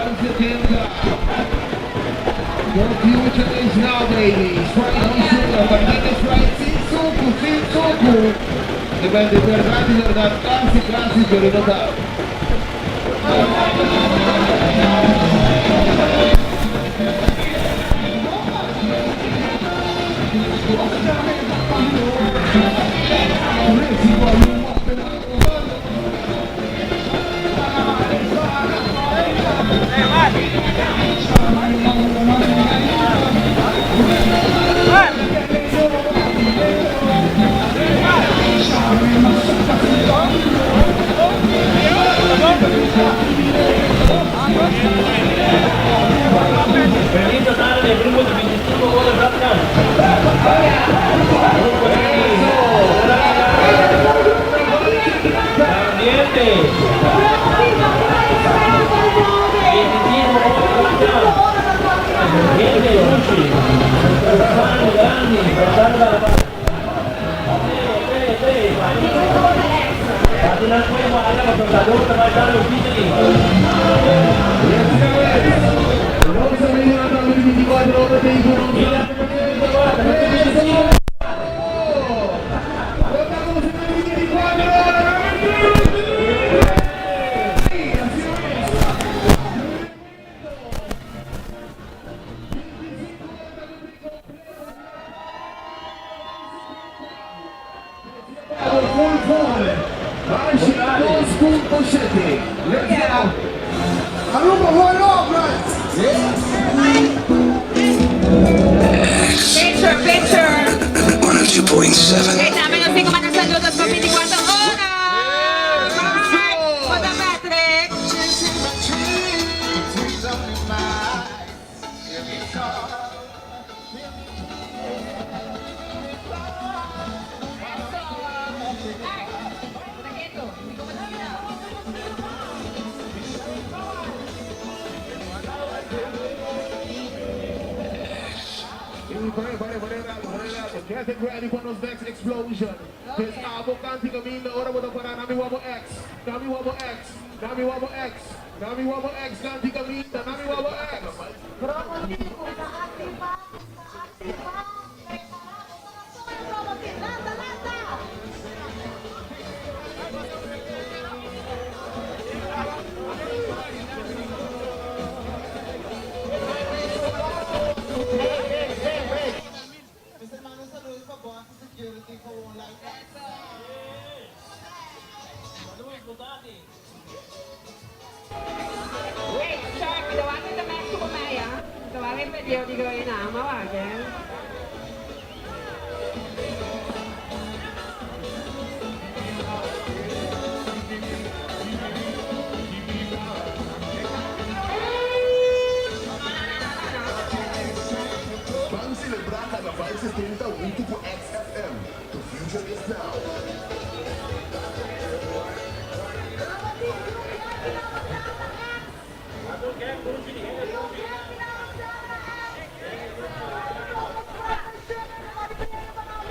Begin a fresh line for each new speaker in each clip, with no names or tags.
170. The future is now, baby. Sprite no sugar, tambe Sprite sin suku, sin suku. Depende, berdat, berdat, kasi, kasi, pero no ta.
Permiso dado del grupo de 25 horas Afgan. Grupo de Ambiente. 25 horas Afgan. Ambiente Luchi. Sano Gandhi. 3, 3. Pati lang po yung mga alam, soldado, sabay tayo, Italy.
Vamos a venir a 24 horas de Estamos en el 24 horas. Sí, así es. Full full. 2.7. Let's go.
Aruba, one love, man.
Picture, picture.
102.7.
Hey, namin ang 5 man saludos pa 24 oras! Mark! Patrick!
Pare, pare, pare, pare, pare. Get ready for the next explosion. This abo kanti kami na ora mo para nami wabo X. Nami wabo X. Nami wabo X. Nami wabo X. Kanti kami nami wabo X.
Promo team, kung ka-active pa, kung ka-active pa, preparado para promo team. Lanta, lanta!
Mr. Mano, saludos pa po sa security ko. Like
Luis Bugatti.
Hey, Shark, tawagan na Max kumaya. Tawagan pa diyo, di ko yun na, mawagan.
Vamos celebrar Carnaval 70 junto com XFM. The future is now.
Promo team, group yan, tinawag na sa X. Group yan, tinawag na sa X. Promo sugar, mga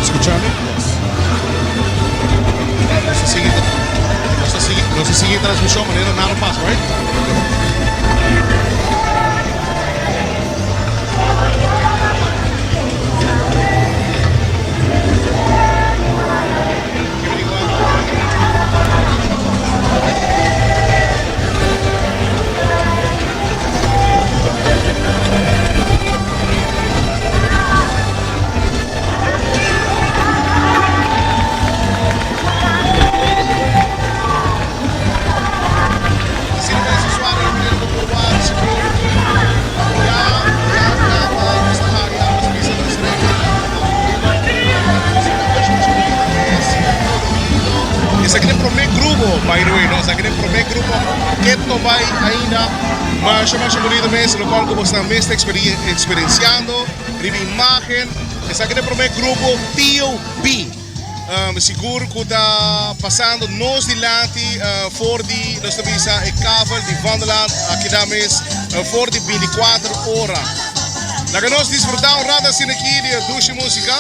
Skuchami? Nos ta sigui, nos ta sigui, nos ta sigui transmishon manera nada pasa, right? Asina mes usuario manera bo por wak sigur ya ya caba nos ta haya nos bisa nos reglanan Esaki ta e prome grupo by the way no esaki ta e prome grupo keto bay ainda masha masha bonito mes locual cu bosnan mes ta experienciando riba imagen esaki ta e prome grupo TOB sigur cu ta pasando nos dilanti for di nos ta bisa e kavel di Vondelland aki nan mes for di binticuater ora. Laga nos disfruta un rato asina aki di e dushi musica.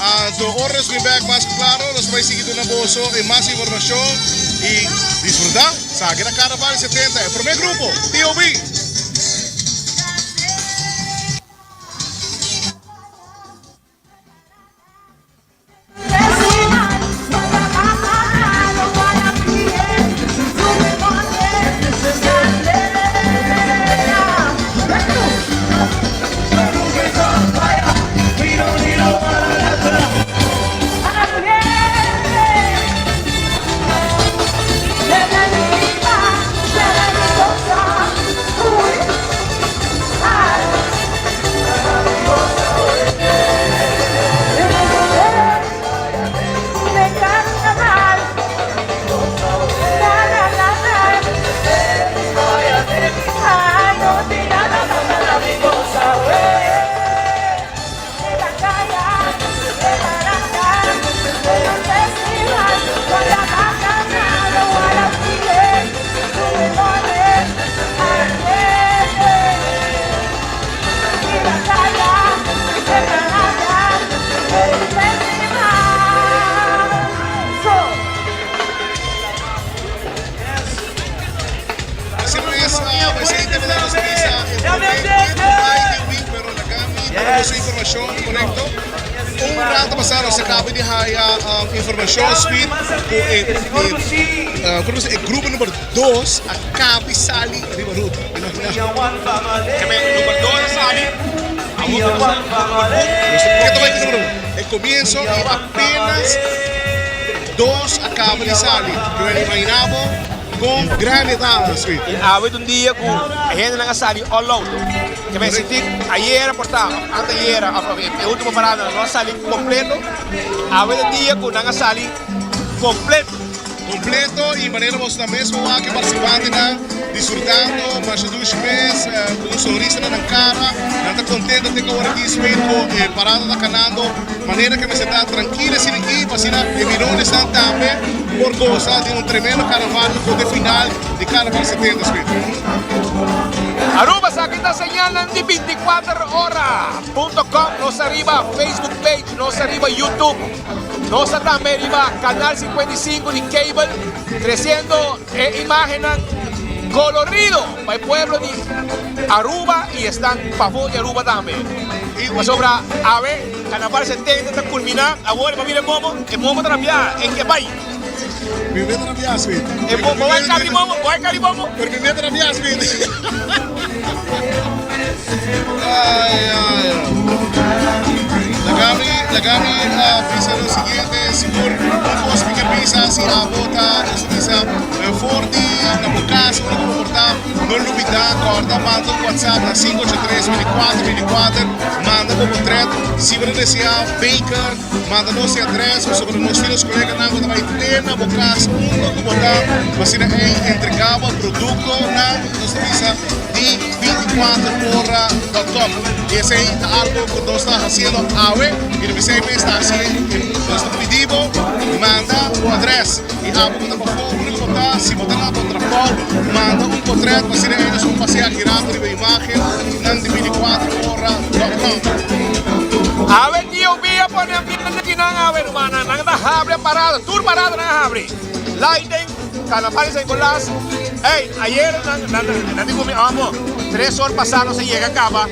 Anto ora nos bin bek mas ku klaro nos ta bai sigui duna boso e mas informashon i disfruta. Saki na Carnaval di 70 e prome grupo, TOB. Un rato pasá nos a kaba di haya informashon Speed ku e e grupo number dos a kaba di sali riba ruta.
Number dos a sali, awor ku nos ta number un.
Ke ta bai ku number un? E komienso i apenas dos a kaba di sali. Yo a imaginá bo kon grandi ta, Speed.
I awe ta un dia ku e hendenan a sali all out. Ke men sinti ayera por ta, of antayera, of e ultimo parada nan no a sali kompleto. Awe ta dia ku nan a sali kompleto.
Kompleto i manera boso ta mes por wak e partisipantenan disfrutando masha dushi mes ku un sonrisa na nan kara. Nan ta kontento te ku awor aki Spain ku e parada ta kanando manera ke mester ta trankil asina i pa asina e mironesnan tambe por gosa di un tremendo karnaval ku ta e final di Karnaval 70 Spain.
Aruba esaki ta señalnan di 24 ora punto com nos ta riba Facebook page nos ta riba YouTube nos ta tambe riba canal 55 di cable treciendo e imagennan colorido pa e pueblo di Aruba y esnan pafo di Aruba tambe pasobra awe Carnaval 70 ta culmina awor bo mira e momo e momo ta rabia e ke bay.
Mi meta na bias mi.
E bo bo bai kari bobo, bo bai kari bobo.
Pero mi meta na bias mi. Ay ay. Laga mi, laga mi bisa lo siguiente, sigur un cos mi kier bisa si abo ta nos bisa for di na bo cas ora cu bo por ta no lubida corda manda un WhatsApp na 583 24 24 manda bo potret si bo ta desea baker Manda nos e adres pasobra nos tin nos coleganan cu ta bay te na bo cas unda cu bo ta pa asina ey entrega bo productonan nos ta bisa di 24 ora dot com y esey ta algo cu nos ta haciendo awe y no bisey mes ta haci nos ta pidi bo manda bo adres y abo cu ta pafo unda cu bo ta si bo ta na bo trabao manda un potret pa asina ey nos por pasea aki rato riba imagen nan di 24 ora dot com.
Awe Tio Bi a pone ambiente aki nan awe rumannan. Nan ta habri a parada, tur parada nan a habri. Lighting, Carnaval di San Nicolas. Ey, ayer nan nan nan di ku mi amo, tres or pasa nos a yega kaba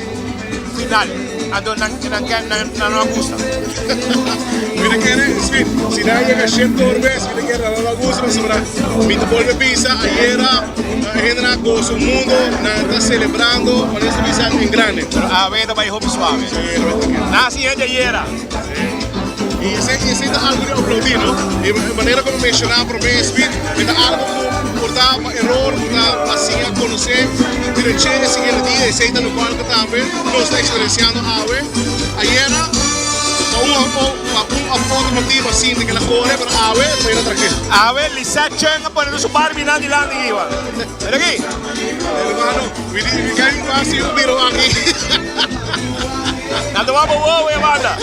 final. Anto nan nan ke nan nan no a gusta.
Mi ta kere, si, si nan a yega shete or bes, mi ta kere nan no a gusta pasobra mi ta bolbe bisa ayera e hendenan a gosa un mundo, nan ta celebrando, manera sa bisa en grande.
Pero awe ta bai hopi suave. Nasi hende ayera.
Y esey ta algo di aplaudi, no? Y manera como menciona prome, Speed, e ta algo cu por ta pa error, por ta pa siña conoce direche e siguiente dia. Esey ta locual cu tambe nos ta experienciando awe. Ayera, pa un pa un of otro motibo a sinti cu el a core, pero awe ta bayendo trankil.
Awe Lisette Cheng a pone su Barbie nan dilanti kiba. Mira aki.
Hermano, mi di mi kai casi un biro aki.
Nan ta wak bo wowo e banda.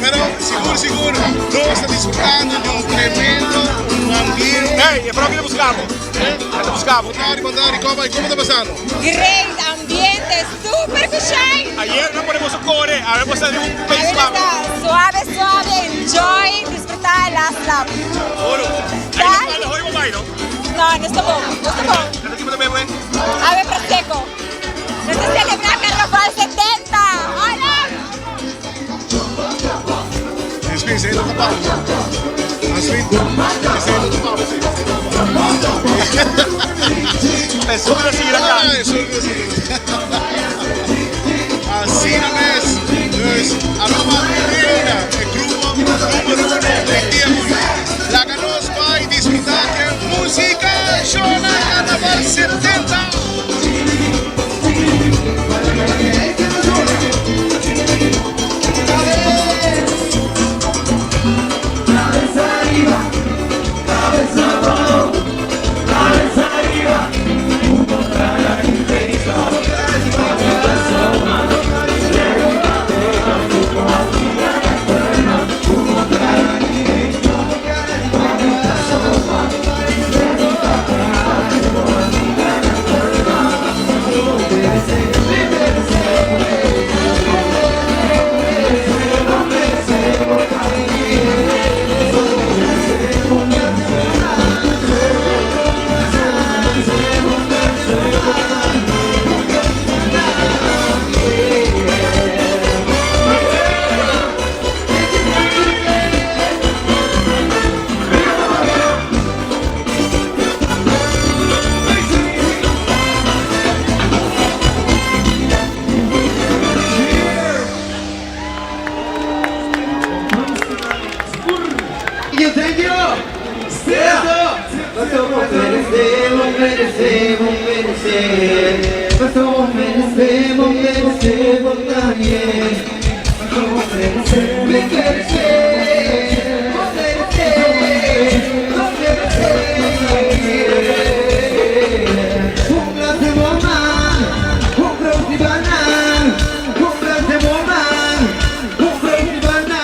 Pero sigur sigur nos ta disfrutando di un tremendo ambiente.
Ey, e proki ta busca bo. E ta busca bo.
Bon tardi, bon tardi. Como bai? Como ta pasando?
Great ambiente, super kushai.
Ayer nan pone boso kore, awe boso ta di un pace suave.
Suave, suave, enjoy, disfruta e last lap.
Oro. Ay, no hoy bo bai, no?
No, no sta bon, no sta bon.
Kanta tipo ta bebe?
Awe Prosecco. Nos ta celebra Carnaval 70! Hola!
Esei esei no ta pa bo. Así, esei no ta pa bo, sí.
Esun ta sigui la cara.
Ah, esun ta sigui. Asina mes. Dus, Aruba Reina, e grupo numero uno den dia hoy. Laga nos bai disfruta ke musica Shona Carnaval 70.
you, thank you. Yeah. Paso bo merece, bo merece, bo merece. Paso bo merece, bo merece, bo gaña. Paso bo merece, mi merece, bo merece, bo merece. Un glas di woman, un glas di banana, un glas di woman, un glas di banana.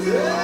Yeah.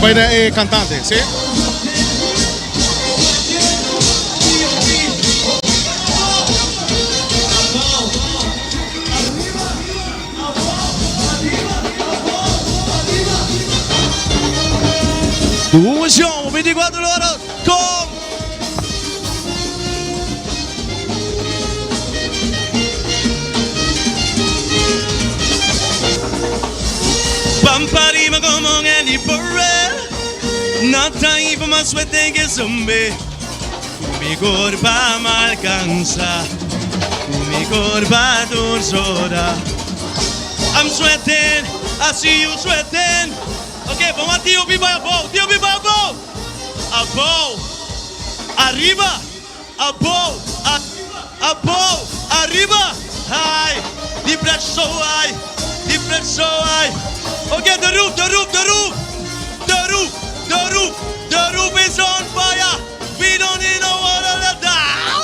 bai na e kantante, si?
Dushon 24 horas con Pamparima como un heliporel No time for my sweating que zombie Mi curva me alcanza Mi curva dulzura I'm sweating, I see you sweating Ok, vamos a tío Biba abou, tío Biba abou Abou, arriba, abou, abou, arriba High, the pressure so high, the pressure so high Ok, the roof, the roof, the roof The roof, the roof, the roof is on fire We don't need no water let down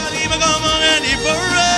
Arriba como any parade.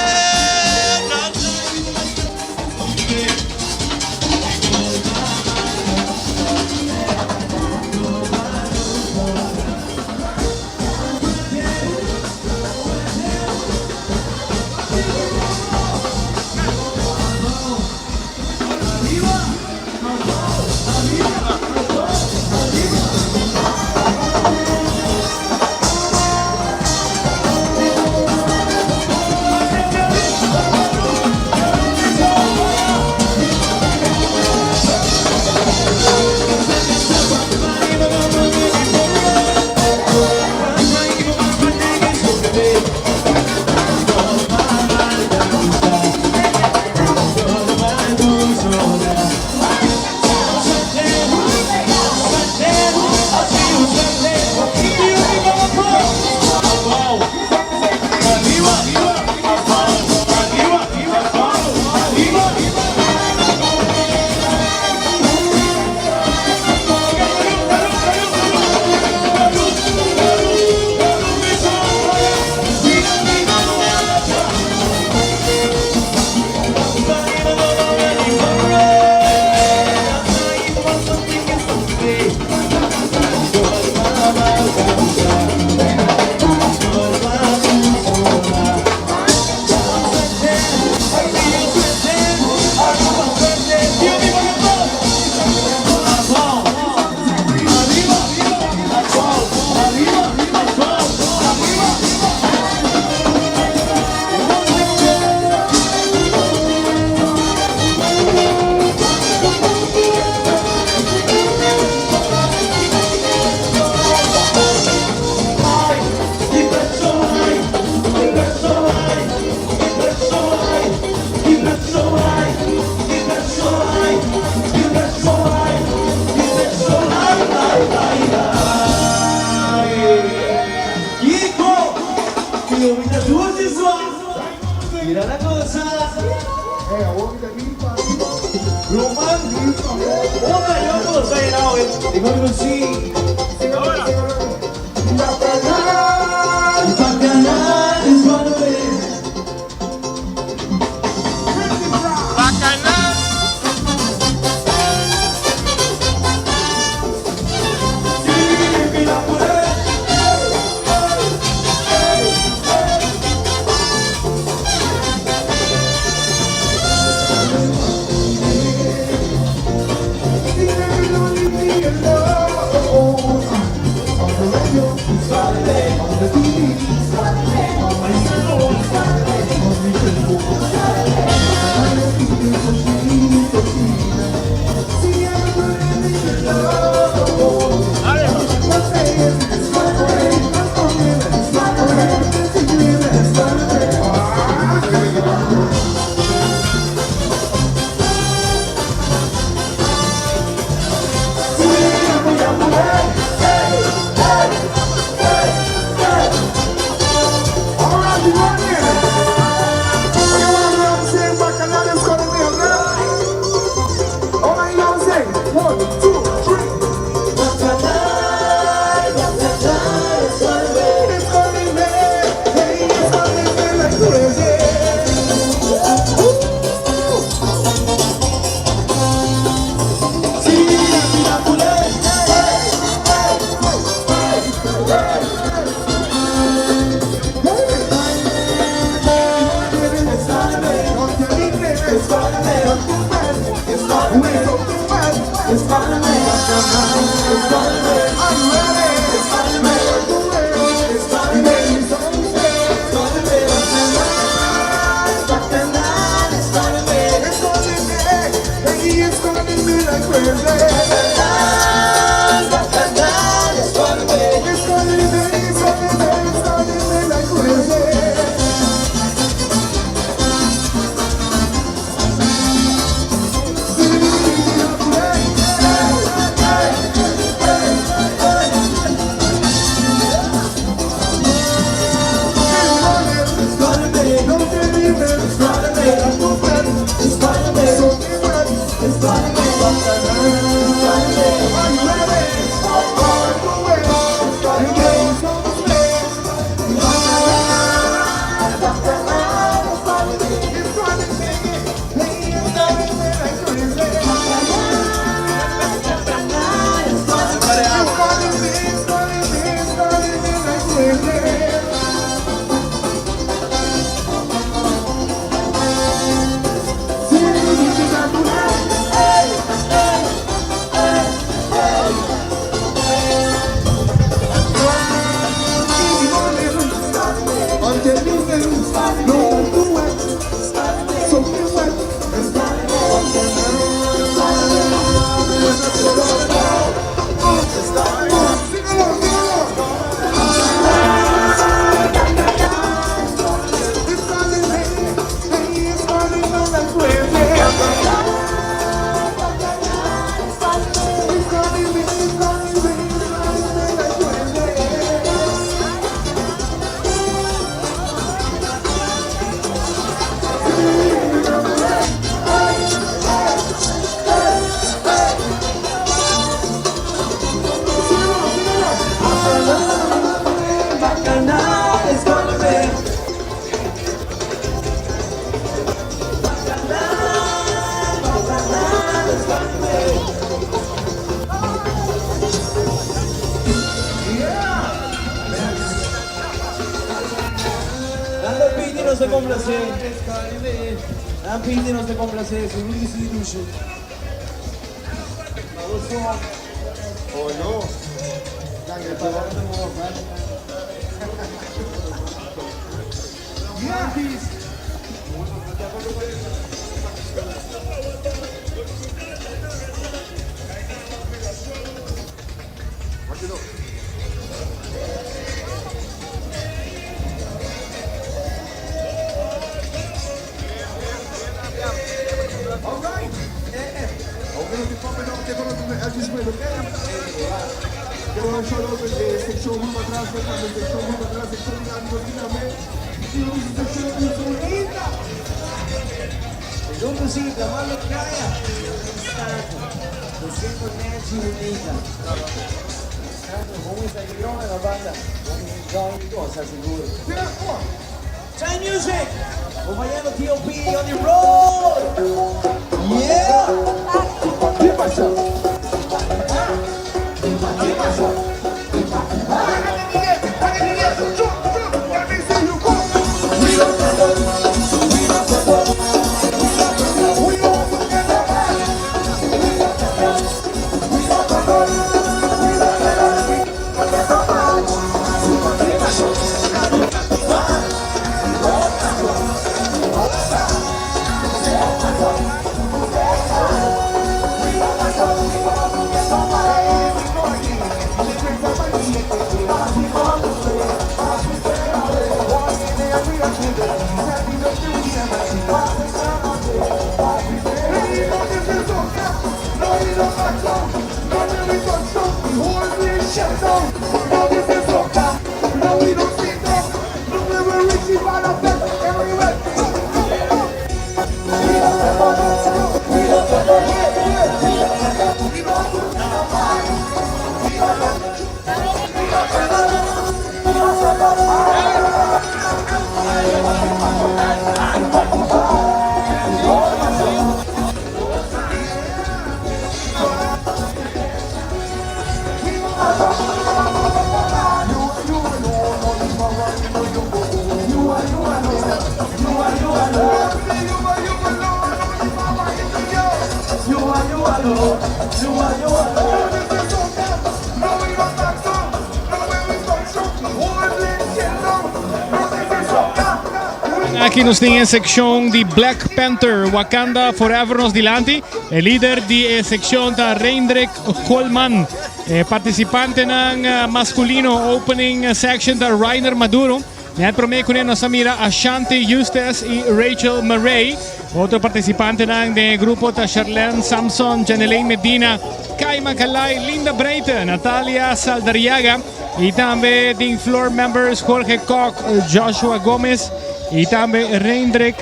Aki nos tin e seccion di Black Panther Wakanda Forever nos dilanti. E lider di e seccion ta Reindrik Koolman. E participantenan eh, masculino opening section ta Rainer Maduro. Net prome kuné nos a mira Ashanti Eustace y Rachel Murray. Otro participantenan den e grupo ta Charlene Samson, Janelaine Medina, Kaima Kalai, Linda Breite, Natalia Saldariaga y tambe den floor members Jorge Kok, Joshua Gomez y tambe Reindrik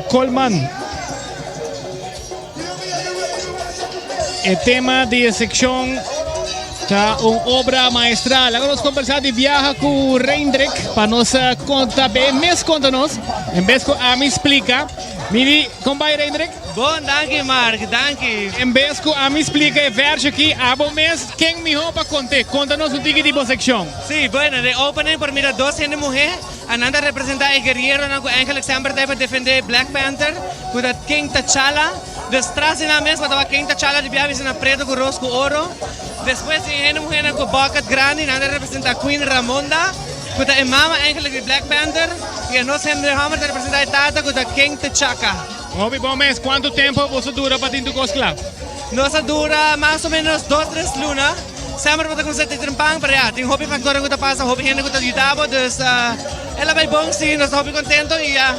Koolman. E tema di e seccion ta un obra maestral. Laga nos conversa di biaha cu Reindrik pa nos eh, conta, be mes conta nos, en bes cu ami splica. Miri, con bai Reindrik?
Bon, danki Mark, danki.
En bes cu ami splica e verso aki, abo mes ken miho pa conte. Conta nos un tiki di bo seccion.
Sí, bueno, de opening por mira dos hende muhe. Anan ta representa e guerrieronan cu eigenlijk semper ta pa defende Black Panther, cu ta King T'Challa. Dus tras di nan mes bo ta wak King T'Challa di bia bisti na preto cu ros cu oro. Despues tin hende muhernan cu bucket grandi, nan ta representa Queen Ramonda, cu ta e mama eigenlijk di Black Panther. Y e nos hende homber ta representa e tata cu ta King T'Chaka.
Hopi bon mes, cuanto tempo boso dura pa tin tur cos cla?
Nos a dura mas o menos dos tres luna. Semper bo ta cuminsa te trempan, pero ya, tin hopi factornan cu ta pasa, hopi hende cu ta yuda bo, dus el a bay bon, si, nos ta hopi contento y ya,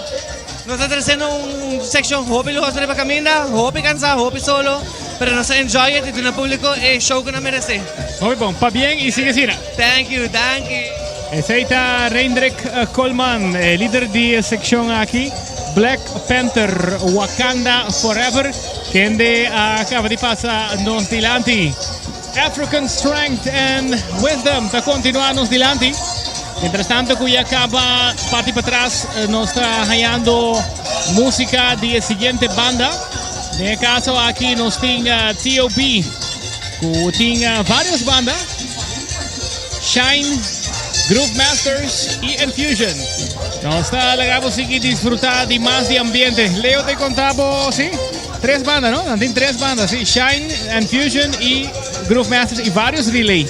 nos ta treciendo un seccion hopi luhoso riba caminda, hopi cansa, hopi solo, pero nos ta enjoy it y duna publico e show cu nan merece.
Hopi bon, pabien y sigui asina.
Thank you, danki.
Esey ta Reindrik Koolman, e lider di e seccion aki, Black Panther Wakanda Forever, kende a caba di pasa nos dilanti. African Strength and Wisdom ta continua nos dilanti. Mientras tanto cu ya caba parti patras nos ta hayando musica di e siguiente banda. Den e caso aki nos tin TOB cu tin varios banda. Shine, Groove Masters y Infusion. Nos ta laga bo sigui disfruta di mas di ambiente. Leo te conta bo, si? Tres banda, no? Nan tin tres banda, si. Shine, Infusion y Groove Masters y varios relay.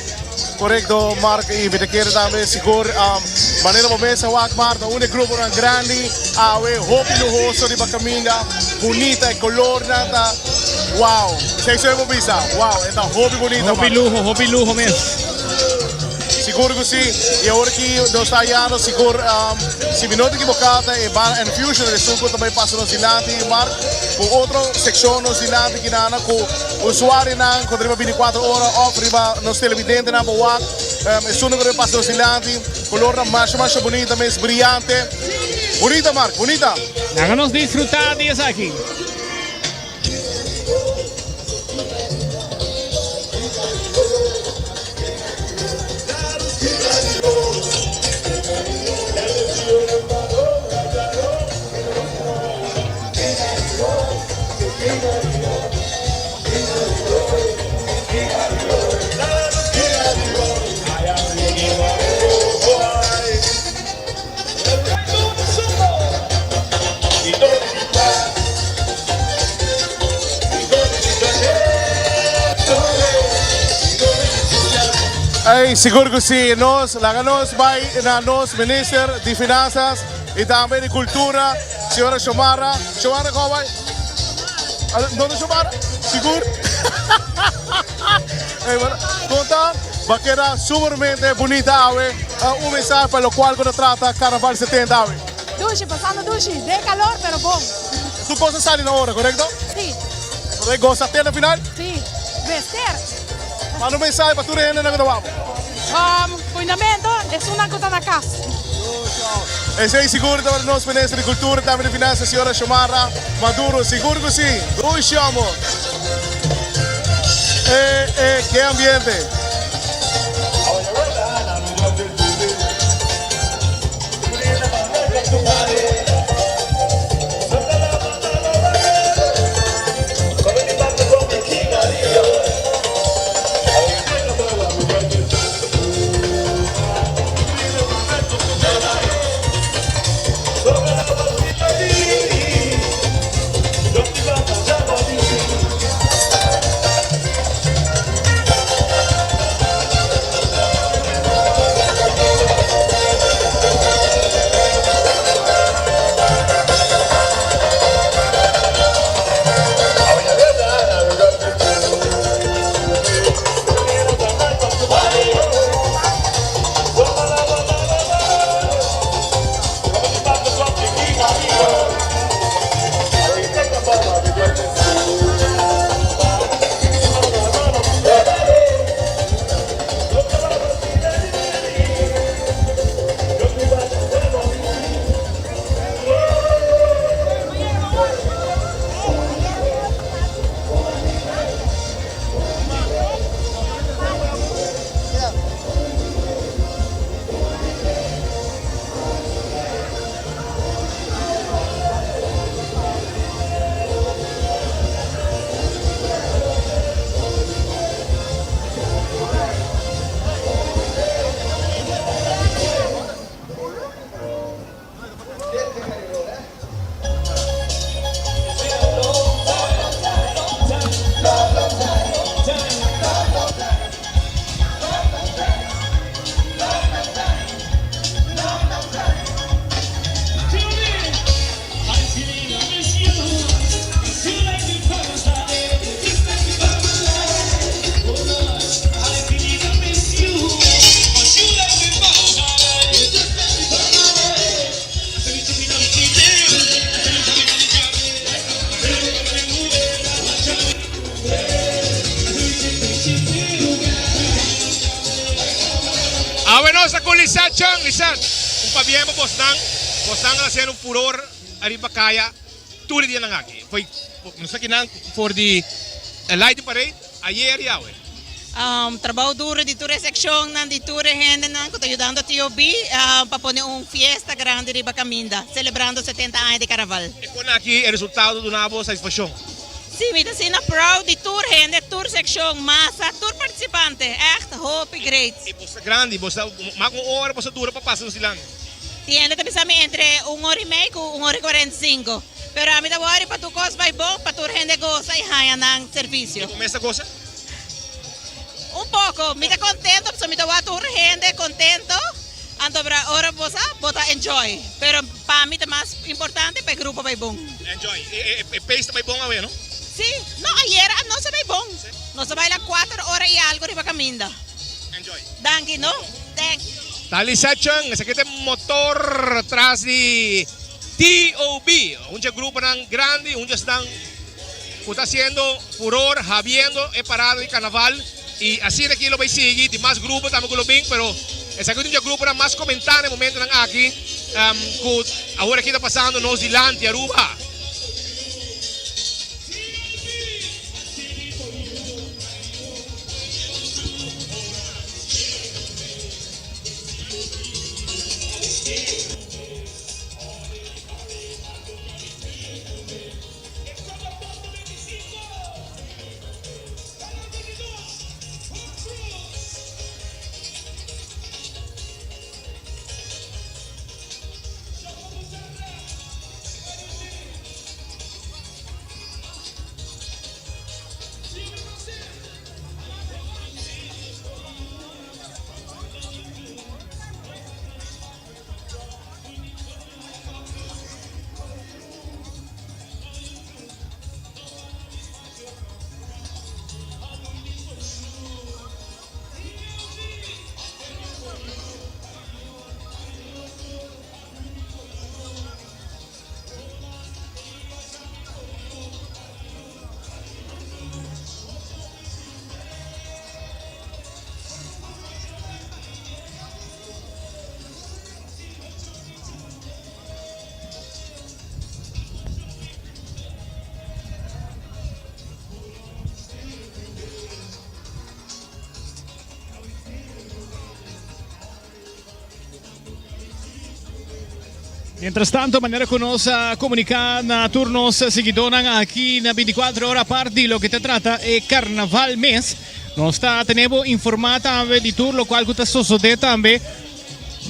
Correcto, Mark, y mi ta kere tambe sigur um, manera bo mesa wak, Mark, ta un de gruponan grandi, awe, hopi luhoso riba caminda, bunita, e colornan ta, wow, esei soy bo bisa, wow, e ta hopi bunita,
Hopi
Mark.
luho, hopi luho mes.
Sigur cu si, y awor ki nos ta hayando sigur, um, si mi no ta equivoca ta e banda Infusion esun cu ta bay pasa nos dilanti, Mark, cu otro seccion nos dilanti kinana cu usuarionan cu ta riba binticuatro ora of riba nos televidentenan por wak, um, esun cu ta bay pasa nos dilanti, colornan masha masha bunita mes, briyante. Bunita, Mark, bunita.
Laga nos disfruta di esaki.
Ey, sigur cu si, nos laga nos bay na nos Minister di Finanzas y tambe di Cultura, Señora Xiomara. Xiomara, como bay? Donde Xiomara? Sigur? Ey, bueno, conta, va keda sumamente bunita awe. Un mensahe pa locual cu ta trata Carnaval 70 awe.
Dushi, pasando dushi. Den calor, pero bon.
Tur cos a sali na ora, corecto?
Si.
Bo ta goza te na final?
Si. Mester.
Manda un mensahe pa tur e hendenan cu ta wak bo.
Cuidamento, esunnan cu ta na cas.
Esey sigur tabata nos Minister di Cultura y tambe di Finanzas, señora Xiomara Maduro. Sigur cu si. Dushi, amo. Eh, eh, ke ambiente.
Awe nos ta ku Lisette Chung. Lisette, un pabien pa bosnan. Bosnan a hasiendo un furor ariba kaya tur e dianan aki. Foi, nos ta kinan for di e Lighting Parade ayer y awe.
Trabou duro di tur e seccionnan, di tur e hendenan cu ta yudando TOB pa pone un fiesta grandi riba caminda, celebrando 70 aña di Carnaval.
E con aki e resultado ta duna bo satisfaccion?
Sí, mi ta asina proud di tur hende, tur seccion, masa, tur participante. Echt hopi great.
E bos ta grandi, bos ta mas cu un ora bos ta dura pa pasa nos dilanti.
Tin hende ta bisa mi entre un ora y mei cu un ora y 45. Pero ami ta worry pa tur cos bay bon, pa tur hende goza y haya nan servicio.
Y bo mes ta goza?
Un poco. Mi ta contento pasobra mi ta wak tur hende contento. Anto bra ora bo sa bo ta enjoy. Pero pa mi ta mas importante pa e grupo bay bon.
Enjoy. E e pace ta bay bon awe no?
Si. No ayer nos a bay bon. Nos a baila cuater ora y algo riba caminda.
Enjoy.
Danki no. Thanks.
Ta Lisette Chung, esaki ta e motor tras di TOB, un dje gruponan grandi, un dje esnan cu ta haciendo furor habiendo e parada di carnaval y asina aki lo bay sigui, tin mas grupo tambe cu lo bin pero esaki ta un dje gruponan mas comenta na e momentonan aki cu awor aki ta pasando nos dilanti Aruba.
Mientras tanto, manera cu nos a comunica na tur nos siguidornan aki na 24 ora apart di loke ta trata e carnaval mes, nos ta tene bo informa tambe di tur locual cu ta sosode tambe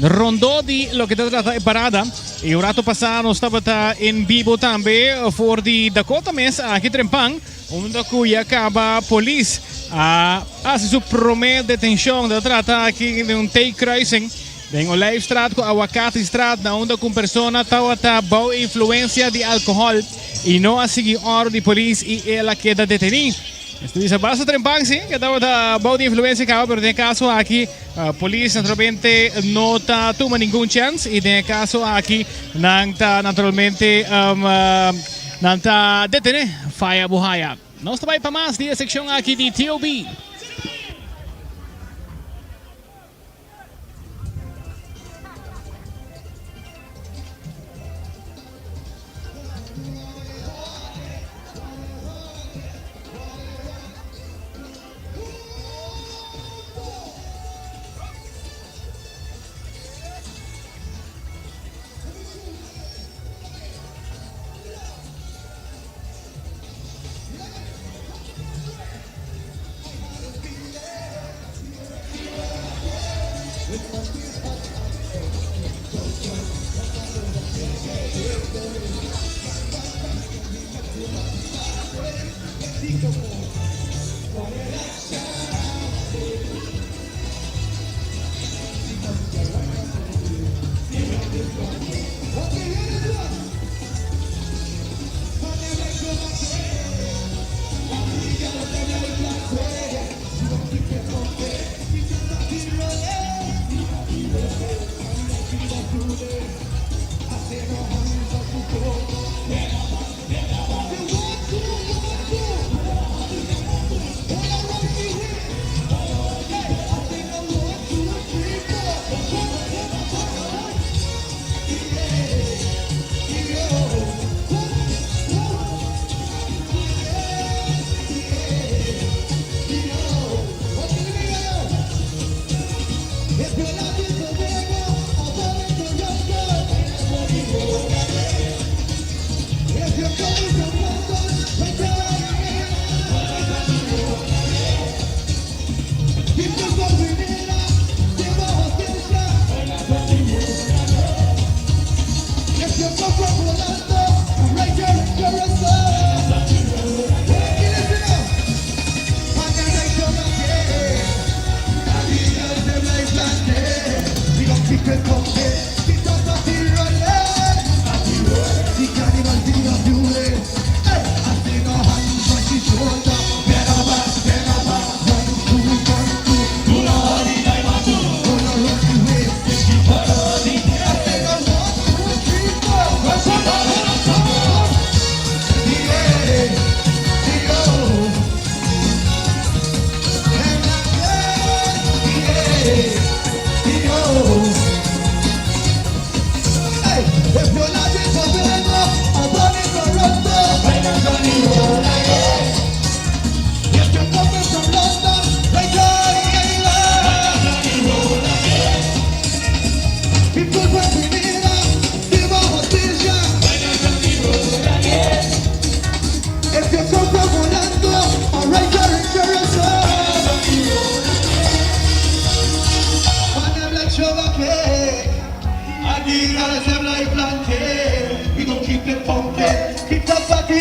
rondó di loke ta trata e parada. Y un rato pasa nos tabata en bibo tambe for di Dakota mes aki Trempan, unda cu ya caba polis a haci su prome detencion. Ta trata aki di un T-kruising den Olijfstraat cu Awakatistraat na unda cu un persona tawata bou influencia di alcohol y no a sigui ordo di polis y el a keda deteni. Mester bisa basta trempan si ke tabata bou di influencia caba pero den e caso aki polis naturalmente no ta tuma ningun chance y den e caso aki nan ta naturalmente nan ta detene faya bo haya. Nos ta bay pa mas di e seccion aki di TOB.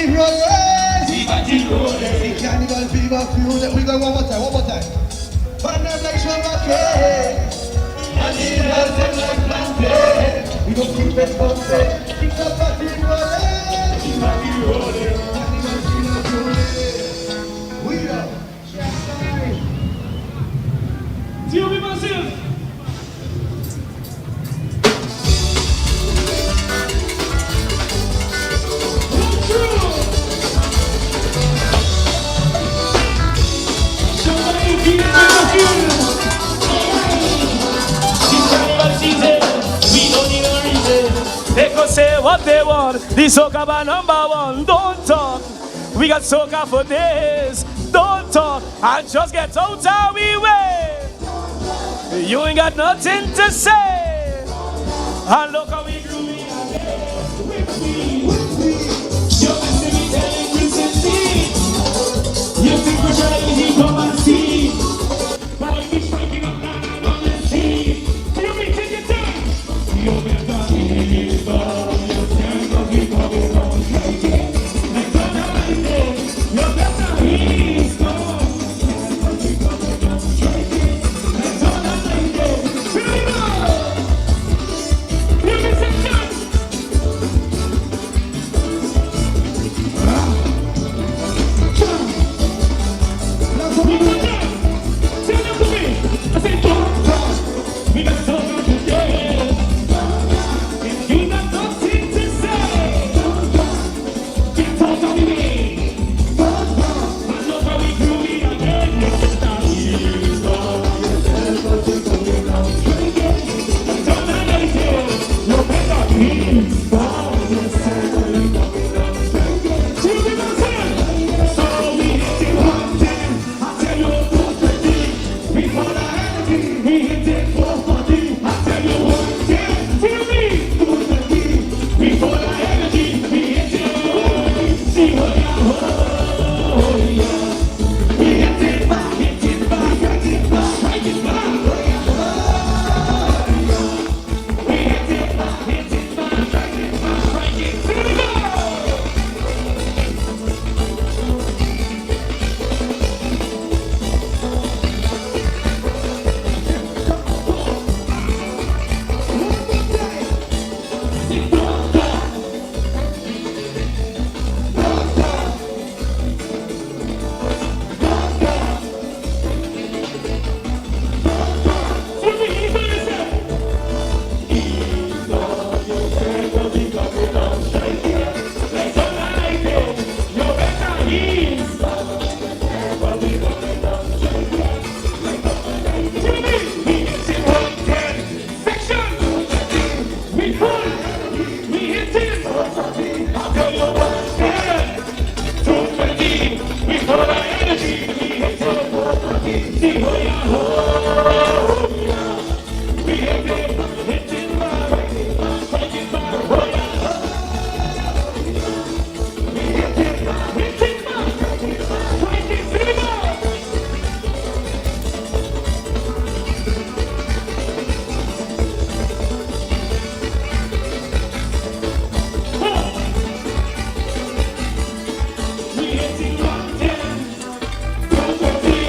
rolling. The party rolling. The carnival fever fuel. We go one more time, one more time. Burn them like sugar cane. And the girls them like plantain. We gon' keep it bumping. Keep the party rolling. The party rolling. Carnival fever fuel. We are.
Tio Massive. They could say what they want. The soca band number one. Don't talk. We got soca for days. Don't talk and just get out of we way. You ain't got nothing to say. And look how we groovy. You see me telling Christy. You think we're trying easy, come and see. But we striking up now on the sea. You me take your time. You better keep on yourself, 'cause we coming on striking. Like thunder lightning. You better he's gone. 'Cause we coming on striking. Like thunder lightning. Here we go. You me section. Tell them to me. I said, don't talk. We got so much to say. If you got nothing to say, get out of the way. And look how we groovy again. You better So we hit it 110. I tell you 220. We for the energy. We hit it 440. I tell you 110. Tell me 220. We for the energy. We hit it 440. See what you oh yeah. We hit it back, hit it back, hit it back, strike it back. We hit it back, hit it back, strike it back, strike it. Here we go. We full, we hit it. I tell you 110, 220. We full of energy. We hit it. See oh yeah, oh yeah. We hit it, hit it back, strike it back, oh yeah. We hit it, hit it back, strike it. Here we go. We hit it 110, 220.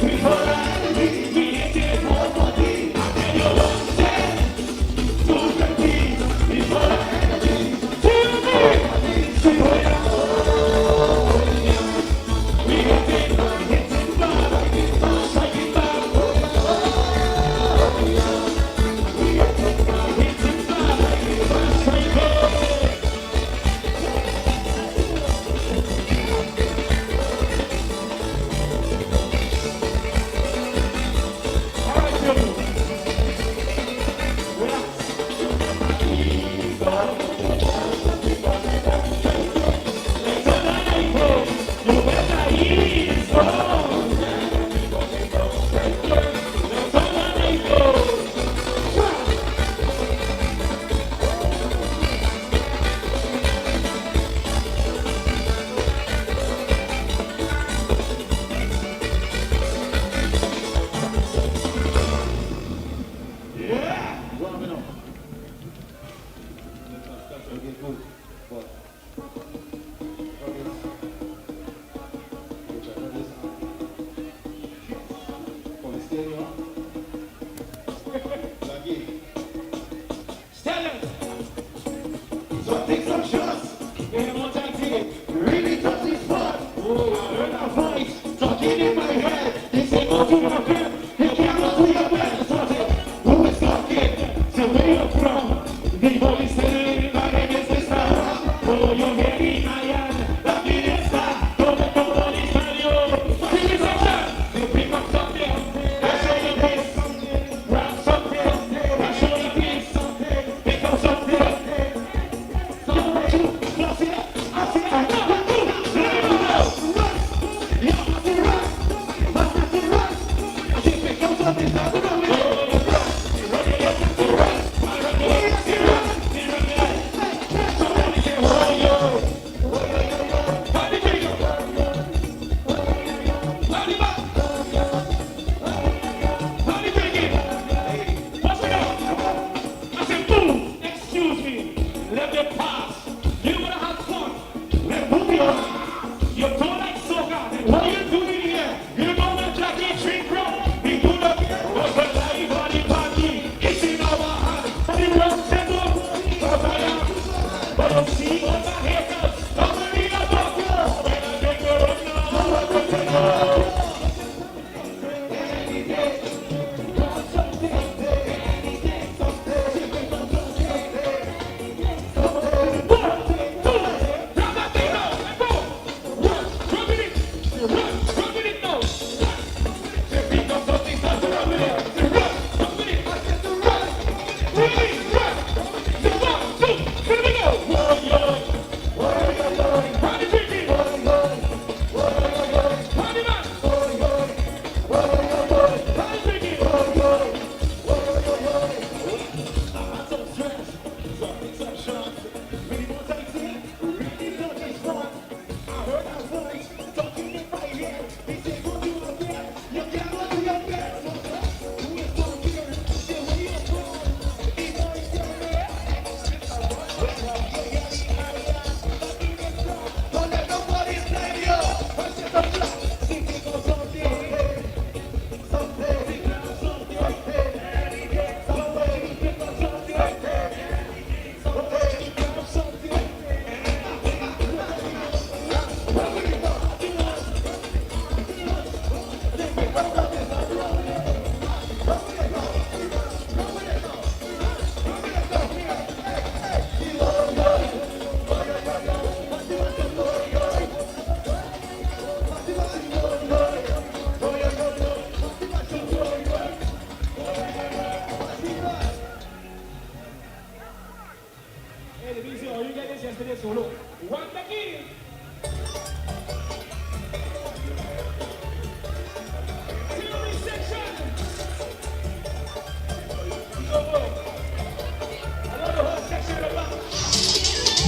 We full of energy. We hit it 440. I tell you 110, 220. We full of energy. Tell me, say oh yeah, oh yeah. We hit it, hit it back, strike it back, oh yeah. We hit it, hit it back, strike it. All right, children. Relax. You better ease on. Yeah.
Okay, cool. What?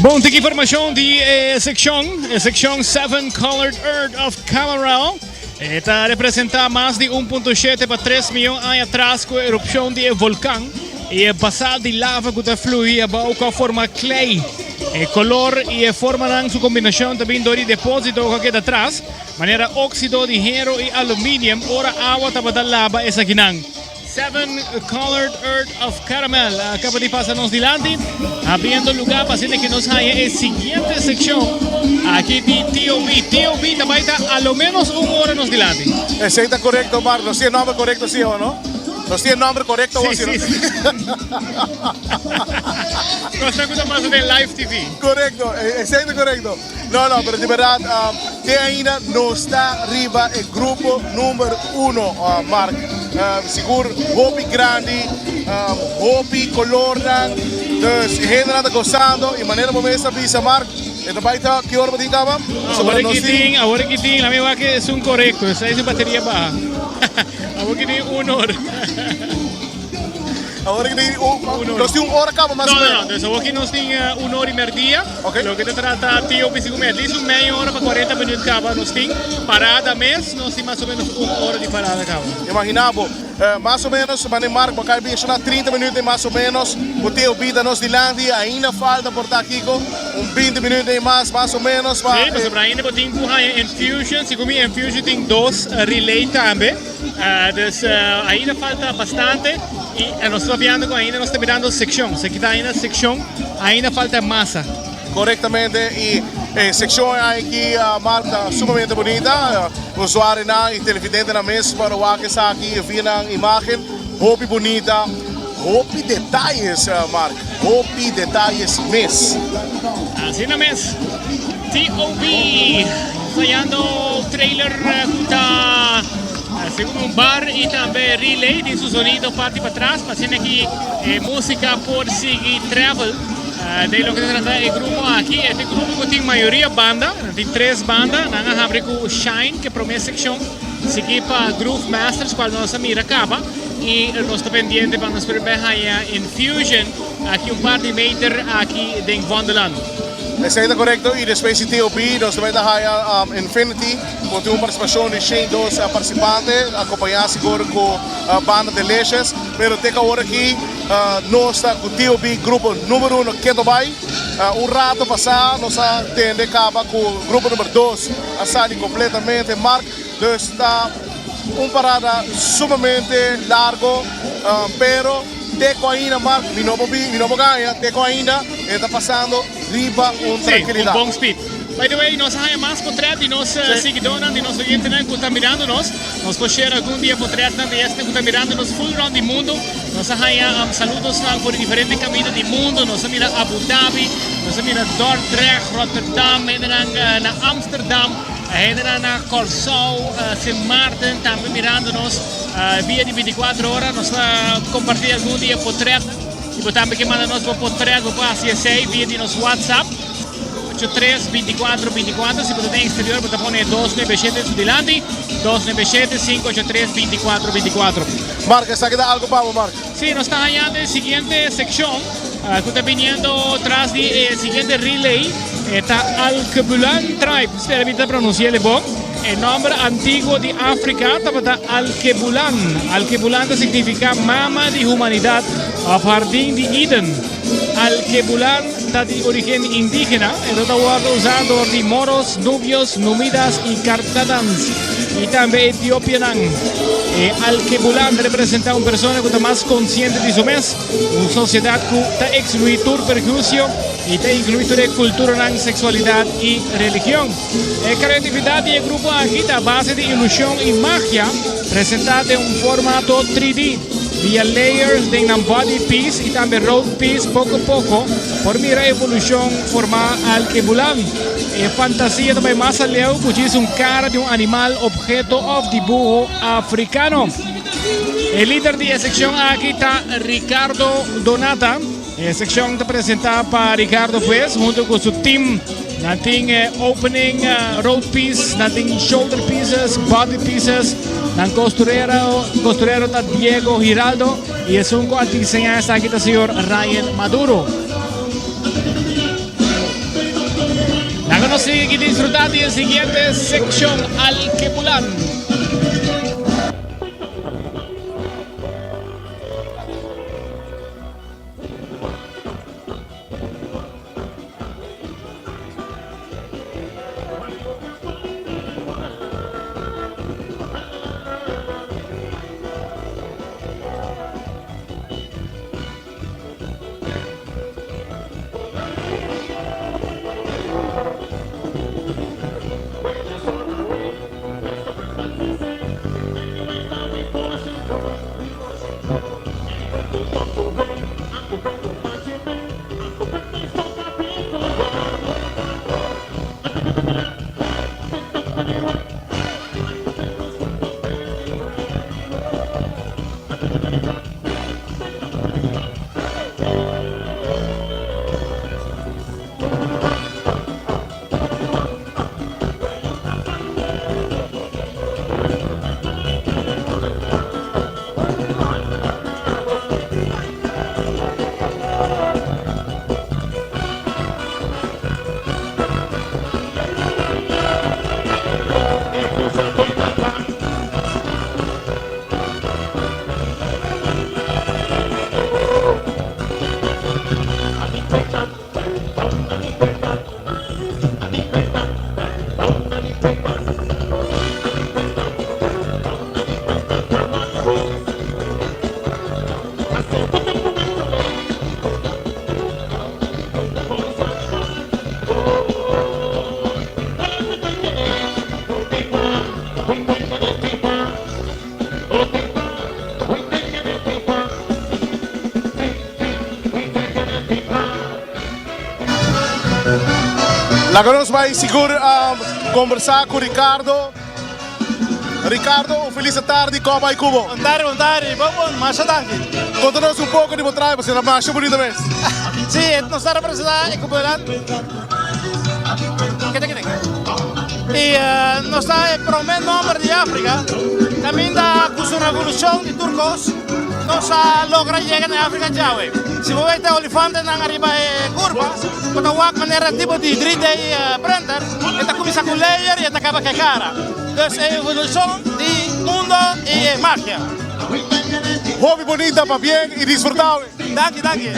Bon, tiki informacion di e seccion, e seccion Seven Colored Earth of Cameral. E ta representa mas di 1.7 pa 3 miyon aña atras cu e erupcion di e volcan y e basalt di lava cu ta flui abao cu a forma klei. E color y e formanan su combinacion ta bin door di deposito cu a keda atras, manera oxido di hero y aluminium ora awa tabata laba esakinan. Seven Colored Earth of Caramel a caba di pasa nos dilanti, abriendo lugar pa asina que nos haya e siguiente seccion aki di TOB. TOB ta bay ta a lo menos un ora nos dilanti.
Esey ta corecto, Mark. Nos tin e nomber corecto si o no? Nos tin e nomber corecto
Sí, sí, sí. Nos ta cu ta pasa den live TV.
Corecto, esey ta corecto. No, no, pero di berdad, te ainda nos ta riba e grupo number uno, Mark. Sigur hopi grandi, hopi colornan, dus e hendenan ta gozando y manera bo mes a bisa, Mark, e ta bay ta ki ora bo tin caba?
Awor aki tin, awor aki tin, lami wak esun corecto, esai su bateria baha. Awor aki tin un ora.
Awor aki tin un, nos tin un ora caba mas o menos.
No, no, no, dus awor aki nos tin un ora y merdia. Loke ta trata tio bisti ku mi at least un media ora pa cuarenta minuut kaba nos tin parada mes nos tin mas o menos un ora di parada kaba.
Imagina bo, mas o menos mane Mark bo a kai menshoná 30 minuut ei mas o menos ku tio bida nos dilanti ainda falta por ta kiko un 20 minuut ei mas mas o menos pa
Sí, pasobra ainda bo tin ku haña Infusion, segun mi Infusion tin dos relay tambe, dus ainda falta bastante i nos ta papiando ku ainda nos ta mirando sekshon, se kita ainda sekshon. Ainda falta e masa.
Korektamente i e sekshon aki Mark ta sumamente bunita. Usuarionan i televidentenan mes por wak esaki via nan imagen. Hopi bunita, hopi detayes Mark, hopi detayes mes.
Asina mes. TOB ensayando trailer ku ta segun un bar i tambe relay tin su sonido parti patras pa asina ki E músika por sigui travel den loke ta trata e grupo aki. E ta e grupo ku tin mayoria banda, nan tin tres banda. Nan a habri ku Shine, ku e promé sekshon, sigui pa Groove Masters, kual nos a mira kaba. I nos ta pendiente pa nos por bai haña Infusion aki un par di meter aki den Vondelland.
Esei ta korekto i despues di TOB nos ta bai ta haña Infinity ku tin un partisipashon di 102 partisipante akompañá sigur ku banda Delicious. Pero te ku awor aki nos ta ku TOB grupo number uno keto bai. Un rato pasá nos a tende kaba ku grupo number dos a sali kompletamente Mark. Dus ta un parada sumamente largo pero te ku ainda Mark mi no por bi mi no por gaña te ku ainda e ta pasando riba un trankilidat.
Sí, un bon speed. By the way, nos a haña mas potret di nos siguidónan, di nos oyentenan ku ta mirando nos. Nos por share algun di e potretnan di esnan ku ta mirando nos full rond di mundu. Nos a haña saludosnan for di diferente kaminda di mundu. Nos a mira Abu Dhabi, nos a mira Dordrecht, Rotterdam, hendenan na Amsterdam, hendenan na Kòrsou, Sint Maarten tambe mirando nos via di 24 ora. Nos ta kompartí algun di e potretnan. Si bo tambe ke manda nos bo potret, bo por hasi esei via di nos WhatsApp. Ocho tres, 24, 24. Si bo ta den exterior, bo ta pone e dos nuebe shete su dilanti. Dos nuebe shete, sinku ocho tres, 24, 24.
Mark, esaki ta algo pa bo, Mark?
Sí, nos ta hañando e siguiente seccion cu ta biniendo tras di e siguiente relay. E ta Alkebulan Tribe. Spera mi ta pronunci'el bon. E nomber antiguo di Africa tabata Alkebulan. Alkebulan ta significa mama di humanidad of hardin di Eden. Alkebulan ta di origen indigena e ta wordo usa door di Moros, Nubios, Numidas y Cartadans y tambe Etiopianan. E Alkebulan ta representa un persona cu ta mas consciente di su mes, un sociedad cu ta exclui tur perhucio y ta inclui tur e culturanan, sexualidad y religion. E creatividad di e grupo aki ta a base di ilusion y magia presenta den un formato 3D. Via layers den nan body piece y tambe road piece poco poco por mira evolucion forma Alkebulan. E fantasia ta bay mas aleu cu djis un cara di un animal, obheto of dibuho africano. E lider di e seccion aki ta Ricardo Donata. E seccion ta presenta pa Ricardo pues hunto cu su team. Nan tin e opening road piece, nan tin shoulder pieces, body pieces. Nan costurero, costurero ta Diego Giraldo y esun cu a diseña esaki ta señor Ryan Maduro. Laga nos sigui disfruta di e siguiente seccion Alkebulan.
Laga nos bai sigur conversa cu Ricardo. Ricardo, un feliz tardi, con bai cu bo?
Bon tardi, bon tardi, bon bon, masha danki.
Conta nos un poco di bo trahe, pasobra ta masha bunita mes.
Si, nos ta representa e Cubulan. Y nos ta e prome nomber di Africa caminda cu su revolucion di tur cos nos a logra yega na Africa djawe. Si bo wak e olifantenan ariba e curva bo ta wak manera tipo di 3D printer e ta cuminsa cu layer y e ta caba cu e cara. Dus e evolucion di mundo y e magia.
Hopi bonita, pabien y disfruta awe.
Danki, danki.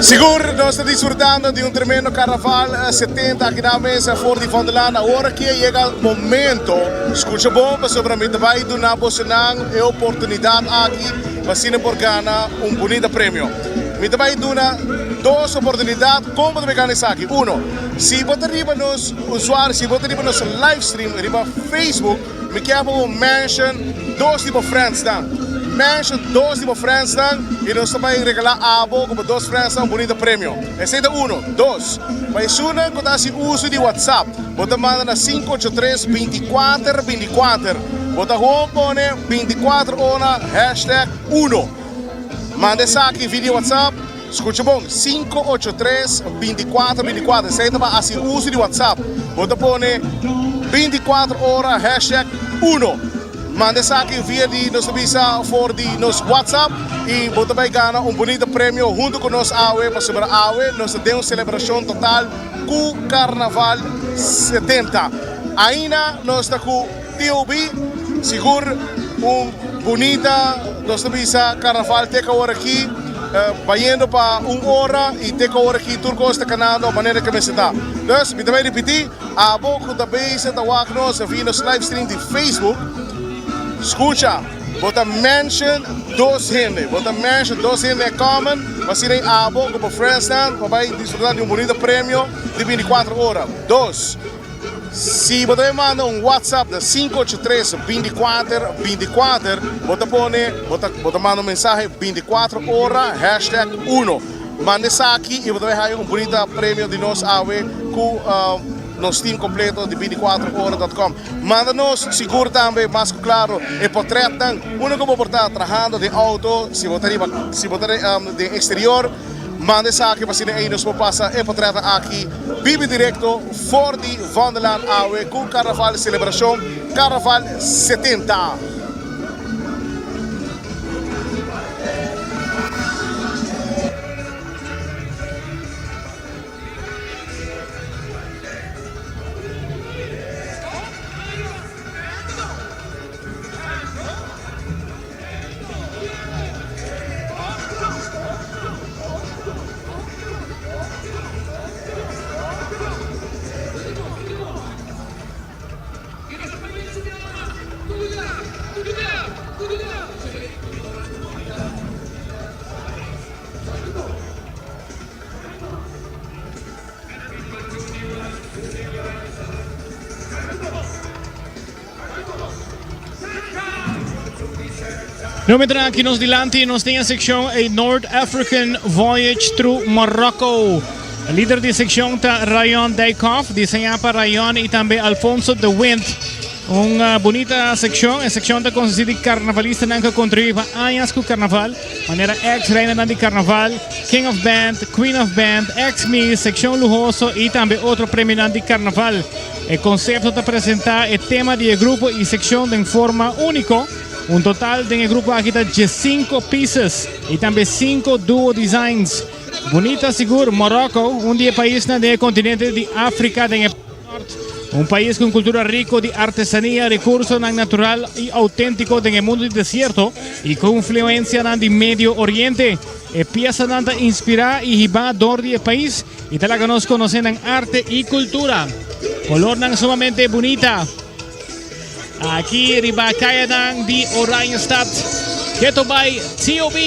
Sigur nos ta disfrutando di un tremendo Carnaval 70 aki na mesa for di Vondellaan. Awor aki a yega momento, scucha bon pasobra mi ta bay duna bosonan e oportunidad aki pa asina por gana un bunita premio. Mi ta bay duna dos oportunidad con bo ta bay gana esaki. Uno, si bo ta riba nos usuario, si bo ta riba nos live stream riba Facebook, Mi kier pa bo mention dos di bo friendsnan. Mention dos di bo friendsnan y nos ta bay regala abo cu bo dos friendsnan un bunita premio. Esey ta uno. Dos, pa esunnan cu ta haci uso di WhatsApp, bo ta manda na 583 24 24. Bo ta gewoon pone 24 ona hashtag uno. Manda esaki via di WhatsApp. Scucha bon, 583 24 24, esey ta pa haci uso di WhatsApp. Bo ta pone 24 ora hashtag uno. Manda esaki via di nos ta bisa for di nos WhatsApp y bo ta bay gana un bunita premio hunto cu nos awe pasobra awe nos ta den un celebracion total cu Carnaval 70. Aina nos ta cu TOB, sigur un bunita nos ta bisa carnaval te awor aki bayendo pa un ora y te awor aki tur cos ta canando manera que mester ta. Dus mi ta bay ripiti, abo cu ta bezig ta wak nos via nos live stream di Facebook, scucha, bo ta mention dos hende, bo ta mention dos hende den comment, pa asina abo cu bo friendsnan pa bay disfruta di un bunita premio di 24 ora. Dos. Si bo ta bay manda un WhatsApp na 583 24 24, bo ta pone, bo ta, bo ta manda un mensahe 24 ora hashtag 1. Manda esaki y bo ta bay haya un bunita premio di nos awe cu nos team completo di 24ora.com. Manda nos sigur tambe mas cu claro e potretnan unda cu bo por ta trahando den auto, si bo ta riba, si bo ta den exterior. Manda esaki pa asina ei nos por pasa e potretnan aki bibi directo for di Vondellaan awe cu Carnaval Celebracion Carnaval 70.
No mientras aki nos dilanti nos tin e seccion A North African Voyage Through Morocco. Lider di seccion ta Rayon Dijkhoff, diseñá pa Rayon y tambe Alfonso de Wind. Un eh, bonita seccion. E seccion ta consistí di carnavalistanan que contribuí pa añas cu carnaval, manera ex-reinanan di carnaval, King of Band, Queen of Band, ex-Miss, seccion lujoso y tambe otro premionan di carnaval. E konsepto ta presentá e tema di e grupo i sekshon den forma úniko. Un total den e grupo aki ta diesinko pieces i tambe sinku duo designs. Bunita sigur, Morocco, un di e paisnan den e kontinente di Afrika den e nort. Un pais ku un kultura riko di artesania, rekursonan natural i outéntiko den e mundu di desierto i ku influensianan di Medio Oriente. E piesanan ta inspirá i hibá dor di e pais. I ta laga nos konosé nan arte i kultura. Kolornan sumamente bunita. Aki riba kayanan di Oranjestad. Keto bai TOB.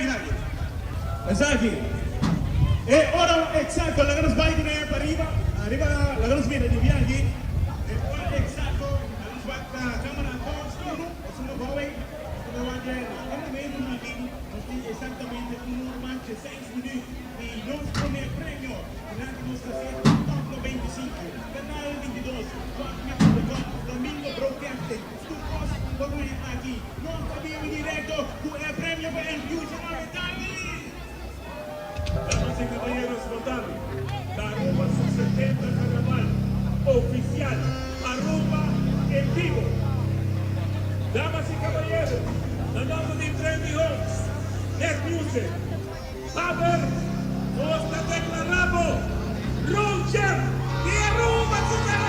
Danki. Esaki e ora eksakto, laga nos bai kuné pariba, ariba, laga nos mira di biahi. E ora eksakto, laga nos wak na kamara dos, uno, esun lo bou ei, nos ta bai wak e na e momentunan aki, nos tin eksaktamente un ora mas dieseis minuut i nos promé premio dilanti nos kaseta Top 95, Kanal 22, wak.com, Domingo Broadcasting. Tur kos por haña aki. Nos ta bini direkto ku e premio pa El Fusion awe tardi!
Damas y caballeros notable, ta Aruba su 70 Carnaval oficial, Aruba en vivo. Damas y caballeros, na nomber di Trendy Homes, Net Music, Haber, nos ta declara bo Road Champ di Aruba su Carnaval!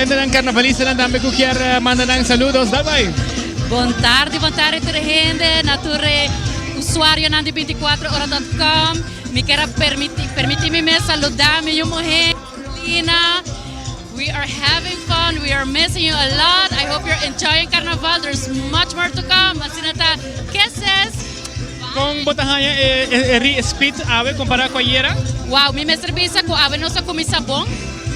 hendenan carnavalistanan tambe cu kier manda nan saludos. Dal bai.
Bon tardi, bon tardi tur hende, na tur e usuarionan di 24 ora dot com. Mi kier a permiti, permiti mi mes saluda mi yu muhe, Lina. We are having fun, we are missing you a lot. I hope you're enjoying Carnaval, there's much more to come. Asina ta, kisses.
Kon bo ta haña e e ri speed awe kompará ku ayera?
Wow, mi mester bisa ku awe nos a kuminsá bon,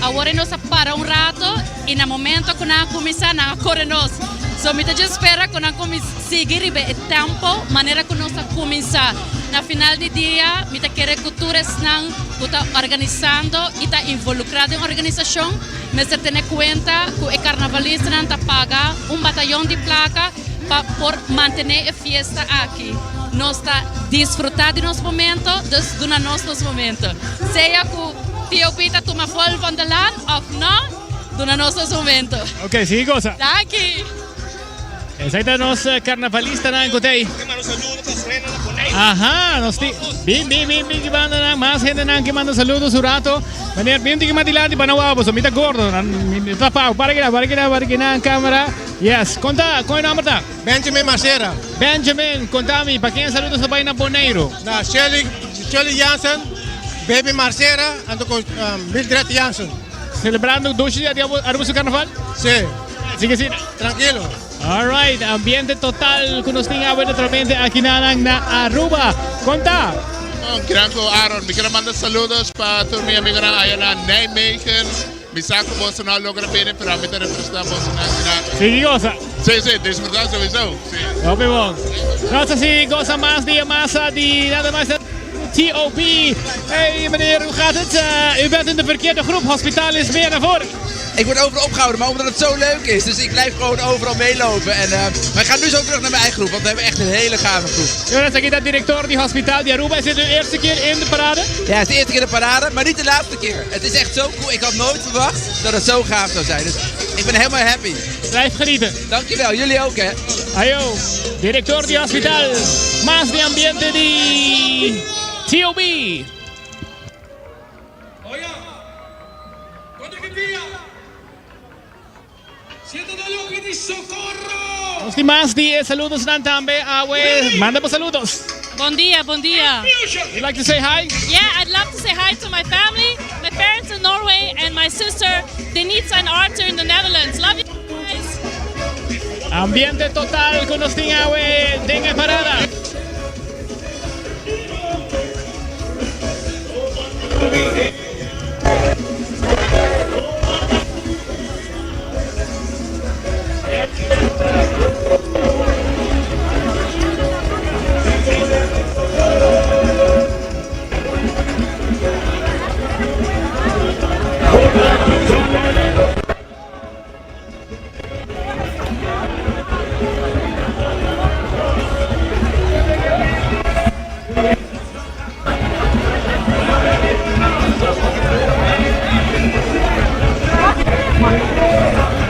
awor e nos a para un rato i na momento ku nan a kuminsá nan a kore nos. So mi ta dje spera ku nan kuminsá sigui riba e tempo manera ku nos a kuminsá. Na final di dia mi ta kere ku tur esnan ku ta organisando i ta involukrá den organisashon mester tene kuenta ku e karnavalistanan ta paga un batayon di plaka pa por mantené e fiesta aki. Nos ta disfrutá di nos momento, dus duna nos nos momento. Sea ku TOP ta tuma vol van de laan òf no, duna nos nos momento.
Ok, sigui gosa.
Danki!
Esei ta nos karnavalistanan ku ta ei. Aha, nos tin bin bin bin bin ki bandanan, mas hendenan ke manda saludo su rato. Meneer, bin un tiki mas dilanti pa nan wou boso. Mi ta gordo, mi ta tapao. Para kina, para kina, para kina, camera. Yes, konta, kon e nomber ta?
Benjamin Marcera.
Benjamin, konta mi, pa ken saludos ta bai na Boneiru?
Na Shirley, Shirley Jansen, Baby Marcera, anto ku Mildred Jansen.
Celebrando dushi dia di Aruba su carnaval?
Si.
Sigui asina.
Trankilo.
Alright, ambiente total ku nos tin awe naturalmente aki na na Aruba. Konta!
Gran ku Aaron, mi kier a manda saludos pa tur mi amigonan aya na Nijmegen. Mi sa ku boso no a logra bini, pero ami ta representá boso nan kinan.
Sigui gosa.
Sí, sí, disfrutá sowieso. Sí.
Hopi bon. Nos a sigui gosa mas dia mas di nada mas TOB. Hey meneer, hoe gaat het? U bent in de verkeerde groep, hospitaal is meer naar voren.
Ik word overal opgehouden, maar omdat het zo leuk is. Dus ik blijf gewoon overal meelopen. En, uh, maar ik ga nu zo terug naar mijn eigen groep, want we hebben echt een hele gave groep.
Jonas, aki ta director di Hospitaal di Aruba. Is dit uw eerste keer in de parade?
Ja, het is de eerste keer in de parade, maar niet de laatste keer. Het is echt zo cool. Ik had nooit verwacht dat het zo gaaf zou zijn. Dus ik ben helemaal happy.
Blijf genieten.
Dankjewel, jullie ook hè.
Ayo, director di hospital. Mas di ambiente di TOB. Nos tin mas di e saludosnan tambe awe. Manda bo saludos.
Bon dia, bon dia.
You like to say hi?
Yeah, I'd love to say hi to my family, my parents in Norway and my sister Denitsa and Arthur in the Netherlands. Love you guys.
Ambiente total ku nos tin awe den e parada.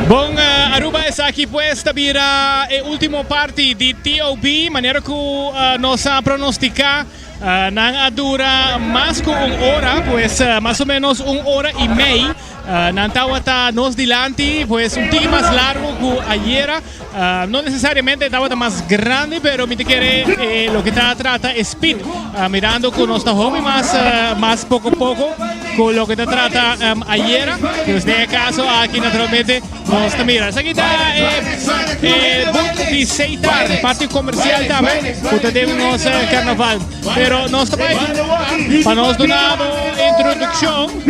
Bon Aruba esaki pues ta bira e ultimo parti di TOB manera cu nos a pronostica nan a dura mas cu un ora pues mas o menos un ora y mei Nan tabata nos dilanti, pues un tiki mas largo ku ayera. No necesariamente tabata mas grandi, pero mi ta kere loke ta trata e speed. Mirando ku nos ta hopi mas mas poko poko ku loke ta trata ayera. Dus den e kaso aki naturalmente nos ta mira. Esaki ta e boot di Seitar, parti komersial tambe ku ta den nos karnaval. Pero nos ta bai pa nos duna bo introdukshon.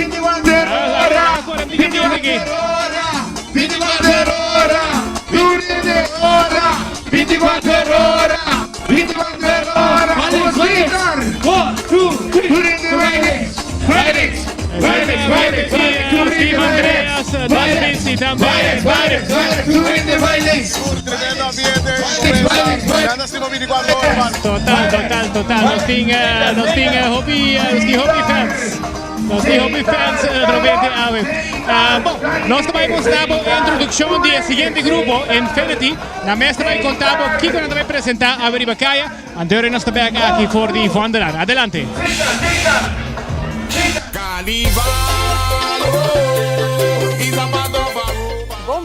Total, total, total. Nos tin, nos tin hopi, nos tin hopi fans. Nos tin hopi fans naturalmente awe. Bon, nos ta bai mustra bo e introduccion di e siguiente grupo, Infinity. Na mes ta bai conta bo kico nan ta bai presenta awe riba caya. Anterior nos ta bek aki for di Vondelaan. Adelante.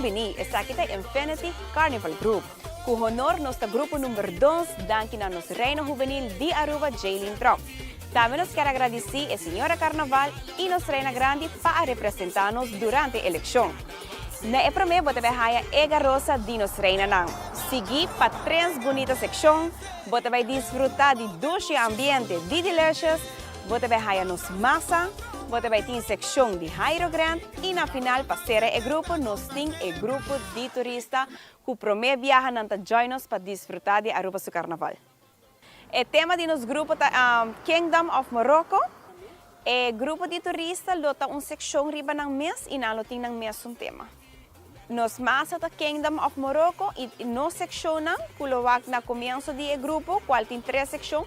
Bini, esaki ta Infinity Carnival Group. Ku honor nos ta grupo number dos danki na nos Reina Hubenil di Aruba Jaylin Tromp. Tambe nos kier a gradisí e Señora Carnaval i nos Reina Grandi pa a representá nos durante elekshon. Na e promé bo ta bai haya e garosa di nos reinanan. Sigui pa tres bunita sekshon, bo ta bai disfrutá di dushi ambiente di Delicious, bo ta bai haya nos masa, bo ta bai tin sekshon di Jairo Grand i na final pa sera e grupo nos tin e grupo di turista ku promé biaha nan ta join nos pa disfrutá di Aruba su karnaval. E tema di nos grupo ta Kingdom of Morocco. E grupo di turista lo ta un sekshon riba nan mes i nan lo tin nan mesun tema. Nos masa ta Kingdom of Morocco i nos sekshonnan ku lo wak na komienso di e grupo, kual tin tres sekshon,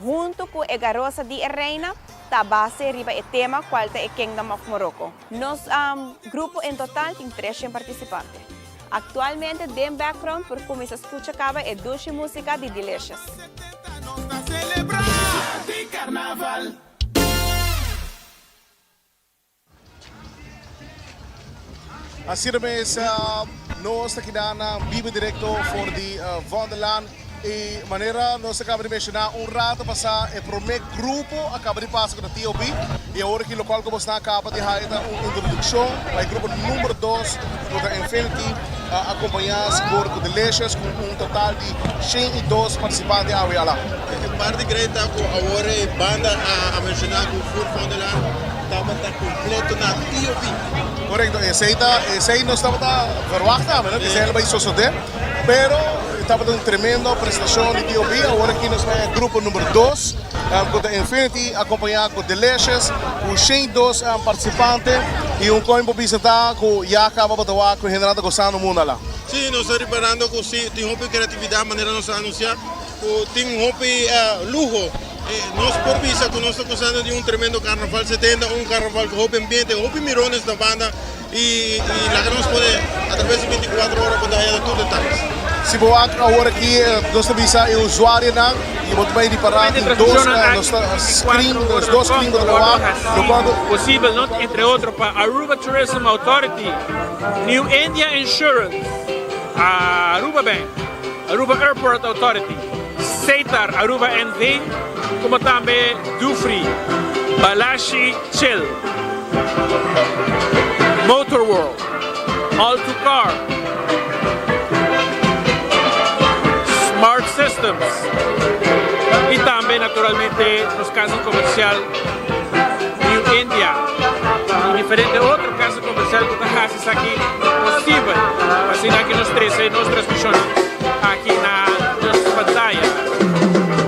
huntu ku e garosa di e reina ta base riba e tema kual ta e Kingdom of Morocco. Nos grupo en total tin 300 partisipante. Aktualmente den background por kuminsá skucha kaba e dushi músika di Delicious.
Asina mes nos ta keda na biba directo for di Vondellaan y manera nos a caba di menciona un rato pasa e prome grupo a caba di pasa cu ta TOB y awor aki locual cu bosnan a caba di haya ta un introduccion pa e grupo number dos cu ta Infinity acompaña sigur cu Delicious cu un total di 102 participante awe ala.
E parti great ta cu awor e banda a menciona cu Fur Vondellaan tabata completo na TOB.
Correcto, esey ta, esey nos tabata verwacht tambe, no? Cu esey a bay sosode, pero tabata un tremendo presentacion di TOB. Awor aki nos ta e grupo number dos, cu ta Infinity, acompaña cu Delicious, cu 102 participante, y un coin por bisa ta cu ya caba bo ta wak cu hendenan ta gozando mundo ala.
Sí, nos ta riparando cu sí, tin hopi creatividad manera nos a anuncia, cu tin hopi luho. Nos por bisa cu nos ta gozando di un tremendo Carnaval 70, un carnaval cu hopi ambiente, hopi mirones na banda y laga nos pone a traves di 24 ora bo ta haya tur detalles.
Si bo wak awor aki nos ta bisa e usuarionan y bo ta bay ripara tin dos nos ta screen, nos dos screen cu ta bay wak lo cual cu.
Posibel no entre otro pa Aruba Tourism Authority, New India Insurance, Aruba Bank, Aruba Airport Authority, Setar Aruba NV, como tambe Dufry, Balashi Chill, Motor World, All to Car, Smart Systems y tambe naturalmente nos casa comercial New India y diferente otro casa comercial cu ta haci esaki posibel pa asina aki nos trece nos transmision aki na nos pantaya.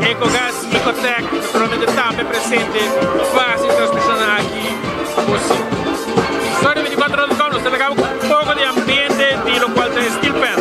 Ecogas, Ecotec naturalmente tambe presente pa haci transmision aki posibel. Historia 24 dot com nos ta laga bo cu un poco di ambiente di locual ta e steel pan.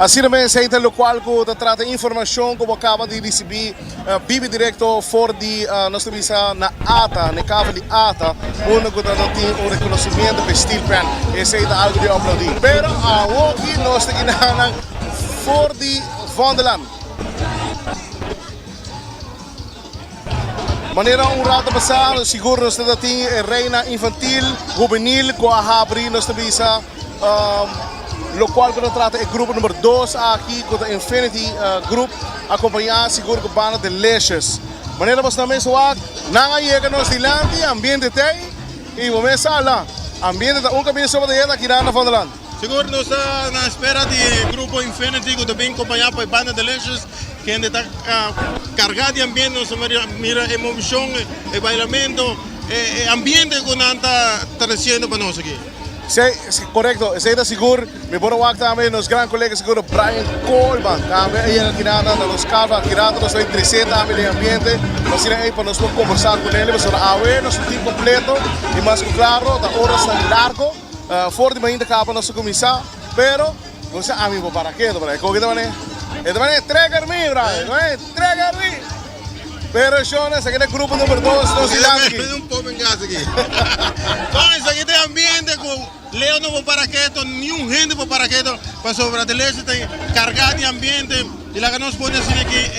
Asina mes ei ta locual cu ta trata informacion cu bo caba di ricibi bibi directo for di nos ta bisa na ata, na e kavel di ata unda cu ta tin un reconocimiento pa e steel pan. Esey ta algo di aplaudi. Pero awoki nos ta ginanan for di Vondelland. Manera un rato pasá, sigur nos ta tin e reina infantil, hubenil ku a habri, nos ta bisa lokual ku ta trata e grupo number dos aki ku ta Infinity Group akompañá sigur ku banda Delicious. Manera boso ta mes wak, nan a yega nos dilanti, ambiente t'ei i bo mes sala. Ambiente ta un caminda soba ta yega aki na Vondelland.
Sigur nos ta na espera di e grupo Infinity cu ta bin compaña pa e banda Delicious kende ta carga di ambiente nos ta mira e movicion e bailamento e ambiente cu nan ta treciendo pa nos aki.
Si, corecto, esey ta sigur. Mi por a wak tambe nos gran colega sigur Brian Koolman tambe a yega aki na nos carpa. Aki rato nos lo trece tambe den ambiente pa asina ey pa nos por conversa cu nel pasobra awe nos tin team completo y mas cu claro ta orasnan largo. For di mainta caba nos a cuminsa pero nos a ami bo para keto bra e koki ta mane e ta mane trigger mi bra e ta mane trigger mi pero shona esaki ta grupo number dos nos dilanti.
Un poco en gas aki. Bon esaki ta e ambiente cu Leo no por para keto ni un hende por para keto pasobra de leche ta carga di ambiente y laga nos pone asina aki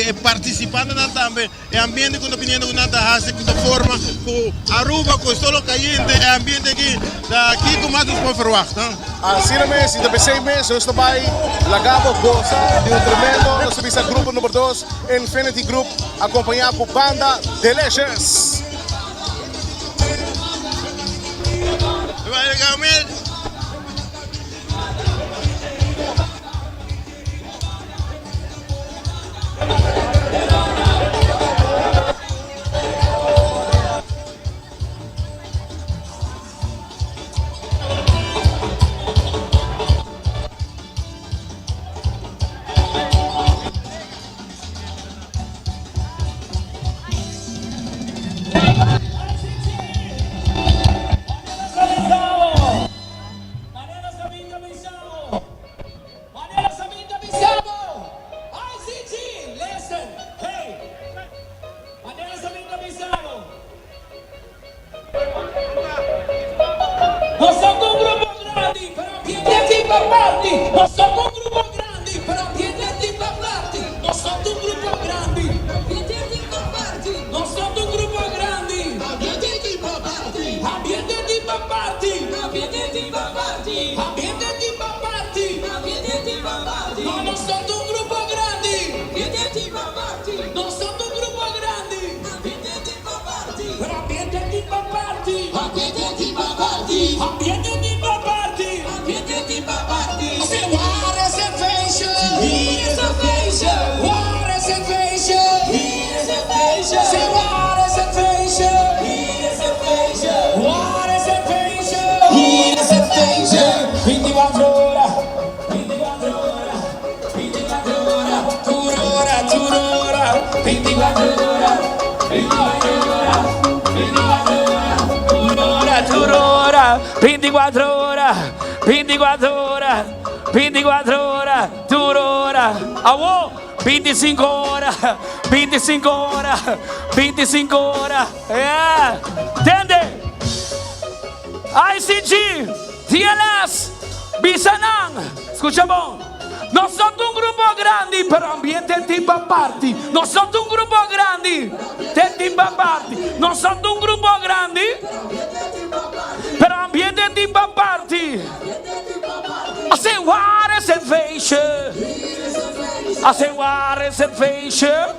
e participantenan tambe. E ambiente ku ta biniendo ku nan ta hasi ku ta forma ku Aruba ku solo kayente e ambiente aki ta kiko mas nos por verwacht no.
Asina mes y ta pesey mes nos ta bay laga bo goza di un tremendo nos ta bisa grupo number dos Infinity Group acompaña cu banda Delicious.
Manera sa bin ta bisa bo, ICG, listen, hey. Manera sa bin ta bisa bo. Nos ta un grupo grandi, pero ambiente tin pa parti. Nos ta un grupo grandi, pero ambiente tin pa parti. Nos ta un grupo grandi, ambiente tin pa parti. Nos ta un grupo grandi, ambiente tin pa parti. Ambiente tin pa parti. Ambiente tin pa parti. Ambiente tin pa parti. No nos ta un grupo grandi. Nos ta un grupo grandi. Pero ambiente tin pa parti. Ambiente tin pa parti. Say what is a feestje? What is a feestje? Say what is a feestje? What is a feestje? 24 ora, 24 ora, 24 ora, tur ora, tur ora, 24 ora, 24 ora, 24 ora, tur ora, tur ora, 24 ora, 24 ora, 24 ora, tur ora. Awo, 25 ora, 25 ora, 25 ora. Yeah. Tende. ICG, TLS, bisa nan, scucha bon, nos no ta un grupo grandi, pero ambiente tin pa parti. Nos no ta un grupo grandi, te tin pa parti. Nos no ta un grupo grandi, pero ambiente tin pa parti. Hace waar is het feestje? Hace waar is het feestje?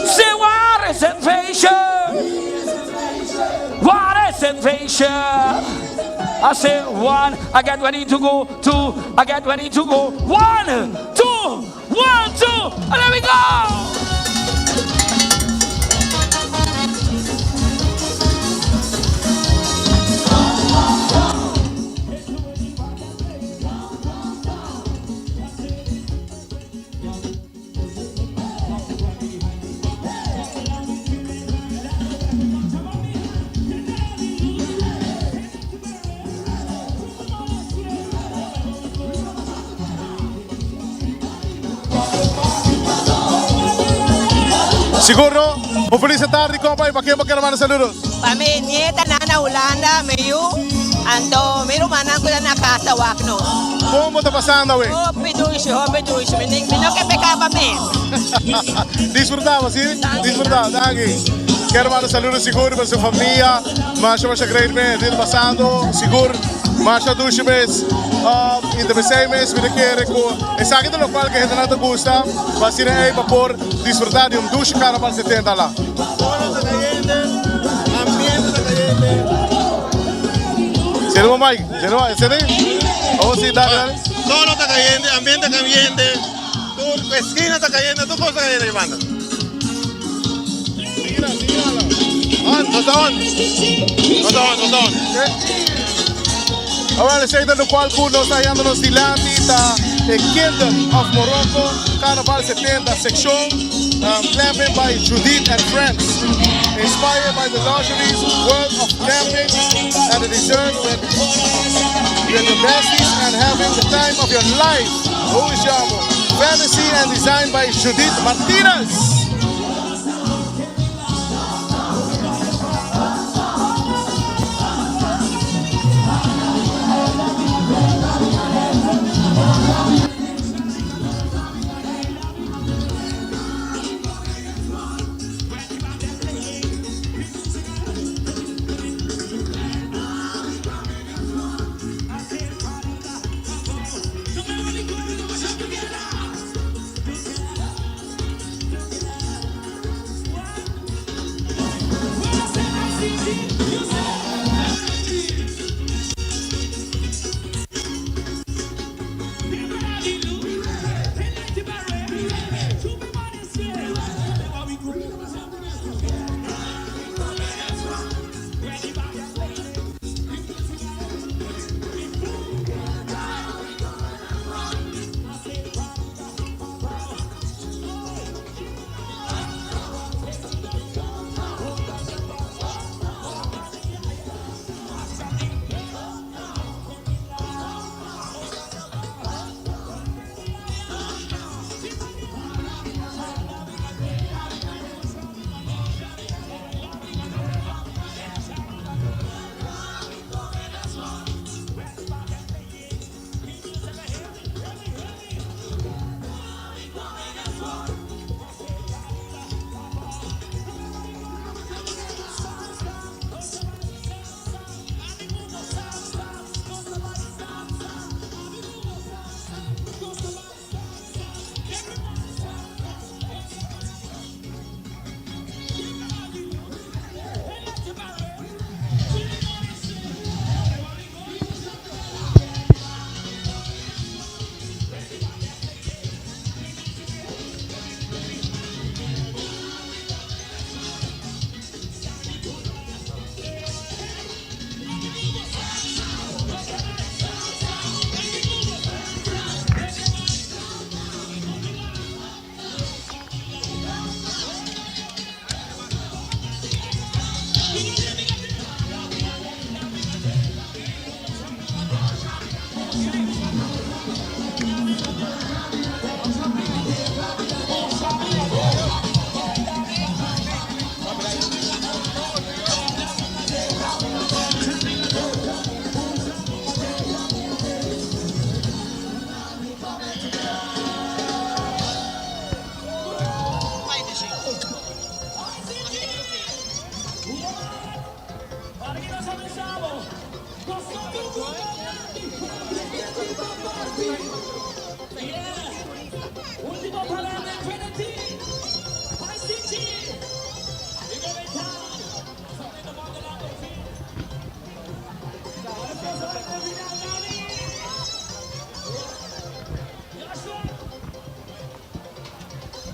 Say waar is het feestje? Waar is het feestje? I say one, I get ready to go. Two, I get ready to go. One, two, one, two, and there we go!
Sigur no? Un feliz tardi compa y pa ken bo kier manda saludos?
Pa mi nieta nan na Hulanda, mi yu, anto mi rumannan ku ta na kas ta wak nos.
Kon bo ta pasando awe?
Hopi dushi, hopi dushi. Mi mi no ke peka pa mi.
Disfruta bo, si? Disfruta, danki. Kier manda saludo sigur pa su famia. Masha masha great mes, dia ta pasando sigur masha dushi mes. Y ta pesey mes mi ta kere ku esaki ta lokual ku e hendenan ta gusta pa asina ey pa por disfruta di un dushi Carnaval 70 la.
Solo ta cayente, ambiente ta cayente.
Dele mic, dele mic, esei Oh si, dale, dale.
Solo ta cayente, ambiente caliente, tur esquina ta cayente, tur cos ta cayente aki banda. On, nos ta on. Nos ta on, nos ta on.
Awel, esei ta locual cu nos ta hayando nos dilanti ta e Kingdom of Morocco Carnaval 70 seccion um, Glamping by Judith and Friends. Inspired by the luxuries world of glamping and the dessert with, with the besties and having the time of your life. Who is Jamo? Fantasy and designed by Judith Martinez.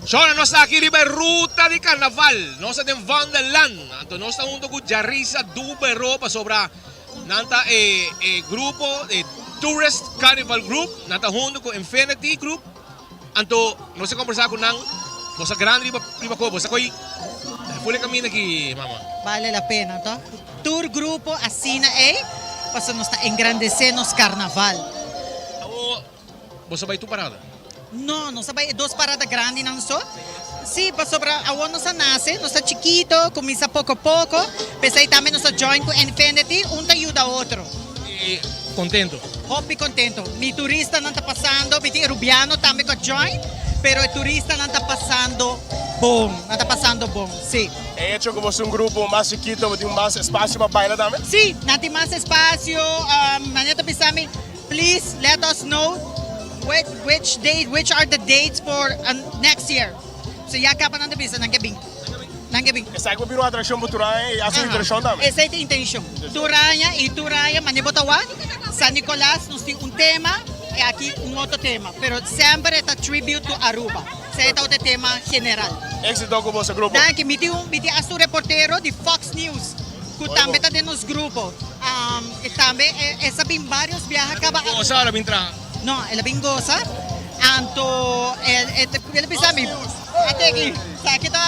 Shona, nos ta aki riba e ruta di karnaval. Nos ta den Wonderland. Anto nos ta hunto ku Jarisa Dubero pasobra nan ta e e grupo e Tourist Carnival Group. Nan ta hunto ku Infinity Group. Anto nos a kombersá ku nan. Bo sa grandi riba riba ko. Bo sa ko'i ful e kaminda aki, mama.
Bale la pena, to? Tur grupo asina ei pasobra nos ta engrandesé nos karnaval.
Awo bo sa bai tur parada?
No, nos a bai e dos parada grandinan so. Sí, pasobra awor nos a nase, nos ta chikito, kuminsá poko poko, p'esei tambe nos a join ku Infinity, un ta yuda otro.
I kontento?
Hopi kontento. Mi turistanan ta pasando, mi tin e rubiano tambe ku a join, pero e turistanan ta pasando bon, nan ta pasando bon, sí.
E hecho ku bo ta un grupo mas chikito, bo tin mas espasio pa baila tambe?
Sí, nan tin mas espasio, manera ta bisa mi. Please let us know which which date which are the dates for next year. So ya caba nan ta bisa nan ke bin. Nan ke bin.
Esaki por bira un atraccion pa tur aña y haci un introduccion tambe.
Esey ta intencion. Tur aña y tur aña mane bo ta wak, San Nicolas nos tin un tema y aki un otro tema. Pero semper e ta tribute to Aruba. Esey ta otro tema general.
Exito cu boso grupo.
Danki. Mi tin un, mi tin hasta un reportero di Fox News cu tambe ta den nos grupo. E tambe e sa bin varios biaha caba.
Goza ora bin traha?
No, el a bin goza. Anto el a bisa mi, ate aki, esaki ta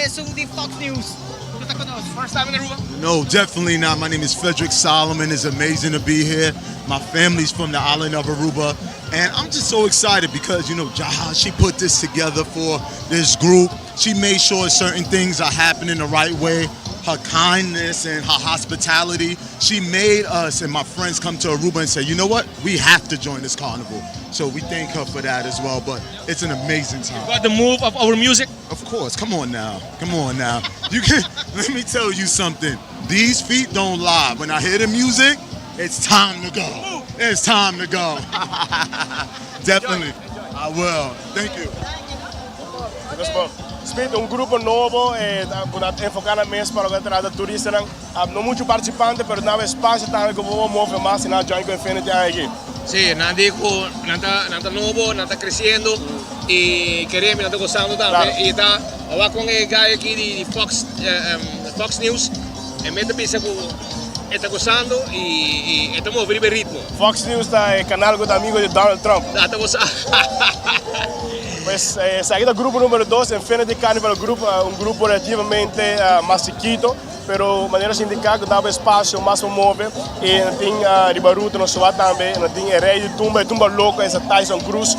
esun di Fox News cu ta conoce.
First time in Aruba?
No, definitely not. My name is Frederick Solomon. It's amazing to be here. My family's from the island of Aruba. And I'm just so excited because, you know, Jaha, she put this together for this group. She made sure certain things are happening the right way. Her kindness and her hospitality. She made us and my friends come to Aruba and say, you know what? We have to join this carnival. So we thank her for that as well. But it's an amazing time.
You got the move of our music?
Of course. Come on now. Come on now. You can let me tell you something. These feet don't lie. When I hear the music, it's time to go. It's time to go. Definitely. I will. Thank you.
Speed, un grupo nobo eh, cu ta enfoca nan mes pa loke ta trata turistanan. No mucho participante, pero nan espacio tambe cu bo por move mas y nan a join cu Infinity aña aki.
Si, nan di cu nan ta nan ta nobo, nan ta creciendo y keremi nan ta gozando tambe. Y ta awak con e guy aki di Fox Fox News, e mes ta bisa cu e ta gozando y e ta move riba e ritmo.
Fox News ta e canal cu ta amigo di Donald Trump.
Nan ta goza.
Pues esaki ta grupo numero dos, Infinity Carnival Group, un grupo relativamente mas chikito. Pero manera nos indica cu daba espacio mas pa move y no tin riba ruta nos suba tambe no tin e rey di tumba, e tumba loco esa Tyson Cruz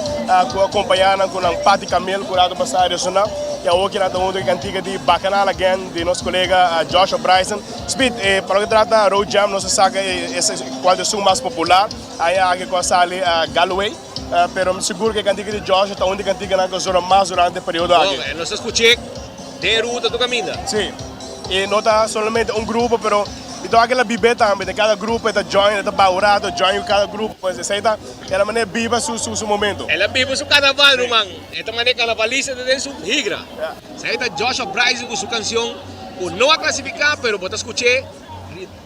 cu a acompaña nan cu nan Patty Camel cu rato pasa a resona y awor ki nan ta hunto cu e cantica di Bacchanal Again di nos colega Joshua Bryson. Speed, pa loke trata Road Jam nos a saca cual ta esun mas popular aña aki cu a sali Galloway pero mi sigur cu e cantica di Joshua ta un di e canticanan cu a zona mas durante e periodo aki.
Bon, nos a scuch'e den ruta tur caminda.
Si. E no ta solamente un grupo pero mi ta wak el a bib'é tambe den cada grupo e ta join e ta baha un rato join cu cada grupo pues esey ta e la manera biba su su momento.
El a biba su carnaval ruman e ta manera carnavalista ta den su higra. Esey ta Joshua Bryson cu su cancion cu no a clasifica pero bo ta scuch'é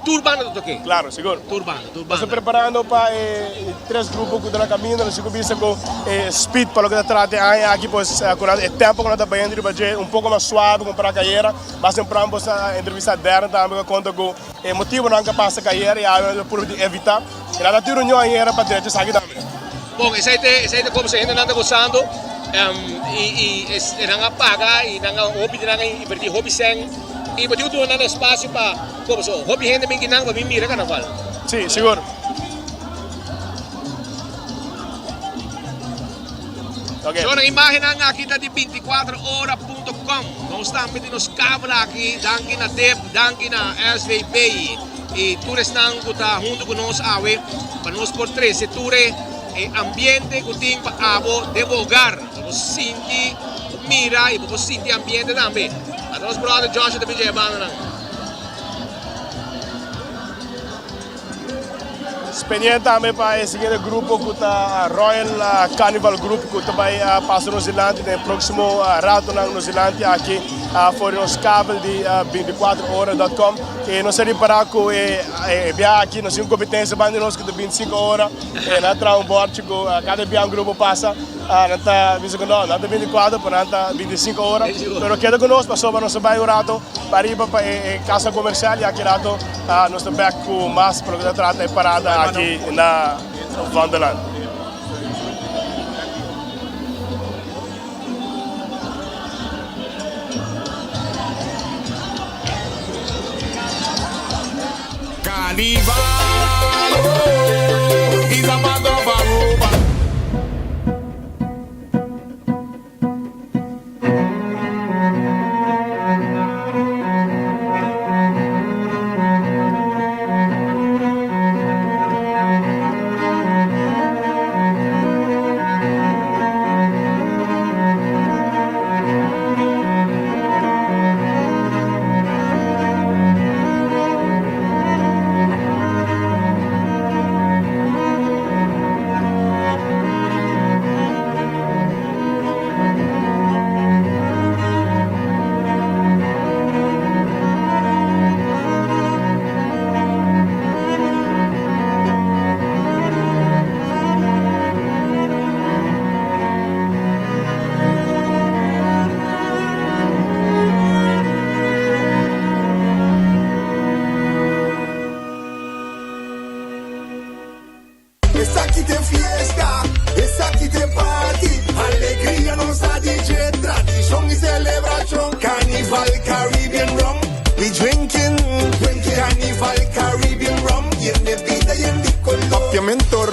Tur banda ta toke.
Claro, sigur.
Tur banda, tur banda.
Nos ta preparando pa e tres grupo cu ta na caminda. Nos sigur bisa cu e speed pa loke ta trata e aña aki pues cu nan e tempo cu nan ta bayendo riba dje un poco mas suave compara cu ayera. Mas tempran bo sa entrevista Darren tambe cu a conta cu e motibonan cu a pasa cu ayera y awe nan ta purba di evita. Y nan ta tin reunion ayera pa drecha esaki tambe.
Bon, esey ta esey ta como su hendenan ta gozando y y nan a paga y nan a hopi di nan a inverti hopi cen y bo tin cu duna nan espacio pa Como so, hopi hende bin kinan pa bin mira carnaval.
Sí, sigur.
Okay. So, nan imagennan aki ta di 24 ora punto com. Nos tambe tin nos kabel aki. Danki na DIP, danki na SVB y tur esnan ku ta huntu ku nos awe pa nos por trese tur e ambiente ku tin pa abo den bo hogar. Pa bo sinti, bo mira y bo por sinti ambiente tambe. Ata nos brother Joshua ta bin dje e bandanan.
Pendiente tambe pa e siguiente grupo cu ta Royal Carnival Group cu ta bay pasa nos dilanti den e proximo ratonan nos dilanti aki for di nos kabel di 24 ora dot com y nos a ripara cu e biaha aki nos tin un competencia banda di nos cu ta 25 ora y nan a traha un borchi cu cada biaha un grupo pasa Nan ta bisa ku no, nan ta binticuatro, pero nan ta binticinco ora. Pero keda ku nos pasobra nos ta bai un rato pariba pa e casa comercial y aki rato nos ta bek ku mas pa loke ta trata e parada aki na Vondelland.
Carnival, oh, is a part of Aruba.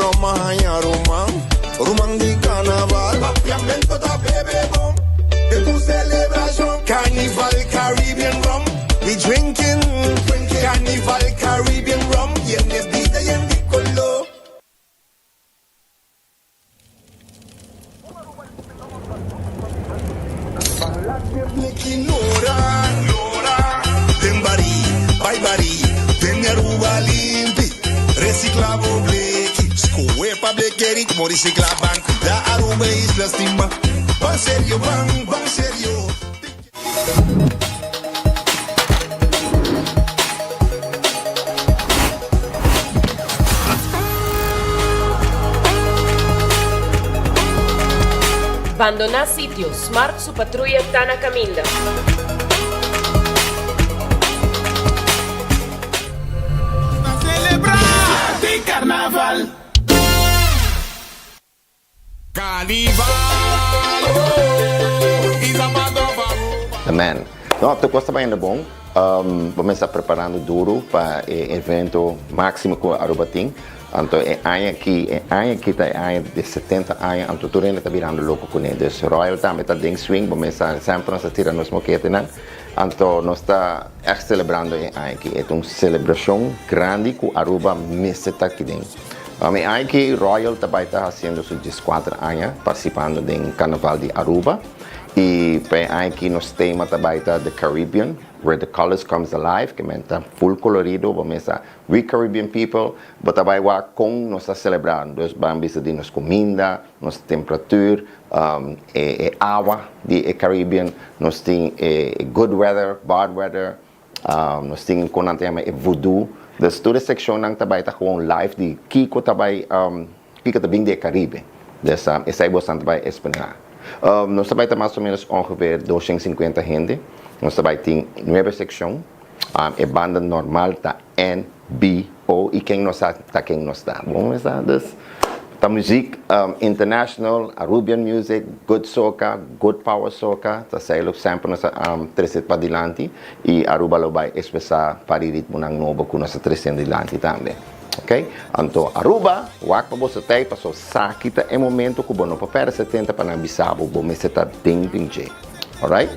rum a haña ruman, ruman di carnaval. Papiamento ta bebe bon, den tur celebracion. Carnival Caribbean rum, we drinking, drinking. Carnival Caribbean rum, yen di bida, yen di color.
Bandoná sitio, Smart su patruya ta na kaminda.
Amen. No, tur cos ta bayendo bon. Bo mester ta preparando duro pa e evento maximo cu Aruba tin. Anto e aña aki, e aña aki ta e aña di 70 aña, anto tur hende ta birando loco cune. Dus Royal tambe ta den swing, bo mester semper nos ta tira nos moketenan. Anto nos ta echt celebrando e aña aki. E ta un celebracion grandi cu Aruba mester ta aki den. E aña aki Royal ta bai ta haciendo su dieskuater aña participando den Carnaval di Aruba y pa e aña aki nos tema ta bai ta The Caribbean, Where the Colors Comes Alive, ke men ta full colorido, bo mesa We Caribbean People, bo ta bai wak con nos ta celebra, dus ban bisa di nos cuminda, nos temperatuur, e awa di e Caribbean, nos tin e good weather, bad weather, Nos tin kon nan ta yama e voodoo. Dus tur e sekshonnan ta bai ta gewoon live di kiko ta bai kiko ta bin di e Karibe. Dus esei bosnan ta bai esperá. Nos ta bai ta mas o menos ongeveer 250 hende. Nos ta bai tin nuebe sekshon. E banda normal ta N, B, O i ken no sa ta ken no sta. Bon mesa? Dus ta muziek international, Arubian music, good soca, good power soca, ta esei lo semper nos a trese padilanti i Aruba lo bai expresa pa di ritmonan nobo ku nos ta tresiendo dilanti tambe. Ok, anto Aruba wak pa boso tei paso saki ta e momento ku bo no por perde 70 pa nan bisa bo bo mester ta den den dje. Alright.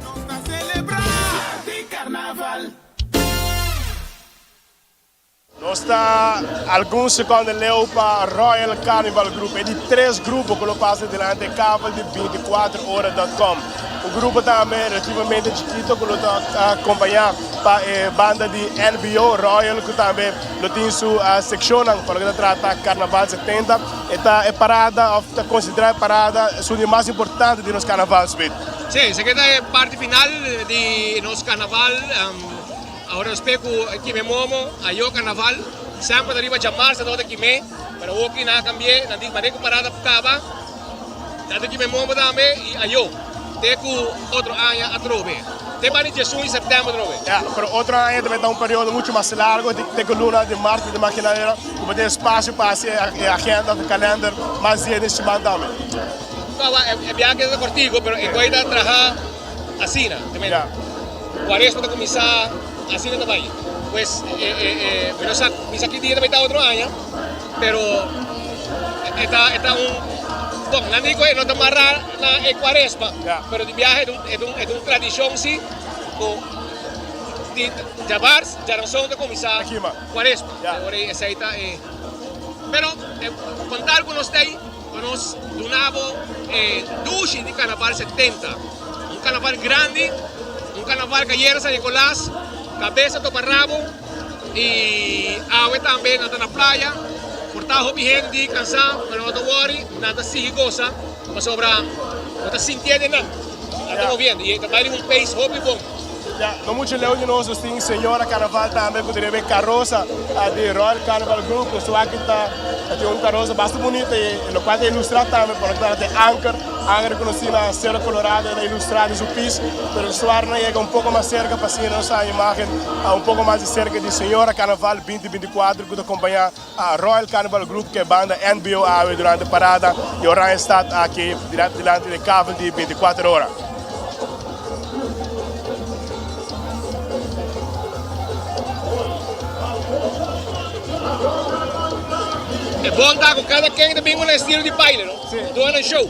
Nos ta algun seconde leu pa Royal Carnival Group, e di tres grupo cu lo pasa dilanti e kabel di 24 ora com. Un grupo tambe relativamente chikito cu lo ta acompaña pa e banda di NBO Royal cu tambe lo tin su seccionnan pa loke ta trata Carnaval 70. E ta e parada of ta considera e parada esun di mas importante di nos Carnaval, Smith.
Si, esaki ta e parti final di nos Carnaval. Ahora nos pe cu kime momo, ayo carnaval, semper ta riba djamarsa tabata kime, pero awoki nan a cambie, nan di mane cu parada caba, nan ta kime momo tambe y ayo, te cu otro aña atrobe, te bani diesun di september atrobe.
Ya, pero otro aña tambe ta un periodo mucho mas largo, te cu luna di mart mi ta imagina era cu bo tin espacio pa haci e agenda of e kalender mas dia den siman tambe.
No, e biahe ta cortico, pero e coy ta traha. Asina, te meen, Cuaresma ta cuminsa, asina ta bay. Pues, mi no sa, mi sa ki dia ta bay ta otro aña, pero e ta, e ta un, bon, nan di cu e no ta mara na e Cuaresma, pero di biaha e ta un, e ta un, e ta un tradicion si, cu di djabars, djaranson ta cuminsa Cuaresma. Ora esey ta e, pero con tal cu nos ta ey. Pa nos duna bo e dushi di Carnaval 70. Un carnaval grandi, un carnaval cayera San Nicolas, cabeza topa rabo y awe tambe nan ta na playa. Por ta hopi hende di cansa, pero no ta worry, nan ta sigui goza pasobra bo ta sintié den nan. Nan ta moviendo y ta bay riba un pace hopi bon.
Ya, no mucho leu di nos, nos tin Señora Carnaval tambe cu ta riba e carosa di Royal Carnival Group. Nos wak ta tin un carosa basta bunita y locual ta ilustra tambe por lo tanto e anker, anker cu nos tin na Cerro Colorado ta ilustra den su pis, pero suar nan yega un poco mas cerca pa asina nos haña imagen un poco mas di cerca di Señora Carnaval 2024 cu ta acompaña Royal Carnival Group cu e banda NBO awe durante parada di Oranjestad aki dilanti di kavel di 24 ora.
E bon ta ku kada ken ta bin ku nan estilo di baile, no? Duna nan show.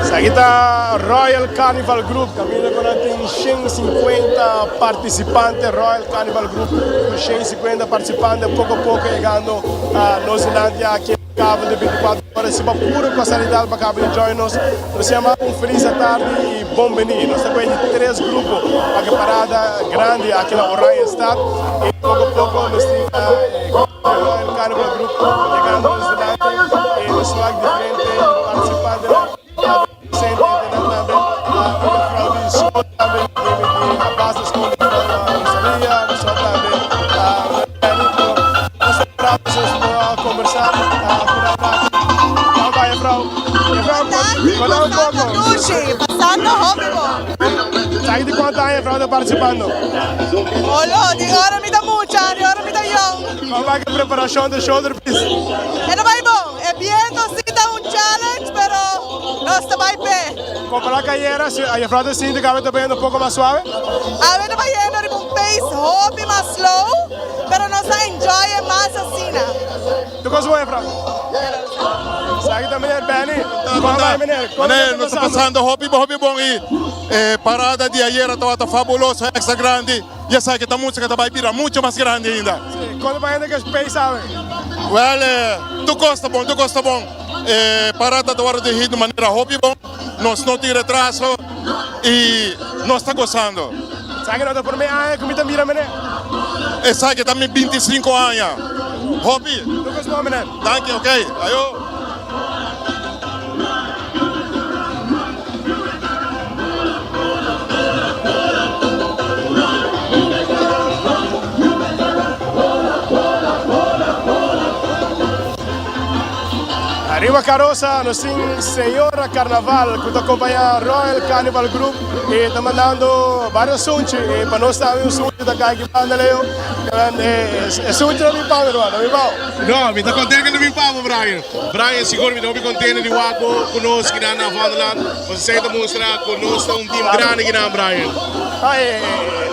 Esaki ta Royal Carnival Group caminda cu nan tin 150 participante Royal Carnival Group cu 150 participante poco poco yegando nos dilanti aki. Cabo di 24 ora si bo puro casualidad pa caba di join nos, nos yama un feliz atardi y bon beni. Nos ta coge di tres grupo pa ke parada grandi aki na Oranjestad y poco poco nos tin Royal Carnival Group yegando nos dilanti y nos wak diferente participantenan ta presente entre nan tambe un mevrouw di school tambe di a basisschool di Rosalia, nos wak tambe Nos ta bravo sos por conversa cu nan aki. Cómo va juffrouw? Juffrouw, conta un poco.
Pasando hopi bon.
Sabi di cuanto aña juffrouw ta participando?
Olo, di ora mi ta mucha, di ora mi ta yong.
Cómo va cu preparacion di shoulder piece?
E ta bay bon. E biento si ta un challenge, pero nos ta bay p'e.
Compara cu ayera, juffrouw ta sinti cu awe ta bayendo un poco mas suave?
Awe ta bayendo riba un pace hopi mas slow. Pero nos a enjoy e mas asina.
Tu cos bon Efra? Esaki ta meneer Benny. Con bai meneer?
Meneer, nos ta pasando hopi hopi bon y e parada di ayera tabata fabuloso, extra grandi y esaki ta musica ta bai bira mucho mas grandi ainda.
Si, con ta bai hende ke space awe?
Wel, tur kos ta bon, tur kos ta bon. E parada ta wòrdu dirigí di manera hopi bon, nos no tin retraso i nos ta gosando.
Esaki no ta promé aña ku mi ta mira meneer?
Esaki ta mi 25 aña. Hopi.
Tur kos bon meneer.
Danki, ok. Ayo.
Ariba Carosa nos tin Señora Carnaval cu ta acompaña Royal Carnival Group y ta mandando varios sunchi y pa nos tambe un sunchi ta cay aki banda Leo. E sunchi no bin pa mi hermano, no bin pa bo.
No, mi ta contento cu no bin pa bo Brian. Brian sigur mi ta hopi contento di wak bo cu nos kinan na Vondelland. Pasobra esey ta mustra cu nos ta un team grandi kinan Brian.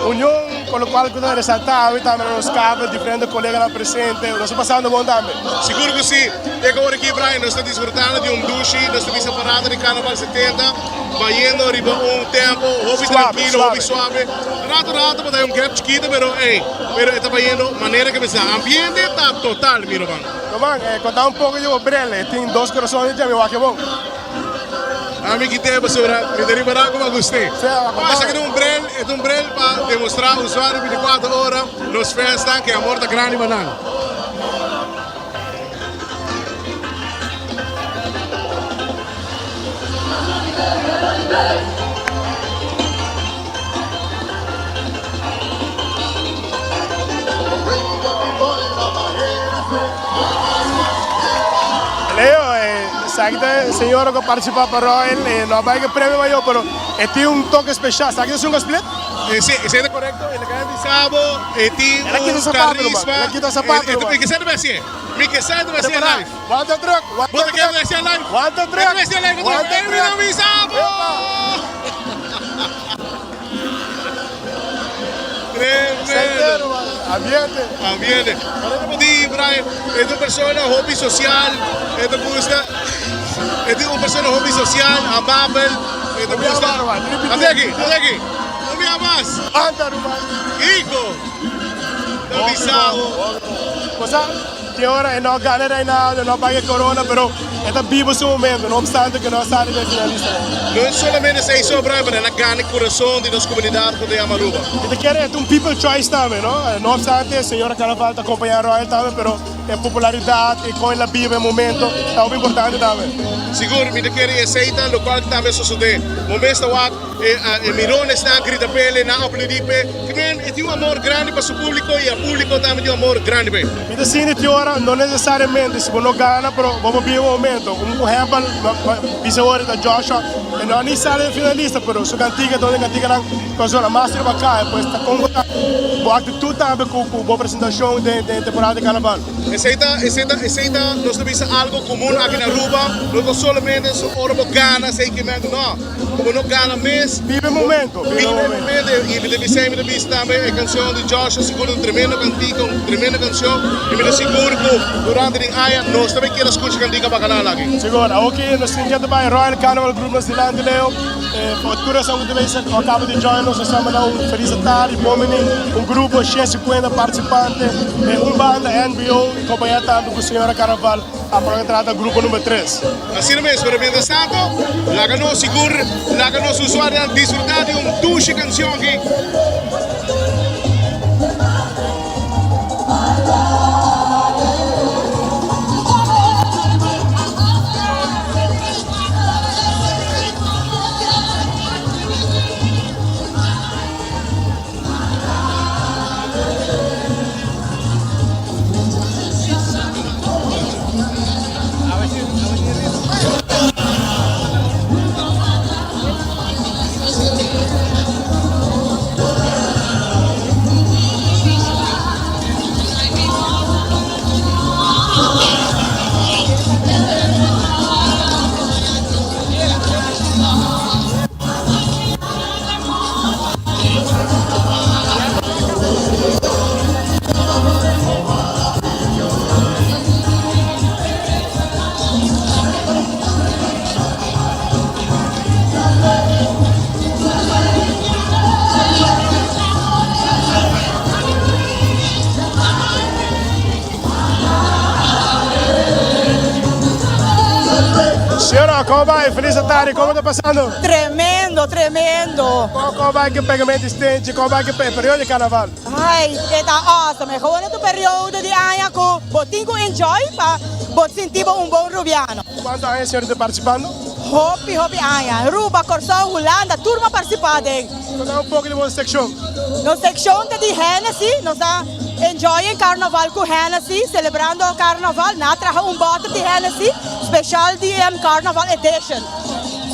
Union. Con lo cual cu ta resalta awe tambe na nos kabel diferente coleganan presente. Nos ta pasando bon tambe.
Sigur cu si. Te cu awor aki Brian nos ta disfrutando di un dushi, nos ta bisa parada di Carnaval 70, bayendo riba un tempo hopi trankilo, hopi suave. Rato rato bo ta hay un gap chikito pero ey, pero e ta bayendo manera cu mester. Ambiente ta total mi ruman.
Ruman, conta un poco di bo bril, e tin dos corazon di dje, mi wak e bon.
Ami kite pasobra mi ta ripará ku a gust'é. Oh, esaki ta un brel, e ta un brel pa demostrá usuario 24 ora nos fans-nan ku e amor ta grandi pa nan.
Leo, esaki ta e señora ku a partisipá pa Royal, e no a bai ku e premio mayor, pero e tin un toke speshal. Esaki ta su split?
Si, esei ta korekto. E ta bisa bo, e tin un karisma.
El a kita sapato, ruman.
Mi ke sa ta bai hasié. Mi ke sa ta bai hasié live.
Wanta druk, wanta druk.
Bo ta ke bai hasié live?
Wanta druk.
E ta bai hasié live.
Wanta druk.
Mi ta bisa bo. Tremendo.
Ambiente.
Ambiente. Di Brian, e ta un persona hopi social, e ta gusta, e ta un persona hopi social, amabel, e ta gusta. Ate aki, ate aki. Un bia mas.
Anda ruman.
Kiko. Ta bisa bo.
Cosa, tin ora e no gana Reinaldo, e no paga e corona, pero e ta biba su momento, no obstante cu no a sali den finalista.
No solamente esey so, Brian, pero el a gana e curason di nos comunidad cu ta yama Aruba.
Mi ta kere e ta un people choice tambe, no? No obstante, señora Carnaval ta acompaña Royal tambe, pero e popularidad y con el a biba e momento ta hopi importante tambe.
Sigur, mi ta kere esey ta locual tambe a sosode. Bo mes ta wak. E mirones nan grita p'e, nan aplaudí p'e. Ki men e tin un amor grandi pa su públiko i e públiko tambe tin un amor grandi p'e.
Mi ta sinti tin ora no nesesariamente si bo no gana pero bo por biba e momento. Un ehèmpel bisa awor ta Joshua, e no a ni sali den finalista pero su kantika ta un di e kantikanan ku a zona mas riba kaya. Pues ta kon bo ta bo aktitut tambe ku bo presentashon den e temporada di karnaval.
Esei ta, esei ta, esei ta nos ta bisa algo komun aki na Aruba, no ta solamente ora bo gana esei ki men, no. Ku bo no gana mes.
Biba e momento.
Biba e momento. I mi ta bisa mi ta bisa tambe e kanshon di Joshua sigur ta un tremendo kantika, un tremendo kanshon. I mi ta sigur ku durante di aña nos tambe kier a skucha kantika bakanal aki.
Sigur. Awoki nos tin kende bai Royal Carnival Group nos dilanti Leo. Pa tur esun ku ta bisa ku a kaba di join nos, nos ta manda un felis tardi, bon bini. Un grupo 150 partisipante, un banda NBO i kompañá tambe ku señora Carnaval. A por entrada grupo number 3.
Asina mes, pero mientras tanto, laga nos sigur, laga nos usuarionan disfruta di un dushi cancion aki.
Señora, como bai? Feliz tarde, como ta pasando?
Tremendo, tremendo.
Como bai cu pegamento di stenchi? Como bai cu e periodo di carnaval?
Ay, e ta awesome. E gewoon e periodo di aña cu bo tin cu enjoy pa bo sinti bo un bon Rubiano.
Cuanto aña señora ta participando?
Hopi, hopi aña. Aruba, Corsou, Hulanda, tur m'a participa den.
Conta un poco di bo seccion.
Nos seccion ta di Hennessy. Nos ta enjoying carnaval cu Hennessy, celebrando carnaval. Nan a traha un boter di Hennessy special di Carnaval edition.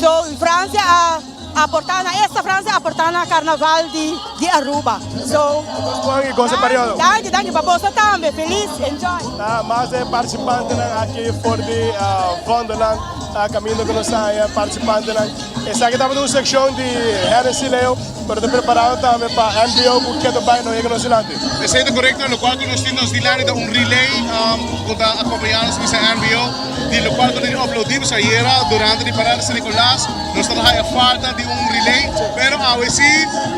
So, Francia a aporta na esta Francia a aporta na carnaval di di Aruba. So,
Bon y goza periodo.
Danki, danki pa boso tambe. Feliz, enjoy.
Ta mas e participantenan aki for di Vondelland ta caminda cu nos ta haña participantenan. Esaki tabata un seccion di Hennessy Leo, pero ta preparado tambe pa MBO cu keto bay no yega nos dilanti.
Esey ta corecto, locual cu nos tin nos dilanti ta un relay cu ta acompaña nos misa MBO, di locual cu nos tin aplaudi pasobra ayera durante di parada di San Nicolas nos tabata haya falta di un relay, pero awe si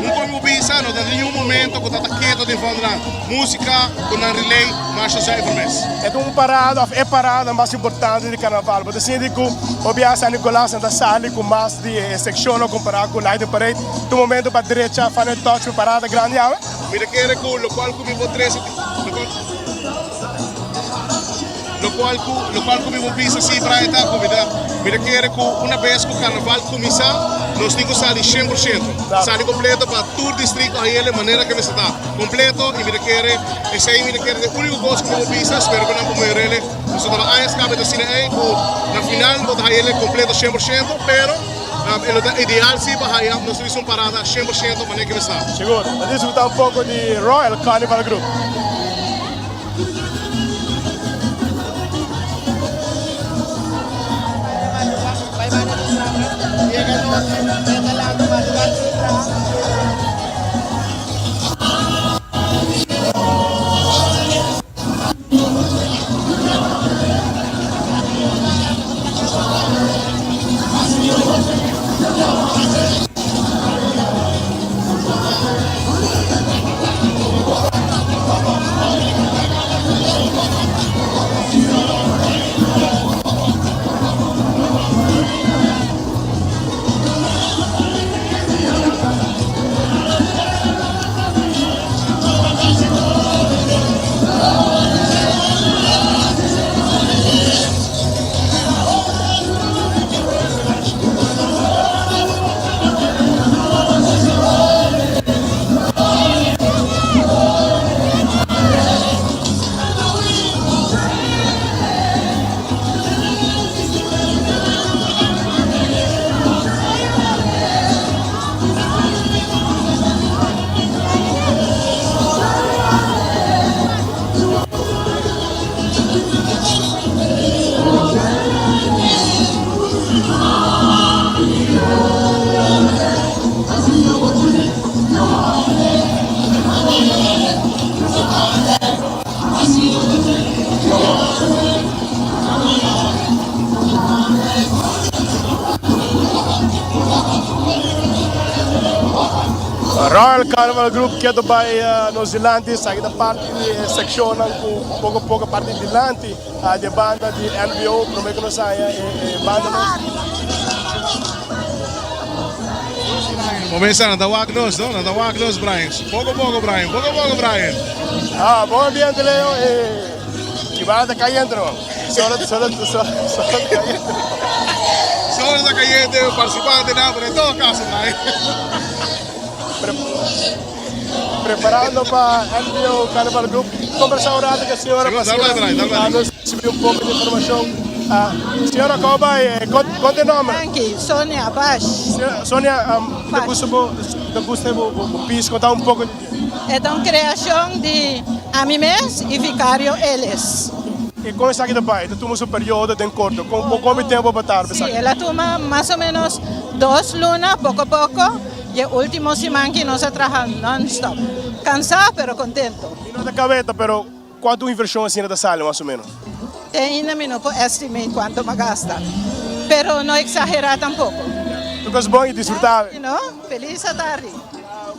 un con bo bisa no ta ningun momento cu ta ta keto den Vondelland. Musica cu nan relay masha zuiver mes.
E ta un parada of e parada mas importante di carnaval. Bo ta sinti cu bo biaha San Nicolas nan ta sali cu mas di e seccionnan compara cu Lighting Parade. Ta un momento pa drecha final touch pa parada grandi awe.
Mi ta kere cu locual cu mi por trece locual cu locual cu mi por bisa si Brian ta cu mi ta mi ta kere cu una bes cu carnaval cuminsa nos tin cu sali 100% sali completo pa tur distrito ayele manera cu mester ta completo y mi ta kere esey mi ta kere ta e unico cos cu mi por bisa spero cu nan por mehorele pasobra tabata añas caba ta asina ey cu na final bo ta hayele completo 100% pero e lo ta ideal si pa haya nos ta bisa un parada 100% manera cu mester ta.
Sigur, ta disfruta un poco di Royal Carnival Group. Royal Carnival Group keto bai nos dilanti, esaki ta parti di e seccionnan cu poco poco parti dilanti di e banda di NBO prome cu nos haya e bandanan.
Comenzá, nan ta wak nos, no? Nan ta wak nos, Brian. Poco poco, Brian. Poco poco, Brian.
Ah, bon ambiente, Leo. Eh, ki banda ta cayente, no? Solo, solo, solo, solo ta cayente.
Solo ta cayente, participante, no, pero en todo caso, Brian.
Pre preparando pa NPO Carnival Group. Conversa un rato cu e señora pa asina nos recibi un poco di informacion. Señora, como bay? Con te nomber?
Danki, Sonia Bash.
Sonia, ta gusta bo, ta gusta bo pis? Conta un poco di dje.
E ta un creacion di ami mes y Vicario Ellis.
Y con esaki ta bay? Ta tuma su periodo den corto? Con con tempo bo tarda
esaki? Si, el a tuma mas o menos dos luna, poco poco. Y e ultimo siman ki nos a traha non stop. Cansá pero contento.
Mi no ta cabeta pero cuanto un inversion asina ta sali mas o menos?
Te ainda mi no por estimate cuanto m'a gasta. Pero no exagera tampoco.
Tur cos bon y disfruta.
Danki no. Feliz atardi.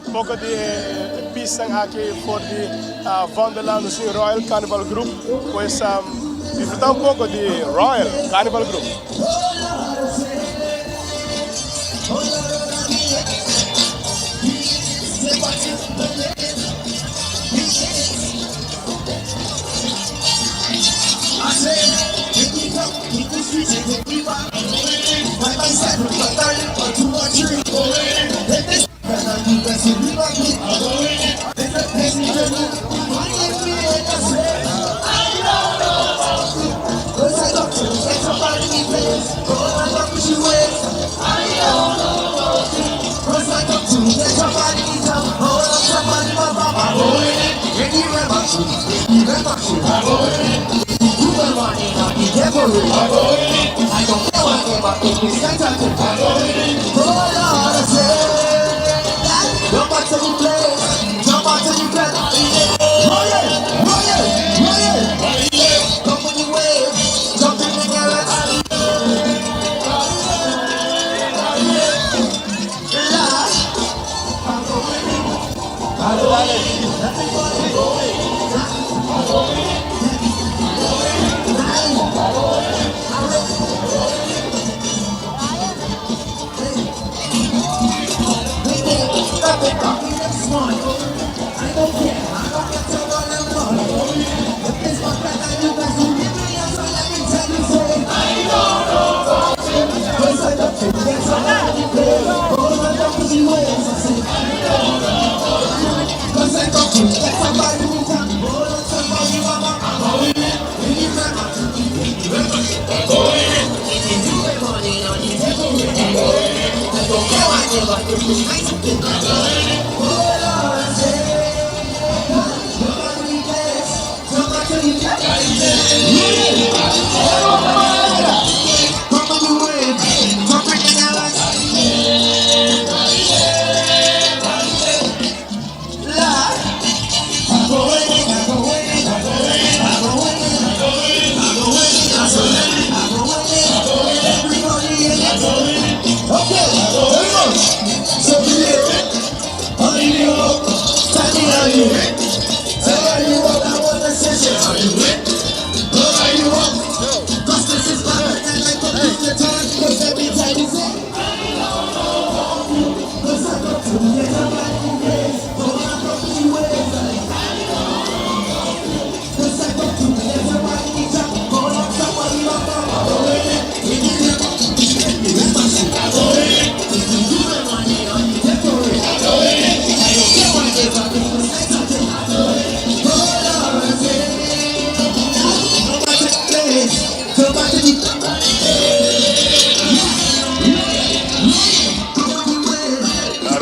Un poco di e pisnan aki for di Vondelland nos tin Royal Carnival Group. Pues disfruta un poco di Royal Carnival Group.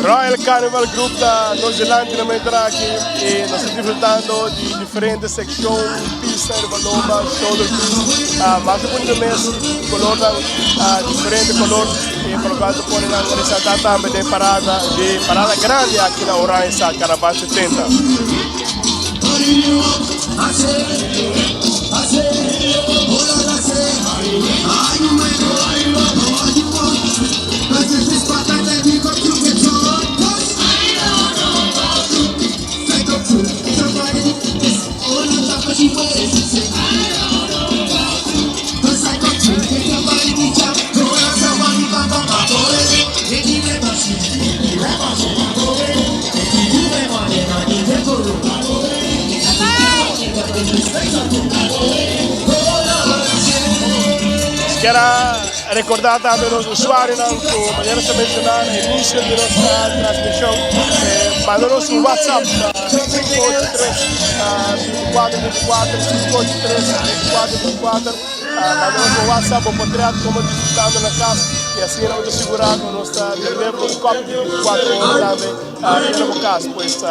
Royal Carnival Group ta nos dilanti na mester aki y nos ta disfrutando di diferente seccion, pista riba lomba, shoulder piece, masha bunito mes, colornan diferente color y por lo cual ta pone nan resalta tambe den parada di parada grandi aki na Oranjestad Carnaval 70. Kier a recorda tambe nos usuarionan cu manera ta menciona na inicio di nos transmision, manda nos un WhatsApp na 583 24 24, 583 24 24. Manda nos un WhatsApp bo potret como disfrutando na cas y asina nos ta sigura cu nos ta deliver un copy di 24 ora tambe na bo cas. Pues su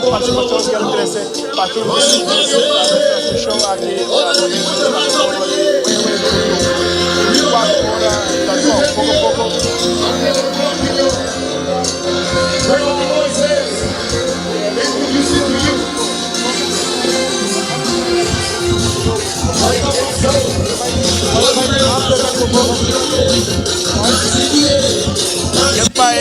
participacion kier trece pa tur nos transmision aki na plataforma di www.24ora.com. Poco poco. Pa e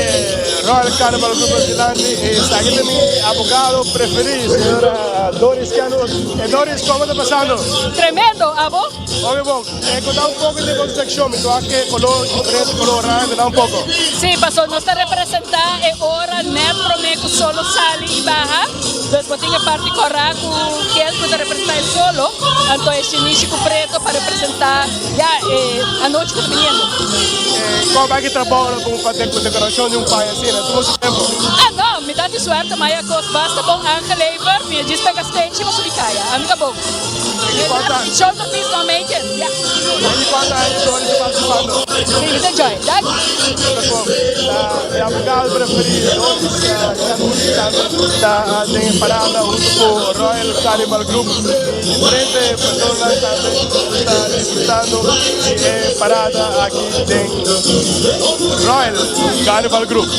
Royal Carnival Group nos dilanti y esaki ta mi abogado preferi, señora Doris Cano. E Doris, como ta pasando?
Tremendo, abo?
Hopi bon. E conta un poco di bo seccion, mi ta wak e color diferente color oranje, conta un poco.
Si, paso nos ta representa e ora net prome cu solo sali y baha. Dus bo tin e parti kòrá ku kel ku ta representá e solo, anto e shinishi ku preto pa representá ya e anochi ku ta biniendo.
Kon bai ki trabou nan ku pa dekorashon di un paña asina? Tuma su tempu.
Ah no, mi ta di suerte, maya kos basta bon aangelever, mi a djis pega stenchi pa subi kaya, ami ta bon. Shoulder piece don't make it. Yeah.
Di cuanto aña Doris ta participando?
Sí, mi ta enjoy. Danki.
Ta e abogado preferi Doris Chanuri tambe ta den e parada hunto cu Royal Carnival Group y diferente personanan tambe ta disfrutando di e parada aki den Royal Carnival Group.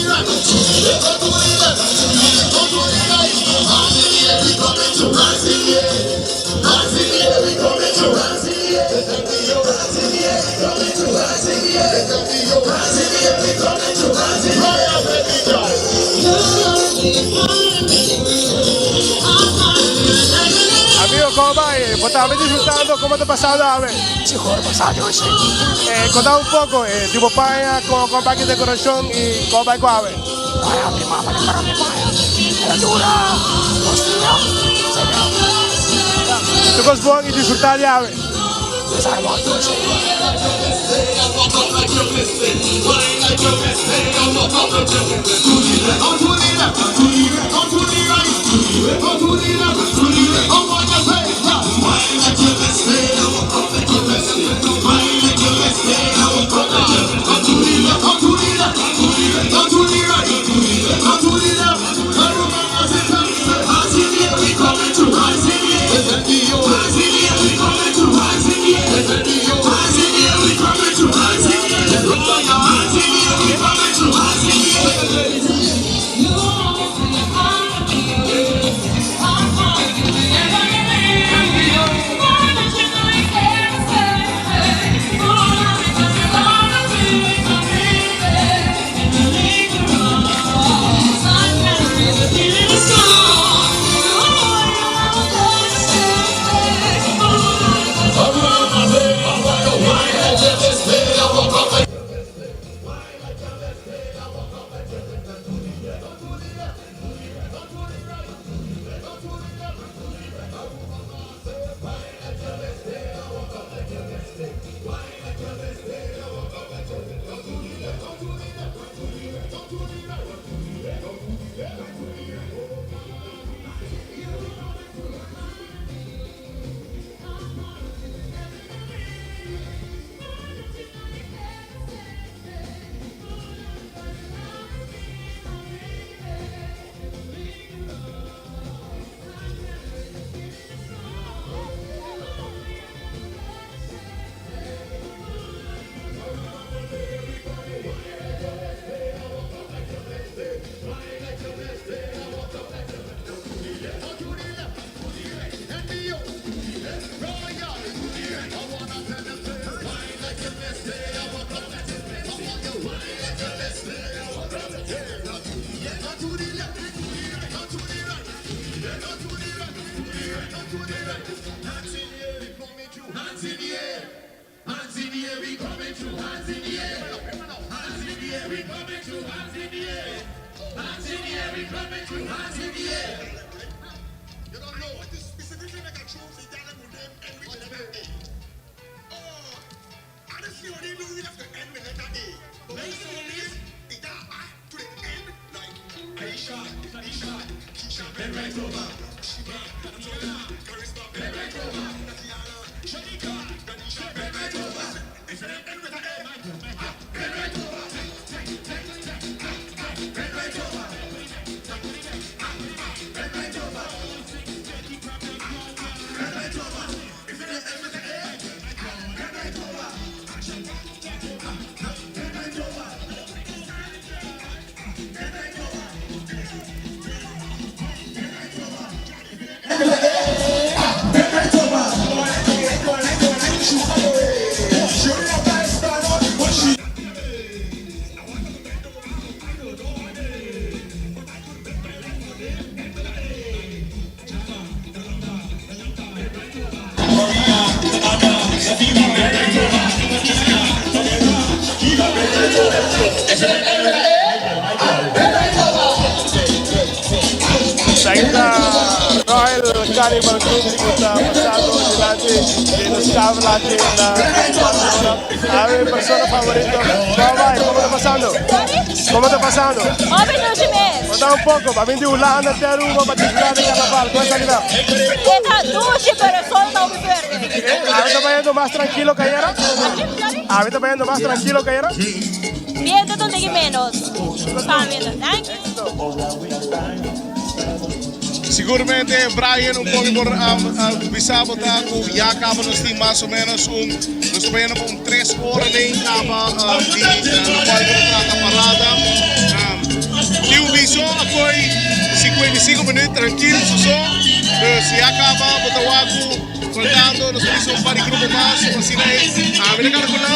Amigo, como bai? Bo tambe disfrutando? Como ta pasando awe?
Si, hoor pasado hoy, sí.
Eh, conta un poco, eh, di bo paña, con con bai ki decoracion y con bai cu awe?
Ay, mi mama le para mi paña. Era dura dos dia, se ve.
Tu cos bon y disfruta di awe. Esaki ta Royal Carnival Group cu ta pasando dilanti di nos tafel aki na Barcelona. Awe mi persona favorito. Como bai? Como ta pasando? Como ta pasando?
Hopi dushi mes.
Konta un poko, pa bin di Hulanda te Aruba pa disfruta di karnaval, kon esaki ta?
E ta dushi pero e sol ta hopi fuerte.
Awe ta bayendo mas trankilo ku ayera? Awe ta bayendo mas trankilo ku ayera?
Biento ta un tiki menos. Pamela, danki.
Siguramente Brian un poco por bisa bo ta cu ya caba nos tin mas o menos un nos ta bayendo pa un tres ora den caba di locual cu ta trata parada. Tin un biso a coy 55 minuut trankil su so dus ya caba bo ta wak cu faltando nos ta bisa un par di grupo mas asina ey ami ta calcula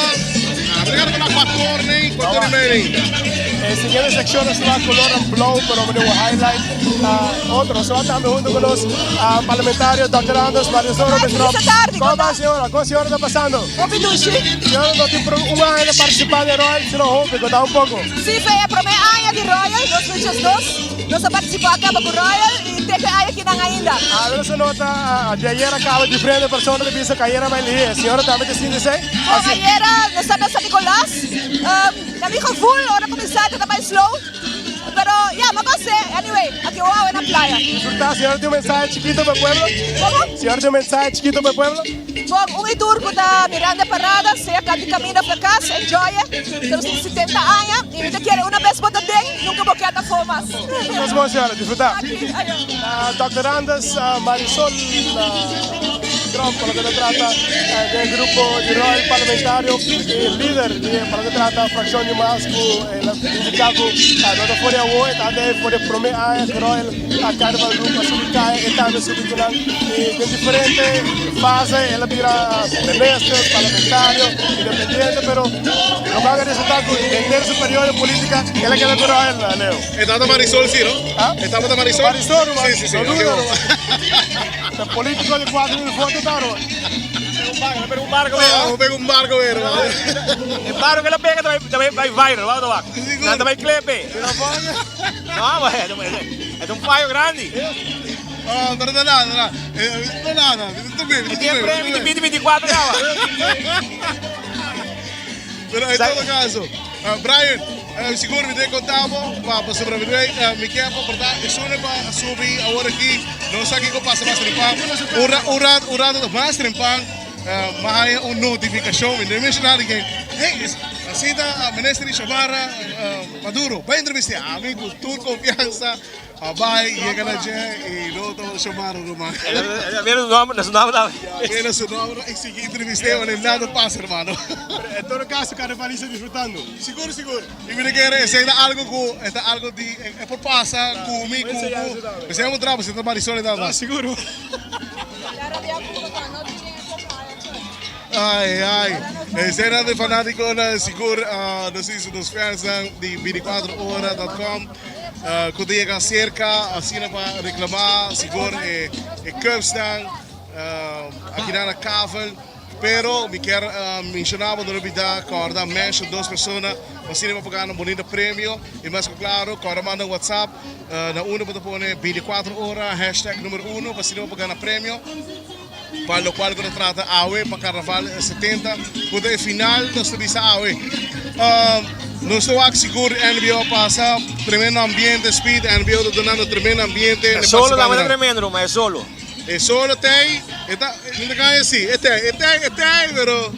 ami ta calcula cuatro ora den cuatro ora y media ainda.
E siguiente seccion nos ta wak colornan blauw pero mi den un highlight. Otro, nos tambe hunto cu nos parlamentario Dòkter Anders Marisol Robert Tromp. Como va señora? Con señora ta pasando?
Hopi dushi.
Señora no tin un aña ta participa den Royal, sino hopi, conta un poco.
Si, fe e prome aña di Royal, 2012, nos a participa caba cu Royal y te cu e aña kinan ainda.
A ver se nota, di ayer a caba diferente persona ta bisa cu ayer a bay lihe. Señora tambe ta sinti esey?
Bon, ayera nos ta na San Nicolas, na mi gevoel ora cuminsa ta bay slow. Pero ya, mi a gos'é. Anyway, aki ho awe na playa.
Disfrutá. Señor tin un mensahe chikito pa e pueblo?
Komo?
Señor tin un mensahe chikito pa e pueblo?
Bon, un i tur ku ta mirando e parada, sea kantu kaminda of na kas, enjoy e. Nos tin 70 aña i mi ta kere una bes bo ta den, nunka bo keda afó mas.
Nos bon, señora. Disfrutá.
Aki, ayo.
Dòkter Anders Marisol Tromp, pa loke ta trata den grupo di Royal Parlamentario i lider di pa loke ta trata frakshon di mas ku El a indica cu no ta for di awo, e ta den for di prome aña cu Royal Carnival Group a subi caya, e tambe a subi cu nan y den diferente fase el a bira minister, parlamentario, independiente, pero lo cu a resulta cu henter su periodo di politica el a keda cu Royal, Leo.
E tabata Marisol si no? E tabata Marisol?
Marisol ruman,
Si, si, si.
no duda ruman. Ta politico di 4000 voto ta ruman.
Un barco
Oh, pega un barco weer, man.
E barco que la pega ta bai bai viral, wou ta wak. Nan ta bai klepe. No, maar het un fallo grandi.
Oh, pero no nada, no nada. No nada. Tu bem, tu
Tiene premio di 2024 caba.
Pero en todo caso, Brian, sigur mi tin conta bo pa pasobra mi tin mi kier pa por ta esun pa subi awor aki no sa kiko pasa mas trempan un un rato un rato mas trempan mi a haya un notificacion mi no menciona di ken hey asi ta minister di Xiomara Maduro bai entrevista ami cu tur confiansa A bai yega na dje y no tabata Xiomara ruman.
Mira su nomber, su nomber tambe.
Mira su nomber y sigui entrevist'é wanneer nada pasa hermano.
Pero en todo caso carnavalista disfrutando.
Sigur sigur. Y mi ta kere esey ta algo cu e ta algo di e por pasa cu mi cu bo. Esey a mutra bo si ta Marisol e tabata.
No sigur.
Ay ay. Esey ta di fanaticonan sigur nos tin nos fansnan di 24 ora dot com. Cu ta yega cerca asina pa reclama sigur e cupsnan akinan na kavel pero mi kier menciona bo no olbida corda mention dos persona pa asina bo por gana un bonito premio y mas cu claro corda manda un whatsapp na unda bo ta pone 24 ora hashtag numero uno pa asina bo por gana premio. Pa locual cu ta trata awe pa Carnaval 70 cu ta e final nos ta bisa awe. Nos ta wak sigur NBO a pasa tremendo ambiente Speed NBO ta dunando tremendo ambiente
E solo tambe ta tremendo ruman e solo.
E solo t'ey e ta mi ta caya si e t'ey e t'ey e t'ey pero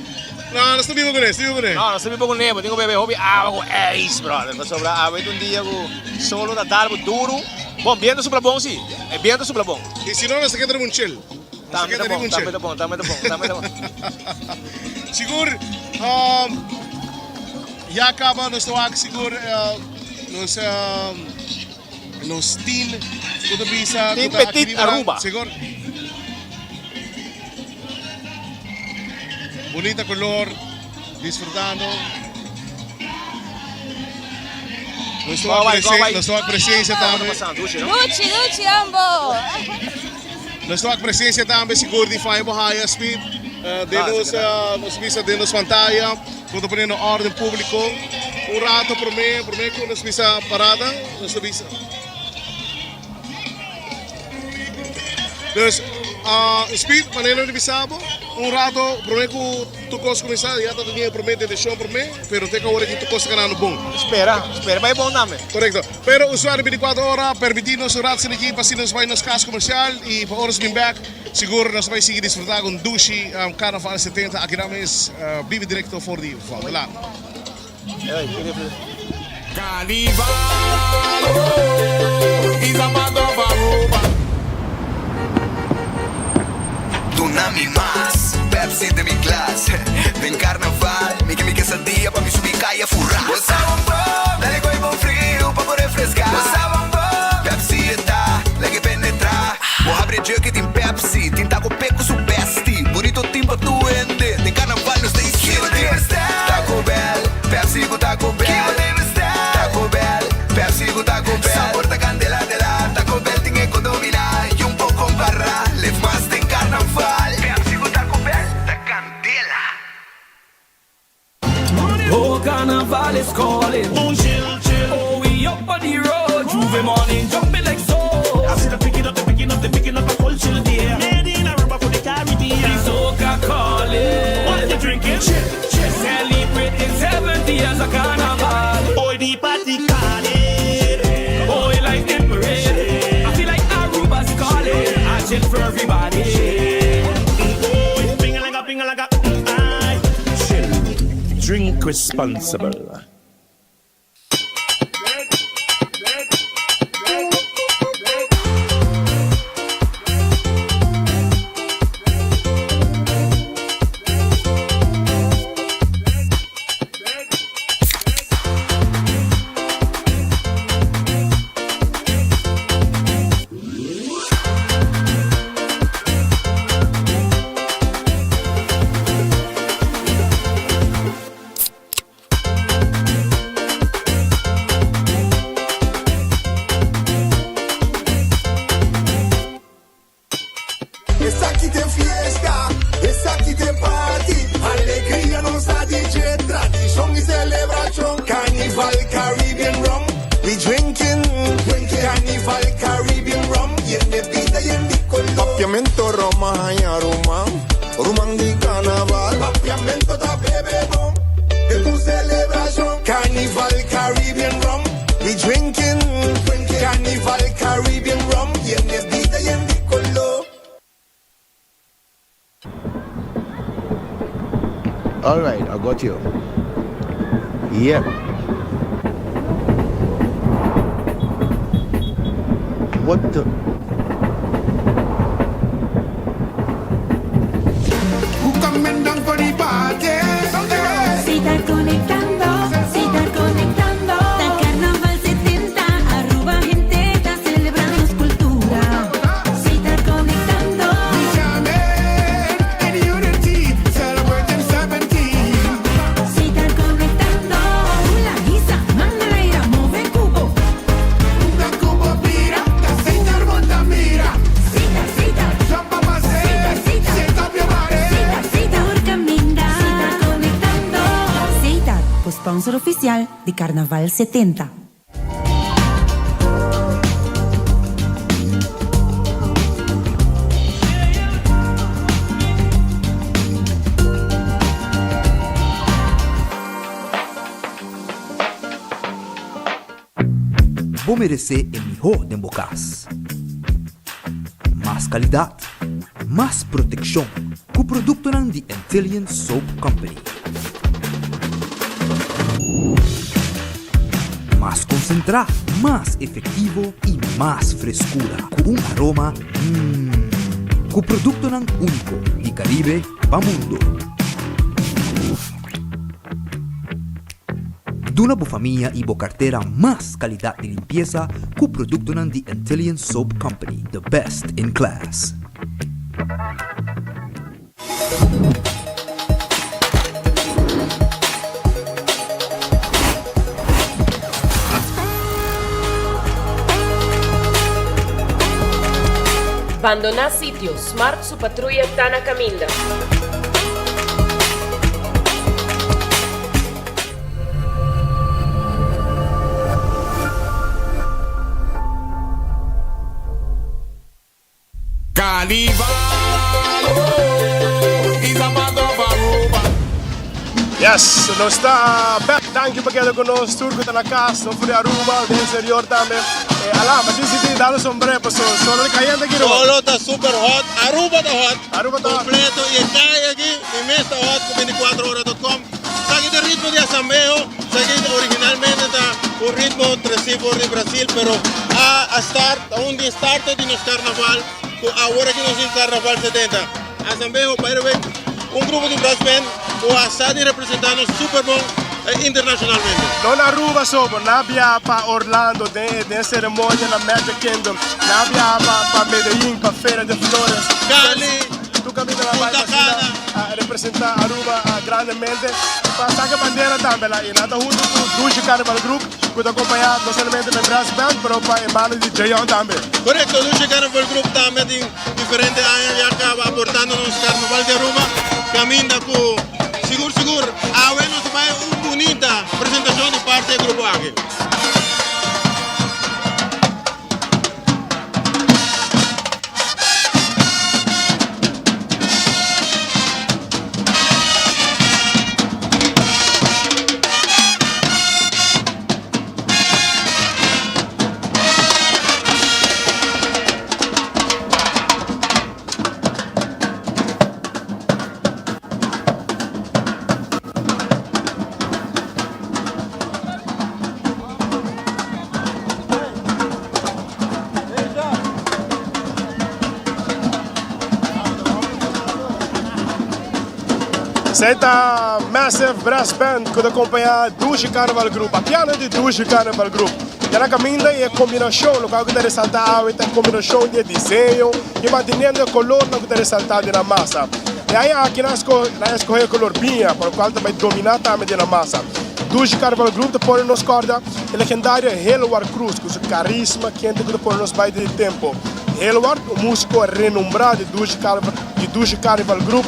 no nos ta biba cune nos ta biba cune.
No nos ta biba cune bo tin cu bebe hopi awa cu ijs brother pasobra awe ta un dia cu solo ta dal bo duro bon biento supla bon si e biento supla bon.
Y si no nos ta keda riba un chel. Nos ta
Tambe
keda
ta
riba
bon,
un
tambe
chel.
ta bon, tambe ta bon, tambe ta bon.
Sigur ya caba nos ta wak sigur nos nos team cu ta bisa
Team
cu ta
Petit
aki riba nan.
Aruba.
Sigur. Bonita color. Disfrutando. Nos ta wak presen, nos ta wak presencia tambe.
Duchi, duchi ambo.
Nos ta wak presencia tambe sigur di Fire Bohaya Speed. Den nos, nos bisa den nos pantaya. Nos ta poniendo orden publico. Un rato prome, prome cu nos bisa parada, nos ta bisa. Dus. Speed, manera di bisa bo, un rato prome cu tur cos cuminsa, ya ta teniendo prome detencion prome, pero te cu awor aki tur cos ta ganando bon.
Spera, spera pa e bon tambe.
Corecto. Pero usuario 24 ora, permiti nos un rato esaki pa asina nos bay nos cas comercial y pa ora nos bin bek, sigur nos bay sigui disfruta cu un dushi Carnaval 70 aki nan mes, bibi directo for di Vondelaan.
Carnival, oh, is a part of Aruba.
Duna mi mas Pepsi den mi glas Den carnaval mi ke mi quesadilla pa mi subi caya fura. Bo sa un bon, dale gooi bon friu pa bo refresca. Bo sa un bon, Pepsi e ta lag'e penetra. Bo habri e jug e tin Pepsi, tin taco pe cu su bestie. Burrito tin pa tur hende, den carnaval nos ta sinti. Taco Bell, Pepsi cu Taco Bell. Taco Bell, Pepsi cu Taco Bell. Sabor ta candela de la, Taco Bell tin e codomina y un poco compara, leef mas den carnaval. Pepsi cu Taco Bell ta candela.
Oh, carnaval is calling. Oh, chill, chill. Oh, we up on the road. J'ouvert morning, jumping like so. I see the picking up, the picking up, the picking up a culture there. Made in Aruba for the Caribbean. The soca calling. What you drinking? Chill, chill. Celebrating 70 years of carnival. Oh, the party calling. Oh, it like the parade. I feel like Aruba's calling. I chill for everybody. Oh, ping-a-langa, ping-a-langa, aye. Chill. Drink responsible.
Esaki t'e fiesta, esaki t'e party, alegria nos ta DJ, tradicion y celebracion. Carnival Caribbean Rum, we drinking, drinking. Carnival Caribbean Rum, yen di bida, yen di color. Papiamento Roma haña ruman, ruman di carnaval. Papiamento ta bebe bon, den tur celebracion. Carnival Caribbean Rum, we drinking, drinking. Carnival Caribbean Rum, yen di bida, yen di color.
Alright, I got you. Yep. What the?
Who coming down for the party?
Si ta conectando, si ta conectando. Ta Carnaval 70, Aruba hende ta celebrando nos cultura. Si ta conectando.
And unity, celebrating 17.
Si ta conectando. Hula, hisa, manda move cubo.
Hunga cubo bira, ta monta mira.
Sita, sita.
Jump up and say, shake up your body.
Sita, sita, caminda. Si ta conectando. Sita, sponsor oficial di Carnaval 70.
Bo merece e miho den bo cas. Mas calidad, mas proteccion cu productonan di Antillian Soap Company. Mas concentra, mas efectivo y mas frescura cu un aroma mmm. Cu productonan unico di Caribe pa mundo. Duna bo famia y bo cartera mas calidad di limpieza cu productonan di Antillian Soap Company, the best in class.
Bandona sitio, Smart su patruya ta na caminda.
Carnival.
Yes, nos ta back. Danki pa keda ku nos. Tur ku ta na kas, no for di Aruba, den exterior tambe. Eh, Alan, pa disidí dal un sombré paso solo di kayente aki Aruba.
Solo ta super hot, Aruba ta hot.
Aruba ta hot.
Completo y e calle aki, mi mes ta hot cu 24ora.com. Esaki ta ritmo di asambleo, esaki originalmente ta un ritmo treci for di Brasil, pero a a start, ta un di e starter di nos carnaval, cu awor aki nos tin Carnaval 70. Asambleo, by the way, un grupo di brass band cu a sa di representa nos super bon internacionalmente.
No na Aruba so, pero nan a biaha pa Orlando den e ceremonia na Magic Kingdom, nan a biaha pa pa Medellin pa Feria de Flores.
Cali,
Tur caminda nan a bai
Punta
pa asina
Cana.
a representa Aruba grandemente y pa saca bandera tambe la y nan ta hunto cu Dushi Carnival Group cu ta acompaña no solamente pa e brass band pero pa e banda di Jayon tambe.
Correcto, Dushi Carnival Group tambe tin Diferente aña ya caba aportando nos Carnaval di Aruba caminda cu sigur sigur awe nos ta bay un bunita presentacion di parti e grupo aki.
Esey ta Massive Brass Band cu ta acompaña Dushi Carnival Group, a piano di Dushi Carnival Group. Ta na caminda y e combinacion, locual cu ta resalta awe ta e combinacion di e diseño y manteniendo e colornan cu ta resalta den a masa. E aña aki nan a escoge e color biña, pa locual ta bay domina tambe den a masa. Dushi Carnival Group ta pone nos corda e legendario Helward Cruz cu su carisma kende cu ta pone nos bay den e tempo. Helward, un musico renombra di Dushi Carnival, di Dushi Carnival Group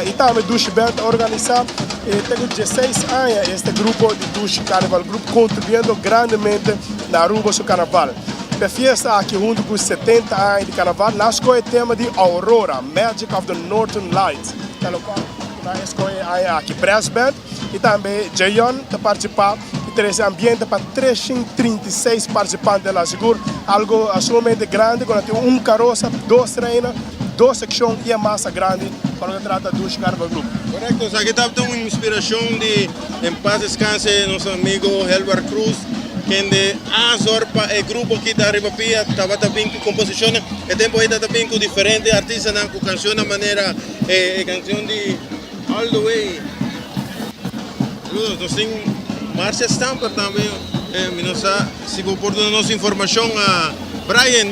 y tambe Dushi Band a organisa te cu dieseis aña este grupo di Dushi Carnival Group contribuyendo grandemente na Aruba su carnaval. P'e fiesta aki hunto cu 70 aña di carnaval nan a scoge e tema di Aurora, Magic of the Northern Lights, ta locual cu nan a escoge e aña aki. Brass Band y tambe Jayon ta participa y trece ambiente pa 336 participante la sigur algo sumamente grandi cu nan tin un carosa, dos reina, dos seccion y e masa grandi pa loke ta trata Dushi Carnival Group.
Correcto, esaki tabata un inspiracion di en paz descanse nos amigo Helward Cruz kende a zorg pa e grupo aki ta riba pia tabata bin cu composicionnan, e tempo ey tabata bin cu diferente artistanan cu cancionnan manera e cancion di All the way. Saludos, nos tin Marcia Stamper tambe. Eh, mi no sa si bo por duna nos informacion a Brian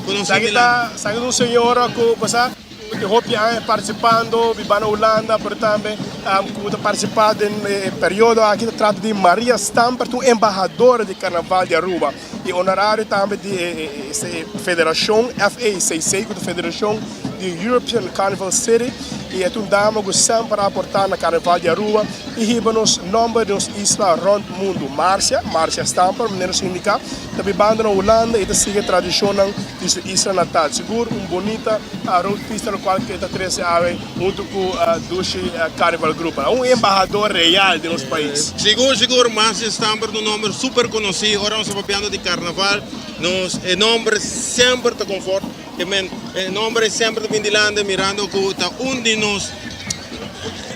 cu nos
Saki ta, saki ta un señora cu pasa cu hopi aña participando, biba na Hulanda, pero tambe um, cu ta participa den e periodo aki. Ta trata di Maria Stamper, ta un embahadora di Carnaval di Aruba y honorario tambe di e, e, e federacion FACC, cu ta Federacion di European Carnival City y e ta un dama cu semper a aporta na Carnaval di Aruba y hiba nos nomber di nos isla rond mundo. Marcia, Marcia Stamper, manera nos indica, ta bibando na Hulanda y ta sigui e tradicionnan di su isla natal. Sigur un bonita roadpista locual cu e ta trece awe hunto cu Dushi Carnival Group. Un embahador real di nos pais.
Sigur, sigur, Marcia Stamper ta un nomber super conoci. Ora nos ta papiando di Carnaval, nos e nomber semper ta confort. Ke men e nomber ei semper ta bin dilanti mirando ku ta un di nos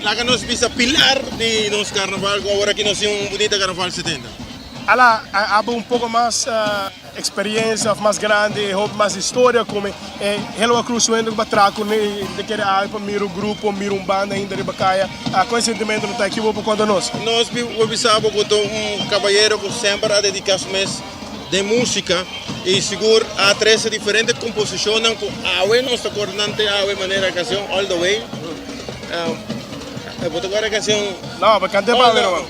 laga nos bisa pilar di nos karnaval ku awor aki nos tin un bunita karnaval 70.
Ala abo un poko mas experiencia of mas grandi hopi mas historia ku mi e Helwa Cruz wende ku ba traha ku ne ta kere awe pa mira un grupo mira un banda ainda riba kaya kon e sentimento no ta aki bo por konta nos?
Nos por bisa bo ku ta un kabayero ku semper a dediká su mes den músika i sigur a trese diferente komposishonnan ku awe nos ta kòrda nan te awe manera e kanshon All the Way. Bo ta kòrda e kanshon?
No, bo kant'é pa awe no.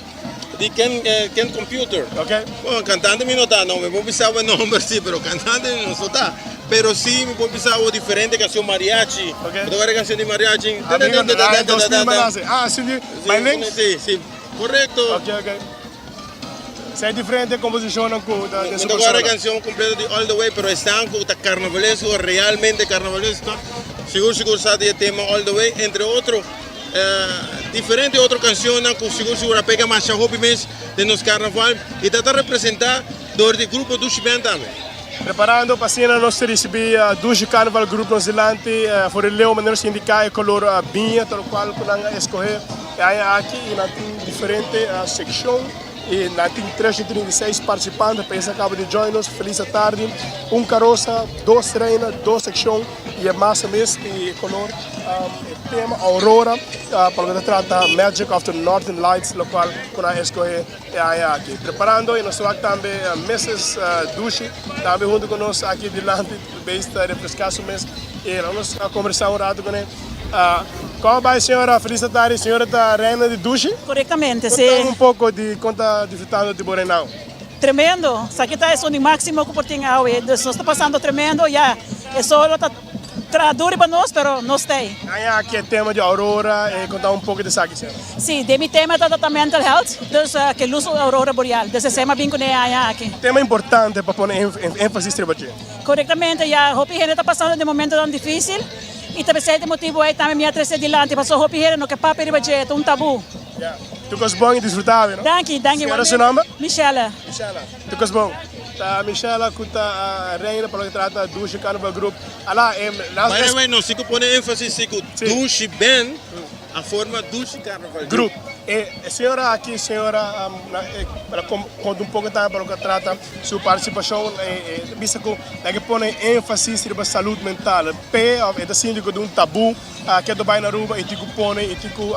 Di Ken Ken Computer.
Ok.
Bon, kantante mi no ta, no, mi por bisa bo e nòmber si, pero kantante mi no ta. Pero si mi por bisa bo diferente kanshon mariachi.
Ok.
Bo ta kòrda e kanshon di mariachi?
Amigo, ah, si, di My Links?
Si, si, korekto.
Ok, ok. Sa e diferente composicionnan cu ta den su
Mi ta guarda
persona.
e cancion completo di All the Way, pero esnan cu ta carnavalesco, realmente carnavalesco, sigur sigur sa di e tema All the Way, entre otro. diferente otro cancionnan cu sigur sigur a pega masha hopi mes den nos carnaval y ta ta representa door di grupo Dushi Band tambe.
Preparando pa asina nos ta ricibi Dushi Carnival Group nos dilanti for di leu manera nos indica e color biña ta locual cu nan a escoge e aña aki y nan tin diferente seccion y nan tin 336 participante pa esnan caba di join nos feliz atardi un carosa dos reina dos seccion y e masa mes y e color e tema aurora pa loke ta trata magic of the northern lights locual cu nan a escoge E aña aki preparando y nos ta wak tambe Mrs. Dushi tambe hunto cu nos aki dilanti beis ta refresca su mes y lo nos a conversa un rato cune. Como bay señora? Feliz tardi. Señora ta reina di Dushi?
Correctamente, si.
Conta un poco di con ta disfrutando di bo reinao.
Tremendo. Esaki ta esun di maximo cu por tin awe. Dus nos ta pasando tremendo ya. E solo ta. Traha duro riba nos, pero nos ta ei.
Aña aki e tema di Aurora, e conta un poco di esaki, señora.
Si, den mi tema ta ta mental health, dus ke luz Aurora Boreal, dus esei mi a bin cune e aña aki.
Tema importante pa pone enfasis riba dje.
Corectamente, ya hopi hende ta pasando den momentonan dificil y ta pesey e motibo ei tambe mi a trece dilanti, pasobra hopi hende no ke papia riba dje, ta un tabu.
Ya, tur cos bon y disfruta awe, no?
Danki, danki.
Señora su nomber?
Michelle.
Michelle. Tur cos bon. Ta Michelle cu ta reina pa loke trata Dushi Carnival Group. Ala, e
las By the way, nos tin cu pone enfasis si cu Dushi Band a forma Dushi Carnival
Group. E señora aki, señora, para conta un poco tambe pa loke trata su participacion, e ta bisa cu nan ke pone enfasis riba salud mental. P'e of e ta sinti cu ta un tabu. Keto bai na Aruba y tin cu pone y tin cu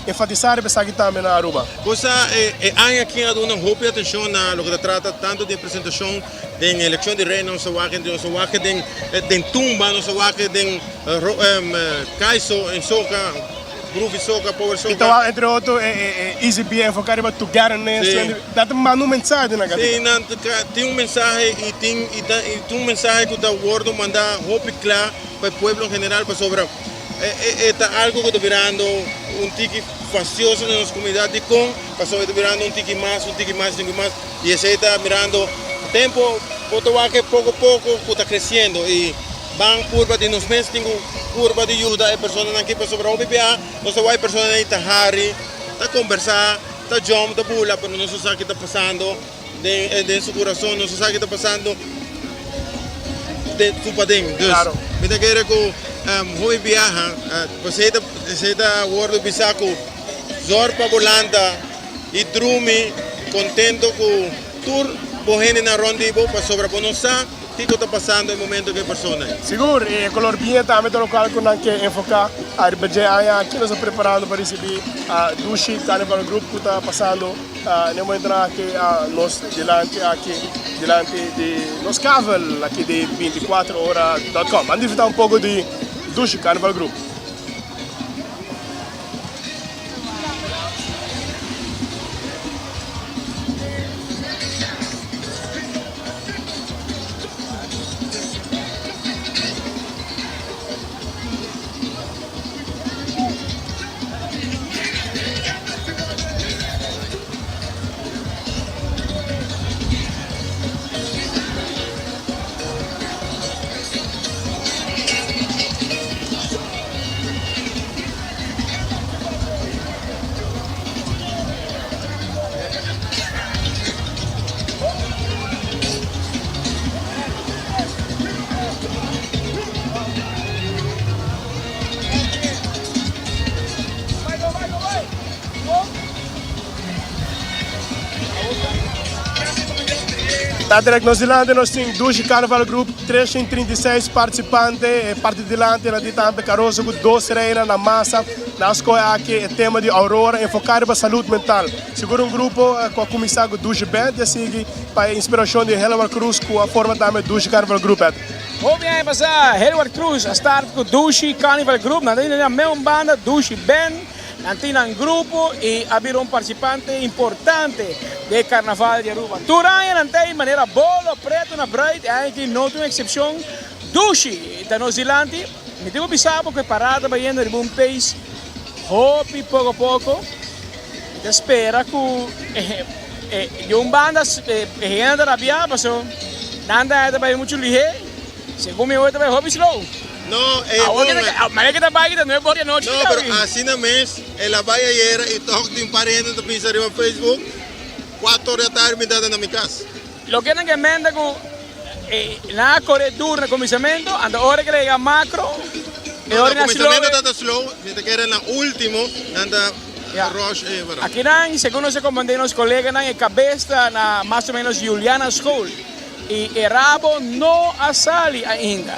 enfatisa riba esaki tambe na Aruba.
Cosa e aña aki a duna hopi atencion na loke ta trata tanto di e presentacion den eleccion di rey nos a wak nos a wak den den tumba nos a wak den kaiso en soca groovy soca power soca.
Y ta wak entre otro e Easy B a enfoca riba togetherness
Si.
Nan ta manda un mensahe den nan
Si nan tin un mensahe y tin y tin un mensahe cu ta wordo manda hopi cla. Pa e pueblo en general pasobra e ta algo ku ta birando un tiki fastioso den nos komunidat dikon pasobra e ta birando un tiki mas un tiki mas un tiki mas i esei ta mirando tempo bo ta wak poko poko ku ta kresiendo i ban purba di nos mes tin ku purba di yuda e personanan aki pasobra hopi bia nos ta wak e personanan ei ta hari ta kombersá ta jòm ta bula pero nos no sa ki ta pasando. Den su kurason nos sa ke ta pasando den su paden. Dus mi ta kere ku hopi biaha esei ta esei ta wordo bisa ku zòrg pa bo lanta i drumi kontento ku tur bo hendenan rònt di bo pasobra bo no sa kiko ta pasando e momento ku e persona ei.
Sigur, e kolor biña tambe ta lokual ku nan ke enfoká riba dje aña aki. Nos ta preparando pa risibí Dushi Carnival Group ku ta pasando. Na e momentonan aki nos dilanti aki dilanti di nos kavel aki di 24 ora dot com. Ban disfruta un poko di Dushi Carnival Group. Ta direct nos dilanti nos tin Dushi Carnival Group 336 participante e parti dilanti nan tin tambe Caroso cu dos reina na masa nan a scoge aki e tema di Aurora enfoca riba salud mental sigur un grupo cu a cuminsa cu Dushi Band y a sigui pa e inspiracion di Helward Cruz cu a forma tambe Dushi Carnival Group.
Hopi aña pasá Helward Cruz a start ku Dushi Carnival Group. Nan ta tin nan meun banda, Dushi Band. Nan tin nan grupo i a bira un partisipante importante den e karnaval di Aruba. Tur aña nan ta ei manera bolo preto na bruid. E aña aki no ta un eksepshon. Dushi ta nos dilanti. Mi tin ku bisa bo ku e parada bayendo riba un pace hopi poko poko. Mi ta spera ku di un banda e hende ta rabiá pasobra nan ta bai muchu lihé, segun mi hoy ta bai hopi slow.
No, e
Awor ke ta, manera ke ta bai ke ta nuebe or di anochi
No, pero asina mes el a bai ayera y toch tin par hende ta bisa riba Facebook, cuatro or di atardi mi ta na mi cas.
Loke nan ke menta ku nan a kore duro na kuminsamentu, anto ora ke yega makro, e
No,
ora
na
nan slow.
kuminsamentu ta ta slow, mi ta kere na ultimo nan ta rush e wara.
Akinan, segun nos a komprende nos koleganan, e kabes ta na mas o menos Juliana School i e rabo no a sali ainda.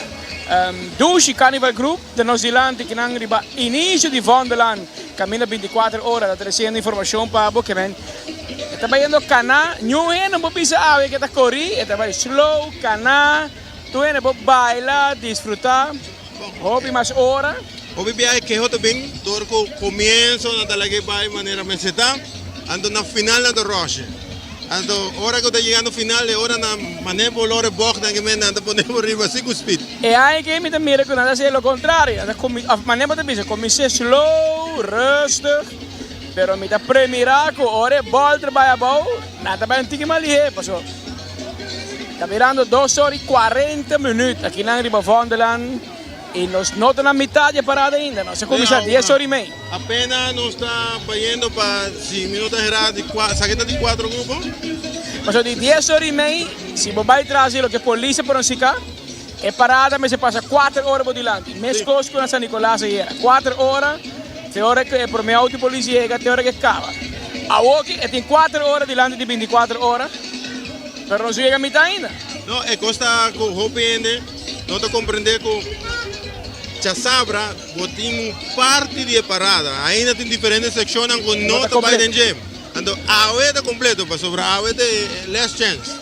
Dushi Carnival Group ta nos dilanti kinan riba inicio di Vondeland kaminda 24 ora ta treciendo informacion pa bo kemen e ta bayendo cana niun hende no por bisa awe ke ta cori e ta bay slow cana tur hende por baila disfruta hopi mas ora.
Hopi biaha e keho ta bin dor cu comienzo nan ta laga e bay manera mester ta anto na final nan ta rush. Anto ora ku ta yegando final e ora nan mane bo lore bog nan ke men nan ta pone bo riba si ku speed.
E aña aki mi ta mira ku nan ta hasi lo kontrario, nan ta kumi of mane bo ta bisa kumins'é slow, rustig, pero mi ta premira ku ora e bòl ta bai abou nan ta bai un tiki mas lihé paso ta birando dos ora i kuarenta minüt aki nan riba Vondeland. I nos no ta na mitad di e parada ainda, nos a kuminsá dies ora i mei.
Apena nos ta bayendo pa, si mi no ta herá, di kua, sa ke ta di kuatro grupo?
Pasobra di dies ora i mei, si bo bai tras di loke polis a pronosticá, e parada mester pasa kuater ora bo dilanti. Meskos ku na San Nicolas ayera, kuater ora, te ora ku e promé outo di polis yega, te ora ku e kaba. Awoki e tin kuater ora dilanti di bintikuater ora, pero nos no yega mitad ainda.
No, e kos ta ku hopi hende. No ta comprende cu djasabra bo tin un parti di e parada. Ainda tin diferente seccionnan cu no ta bay den dje. Anto awe ta completo pasobra awe ta e last chance.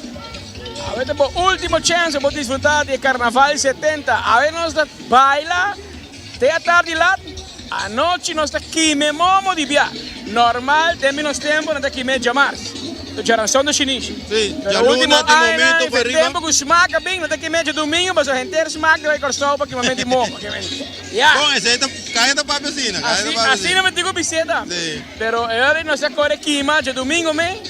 Awe ta bo ultimo chance pa bo disfruta di e Carnaval 70. Awe nos ta baila te atardi lat. Anochi nos ta kime momo di bia. Normal den mi nos tempo nan ta kime djamars. Djaranson ta shinishi.
Sí,
Pero
djaluna
ultimo
tin
añanan
momento pa
e
riba.
tempo ku smak a bin nan ta kime djadumingo pasobra henter smak ta bai Kòrsou pa kimamento di momo. Ya.
Bon, esei ta kaya ta papia asina, kaya ta
Asi,
papia
asina mi tin ku biseta.
Sí.
Pero e ora nos a kore kima djadumingo me,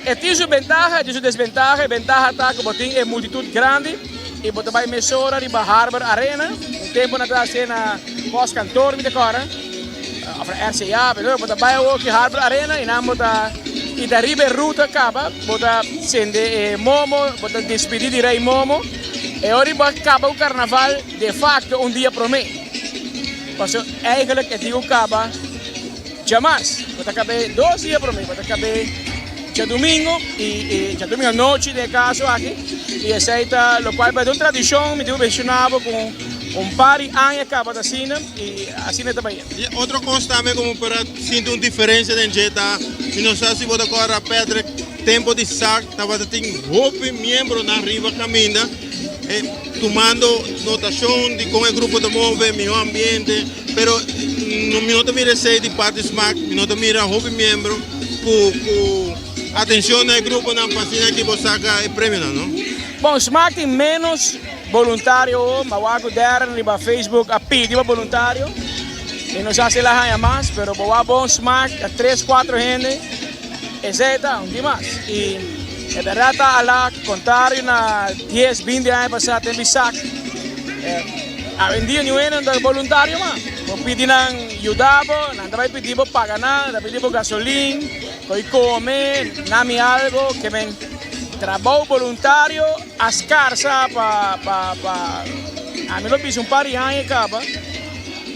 e tin su bentaha, e tin su desbentaha. E bentaha ta ku bo tin e multitut grandi. I bo ta bai mesora riba Harbor Arena, un tempu nan ta hasié na Post Kantoor mi ta kòrda, òf na RCA, pero bo ta bai awor ki Harbor Arena i nan bo ta i ta riba e ruta kaba bo ta sende e momo, bo ta despidí di Rei Momo, e ora bo a kaba ku karnaval de fakto un dia promé, pasobra eigentlik e tin ku kaba djamars, bo ta kab'é dos dia promé, bo ta kab'é. Djadumingu y djadumingu anochi den e caso aki y esey ta locual ta un tradicion mi tin cu menciona bo cu un par di aña caba ta asina y asina ta bay.
Y otro cos tambe como por a sinti un diferencia den dje ta mi no sa si bo ta corda Patrick tempo di sac tabata tin hopi miembronan riba caminda tumando notacion di con e grupo ta move miho ambiente pero mi no ta mira esey di parti smaak mi no ta mira hopi miembro. Ku ku atencion na e gruponan pa asina ki bo saca e premionan no.
Bon smaak tin menos boluntario ma wak ku Darren riba Facebook a pidi pa boluntario y no sa si el a haña mas pero bo wak bon smaak ta tres cuatro hende esey ta un tin mas y e berdad ta ala contrario na dies binti aña pasa tempo di sak awendia niun hende no ta boluntario mas bo pidi nan yuda bo. Nan ta bai pidi bo paga nan, nan ta pidi bo gasolin, koi kome, nami algo, ke men trabou boluntario a skarsa pa pa pa ami lo bisa un par di aña kaba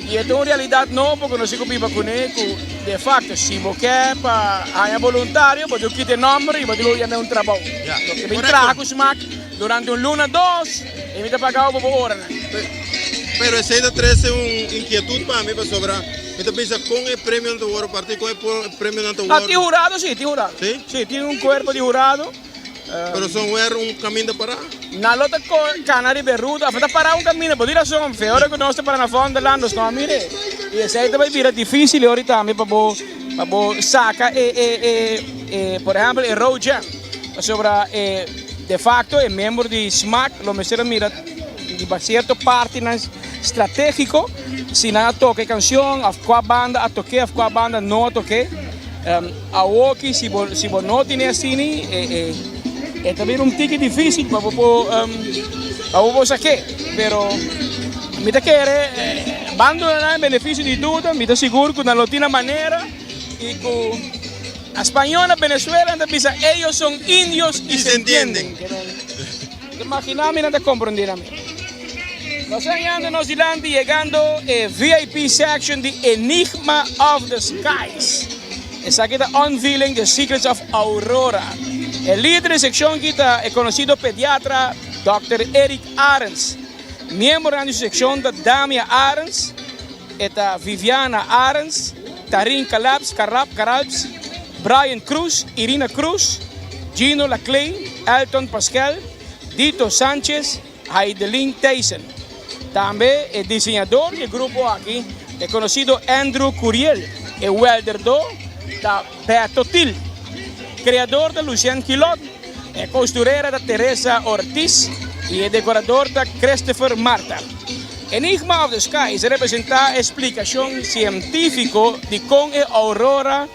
i e ta un realidat nobo ku nos tin ku biba kuné ku de fakto si bo ke pa haña boluntario bo tin ku kita e nòmber i bo tin ku yam'é un trabou. Ke bin traha ku smak durante un luna dos i mi ta pagao bo bo oranan.
Pero esei ta trese un inquietud pa mi pasobra mi ta bisa con e premionan ta worde parti, con e premionan ta
Ah,
worde.
tin hurado si, tin hurado.
Si?
Si, tin un cuerpo di hurado.
Pero son wer un caminda para?
Nan lo ta cana riba e ruta, of ta para un caminda, bo tin razon, fe ora cu nos ta para na Vondelland nos no a mira e. Y esei ta bay bira dificil ori tambe pa bo, pa bo saca e, e, e, e, por ehempel e road jam. Pasobra e, de facto e miembro di smac lo mester a mira. Riba cierto partinan strategico, si nan a toca e cancion of cua banda a toke of cua banda no a toke. Awoki si bo si bo no tene asini e e ta bira un tiki dificil pa bo por pa bo por sake. Pero. Mi ta kere ban duna nan e beneficio di duda, mi ta sigur cu nan lo tin nan manera y cu a spañol na Venezuela nan ta bisa ellos son indios y se entienden. Mi ta imagina mi nan ta comprende nan. Nos ta yendo nos dilanti yegando e VIP section di Enigma of the Skies. Esaki ta Unveiling the Secrets of Aurora. E lider di seccion aki ta e conocido pediatra Dòkter Eric Arends. Miembronan di su seccion ta Damia Arends, e ta Viviana Arends, Tarin Calabs, Carab, Caralps, Brian Cruz, Irina Cruz, Gino Laclay, Elton Pasquel, Dito Sanchez, Heidelin Thijssen. Tambe e diseñador di e grupo aki, e conocido Andrew Curiel. E welderdor ta Beto Til. Creador ta Lucien Quilot, e costurera ta Teresa Ortiz y e decorador ta Christopher Marta. Enigma of the Skies representa e splicacion cientifico di con e aurora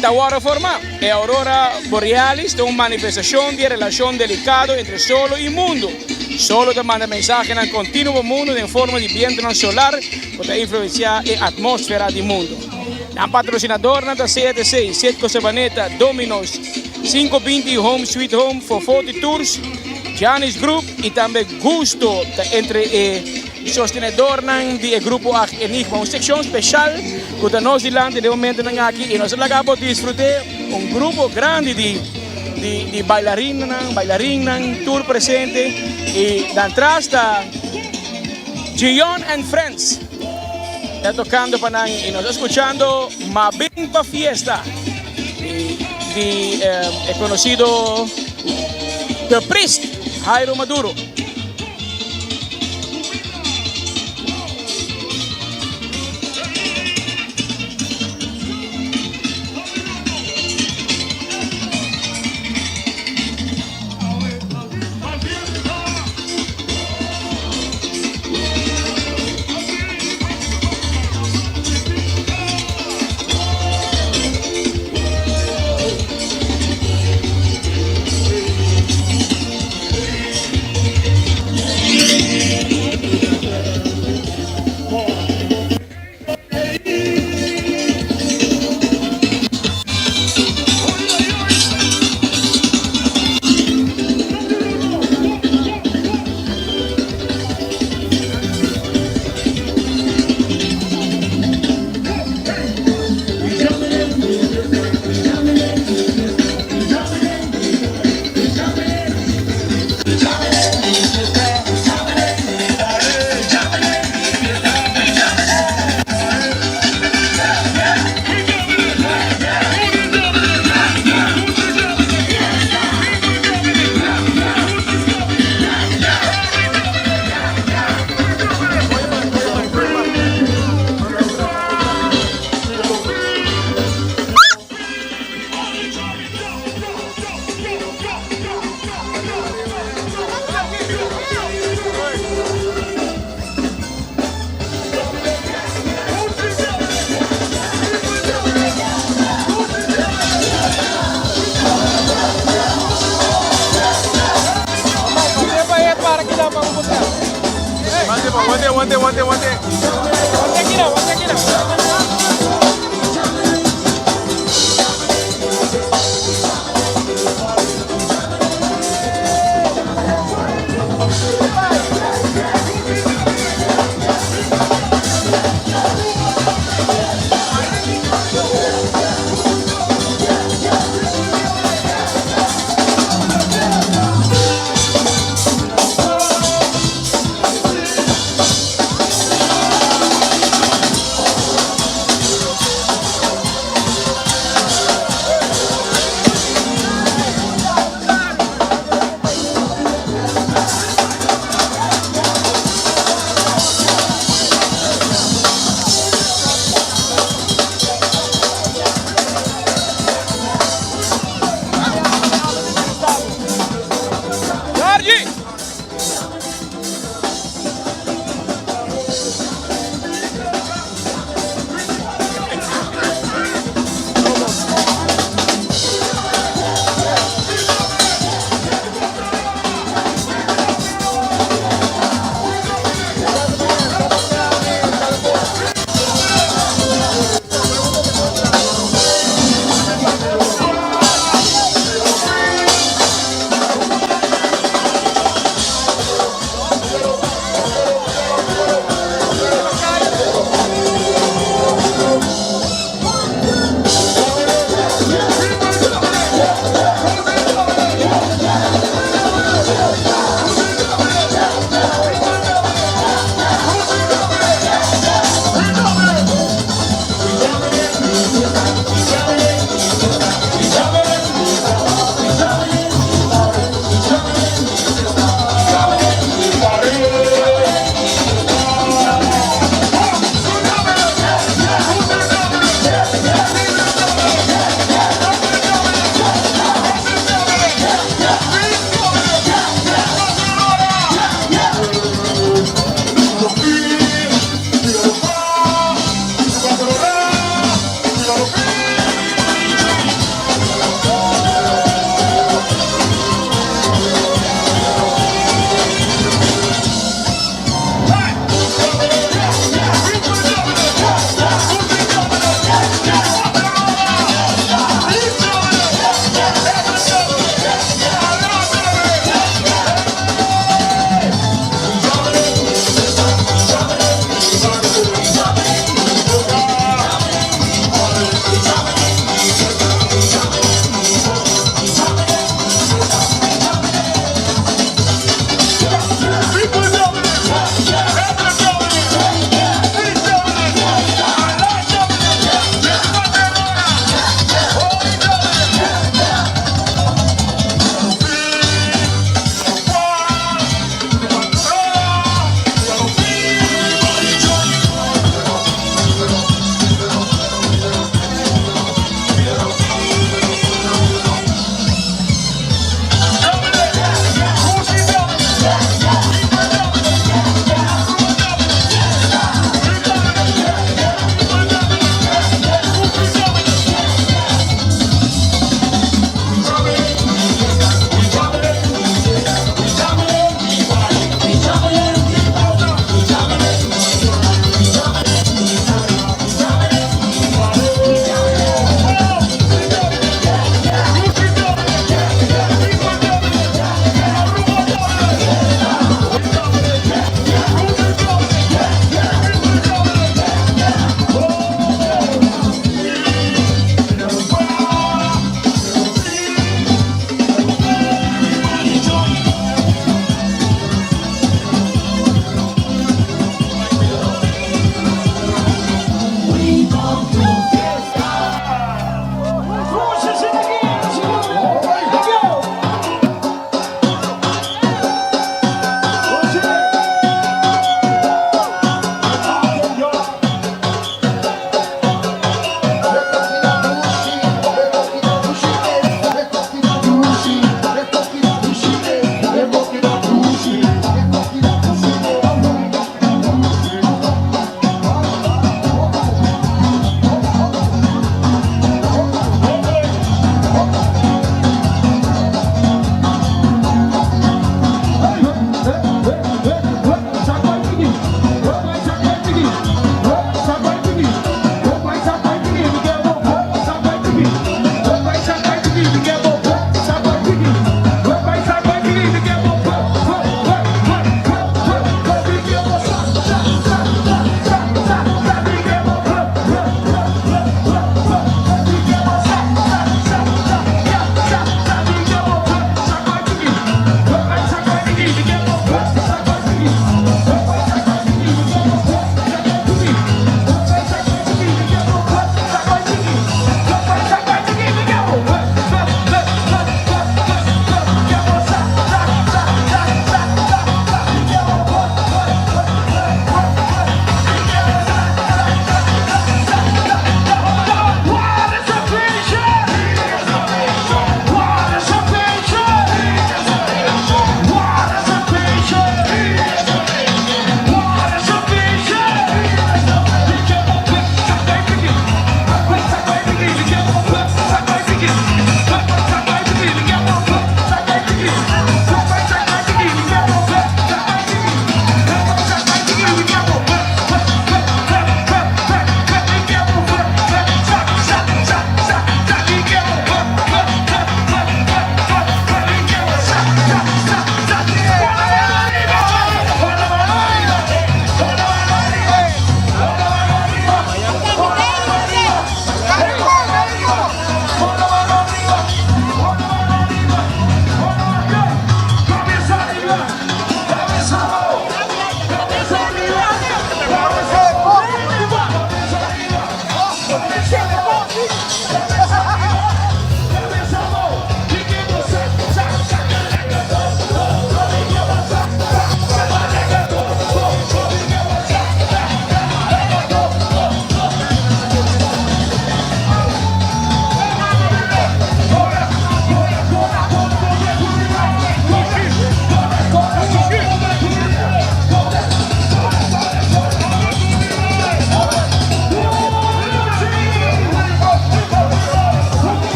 ta wòrdu formá. E aurora borealis ta un manifestashon di e relashon delikado entre solo i mundu. Solo ta manda mensahenan kontinuo pa mundu den forma di bientunan solar ku ta influensiá e atmósfera di mundu. Nan patrosinadornan ta CATC, Citgo Sabaneta, Domino's, 520 Home Sweet Home, Fofoti Tours, Giannis Group i tambe Gusto ta entre e Sostenedornan di e grupo aki Enigma, un seccion special cu ta nos dilanti den momentonan aki y nos ta laga bo disfrute un grupo grandi di di di bailarinnan, bailarinnan tur presente y dan tras ta Gion and Friends ta tocando pa nan y nos ta scuchando Mabin pa Fiesta di di e conocido The Priest Jairo Maduro.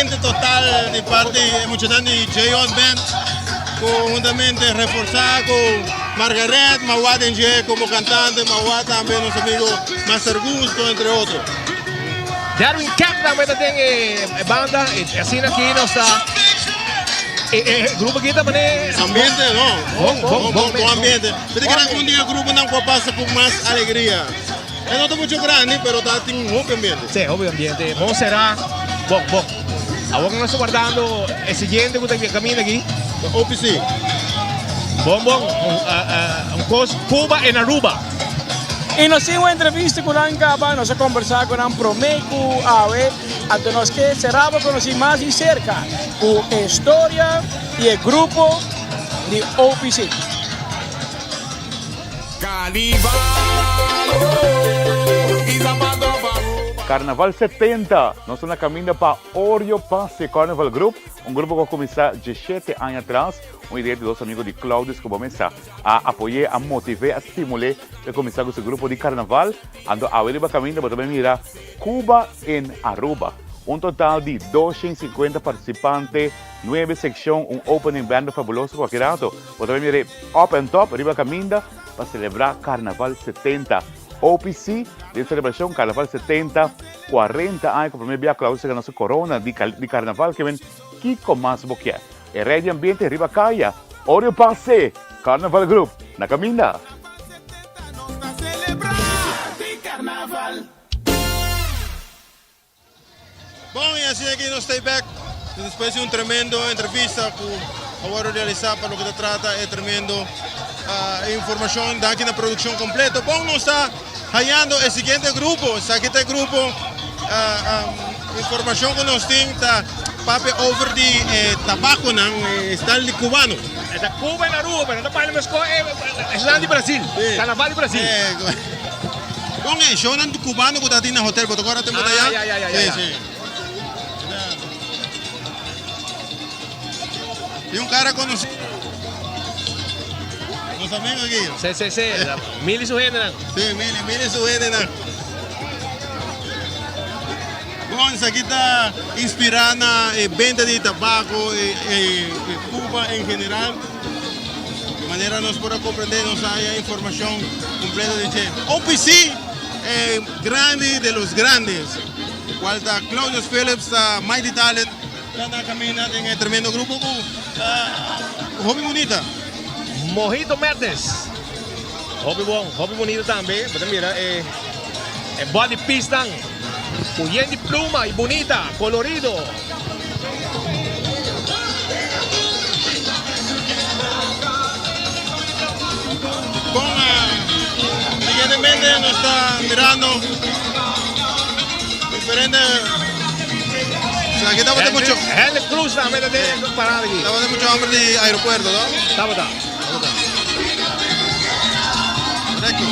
Ambiente total di parti e muchanan di J-On Band ku huntamente reforsá ku Margaret Mawá den dje komo kantante, Mawá tambe nos amigo Master Gusto entre otro.
Darwin Kemp tambe ta den e banda y asina aki nos ta e grupo aki ta mane
Ambiente no, bon bon bon bon ambiente. Mi ta kere un di e gruponan ku a pasa ku mas alegria. E no ta mucho grandi pero ta tin hopi ambiente.
Sí, hopi ambiente. Bon será. Bon, bon. Awor nos ta wardando e siguiente ku ta kaminda aki.
OPC.
Bon, bon. Un kos Cuba en Aruba.
I nos tin un entrevista ku nan kaba, nos a kombersá ku nan promé ku awe, anto nos ke será bo konosí mas di serka ku e storia di e grupo di OPC.
Carnaval 70, Nos ta na caminda pa Oreo Pase Carnival Group, un grupo cu a cuminsa diesshete aña atras, un idea di dos amigo di Claudius cu bo mesa a apoy'é, a motiv'é, a stimul'é pa e cuminsa cu su grupo di carnaval. Anto awe riba caminda bo ta bay mira Cuba en Aruba, un total di 250 participante, nuebe seccion, un opening band fabuloso cu aki rato bo ta bay mir'é up and top riba caminda pa celebra Carnaval 70. OPC den celebracion Carnaval 70, 40 aña cu primer bia Claudio a gana su corona di di Carnaval ke men kico mas bo kier. E rey di ambiente riba caya, Oreo Pase! Carnaval Group na caminda!
Bon y asina aki nos stay back despues di un tremendo entrevista cu a wordo realisa pa loke ta trata e tremendo informacion. Danki na produccion completo. Bon nos ta hayando e siguiente grupo. Esaki ta e grupo informacion cu nos tin ta papia over di e tabaconan e style di cubano.
E ta Cuba en Aruba pero no ta baila mesco esnan di Brasil. Carnaval di Brasil.
Bon e shownan cubano cu ta tin na hotel bo ta acorda tempo ta ya?
Ah, ya, ya, ya, ya.
Si, si. Tin un cara conoci. Nos amigo aki.
Si, si, si. Mili su hendenan.
Si, Mili, Mili su hendenan. Bon, esaki ta inspira na e benta di tabaco e, e, e Cuba en general. Di manera nos por a comprende, nos haya informacion completo di dje. OPC, eh, grandi de los grandes, cual ta Claudius Phillips, ta Mighty Talent, ta na camina den e tremendo grupo cu ta hopi bunita.
Mojito Madness. Hopi bon, hopi bunita tambe. Bo ta mira e e body piece nan cu yen di pluma y bunita, colorido.
Bon, siguientemente nos ta mirando diferente. O sea, aquí tabata mucho.
Henry Cruz tambe ta den parada aquí.
Tabata mucho hombre di aeropuerto, no?
Tabata.
Correcto.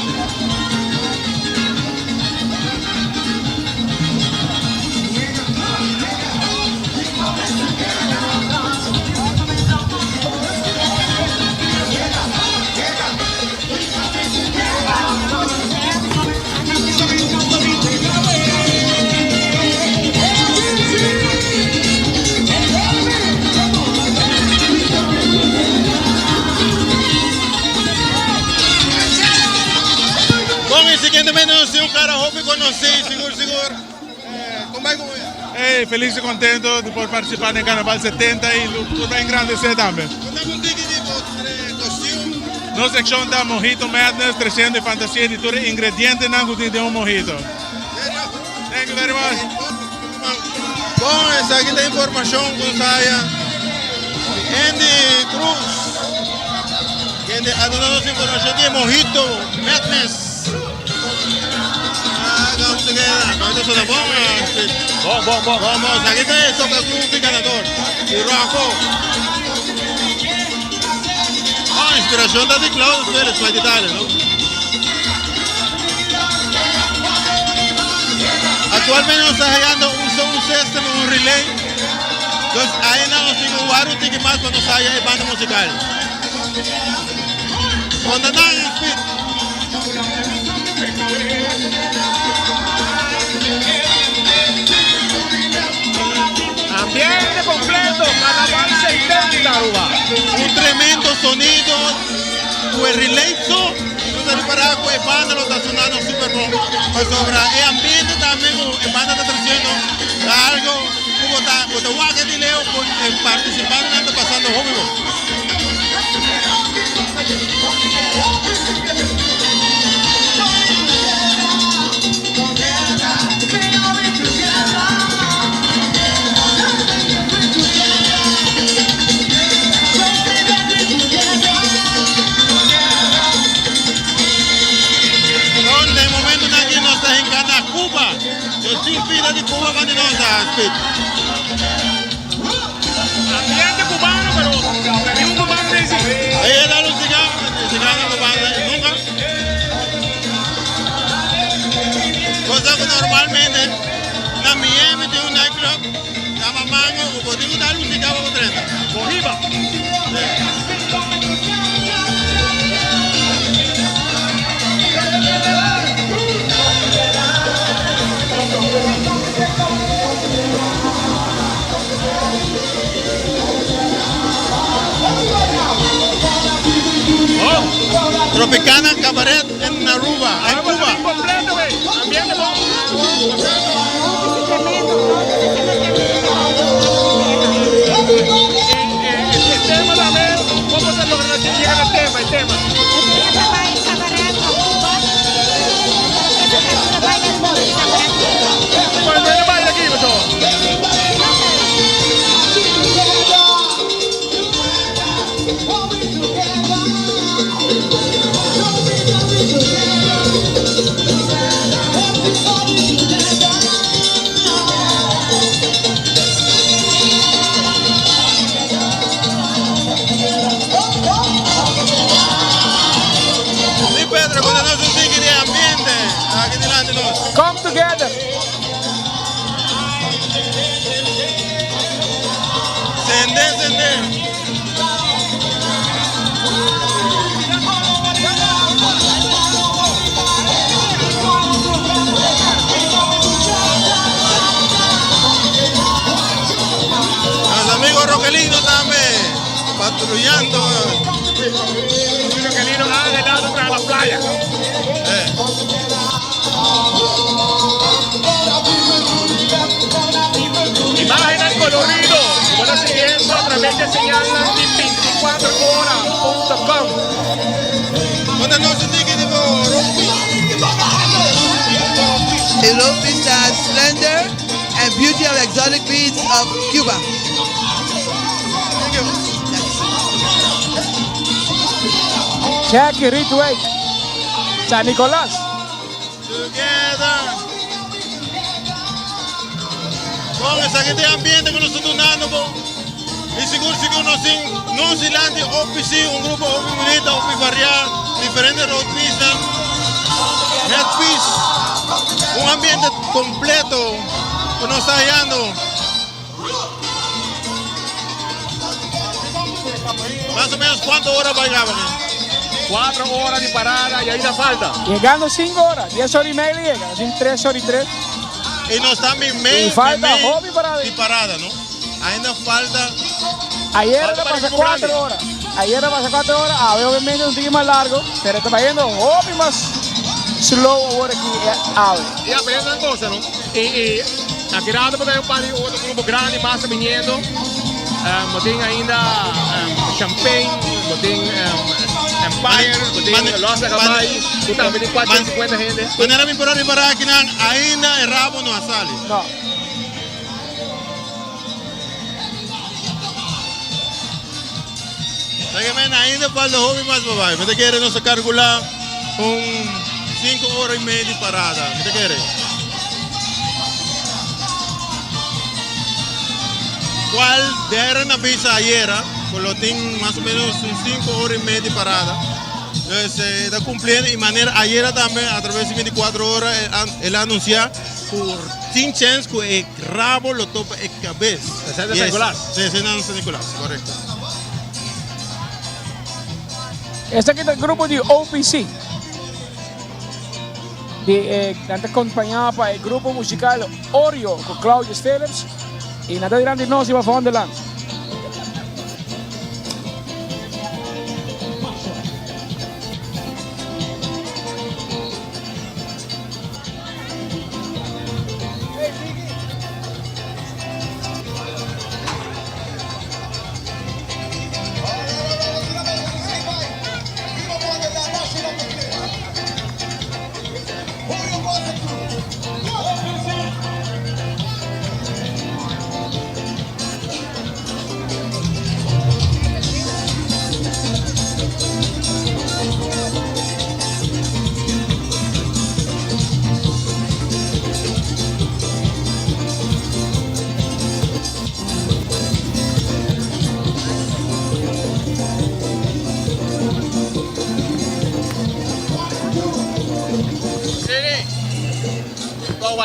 Bon, y siguientemente nos tin un cara hopi conocí, sigur, sigur. Con bai con
Hey, feliz y contento di por participa den Carnaval 70 y por bai engrandece tambe. Nos seccion ta Mojito Madness, treciendo e fantasia di tur e ingredientenan cu tin den un mojito. Thank you very much.
Bon, esaki ta informacion cu nos haya di Andy Cruz, kende a duna nos informacion di e Mojito Madness. Ah, come together. No, esto suena bon.
Bon, bon, bon.
Bon, bon. Esaki ta e soca groove di ganador. Di Rocco. Oh, inspiracion ta di Claudio Félix, pa Italia, no? Actualmente nos ta hallando un sound system, un relay. Entonces ahí nos tin cu wara un tiki mas pa nos haya e banda musical. Onda nan, Speed.
Ambiente! Carnaval 70 Aruba.
Un tremendo sonido cu e relaxo nos ta ripara cu e banda lo ta sonando super bon pasobra e ambiente tambe cu e banda ta treciendo ta algo cu bo ta bo ta wak di leu cu e participantenan ta pasando hopi bon. Bon, den momentonan aki nos ta hinka na Cuba. Nos tin pida di Cuba pa di nos a spit.
Ambiente cubano, pero ni un cubano ta isi.
Ahí está los cigarros, cigarros cubanos, nunca. Cosa cu normalmente na Miami tin un nightclub, llama Mango, cu bo tin cu dal un cigarro pa bo drenta.
Cohiba.
Tropicana Cabaret en Aruba, en Cuba. Sí, Pedro, cuando nos un tiki de ambiente aquí delante nos.
Come together.
Sende, sende. Los amigos Roquelino también patrullando.
Roquelino ha tras la playa. Imágenes colorido, como está siguiendo a través de señal de 24horas.com.
Europe is splendor and beauty of exotic beads of Cuba.
Jackie Ridgway, San Nicolas.
Together. Bon, esaki ta e ambiente ku nos ta dunando bo. I sigur sigur nos tin nos dilanti hopi si, un grupo hopi bunita, hopi variá, diferente roadpiecenan, headpiece, un ambiente completo ku nos ta hallando. Mas o menos cuanto hora bai gaba aki?
Cuatro hora di parada y ainda falta.
Yegando cinco hora, dies hora y media yega, nos tin tres hora y tres.
Y nos ta mi mei,
Y falta
mei
hopi parada.
di parada, no? Ainda falta.
Ayer
Falta
ta
pa
pasa
equipo
cuatro
grandi.
hora. Ayer ta pasa cuatro hora, awe obviamente un tiki mas largo, pero ta bayendo hopi mas slow awor aki awe.
Y a ver nan cosa, no? Y, y aki rato por ta un par di otro grupo grandi mas ta biniendo. Um, bo tin ainda um, Champagne, bo tin um, Empire, bo tin Los de Gabay, ku tambe tin 450 hende.
Manera mi por a ripara aki nan, ainda e rabo no a sali.
No.
Sabe ainda falta hopi mas pa bai. Mi ta kere nos a calcula un 5 ora y media di parada. Mi ta kere. Cual Darren a bisa ayera, cu lo tin mas o menos un 5 ora y media di parada. Dus eh, ta cumpliendo y manera ayera tambe a través di 24 ora el a anuncia cu tin chance cu e rabo lo topa e cabes.
Ese es de San Nicolás.
Sí, ese es de San Nicolás, correcto.
Esaki ta grupo di OPC. Di eh, nan ta acompañá pa e grupo musical Oreo cu Claudius Phillips. Y nan ta dilanti nos riba Vondelland.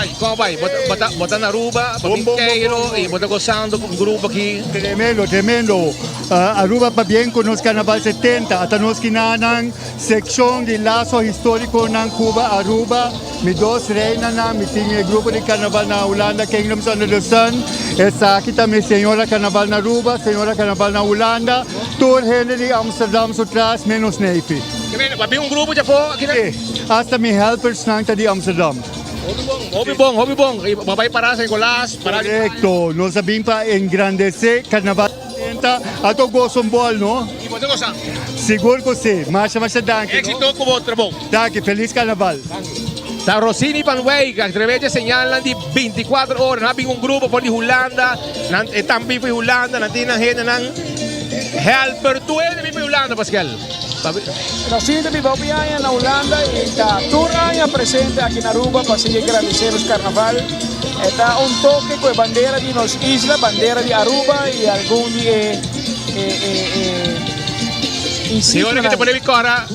bai? Kon a bai? Bo ta bo ta na Aruba, bo bin Cairo y bo ta gozando cu un grupo aki.
Tremendo, tremendo. Aruba pabien cu nos Carnaval 70. Ata nos kinanan seccion di Lazo Historiconan Cuba Aruba. Mi dos reinanan, mi tin e grupo di Carnaval na Hulanda Kingdoms Under the Sun. Esaki ta mi señora Carnaval na Aruba, señora Carnaval na Hulanda. Tur hende di Amsterdam su tras menos Neyfi.
Pabien un grupo djafo aki nan?
Si, hasta mi helpersnan ta di Amsterdam.
Hopi bon, hopi bon, hopi bon. Y bo a bay para San Nicolas, para di
Correcto, nos a bin pa engrandece Carnaval 70, a to goza un bol, no?
Y bo ta goza?
Sigur cu si. Masha, masha danki, no?
Exito cu bo trabou.
Danki, feliz Carnaval.
Ta Rossini van Wijk a trabes dje señalnan di 24 ora. Nan a bin un grupo for di Hulanda, nan e tambe bin for di Hulanda, nan tin nan hendenan helper, tur hende bin for di Hulanda, Pascal.
Rossini ta biba hopi aña na Hulanda y ta tur aña presente aki na Aruba pa sigui grandece nos carnaval. E ta un toke cu e bandera di nos isla, bandera di Aruba y algun di e e e e
Y ora que te pone mi cora,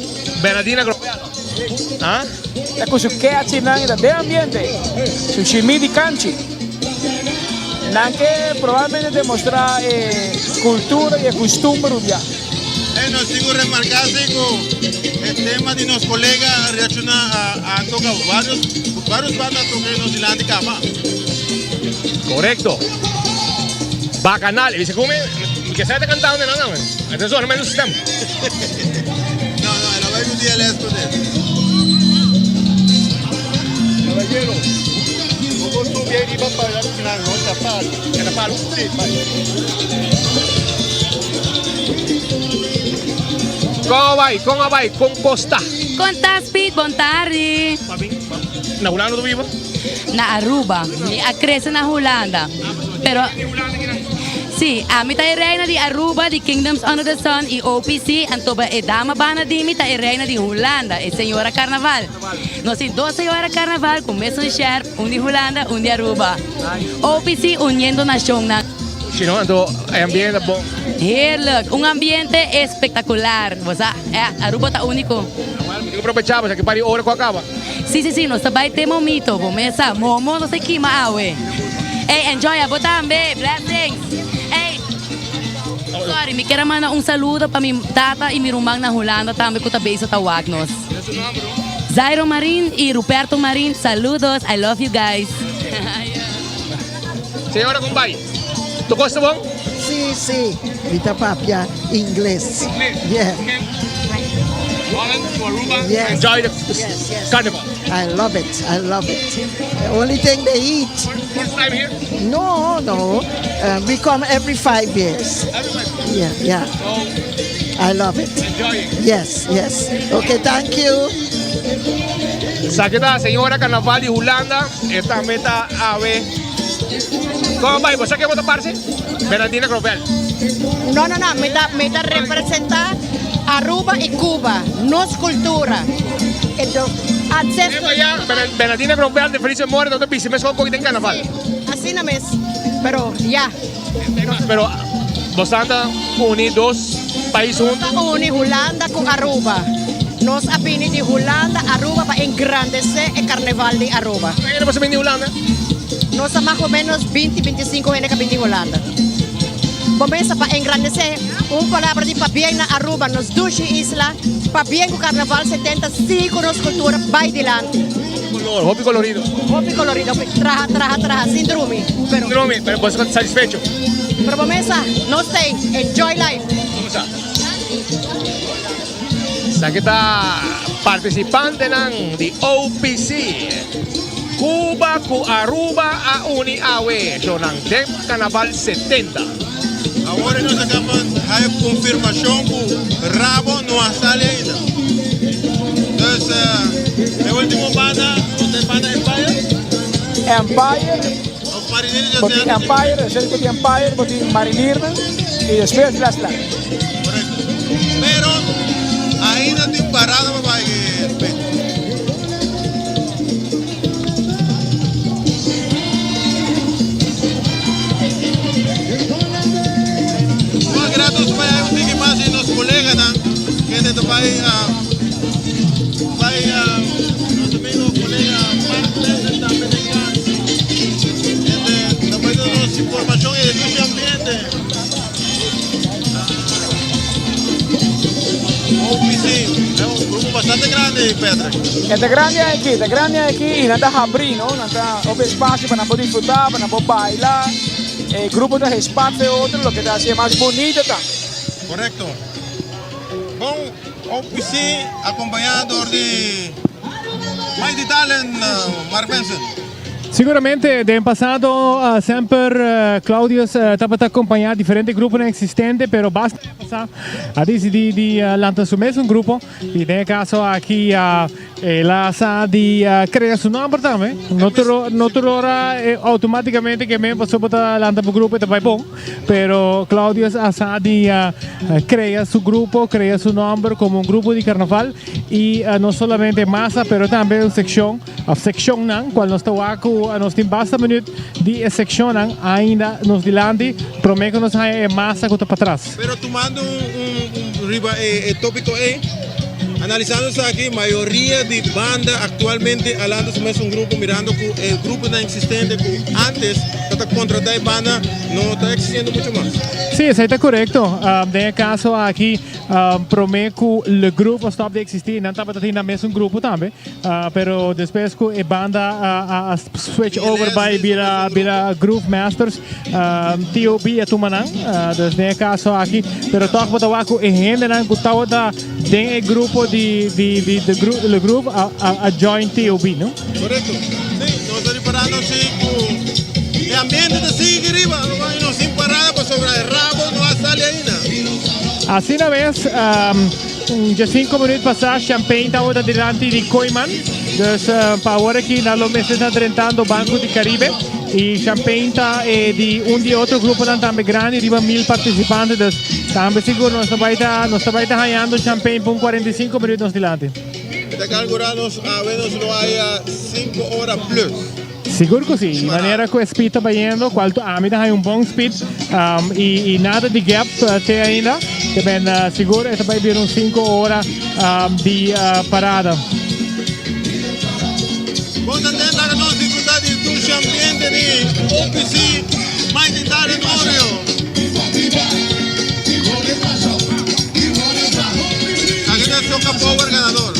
Bernardina Grobiano. Ah?
Ta cu su keachinan y ta den ambiente, su shimi di canchi. Nan ke probablemente demostra e cultura y e custumber Rubiá.
E nos tin cu remarca si cu e tema di nos colega a reacciona a toca varios varios banda a toca nos dilanti caba.
Correcto. Bacanal. Y dice, come, que se está cantando de nada, man. Entonces, ahora menos stem.
No, no, el a bay un día les con él.
Caballero, bo subi ariba para nan, no ta palo.
Ta palo?
Sí, palo.
Kon a bai? Kon a bai? Kon kosta?
Kon ta Speed? Bon tardi.
Na Hulanda tu biba?
Na Aruba. Mi a krese na Hulanda. Pero Sí, ami ta e reina di Aruba, di Kingdoms Under the Sun i OPC, anto ba e dama banda di mi ta e reina di Hulanda, e señora Carnaval. Nos tin dos señora Carnaval cu mesun sjerp, un di Hulanda, un di Aruba. OPC uniendo nacionnan.
Si no, anto e ambiente ta bon.
Heerlijk, un ambiente espectacular. Bo sa, eh, Aruba ta unico.
Awel, mi tin cu probecha, pasobra aki par di ora cu a caba.
Si, si, si, nos ta bay te momito, bo mes sa, momo nos ta kima awe. Ey, enjoy abo tambe, blessings. Ey, sorry, mi kier a manda un saludo pa mi tata y mi ruman na Hulanda tambe cu ta bezig ta wak nos. Zairo Marin y Ruperto Marin, saludos, I love you guys.
Señora con bay? Tu cos ta bon?
Si, si, mi ta papia ingles.
Ingles?
Yeah.
Holland to Aruba,
Yes.
enjoy the
Yes, yes.
carnival.
I love it, I love it. The only thing they eat.
First time here?
No, no. We come every five years.
Every five years?
Yeah, yeah.
So,
I love it.
Enjoying?
Yes, yes. Okay, thank you.
Sa ki ta señora carnaval di Hulanda, e tambe ta awe. Con bai, bo sa ke bo ta parse? Bernardina Grovel.
No, no, no, mi ta, mi ta representa Aruba y Cuba, nos cultura. Entonces, ancestro.
Bernardina Grovel de Feliz Memoria, no ta bisti mes con den carnaval.
Asina mes, pero ya.
Pero bo ta uni dos pais hunto?
Nos ta uni Hulanda cu Aruba. Nos a bini di Hulanda, Aruba pa engrandece e carnaval di Aruba.
Cuanto hende boso bini di Hulanda?
Nos ta mas o menos binti, binticinco hende cu a bini di Hulanda. Bo mesa pa engrandece un palabra di pabien na Aruba, nos dushi isla, pabien cu carnaval 70 sigui cu nos cultura bay dilanti.
Hopi color, hopi colorido.
Hopi colorido, hopi traha, traha, traha, sin drumi.
Pero, sin drumi, pero boso ta satisfecho.
Pero bo mesa, nos ta enjoy life.
Como sa? Esaki ta participantenan di OPC. Cuba cu Aruba a uni awe shownan den Carnaval 70.
Awor nos a caba haya confirmacion cu Rabo no a sali ainda. Dus e ultimo banda, nos ta e banda Empire?
Empire.
Of Mariniernan
Bo tin Empire, despues bo tin Empire, bo tin Mariniernan y despues Last Land.
Correcto. Pero ainda tin parada pa bai Spain. Bon grato nos bai un tiki mas di nos coleganan kende ta bai bai nos amigo colega Mark Lenzen tambe den cas. OPC, ta un grupo bastante grandi, Patrick.
E ta grandi aki, ta grandi aki y nan ta habri, no? Nan ta hopi espacio pa nan por disfruta, pa nan por baila. E grupo ta gespat fe otro, loke ta haci'e mas bunito tambe.
Correcto. Bon, OPC acompaña door di Mighty Talent, Mark Benson.
Siguramente den pasado semper Claudius tabata acompaña diferente gruponan existente pero basta aña pasa a dicidi di lanta su mesun grupo y den e caso aki el a sa di crea su nomber tambe. No tur no tur ora automaticamente ke men pasobra ta lanta bo grupo e ta bay bon pero Claudius a sa di crea su grupo, crea su nomber como un grupo di carnaval y no solamente masa pero tambe un seccion. Of seccionnan cual nos ta wak cu nos tin basta minuut di e seccionnan ainda nos dilanti prome cu nos haya e masa cu ta patras.
Pero tumando un un riba e topico ey, analisando esaki, mayoria di banda actualmente a lanta su mesun grupo mirando cu e gruponan existente cu antes ta ta contrata e banda no ta existiendo mucho mas.
Sí, esey ta corecto. Den e caso aki prome cu Le Group a stop di existi nan tabata tin nan mesun grupo tambe. Pero despues cu e banda a switch over bay bira bira Groove Masters, TOB a tuma nan. Dus den e caso aki, pero toch bo ta wak cu e hendenan cu tabata den e grupo di di di The Groove, Le Groove a a join TOB, no?
Correcto. Si, nos ta riparando si cu e ambiente ta sigui riba, y nos sin parada pasobra e rabo no a sali ainda.
Asina mes. Un djasinko minuut pasá Champagne tabata dilanti di Kooiman. Dus pa awor aki nan lo mester ta drentando Banco di Caribe. Y Champagne ta e di un di e otro gruponan tambe grandi riba 1000 participante. Dus tambe sigur nos ta bai ta nos ta bai ta hañando Champagne pa un 45 minuut nos dilanti.
Mi ta calcula nos awe nos lo haya 5 ora plus.
Sigur cu si. Di manera cu e speed ta bayendo, cual tu ami ta haña un bon speed y y nada di gap te ainda. Te ben sigur e ta bay bira un cinco ora di parada.
Bon ta den laga nos disfruta di dushi ambiente di OPC Mighty Talent Oreo. Aki ta Soca Power ganador.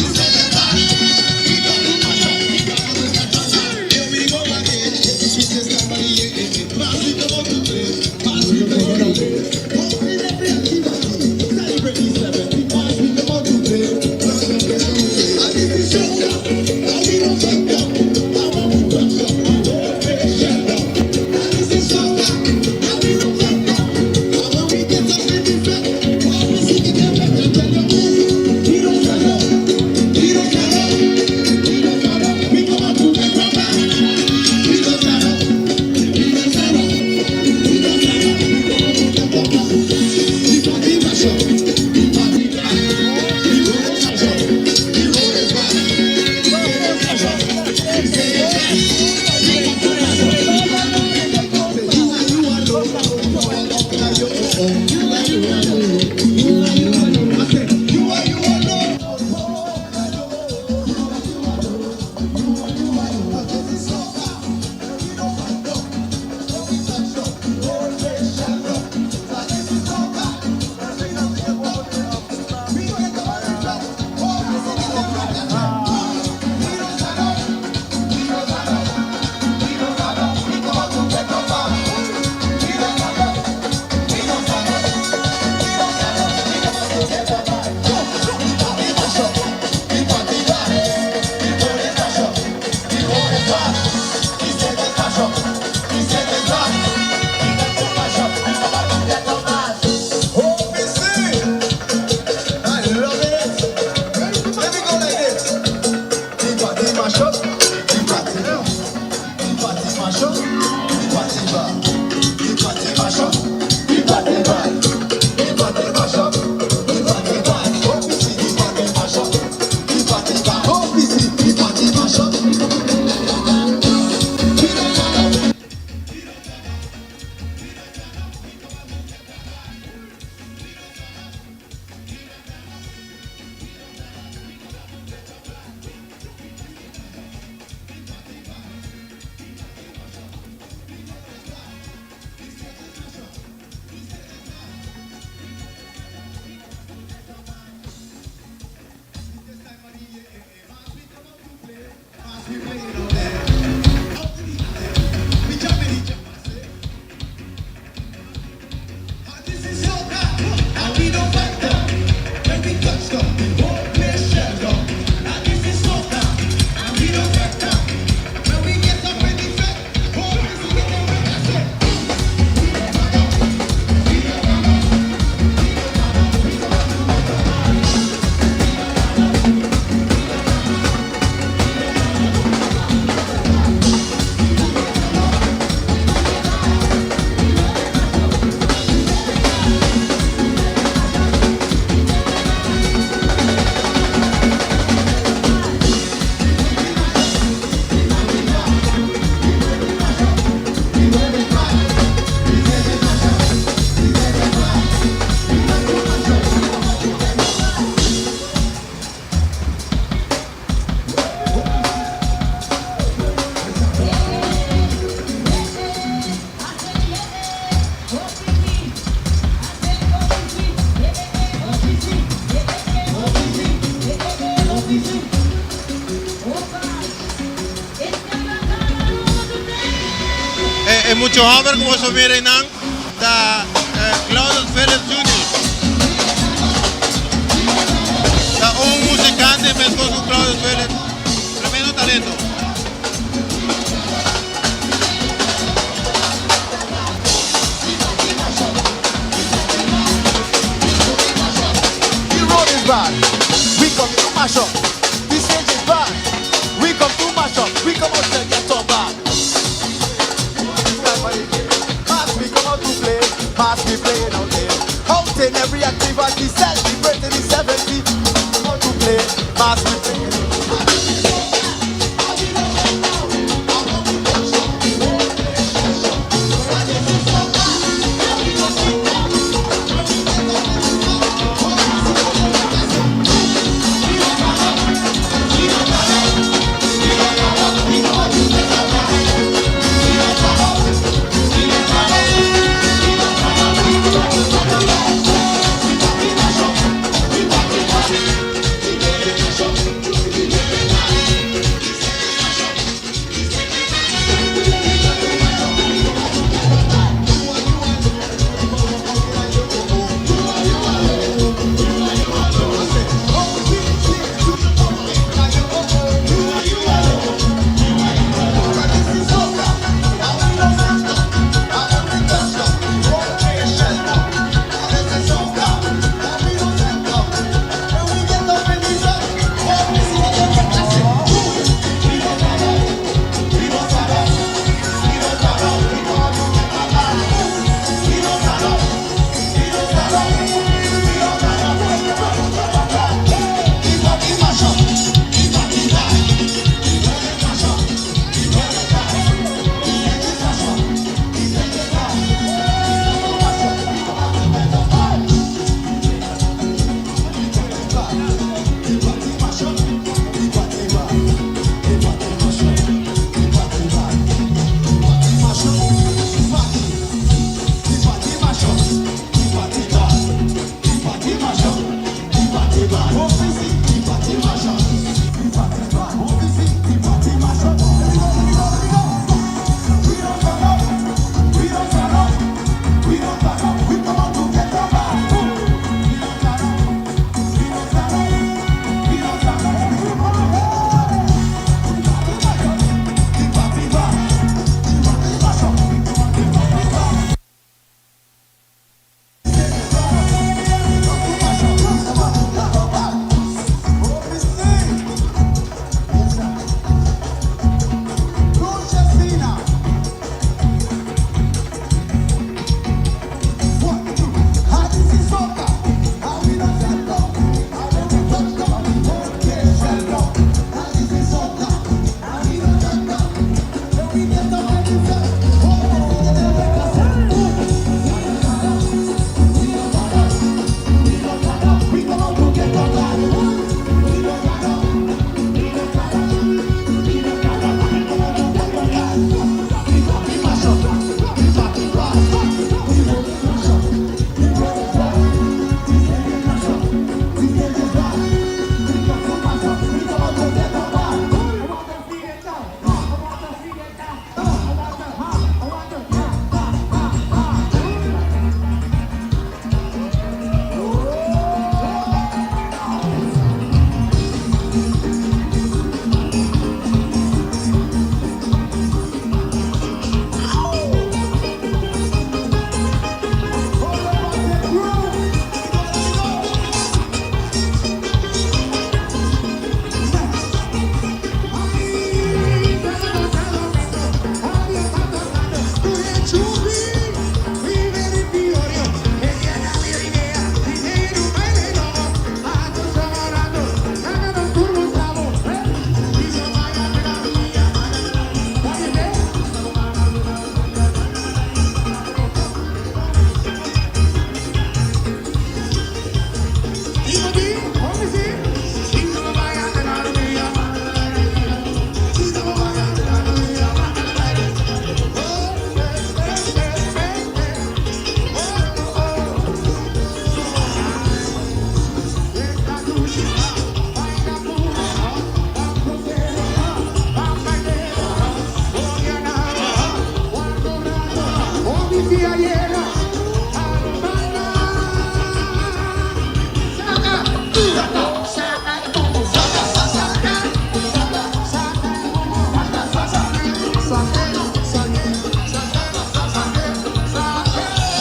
mucha homber ku boso mira einan ta Claudius Phillips Junior. Ta un muzikante meskos ku Claudius Phillips. Tremendo talento.
The road is bad. We come to mash up. The stage is bad. We come to mash up. We come out to get up bad. Mas we come out to play. Mas we playing out there. Out in every activity, celebrating the 70. Come out to play. Mas we playing.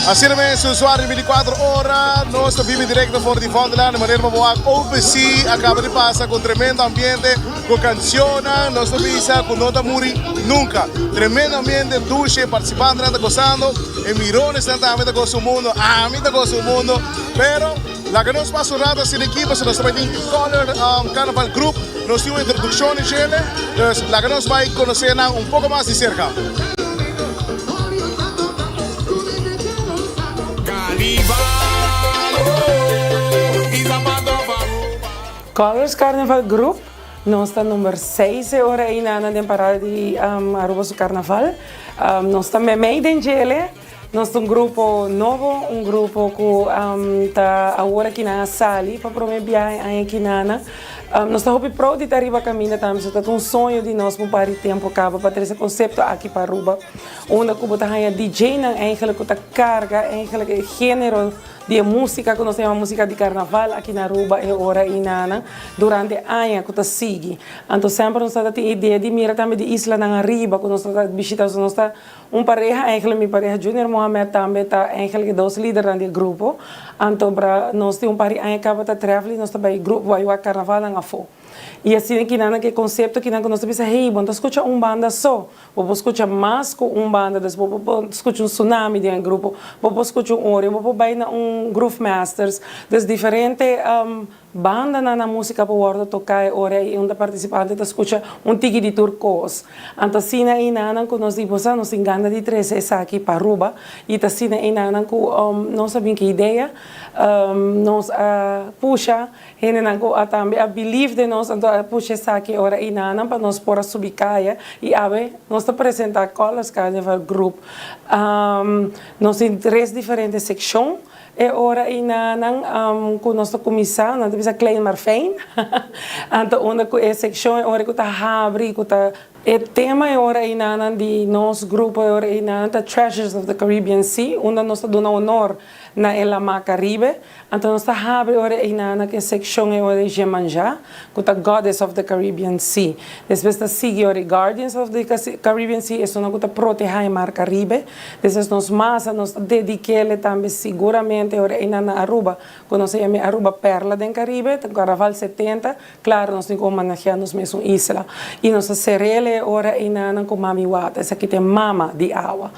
Asina mes, usuario 24 ora, nos ta bibi directo for di Vondellaan, de manera pa bo wak OPC a caba di pasa cu tremendo ambiente, cu cancionnan, nos ta bisa cu no ta muri nunca. Tremendo ambiente, dushi, participantenan ta gozando, e mironesnan tambe ta goza un mundo, ami ta goza un mundo, pero laga nos pasa un rato asina aki pasobra nos ta bay tin Color Carnival Group, nos tin un introduccion di djele, dus laga nos bay conoce nan un poco mas di cerca.
Colors Carnival Group, nos ta number seis e ora ei na den parada di Aruba su Carnaval. Nos ta meimei den djele, nos ta un grupo nobo, un grupo cu ta awor aki nan a sali pa prome biahe aña aki nana. Nos ta hopi proud di ta riba caminda tambe, so ta un soño di nos pa un par di tempo caba pa trece concepto aki pa Aruba. Unda ku bo ta haña DJ-nan eigenlijk ku ta karga eigenlijk e genero di e músika ku nos ta yama músika di karnaval aki na Aruba e ora einanan durante aña ku ta sigui. Anto semper nos ta tin idea di mira tambe di islanan ariba ku nos ta bishita. Nos ta un pareha eigenlijk, mi pareha Junior Mohamed tambe ta eigenlijk e dos lidernan di e grupo. Anto bra nos tin un par di aña kaba ta travel i nos ta bai grupo bai wak karnavalnan afó. I asina kinan ke konsepto kinan ku nos ta bisa hey bo no ta skucha un banda so. Bo por skucha mas ku un banda, dus bo por skucha un tsunami den e grupo, bo por skucha un Oreo, bo por bai na un Groove Masters. Dus diferente bandanan na músika por wòrdu toká e ora ei unda partisipante ta skucha un tiki di tur kos. Anto asina einanan ku nos di bo sa nos tin gana di trese esaki pa Aruba i ta asina einanan ku nos a bin ku e idea, nos a pusha Hendenan ku a tambe a believe den nos anto a pusha esaki ora i nanan pa nos por a subi kaya i awe nos ta presenta Colors Carnival Group. Nos tin tres diferente sekshon e ora i nanan ku nos ta kuminsá nan ta bisa klein maar fijn anto unda ku e sekshon e ora ku ta habri ku ta E tema e ora einanan di nos grupo e ora einanan ta Treasures of the Caribbean Sea, unda nos ta duna honor na e Lamá Caribe. Anto nos ta habri e ora einanan ku e sekshon e ora di Jemanjá, ku ta Goddess of the Caribbean Sea. Despues ta sigui e ora di Guardians of the Caribbean Sea, esunnan ku ta protehá e Mar Caribe. Despues nos masa nos ta dedik'é tambe siguramente e ora einan na Aruba, ku nos ta yama e Aruba Perla den Caribe, ta Carnaval 70. Claro, nos tin cu homenagea nos mesun isla. Y nos ta cerele e ora einanan cu Mami Wata. Esaki ta e mama di awa.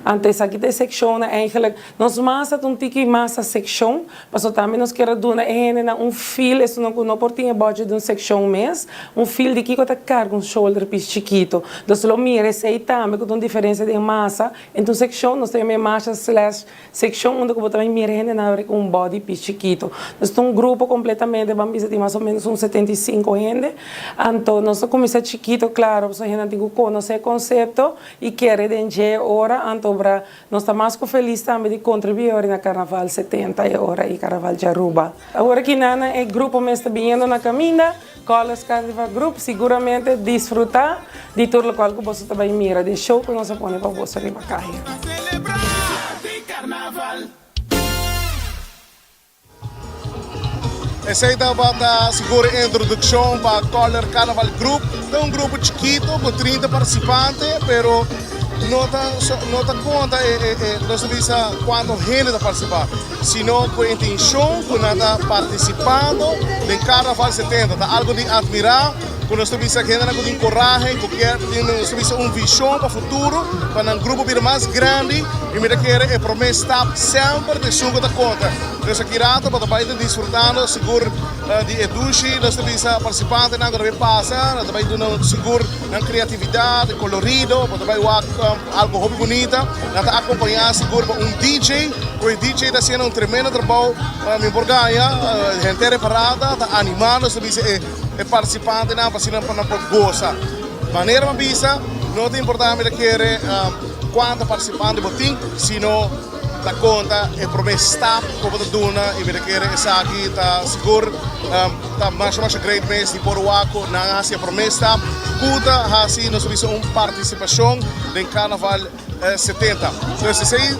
Anto esaki ta e seccionnan eigenlijk. Nos mas ta un tiki mas ta seccion, pasobra tambe nos kier a duna e hendenan un feel, esunnan cu no por tin e budget di un seccion mes, un feel di kico ta carga un shoulder piece chikito. Nos lo mira esey tambe cu ta un diferencia den masa. Enta un seccion nos ta yama e masa slash Seccion unda cu bo ta bay mira hendenan abri cu un body piece chikito. Nos ta un grupo completamente, ban bisa tin mas o menos un 75 hende. Anto nos ta cuminsa chikito, claro, pasobra hendenan tin cu conoce e concepto y kere den dje ora. Anto bra nos ta mas cu feliz tambe di contribui ora na Carnaval 70 e ora y Carnaval di Aruba. Awor aki nan e grupo mes ta biniendo na caminda. Colors Carnival Group siguramente disfruta di tur locual cu boso ta bay mira den show cu nos a pone pa boso riba caya.
Esey tabata sigur e introduccion pa Color Carnival Group. Ta un grupo chikito cu 30 participante, pero no ta no ta conta e e nos ta bisa cuanto hende ta participa. sino cu e intencion cu nan ta participando den Carnaval 70. Ta algo di admira cu nos ta bisa hendenan cu tin corahe, cu kier tin nos ta bisa un vision pa futuro, pa nan grupo bira mas grandi y mi ta kere e prome stap semper ta esun cu ta conta. Nos aki rato pa ta bay ta disfrutando sigur di e dushi, nos ta bisa participantenan cu ta bay pasa, nan ta bay duna sigur nan creatividad, e colorido, bo ta bay wak algo hopi bunita. Nan ta acompaña sigur pa un DJ, cu e DJ ta haciendo un tremendo trabou, mi por gaña, henter e parada ta animando, ta bisa e participantenan pa asina nan por goza. Manera mi a bisa, no ta importa mi ta kere cuanto participante bo tin, sino ta conta e prome stap cu bo ta duna y mi ta kere esaki ta sigur ta masha masha great mes di por wak cu nan a haci e prome stap cu ta haci nos ta bisa un participacion den Carnaval 70. Dus esey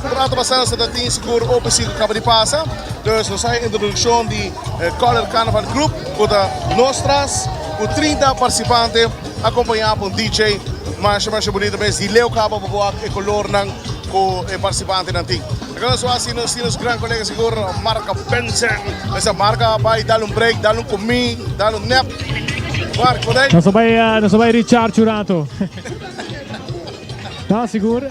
un rato pasa nos ta tin sigur OPC cu caba di pasa. Dus nos a introduccion di Color Carnaval Group cu ta nos tras cu 30 participante acompaña pa un DJ masha masha bunita mes di leu caba pa bo wak e colornan. ku e partisipantenan tin. Loke nos hasi nos tin nos gran kolega sigur Mark Benson. Mester Mark a bai dal un break, dal un kumí, dal un nap. Mark, por ei?
Nos a bai, nos a bai recharge un rato. No, sigur,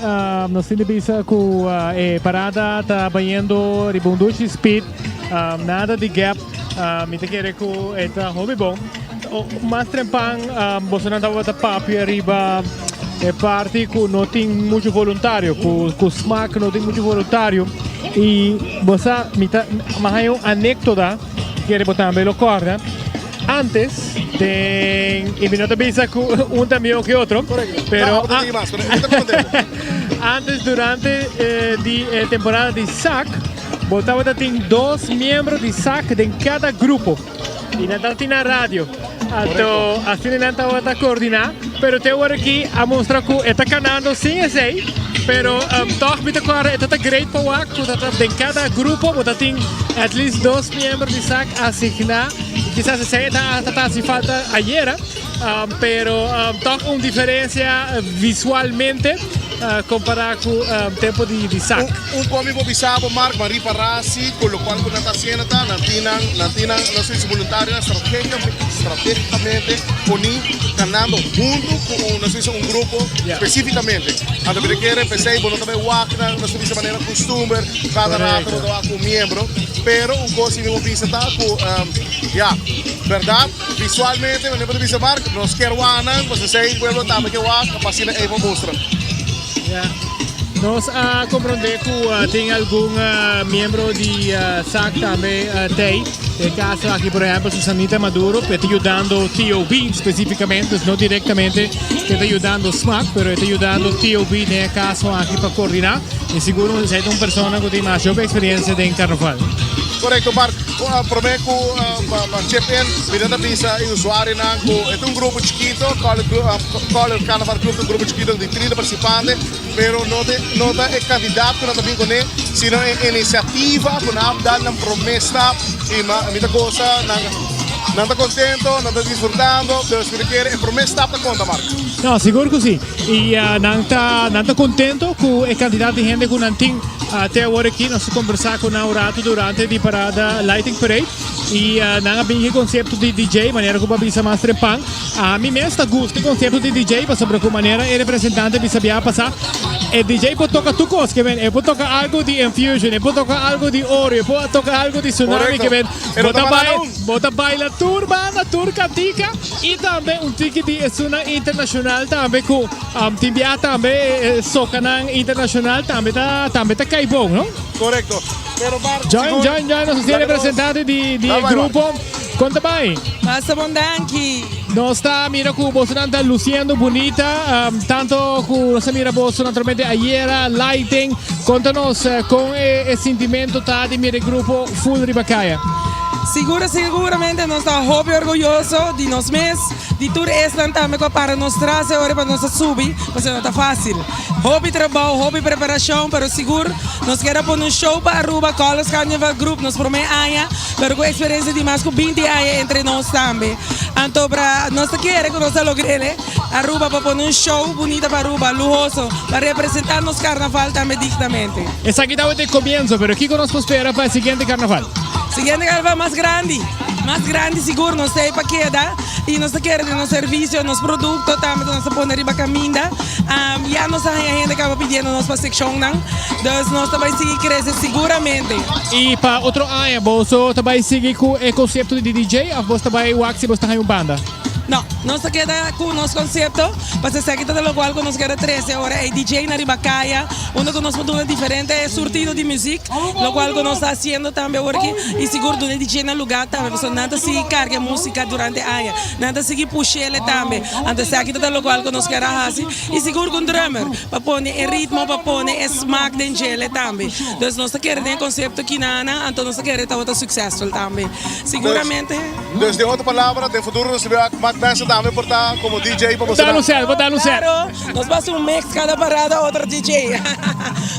nos tin di bisa ku e parada ta bayendo riba un dushi speed, nada di gap. Mi ta kere ku e ta hopi bon. Mas trempan bosonan tabata papia riba e parti ku no tin muchu voluntario, ku ku smak no tin muchu voluntario. I bo sa mi ta mi a haña un anekdota kere bo tambe lo kòrda. Antes den i mi no ta bisa ku un ta mihó ke otro, pero antes durante di e temporada di sak bo tabata tin dos miembro di sak den kada grupo. I nan tabata tin na radio. Anto asina nan tabata coordiná. Pero te ora aki a mustra ku e ta kanando sin esei. Pero tòg mi ta kòrda e ta ta great pa wak ku ta ta den kada grupo bo ta tin at least dos miembro di sak asigná. I kisas esei ta ta hasi falta ayera. Pero tòg un diferensia visualmente kompará ku tempo di sak.
Un komi bo bisa bo Mark ma ripará si ku lokual ku nan ta hasiendo ta nan tin nan nan tin nan nos dice boluntarionan strategicamente poni kanando huntu ku un nos dice un grupo spesifikamente anto mi ta kere p'esei bo no ta bai wak nan nos ta bisa manera kustumber kada rato bo ta wak ku un miembro pero un kos si mi por bisa ta ku ya bèrdat visualmente manera bo ta bisa Mark nos kier wak nan pasobra esei pueblo tambe ke wak pa asina ei por mustra.
Nos a comprende cu tin algun miembro di SAC tambe tey. Den caso aki por ehempel Susanita Maduro cu e ta yudando TOB specificamente, dus no directamente e ta yudando SMAC, pero e ta yudando TOB den e caso aki pa coordina. Y sigur esey ta un persona cu tin masha hopi experiencia den carnaval.
Correcto Mark, prome cu pa chip in mi ta bisa e usuarionan cu e ta un grupo chikito, Color Carnaval Club ta un grupo chikito di 30 participante. Pero no ta no ta e kandidat ku nan ta bin kuné, sino e inisiativa ku nan a dal nan promé stap i ma mi ta gosa nan nan ta kontento, nan ta disfrutando, dus mi ta kere e promé stap ta konta Mark.
No, sigur ku si. I nan ta nan ta kontento ku e kantidat di hende ku nan tin te awor aki. Nos a kombersá ku nan un ratu durante di parada Lighting Parade i nan a bin ku e konsepto di DJ, manera ku bo a bisa mas trempan. Ami mes ta gusta e konsepto di DJ pasobra ku manera e representante bisa bia pasá, e DJ por toka tur kos ke men, e por toka algu di Enfusion, e por toka algu di Oreo, e por toka algu di Tsunami ke men, bo ta bai, bo ta baila tur banda, tur kantika i tambe un tiki di esunnan internashonal tambe ku tin bia tambe e sokanan internashonal tambe ta tambe ta kai bon, no?
Korekto. Pero Bart,
Join, join, join nos tin representante di di e grupo. Kon ta bai?
Pasa bon danki.
Nos ta mira ku bosonan ta luciendo bunita, tanto ku nos a mira boso naturalmente ayera, lighting. Konta nos kon e sintimento ta di mira e grupo full riba kaya.
Sigur siguramente nos ta hopi orguyoso di nos mes, di tur esnan tambe ku a para nos tras e ora pa nos a subi, pasobra no ta fácil. Hopi trabou, hopi preparashon, pero sigur nos kier a pone un show pa Aruba, Colors Carnival Group, nos prome aña. Pero ku eksperensia di mas ku binti aña entre nos tambe. Anto pra nos ta kere ku nos ta logr'el Aruba pa pone un show bunita pa Aruba, luhoso, pa representá nos karnaval tambe dignamente.
Esaki tabata e komienso, pero kiko nos por spera pa e siguiente karnaval?
Siguiente karnaval mas grandi, mas grandi sigur. Nos ta ei pa keda i nos ta kere den nos servisio, nos produkto tambe ku nos ta pone riba kaminda. Ya nos a haña hende kaba pidiendo nos pa sekshonnan, dus nos ta bai sigui krese siguramente.
I pa otro aña boso ta bai sigui ku e konsepto di DJ òf bos ta bai wak si bos ta haña un banda?
No, nos ta keda ku nos konsepto, pasobra esaki ta lokual ku nos keda trese ora e DJ nan riba kaya, unda ku nos por duna diferente surtido di muzik, lokual ku nos ta hasiendo tambe awor aki, i sigur duna e DJ nan luga tambe, pasobra nan ta sigui karga e musika durante aña, nan ta sigui push'el tambe. Anto esaki ta ta lokual ku nos kier a hasi i sigur ku un drummer pa pone e ritmo, pa pone e smak den djele tambe. Dus nos ta kere den e konsepto kinanan, anto nos ta kere tabata suksesful tambe. Siguramente.
Dus den otro palabra, den futuro nos ta bira mas. Mark Benson tambe por ta como DJ pa boso.
Dal un set, bo dal un set.
Claro, nos ba haci un mix cada parada otro DJ.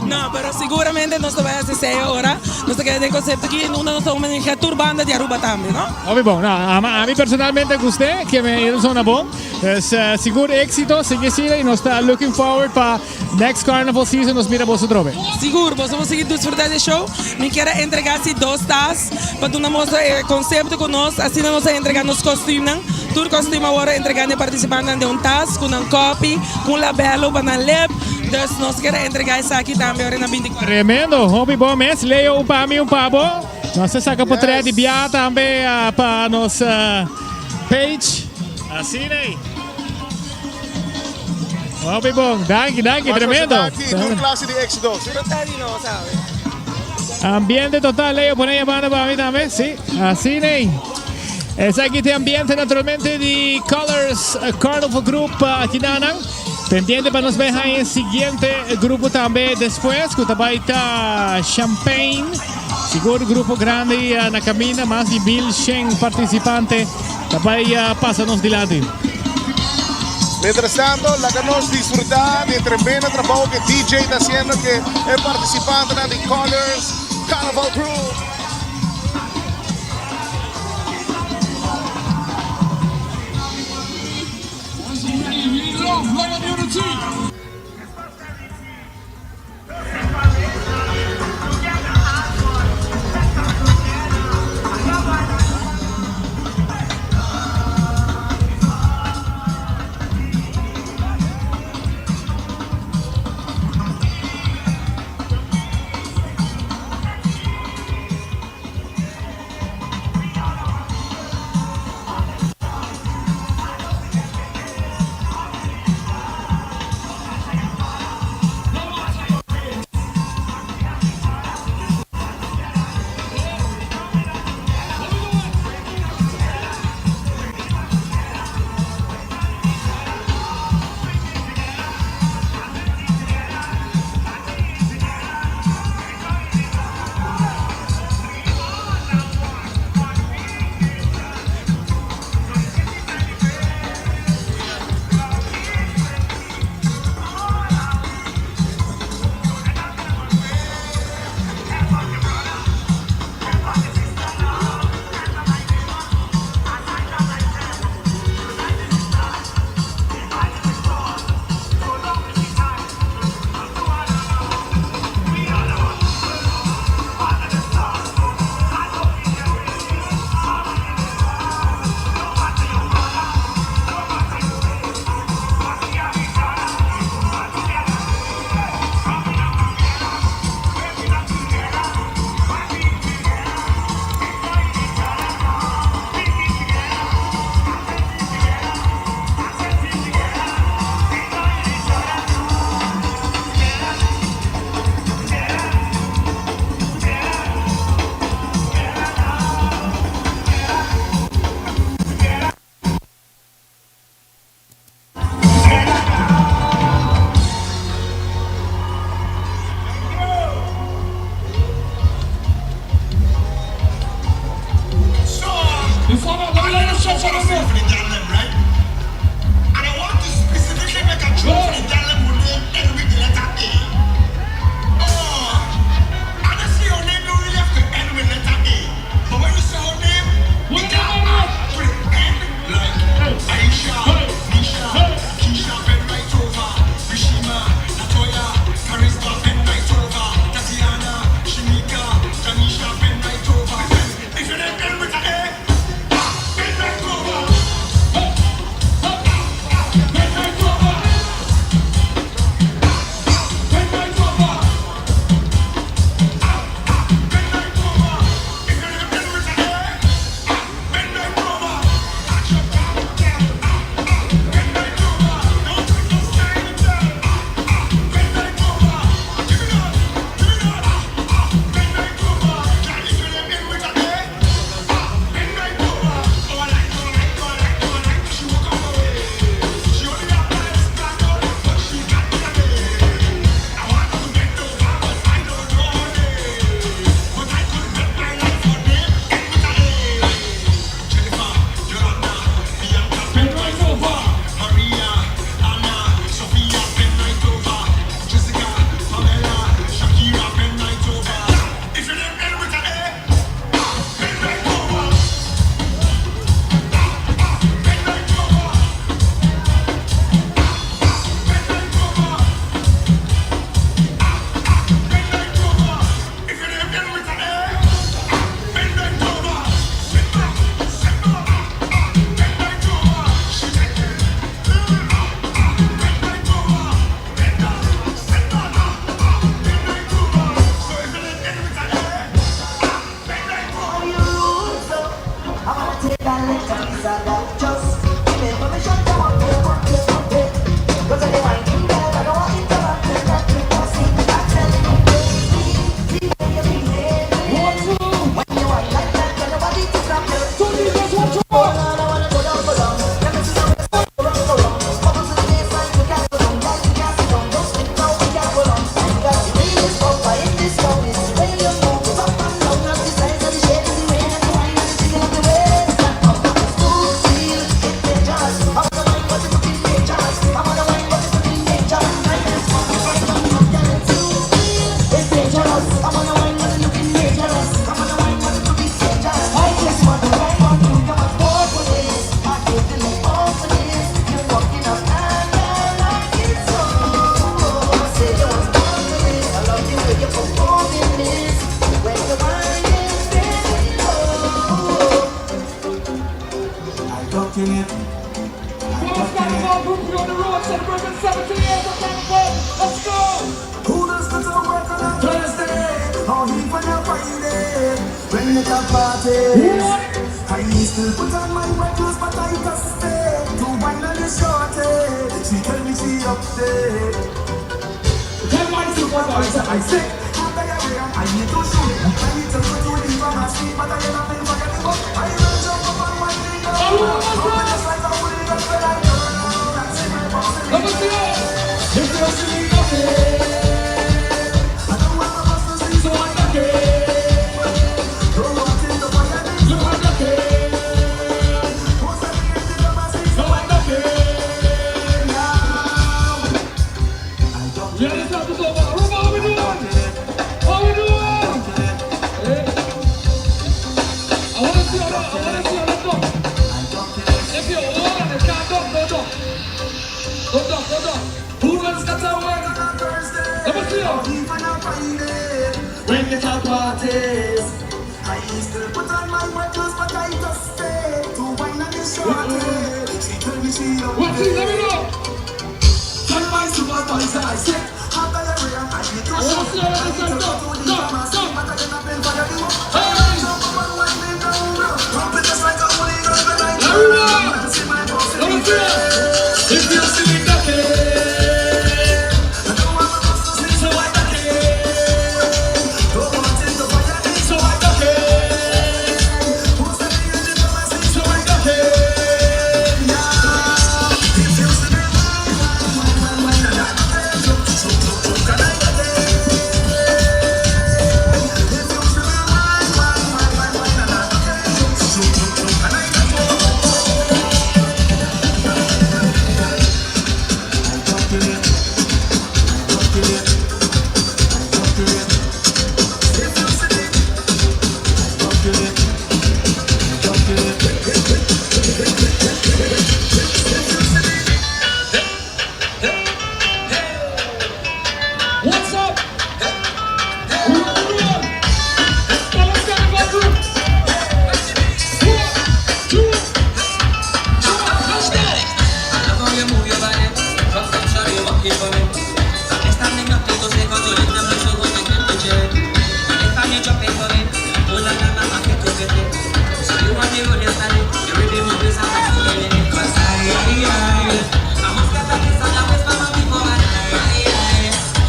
No, pero seguramente nos ta bay haci esey ora. Nos ta keda den concepto aki unda nos ta homenagia tur banda di Aruba tambe, no?
Hopi bon. No, ami personalmente gust'e, ke me e zona bon. Dus sigur éxito, sigui asina y nos ta looking forward pa next carnival season nos mira boso atrobe.
Sigur, boso por sigui disfruta di e show. Mi kier a entrega si dos tas pa duna mostra e concepto cu nos asina nos a entrega nos costuumnan. Tur costuum a worde entrega na e participantenan den un tas cu nan kopi, cu un labelo pa nan lip. Dus nos kier a entrega esaki tambe ora na binticuatro.
Tremendo, hopi bon mes. Leo un pa mi, un pa bo. Nos a saca potret di bia tambe pa nos page. Asina ei. Hopi bon. Danki, danki. Tremendo.
Danki. Tur clase di éxito.
Ambiente total, Leo. Pone llamada pa mi tambe. Sí, asina ei. Esaki ta ambiente naturalmente di Colors Carnival Group aki nanan. Pendiente pa nos bay haña e siguiente grupo tambe despues cu ta bay ta Champagne. Sigur grupo grandi na caminda, mas di 1100 participante ta bay pasa nos dilanti.
Mientras tanto, laga nos disfruta di e tremendo trabou cu DJ ta haciendo cu e participantenan di Colors Carnival Group.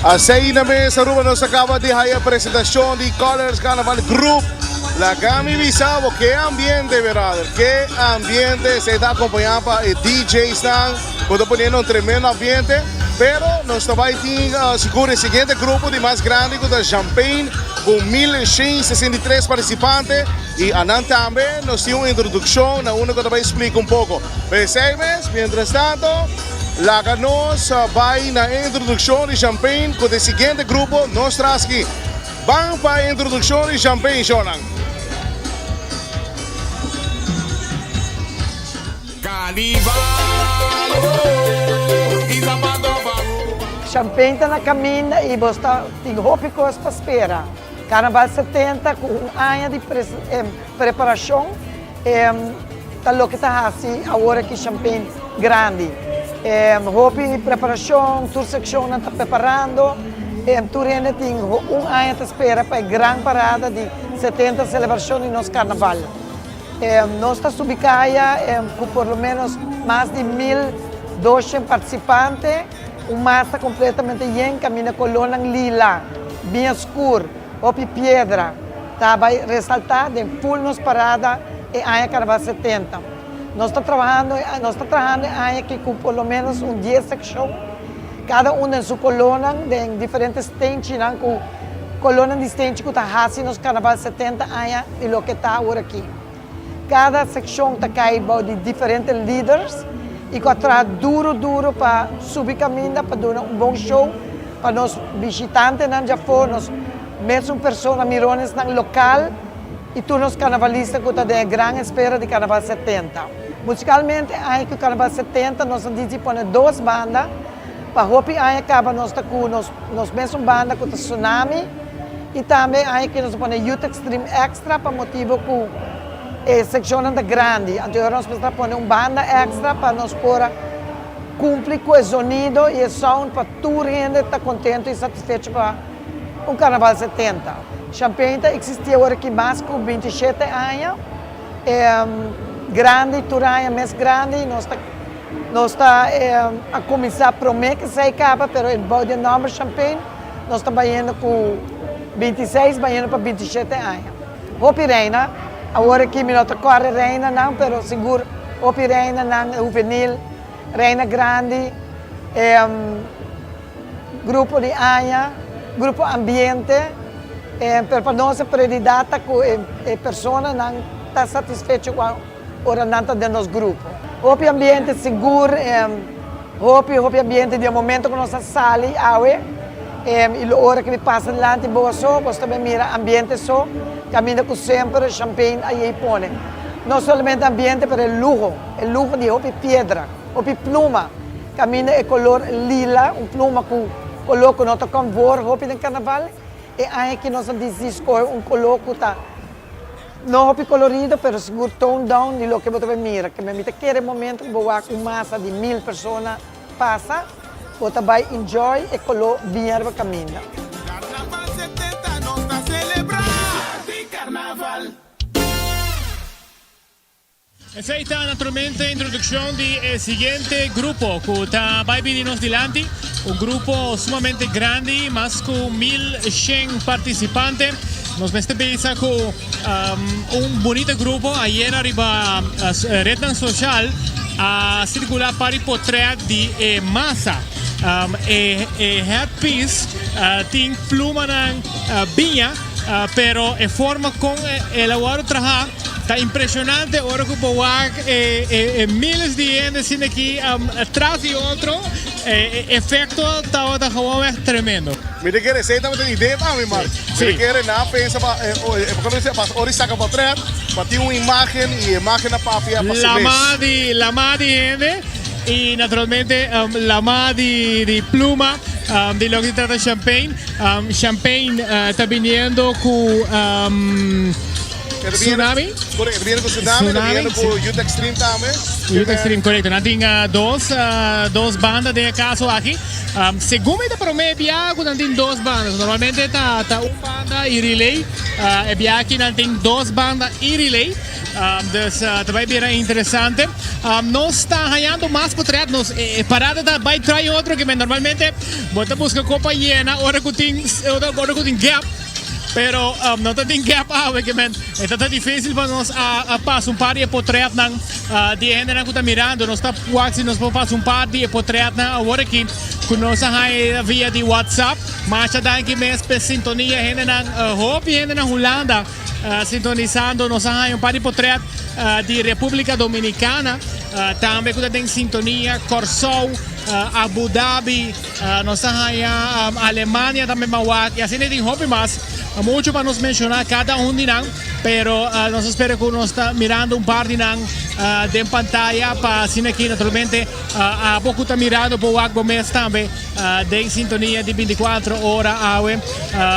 Asina mes Aruba nos a caba di haya presentacion di Colors Carnaval Group. Laga mi bisa bo ke ambiente brother, ke ambiente se ta acompaña pa e DJs nan cu ta poniendo un tremendo ambiente. Pero nos ta bay tin sigur e siguiente grupo di mas grandi cu ta Champagne cu 1163 participante y anan tambe nos tin un introduccion na unda cu ta bay splica un poco. P'esey mes, mientras tanto, Laga nos bai na e introduccion di Champagne cu ta e siguiente grupo nos tras aki. Ban pa e introduccion di Champagne, shownan.
Champagne ta na caminda y bo ta tin hopi cos pa spera. Carnaval 70 cu un aña di preparacion. Ta loke ta hasi awor aki Champagne grandi. Hopi preparacion, tur seccionnan ta preparando. Tur hende tin un aña ta spera pa e gran parada di 70 celebracion di nos carnaval. Nos ta subi kaya ku por lo ménos mas di 1200 partisipante, un masa kompletamente yen kaminda kolónan lila, bien skur, hopi piedra ta bai resaltá den ful nos parada e aña Karnaval 70. Nos ta trabahando nos ta trahando e aña aki ku por lo ménos un dies sekshon, kada un den su kolónan den diferente stenchinan ku kolónan di stenchi ku ta hasi nos Karnaval 70 aña di loke ta awor aki. Kada sekshon ta kai bou di diferente liders i ku a traha duru duru pa subi kaminda pa duna un bon show pa nos bishitantenan djafó, nos mesun persona mironesnan lokal i tur nos karnavalista ku ta den e gran espera di Karnaval 70. Musikalmente aña ku Karnaval 70 nos a disi pone dos banda pa hopi aña kaba nos ta ku nos nos mesun banda ku ta Tsunami i tambe aña aki nos a pone Youth Extreme Extra pa motibu ku e sekshonnan ta grandi anto nos mester a pone un banda extra pa nos por a kumpli ku e zonido i e sound pa tur hende ta kontento i satisfecho pa un Karnaval 70. Champagne ta eksistí awor aki mas ku 27 aña. Grandi tur aña mes grandi nos ta nos ta a kuminsá promé ku esei kaba pero e bou di e nòmber Champagne nos ta bayendo ku 26 bayendo pa 27 aña. Hopi reina awor aki mi no ta kòrda reinanan pero sigur hopi reinanan huvenil, reina grandi. Grupo di aña, grupo ambiente, pero pa nos e prioridad ta cu e personanan ta satisfecho cu ora nan ta den nos grupo. Hopi ambiente sigur, hopi hopi ambiente di e momento cu nos a sali awe y lo ora cu mi pasa dilanti boso, boso ta bay mira ambiente so, caminda cu semper champagne a yey pone. No solamente ambiente pero e luho, e luho di hopi piedra, hopi pluma. Caminda e color lila, un pluma cu color cu no ta convor hopi den carnaval. E aña aki nos a dicidi scoge un color cu ta no hopi colorido pero sigur tone down di loke bo ta bay mira. Kende mi ta kere e momento cu bo wak un masa di mil persona pasa, bo ta bay enjoy e color bien riba caminda.
Carnaval 70 nos ta celebra di carnaval.
Esey ta naturalmente introduccion di e siguiente grupo cu ta bay bini nos dilanti. Un grupo sumamente grandi, mas cu 1100 participante. Nos mester bisa cu un bunita grupo ayer ariba rednan social a circula par di potret di e masa. E headpiece tin plumanan biña, pero e forma con el a wordo traha Ta impresionante ora cu bo wak e, e, e miles di hende sin aki tras di otro. E, e efecto tabata gewoon echt tremendo.
Mi ta kere esei tabata idea pa mi, Mark. Mi ta kere nan a pensa pa, eh, o, eh, por ejemplo, pa ora saca portret, pa tin un imagen y imagen a papia pa su mes.
Lama di, lama di hende y naturalmente lama di, di pluma di loke ta trata champagne. Champagne ta biniendo cu Tsunami.
Correcto, viene cu Tsunami,
Tsunami,
viene cu
si.
Youth Extreme tambe.
Youth Extreme, correcto. Nan tin dos banda den e caso aki. Segun mi ta prome bia cu nan tin dos banda. Normalmente ta un banda y relay. E bia aki nan tin dos banda y relay. Dus ta bay bira interesante. Nos ta hayando mas potret. Nos e parada ta bay trai otro que normalmente bo ta busca copa llena ora cu tin, ora cu tin gap. Pero no ta tin gap awe ke men e ta ta difícil pa nos a pasa un par di e potretnan di e hendenan ku ta mirando. Nos ta wak si nos por pasa un par di e potretnan awor aki ku nos a haña via di WhatsApp. Masha danki mes p'e sintonia hendenan, hopi hende na Hulanda sintonisando. Nos a haña un par di potret di República Dominicana tambe ku ta den sintonia, Kòrsou, Abu Dhabi. Nos ta haña Alemania tambe ma wak y asina tin hopi mas. Mucho pa nos menciona cada un di nan, pero nos ta spera cu nos ta mirando un par di nan den pantaya pa asina aki naturalmente abo cu ta mirando por wak bo mes tambe den sintonia di 24 ora awe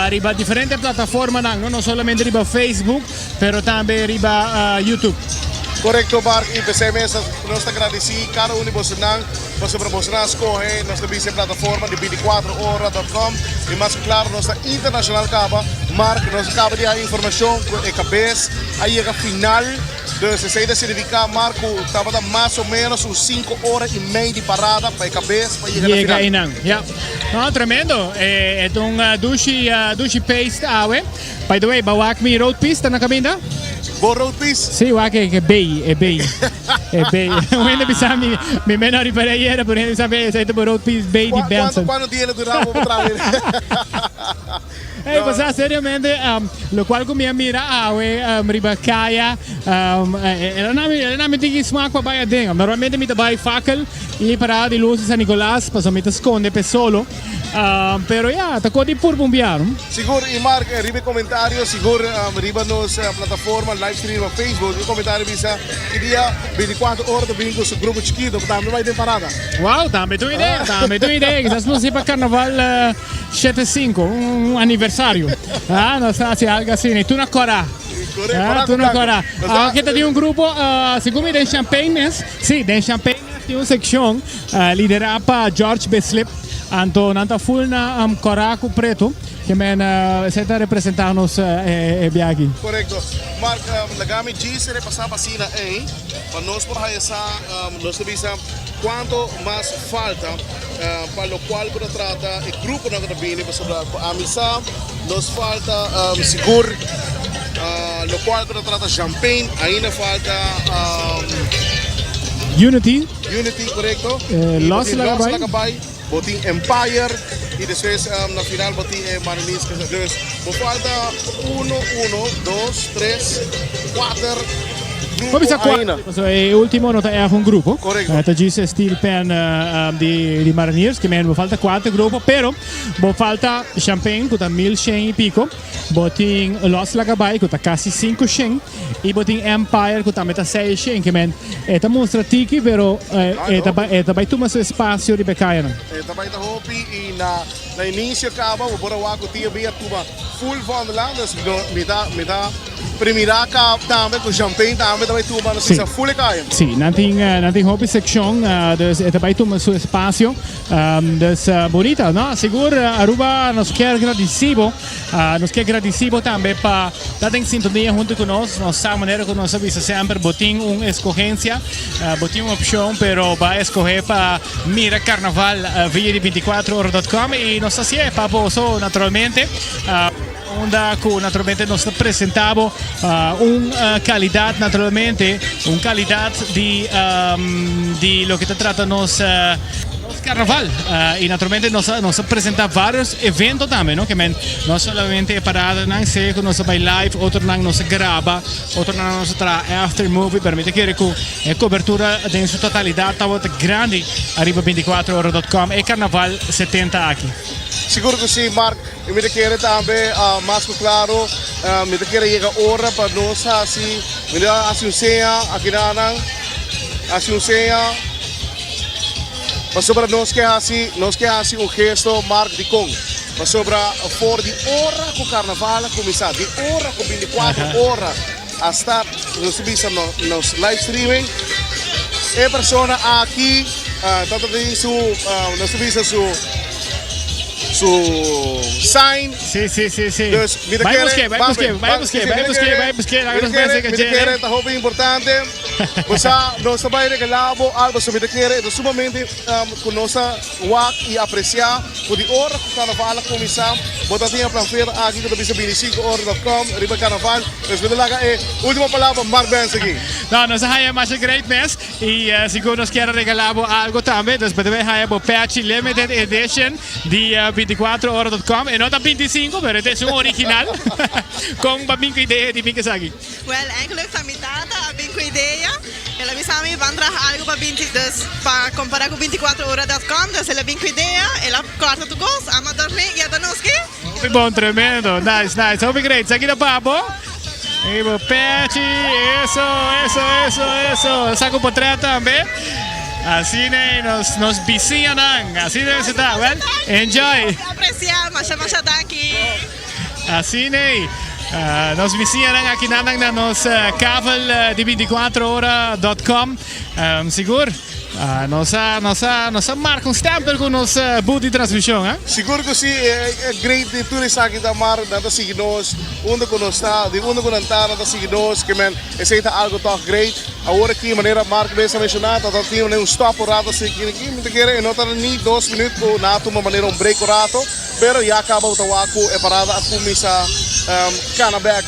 riba diferente plataformanan, no solamente riba Facebook pero tambe riba YouTube.
Korekto Mark i p'esei mes nos ta gradisí kada un di bosonan pasobra bosonan a skohe nos ta bisa e plataforma di bintikuater ora dòt kòm i mas ku klaro nos ta internashonal kaba. Mark nos a kaba di haña informashon ku e kabes a yega final dus esei ta signifiká Mark ku tabata mas o ménos un sinku ora i mei di parada pa e kabes pa yega na
Yega
final.
einan, ya. No, tremendo. E ta un dushi dushi paste awe. By the way, ba wak mi road piece ta na caminda?
Bo road piece?
Sí, wak e e bay, e bay. E bay. Un hende bisa mi, mi meno a ripara ayera, pero un hende bisa mi esei ta bo road piece bay di Benson.
Cuanto dia lo dura bo pa traha mi?
Hey, pasa seriamente, um, locual cu mi a mira awe um, riba caya, um, era na mi, era na mi tiki smaak pa bay aden. Normalmente mi ta bay fakkel y parada di luz di San Nicolas, paso mi ta sconde pe solo. Pero ya, ta ko di pur bumbiar.
Sigur y Mark riba e comentario sigur riba nos plataforma live stream riba Facebook e comentario bisa ki dia 24 ora ta bin cu su grupo chikito pa tambe bay den parada.
Wow, tambe ta un idea, tambe ta un idea. Kisas nos haci pa carnaval shete sinku, un aniversario. Ah, nos ta haci algo asina y tur na cora. Ah, tur na cora. Aunke ta di un grupo, segun mi den Champagne mes, si, den Champagne mes tin un seccion lidera pa George Bislip. Anto nan ta full na kòrá ku pretu, ke men esei ta representá nos e bia aki.
Korekto. Mark, laga mi djis repasá pa asina ei, pa nos por haya sa, nos ta bisa kuantu mas falta pa lokual ku ta trata e gruponan ku ta bini, pasobra ku ami sa nos falta sigur lokual ku ta trata Champagne, ainda falta.
Unity.
Unity, korekto.
Eh,
Y
Los
bo tin
laga
Los
bai.
laga bai, bo tin Empire y despues um, na final bo tin e Mariniers. Dus bo falta uno, uno, dos, tres, kuater
Bo bisa
grupo ainda.
kuater, pasobra e ultimo no ta erg un grupo.
Korekto.
Eh, ta djis e Steel Pan eh, um, di, di Mariniers, ke men bo falta kuater grupo, pero bo falta Champagne ku ta 1100 y pico. Bo tin Los Lagabay ku ta kasi 500 i bo tin Empire ku tambe ta 600. Ke men e ta mustra tiki pero e ta bai e ta bai tuma su espasio riba e kayanan.
E ta bai ta hopi i na na inisio kaba bo por a wak ku TNB a tuma full Vondellaan dus mi ta mi ta primira ka tambe ku Champagne tambe ta bai tuma nos bisa full e kaya.
Si, nan tin nan tin hopi sekshon dus e ta bai tuma su espasio. Dus bonita, no? Sigur Aruba nos kier gradici bo, nos kier gradici bo tambe pa ta den sintonia hunto cu nos. Nos sa manera cu nos a bisa semper, bo tin un escogencia, bo tin un opcion, pero bo a escoge pa mira carnaval via di 24 ora dot com y nos ta hacié pa boso naturalmente. Unda cu naturalmente nos ta presenta bo un calidad naturalmente, un calidad di di loke ta trata nos nos carnaval y naturalmente nos a nos a presenta varios evento tambe no ke men no solamente e paradanan sea cu nos a bay live otronan nos a graba otronan nos a traha after movie pero mi ta kere cu e cobertura den su totalidad tabata grandi ariba binticuatro ora dot com e carnaval 70 aki.
Sigur cu si Mark. I mi ta kere tambe mas ku klaro, mi ta kere yega ora pa nos hasi, mi ta hasi un seña akinanan, hasi un seña pasobra nos ke hasi, nos ke hasi un gesto mark dikon, pasobra for di ora ku karnaval a kuminsá, di ora ku bintikuater ora a start, nos ta bisa nos live streaming, e persona aki ta ta tin su, nos ta bisa su. Su sign.
Sí, sí, sí, sí.
Dus mi ta
Bai
kere,
busk'é, bai busk'é, bai busk'é, bai busk'é, bai busk'é, laga nos bai seka
Mi ta
djere.
kere ta hopi importante. Bo sa, nos ta bai regalá bo algo, so mi ta kere e ta sumamente ku nos ta wak i apresiá ku di ora ku karnaval a kuminsá, bo ta tin e planfeta aki ku ta bisa bini sinku ora dot com riba karnaval. Dus mi ta laga e último palabra pa Mark Benz aki.
No, nos a haña masha great mes. Y sigur nos kier a regala bo algo tambe, dus bo debe haya bo pechi limited edition di 24 ora dot com. E no ta 25, pero e ta esun original. Con bo a bin cu idea di bin cu esaki?
Wel, eigenlijk ta mi tata a bin cu idea. El a bisa mi ban traha algo pa binti, dus pa compara cu 24 ora dot com. Dus el a bin cu idea, el a corta tur cos, ama dormi y a ta nos ki.
Hopi bon, tremendo. Nice, nice. Hopi great. Esaki ta pa bo. Ey bo pechi, eso, eso, eso, eso. Sa ku potret tambe. Asina e nos, nos bisiñanan. Asina debe ta. Well, enjoy.
Aprecia, masha, masha danki.
Asina e. Nos bisiñanan aki nan na nos kavel di 24 ora dot com. Sigur nos a nos a nos a marka un stempel ku nos booth di transmishon, eh?
Sigur ku si, e great di tur esaki ta mar nan ta sigui nos unda ku nos ta, di unda ku nan ta nan ta sigui nos, ke men esei ta algo tòg great. Awor aki manera Mark mes a menshoná ta ta tin un stòp un rato así aki, mi ta kere e no ta ni dos minüt ku nan a tuma manera un break un rato. Pero ya caba bo ta wak cu e parada a cuminsa cana bek,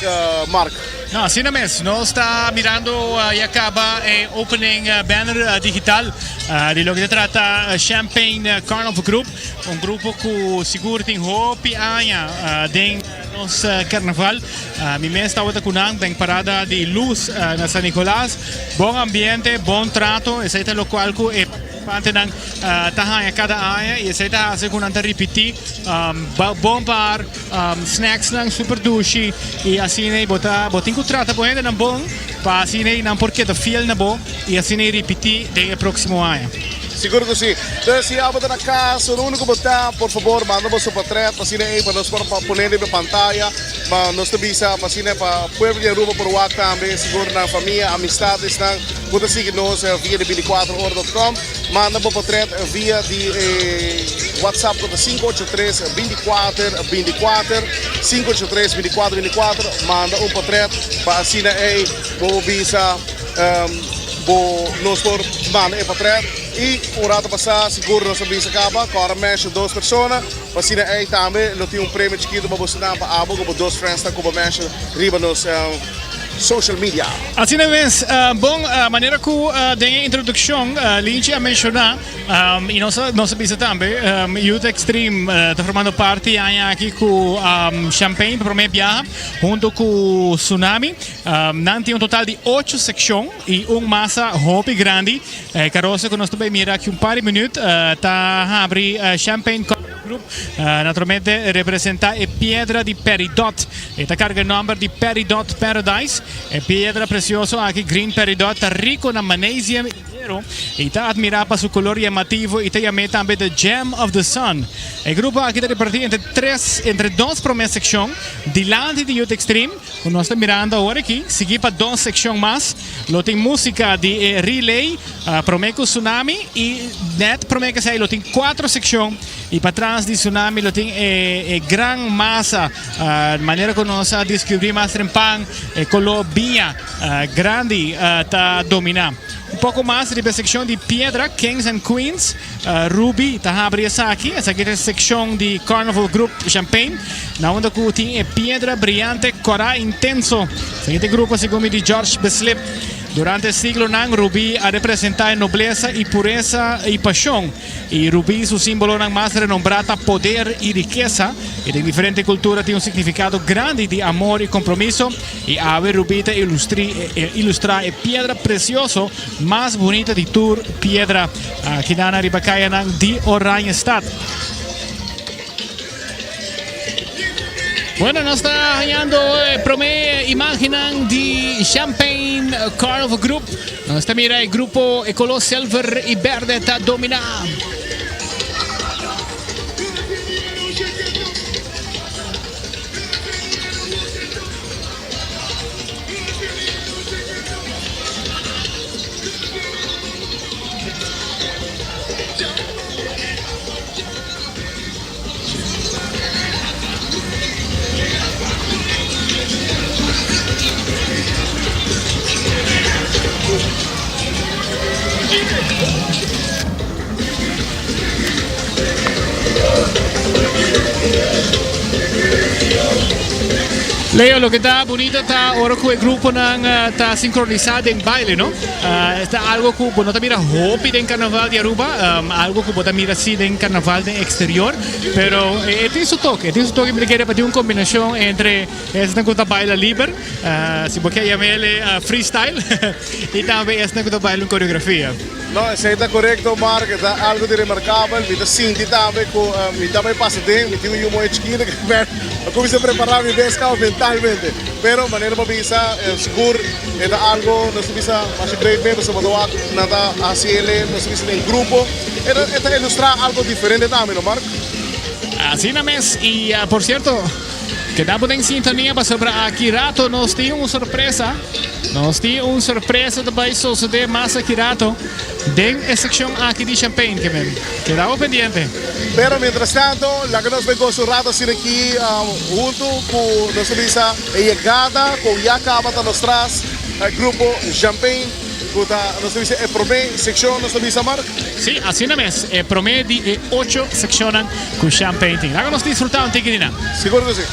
Mark.
No, asina mes. Nos ta mirando ya caba e opening banner digital di loke ta trata Champagne Carnival Group, un grupo cu sigur tin hopi aña den nos carnaval. Mi mes tabata cu nan den parada di luz na San Nicolas. Bon ambiente, bon trato, esey ta locual cu e. Participantenan ta haña kada aña y esey ta haci cu nan ta ripiti bon bar, snacksnan super dushi y asina bo ta bo tin cu trata bo hendenan bon pa asina nan por keda fiel na bo y asina ripiti den e proximo aña.
Sigur cu si. Entonces si abo ta na cas o unda cu bo ta, por fabor manda boso portret pa asina ey pa nos por pone riba e pantaya. Ma nos ta bisa pa asina pa pueblo di Aruba por wak tambe, sigur nan famia, amistad esnan cu ta sigui nos via di binticuatro ora dot com. Manda bo portret via di e WhatsApp cu ta sinku ocho tres binticuater binticuater, sinku ocho tres binticuater binticuater. Manda un portret pa asina ey bo bisa bo nos por manda e portret. Y un rato pasa sigur nos a bisa caba cu ora mention dos persona. Pa asina ei tambe lo tin un premio chikito pa bosonan pa abo ku bo dos friends ta ku bo mention riba nos social media.
Asina mes, bon, manera ku den e introdukshon Linchi a menshoná i nos a nos a bisa tambe, Youth Extreme ta formando parti aña aki ku Champagne pa promé biaha hunto ku Tsunami. Nan tin un total di ocho sekshon i un masa hopi grandi. E karosa ku nos ta bai mira aki un par di minüt ta habri Champagne Carnival Group. Naturalmente representá e piedra di Peridot. E ta karga e nòmber di Peridot Paradise. E piedra presioso aki, Green Peridot, ta riko na magnesium i hero i ta atmirá pa su kolor yamativo i ta yam'é tambe The Gem of the Sun. E grupo aki ta repartí entre tres entre dos promé sekshon dilanti di Youth Extreme. Ku nos ta mirando awor aki, sigui pa dos sekshon mas, lo tin músika di e relay promé ku Tsunami i nèt promé ku esei lo tin kuatro sekshon i patras di Tsunami lo tin e gran masa manera ku nos a deskubrí mas trempan e koló biña grandi ta dominá. Un poko mas riba e sekshon di piedra, Kings and Queens. Ruby ta habri esaki. Esaki ta e sekshon di Carnival Group Champagne, na unda ku tin e piedra briyante kòrá intenso. Esaki ta e grupo segun mi di George Beslip. Durante siglonan Ruby a representá e noblesa i puresa i pashon. I Ruby su símbolonan mas renombrá ta poder i rikesa. I den diferente kultura tin un signifikado grandi di amor i kompromiso. I awe Ruby ta ilustrá e piedra presioso mas bunita di tur piedra akinan riba kayanan di Oranjestad. Bueno, nos ta hañando e promé imágennan di Champagne Carnival Group. Nos ta mira e grupo e koló silver i berde ta dominá. Leo, loke ta bunito ta ora ku e gruponan ta sinkronisá den baile, no? Ta algo ku bo no ta mira hopi den karnaval di Aruba, algo ku bo ta mira si den karnaval den eksterior, pero e tin su toke, e tin su toke. Mi ta kere pa tin un kombinashon entre esnan ku ta baila liber, si bo ke yam'el freestyle, i tambe esnan ku ta baila un koreografia.
No, esei ta korekto, Mark. E ta algu di remarkabel. Mi ta sinti tambe ku mi ta bai pasa den. Mi tin un yu moe chikito ku mi a kuminsá prepará mi bes kaba mentalmente. Pero manera bo bisa, sigur e ta algu nos ta bisa masha great mes pasobra bo ta wak nan ta hasi el, nos ta bisa den grupo. E ta ilustrá algu diferente tambe, no Mark?
Asina mes. I por sierto. Keda bo den sintonia pasobra aki rato nos tin un sorpresa. Nos tin un sorpresa ta bai sosode mas aki rato den e seccion aki di Champagne ke men. Keda bo pendiente.
Pero mientras tanto, laga nos bai goza un rato asina aki hunto cu nos ta bisa e yegada cu ya caba ta nos tras e grupo Champagne cu ta nos ta bisa e prome seccion nos ta bisa Mark?
Si, asina mes, e prome di e ocho seccionnan cu Champagne tin. Laga nos disfruta un tiki di nan.
Sigur cu si.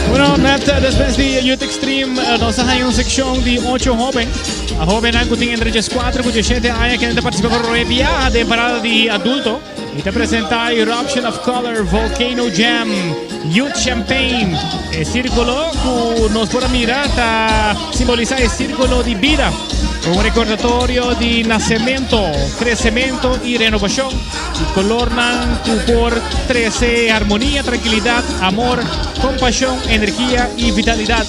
Bueno, net despues di Youth Extreme eh, nos a haña un seccion di ocho hoben. A hobennan cu tin entre 14 cu 17 aña kende ta participa por prome biaha den parada di adulto. Y ta presenta Eruption of Color, Volcano Jam, Youth Champagne. E círculo cu nos por a mira ta simbolisa e círculo di bida. Un recordatorio di nacemento, crecemento y renovacion. E colornan cu por trece armonia, tranquilidad, amor, compasion, energia y vitalidad.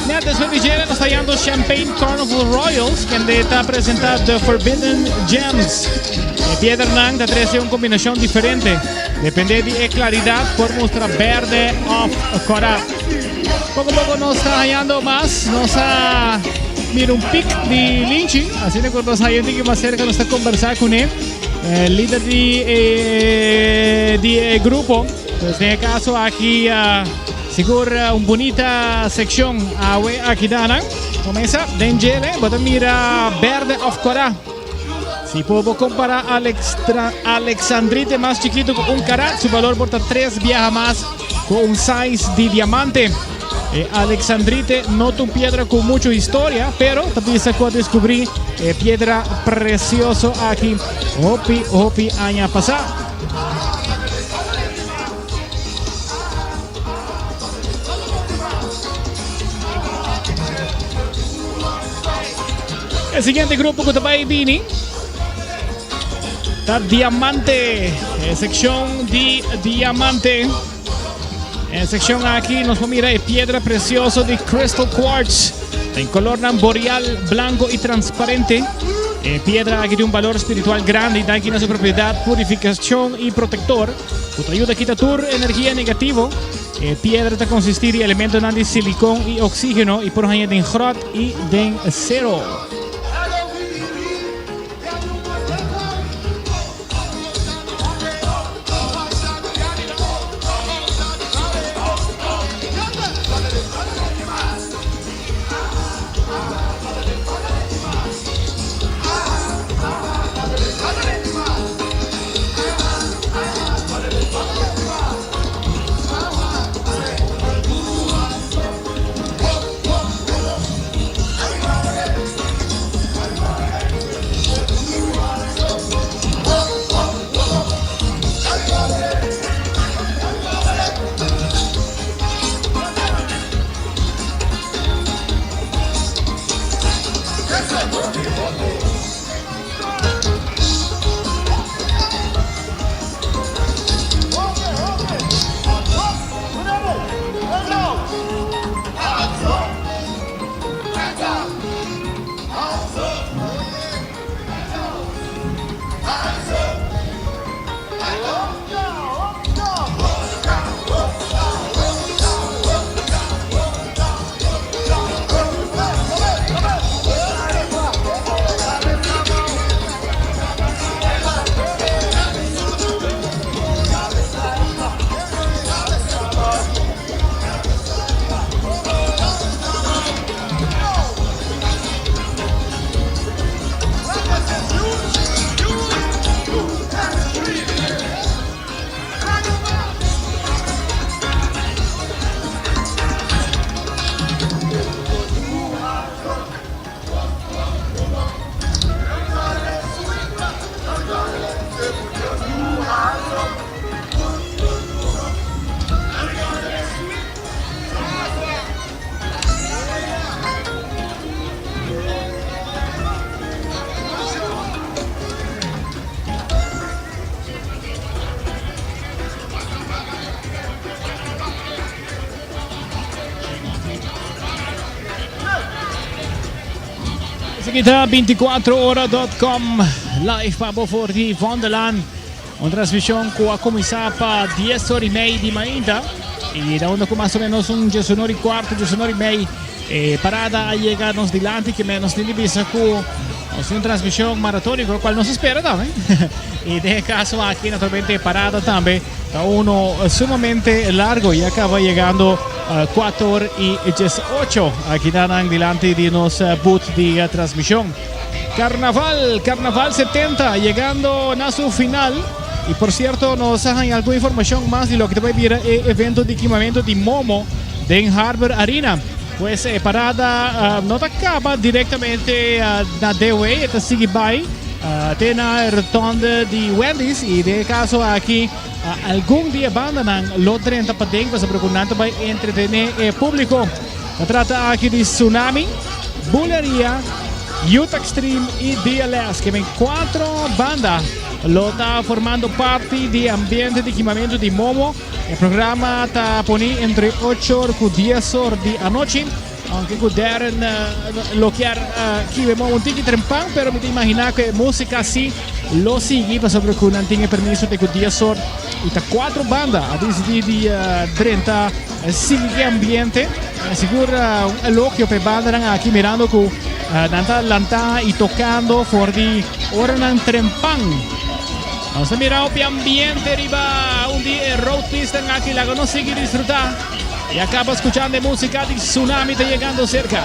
Net despues di djere nos ta hallando Champagne Carnival Royals, kende ta presenta The Forbidden Gems. E piedranan ta trece un combinacion diferente, depende di e claridad por mustra berde of cora. Poco poco nos ta hallando mas, nos a mira un pic di Linchi, asina cu nos haya un tiki mas cerca nos ta conversa cune. E lider di e di e grupo. Pues den e caso aki sigur un bunita seccion awe aki danan. Comesa den djele bo ta mira berde of cora. Si por bo compara Alexandrite mas chikito cu un carat, su balor por ta tres biaha mas cu un size di diamante. E Alexandrite no ta un piedra cu mucho historia, pero ta bisa cu a descubri e piedra precioso aki hopi hopi aña pasa. E siguiente grupo cu ta bay bini ta Diamante, e seccion di Diamante. En seccion aki nos por mira e piedra precioso di Crystal Quartz. Den colornan boreal, blanco y transparente. E piedra aki tin un balor spiritual grandi danki na su propiedad purificacion y protector, cu ta yuda kita tur energia negativo. E piedra ta consisti di elementonan di silicon y oxigeno y por haña den grot y den cero. Esaki ta 24ora.com live pa bo for di Vondelaan. Un transmisión ku a kuminsá pa 10 ora i mei di mainta i da unda ku mas o menos un 11 ora i kuarto, 11 ora i mei e parada a yega nos dilanti ke men nos tin di bisa ku nos tin un transmisión maratóniko kual nos a spera tambe i den e kaso aki naturalmente e parada tambe ta uno sumamente largo i a kaba yegando 4 or i 18 aki nan dilanti di nos booth di transmisión. Carnaval, Carnaval 70 yegando na su final. Y por cierto, nos a haña algun informacion mas di loke ta bay bira e evento di kimamento di Momo den Harbor Arena. Pues e parada no ta caba directamente na DW, e ta sigui bay te na e rotonde di Wendy's y den e caso aki algun di e bandanan lo drenta paden pasobra cu nan ta bay entretene e publico. Ta trata aki di Tsunami, Buleria, Youth Extreme y DLS. Ke men cuatro banda lo ta formando parti di ambiente di kimamento di Momo. E programa ta poni entre ocho or cu dies or di anochi. Aunke cu Darren lo kier kibe Momo un tiki trempan, pero mi ta imagina cu e musica si lo sigui pasobra cu nan tin e permiso te cu dies or. Y ta cuatro banda a dicidi di drenta. Sigui ki ambiente, sigur un elogio pa e bandanan aki mirando ku nan ta lantá i tokando for di oranan trempan. Nos ta mira hopi ambiente riba un di e road pistnan aki, laga nos sigui disfrutá i a kaba skuchando e músika di Tsunami ta yegando serka.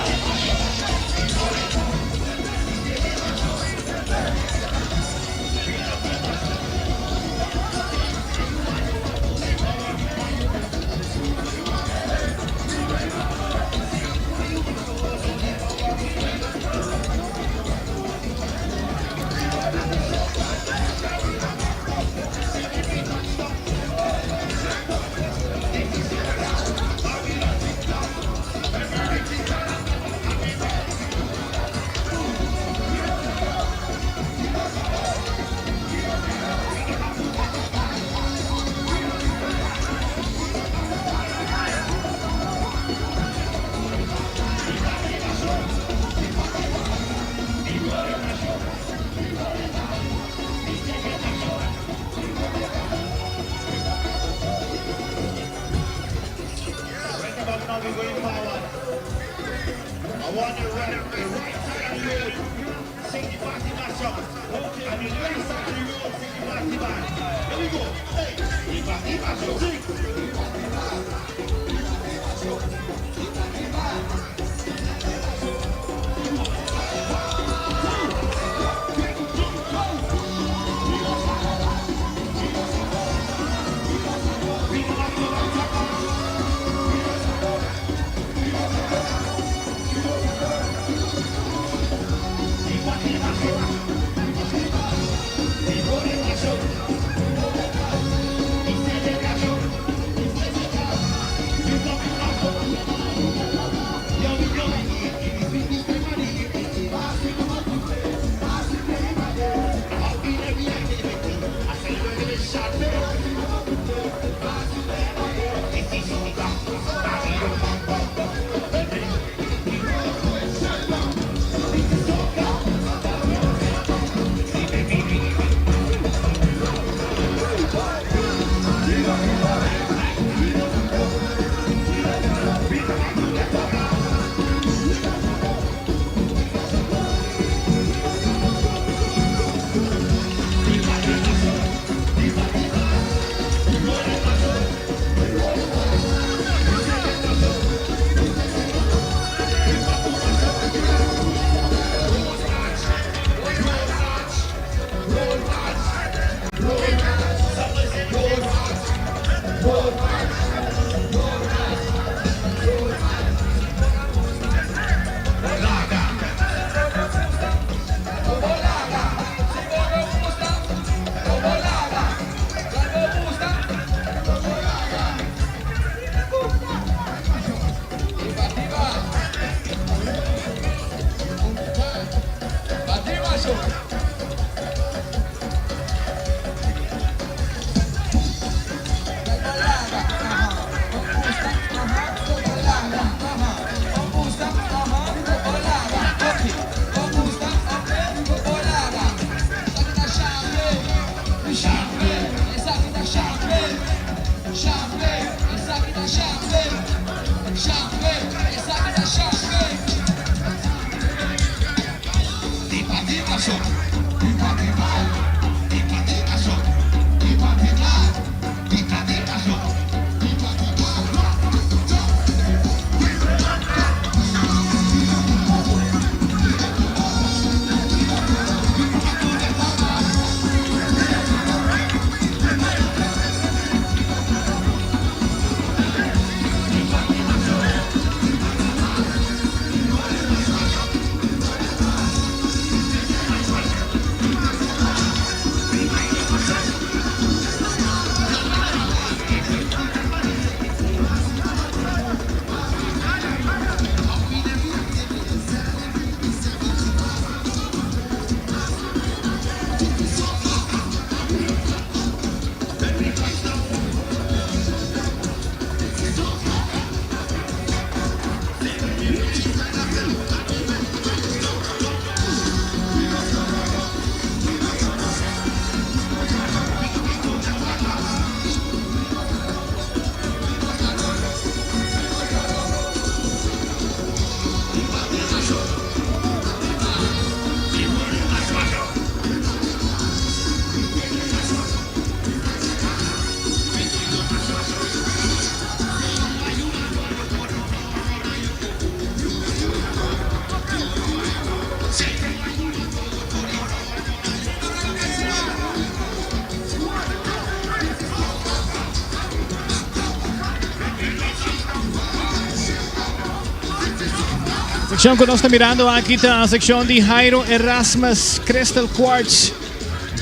Seccion cu nos ta mirando aki ta seccion di Jairo Erasmus Crystal Quartz.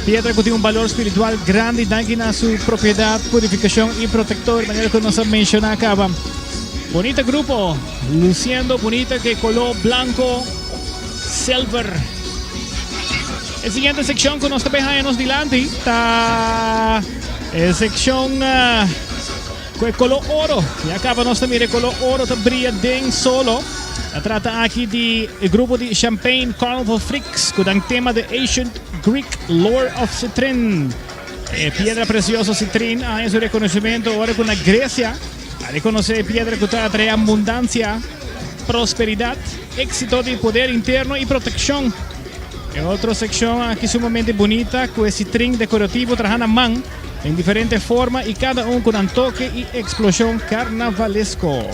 Piedra cu tin un balor spiritual grandi danki na su propiedad, purificacion y protector, manera cu nos a menciona caba. Bonita grupo, luciendo bonita cu e color blanco silver. E siguiente seccion cu nos ta bay haya nos dilanti ta e seccion cu e color oro. Ya caba nos ta mira e color oro ta bria den solo. Ta trata aki di e grupo di Champagne Carnival Freaks cu dan tema The Ancient Greek Lore of Citrin. E piedra precioso citrin a haya su reconocimento ora cu na Grecia a reconoce e piedra cu ta atrae abundancia. prosperidad, exito di poder interno y proteccion. E otro seccion aki sumamente bunita cu e citrin decorativo traha na man den diferente forma y cada un cu nan toke y explosion carnavalesco.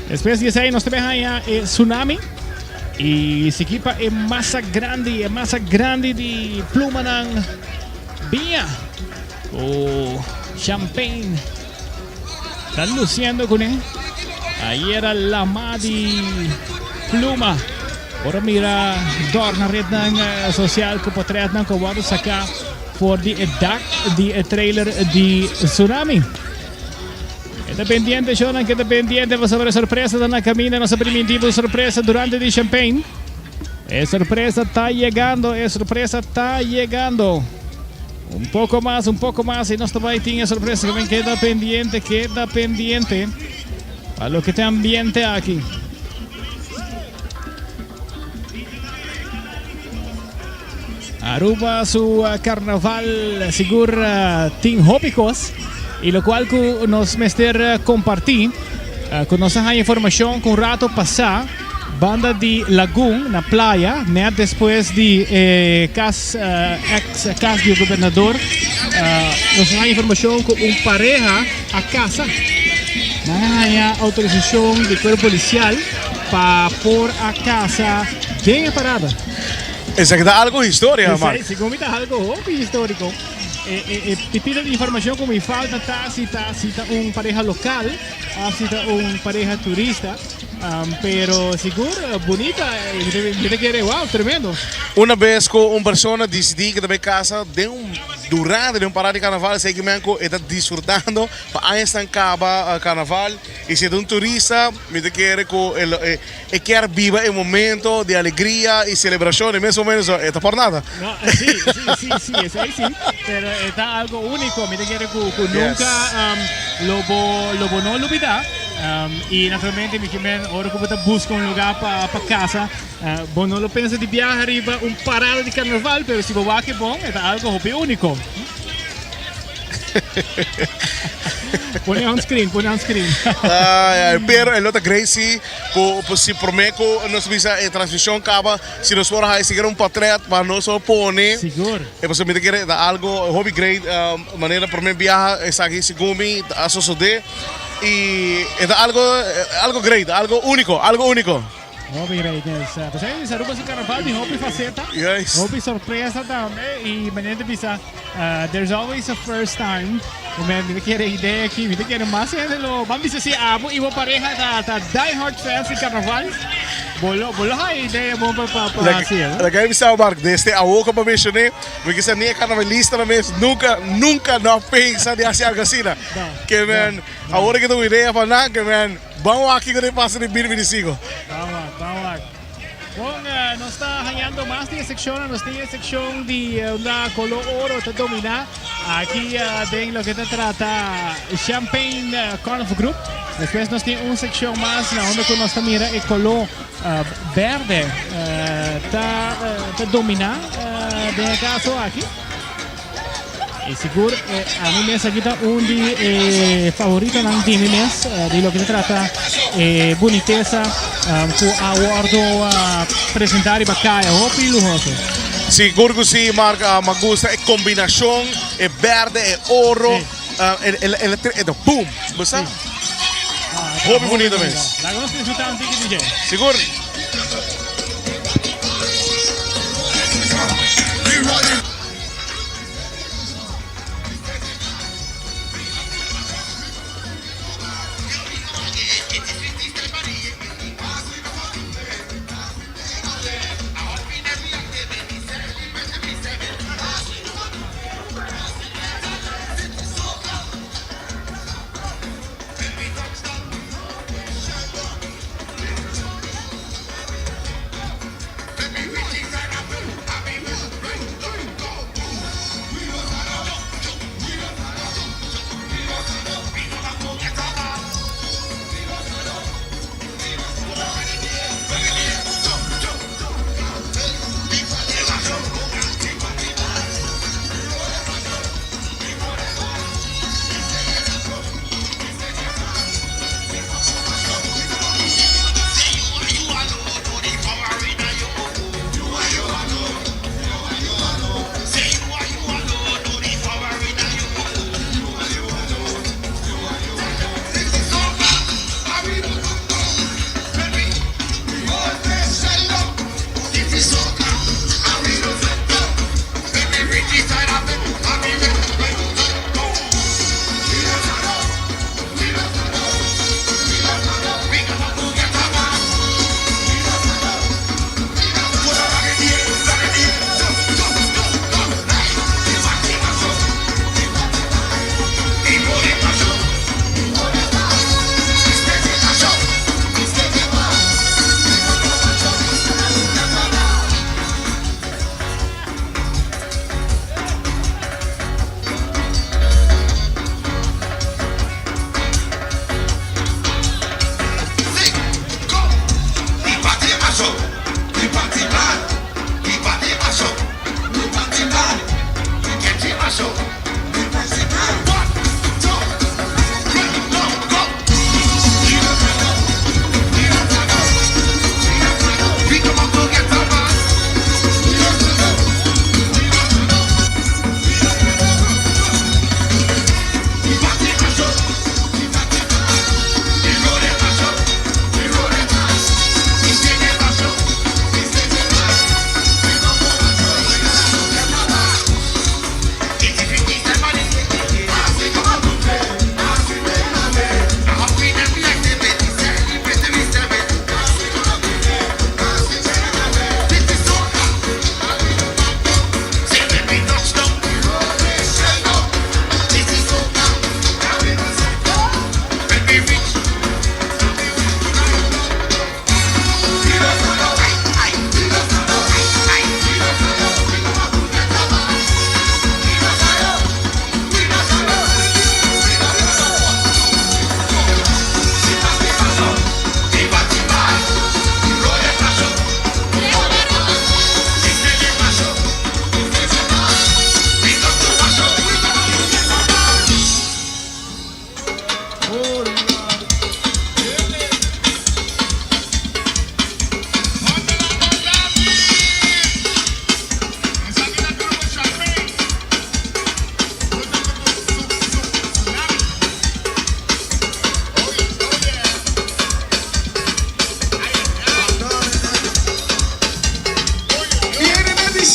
Despues di esey nos ta bay haya e tsunami y sigui pa e masa grandi, e masa grandi di plumanan biña cu champagne ta luciendo cune. Ayera lama di pluma. Ora mira dor na rednan social cu potretnan cu a wordo saca for di e dak di e trailer di tsunami. Keda pendiente shownan, keda pendiente pasobra e sorpresa ta na caminda. Nos a priminti bo sorpresa durante di champagne. E sorpresa ta yegando, e sorpresa ta yegando. Un poco mas, un poco mas y nos ta bay tin e sorpresa. Keda pendiente, keda pendiente pa loke ta ambiente aki. Aruba su carnaval sigur tin hopi cos y locual cu nos mester comparti cu nos a haya informacion cu un rato pasa banda di Lagoon na playa net despues di e cas ex cas di gobernador nos a haya informacion cu un pareha a casa nan a haya autorisacion di cuerpo policial pa por a casa den e parada.
Esaki ta algo historia, Mark.
Esei, segun mi ta algo hopi historico. E, e, e pipita di informacion cu mi falta ta si ta si ta un pareha local of si ta un pareha turista. Pero sigur bunita, mi ta, mi ta kere, wow, tremendo.
Una bes cu un persona dicidi cu ta bay casa den un durante di un parada di carnaval, esey kimen cu e ta disfrutando pa añasnan caba carnaval. Y si e ta un turista, mi ta kere cu e lo e. E kier biba e momento di alegria y celebracion e mes momento, so e ta por nada.
No, si, si, si, si, esey si, pero e ta algo unico, mi ta kere cu, cu nunca um, lo bo, lo bo no lubida. Um, y naturalmente mi kimen ora cu bo ta busca un lugar pa, pa casa, uh, bo no lo pensa di biaha riba un parada di carnaval, pero si bo wak e bon, e ta algo hopi unico. Pone on screen, pone on screen.
Ay, ay, pero e lo ta great si cu si prome cu nos bisa e transmision caba, si nos por haci sikiera un portret pa nos por pone.
Sigur.
E pasobra mi ta kere ta algo hopi great manera prome biaha esaki segun mi a sosode y e ta algo algo great, algo unico, algo unico.
Hopi great mes. Pues ahí Aruba su carnaval tin hopi faceta,
Yes.
hopi sorpresa tambe y manera ta bisa there's always a first time. Mi ta kere idea aki, mi ta kere mas hende lo ban bisa si abo y bo pareha ta ta die hard fans di carnaval, bo lo bo lo haya idea bon pa pa pa haci, no?
Laga mi bisa bo Mark, desde awo cu bo mencione, mi kisa ni e carnavalista mes nunca nunca no a pensa di haci algo asina. Ke men awor ki ta un idea pa nan, ke men. Ban wak kiko ta pasa den bini 25.
Ban wak, ban wak. Bon, nos ta hañando mas di e sekshonnan. Nos tin e sekshon di unda koló oro ta dominá aki den loke ta trata Champagne Carnival Group. Despues nos tin un sekshon mas na unda ku nos ta mira e koló berde ta ta dominá den e kaso aki. Y sigur ami mes aki ta un di e favoritonan di mi mes di loke ta trata e bunitesa cu a wordo presenta riba caya hopi luhoso.
Sigur cu si Mark, mi gusta e combinacion, e berde, e oro, e ta boom, bo sa? Hopi bunito mes.
Laga nos disfruta un tiki DJ.
Sigur.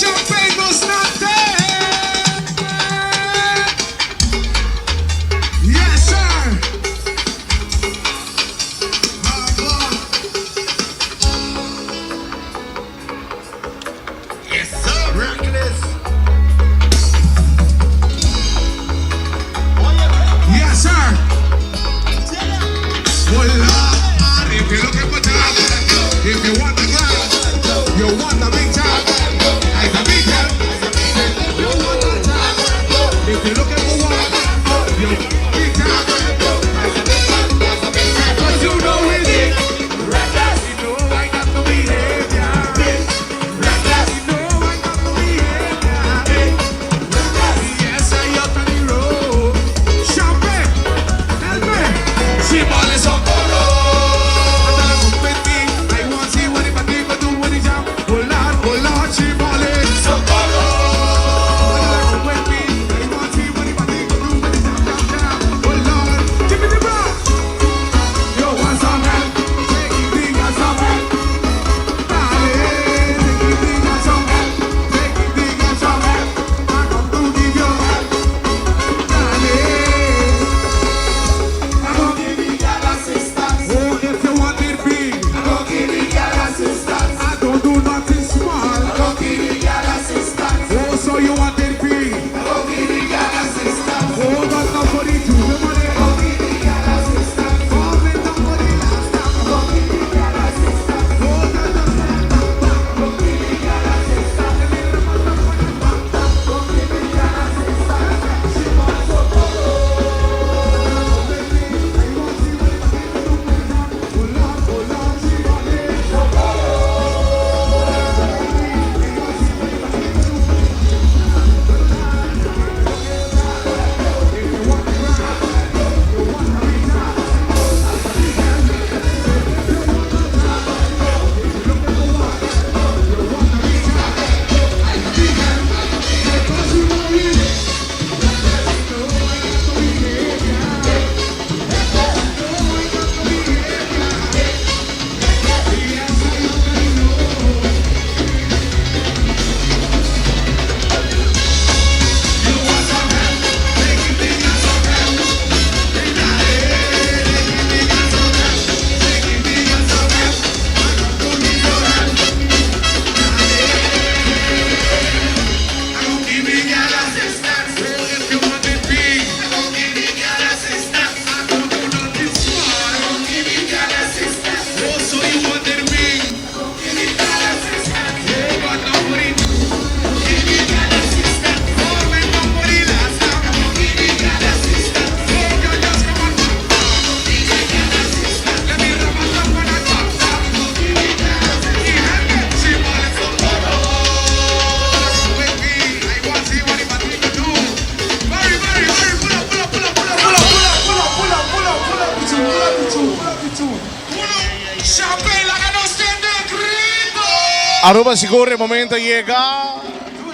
Champagne nos nate. Yes, sir. Yes, sir. Reckless. Yes, sir. Hola, if you're looking for job, if you want the grab, you want the big job, I can big job. You want the job, if you're looking for work, you want the big job. 'Cause you know it is. You know I got the behavior. You know I got the behavior. Yes, I out on the road. Champagne, help me. She ballin' socorro. I want see what if I think do when he jump. Oh Lord, oh Lord, she ballin' socorro. With me, I want see what if I think do when he jump, jump, jump. Oh Lord, give me the rock. You want some help? Take it, bring us some help. Darling, take it, bring us some help. Take it, bring us some help. I come to give you help, darling. I'm gonna give you girl assistance. Oh, if you want it big, I'm gonna give you girl assistance. I don't do nothing small. I'm gonna give you girl assistance. Oh, so you want it big? I'm gonna give you girl assistance. Oh, but not for the two, the money. I'm gonna give you girl assistance. Oh, but not for the last time. I'm gonna give you girl assistance. Oh, da da da da da. I'm gonna give you girl assistance. I'm gonna give you girl assistance. She wants to Champagne, laga nos tende grito!
Aruba sigur e momento a yega.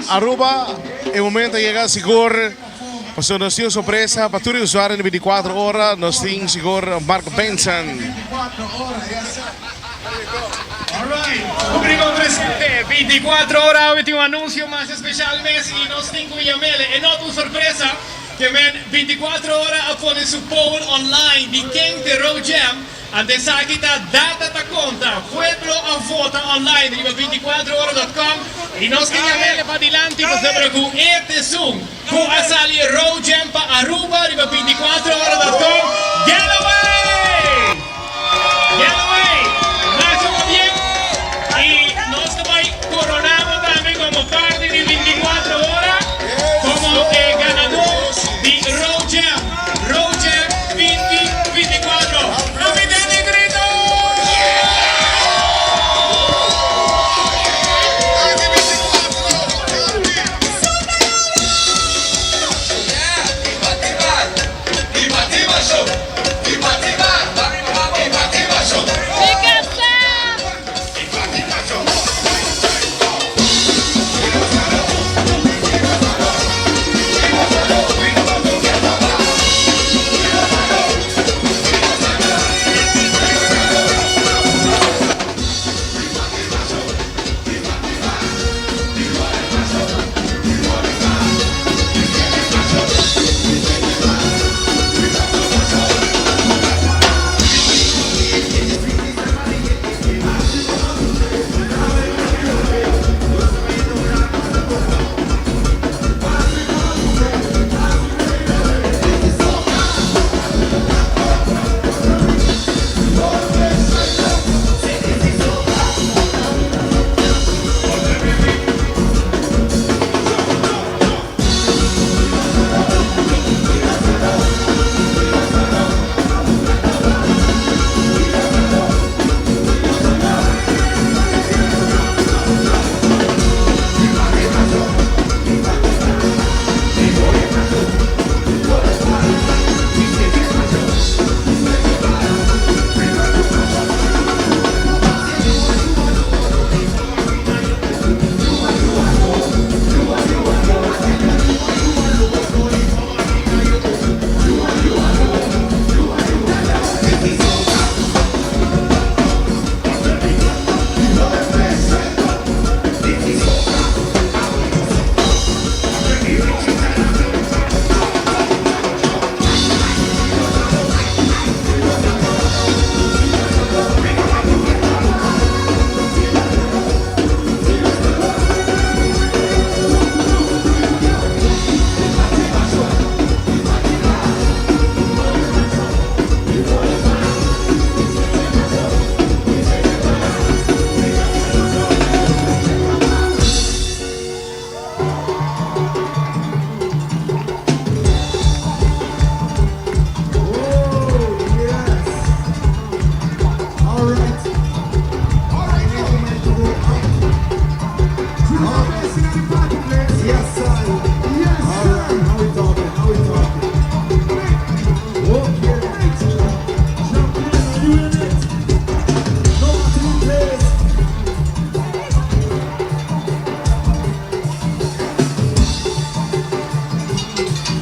Aruba e momento a yega sigur. Pasobra nos tin un sorpresa pa tur e usuario di 24 ora. Nos tin sigur Mark Benson.
Publico presente, 24 ora awe tin un anuncio mas especial mes y nos tin cu yamele. E no ta un sorpresa ke men 24 ora a pone su poll online di ken te Road Jam. Anto esaki ta data ta conta. Pueblo a vota online riba 24ora.com y nos ke yamele padilanti pasobra cu e ta esun cu a sali Road Jam pa Aruba riba 24ora.com. Galloway! Galloway! Masha pabien y nos ta bay corona bo tambe como parti di 24 ora como e ganador di Road Jam. Road Jam 2024. Laga tende grito!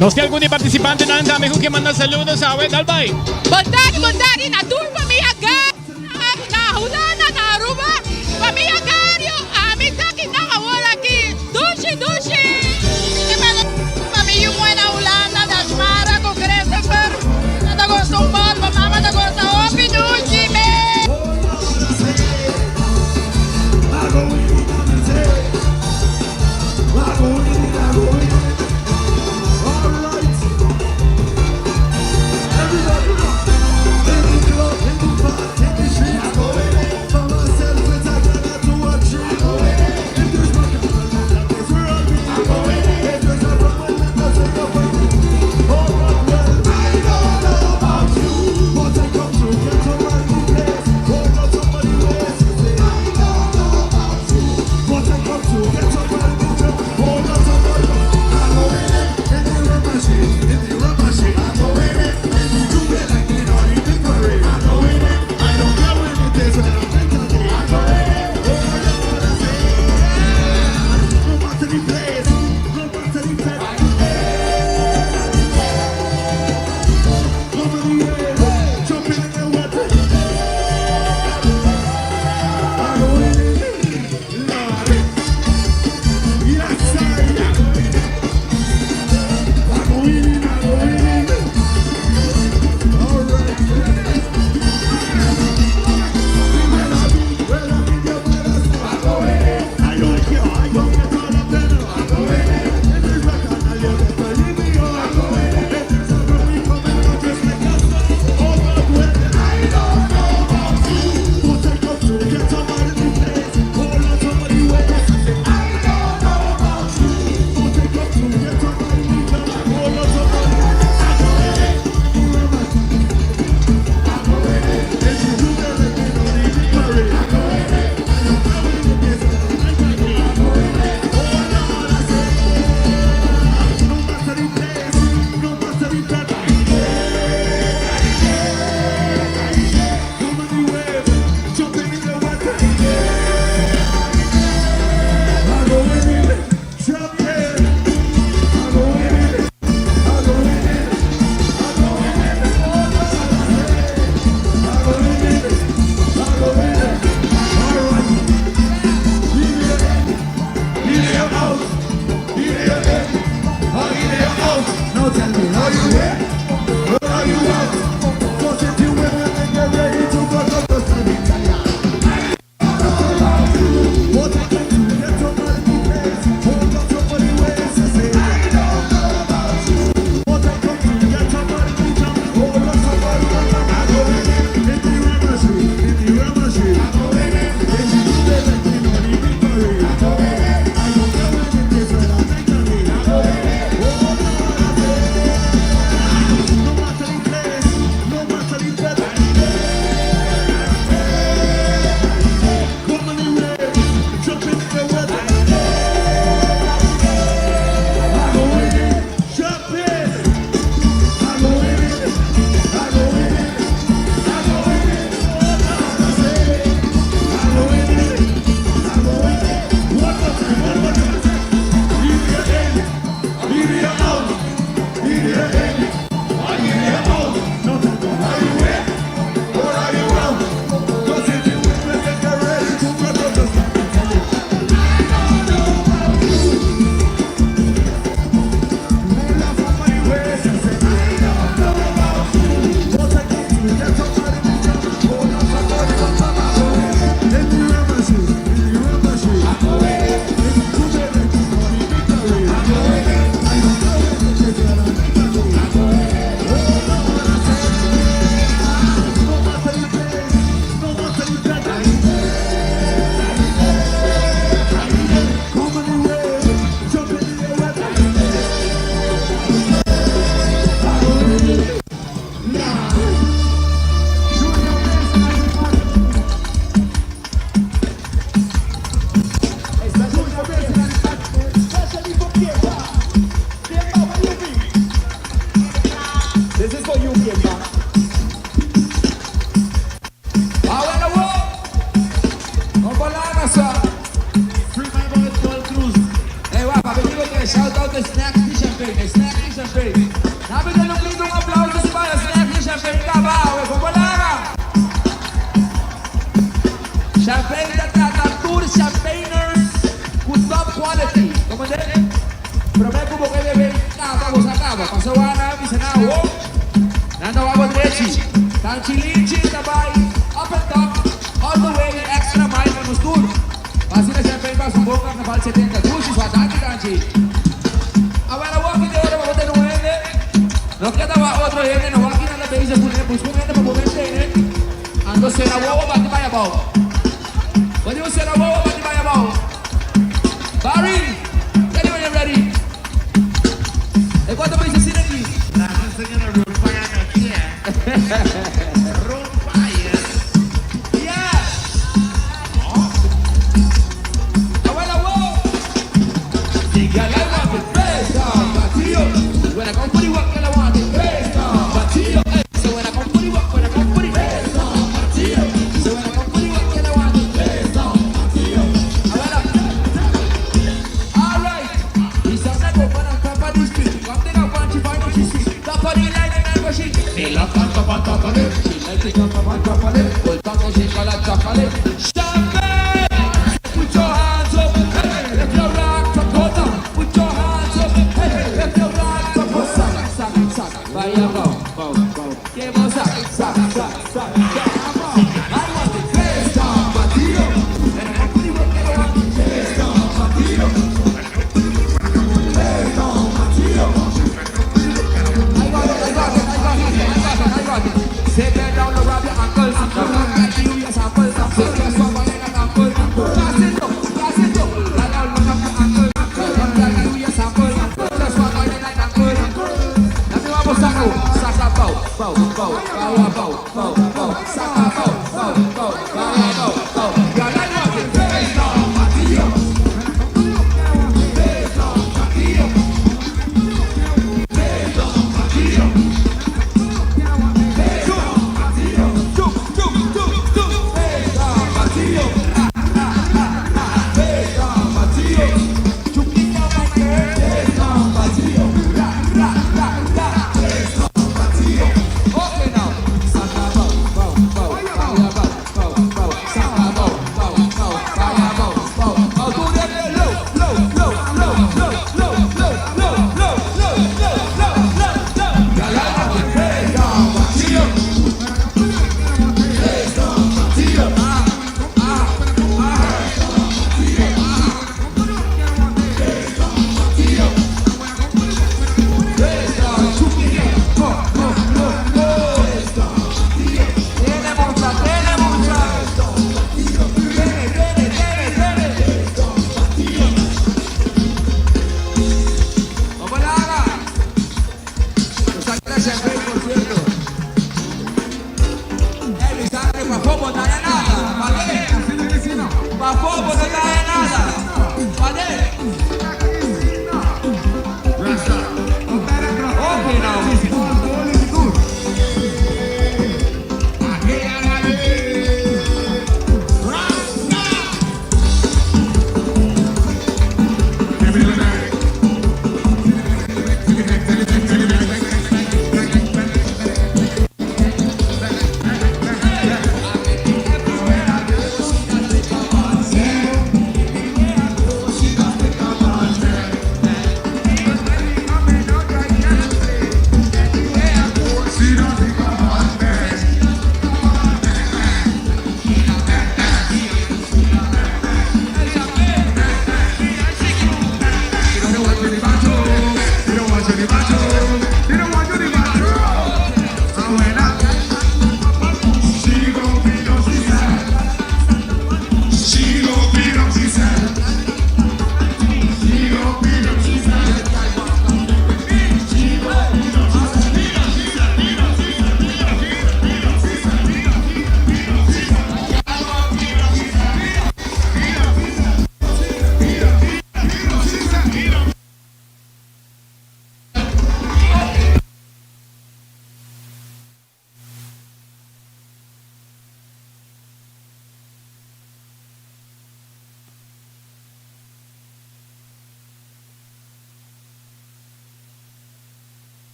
Nos tin algun di partisipantenan tambe ku ke manda saludos awe. Dal bai.
Bon tardi, bon tardi na tur famia Gario na Hulanda, na Aruba. Famia Gario, ami ta aki nan awor aki. Dushi, dushi.
Mi manda pa mi yu muhe na Hulanda, Dashmara ku Christopher. Nan ta gosta un bòl, bo mama ta gosta hopi dushi mes.
Asina champagne pa su bon Carnaval 70 dushi swa danki danchi. Awel awor ki den ora pa bo tene un hende no keda wak otro hende no wak kinan ta bezig ku ne buska un hende pa bo mes tene anto sera wowo bati bai abou. Bo di un sera wowo bati bai abou. Barry ready when you're ready. E kua ta bisa asina aki?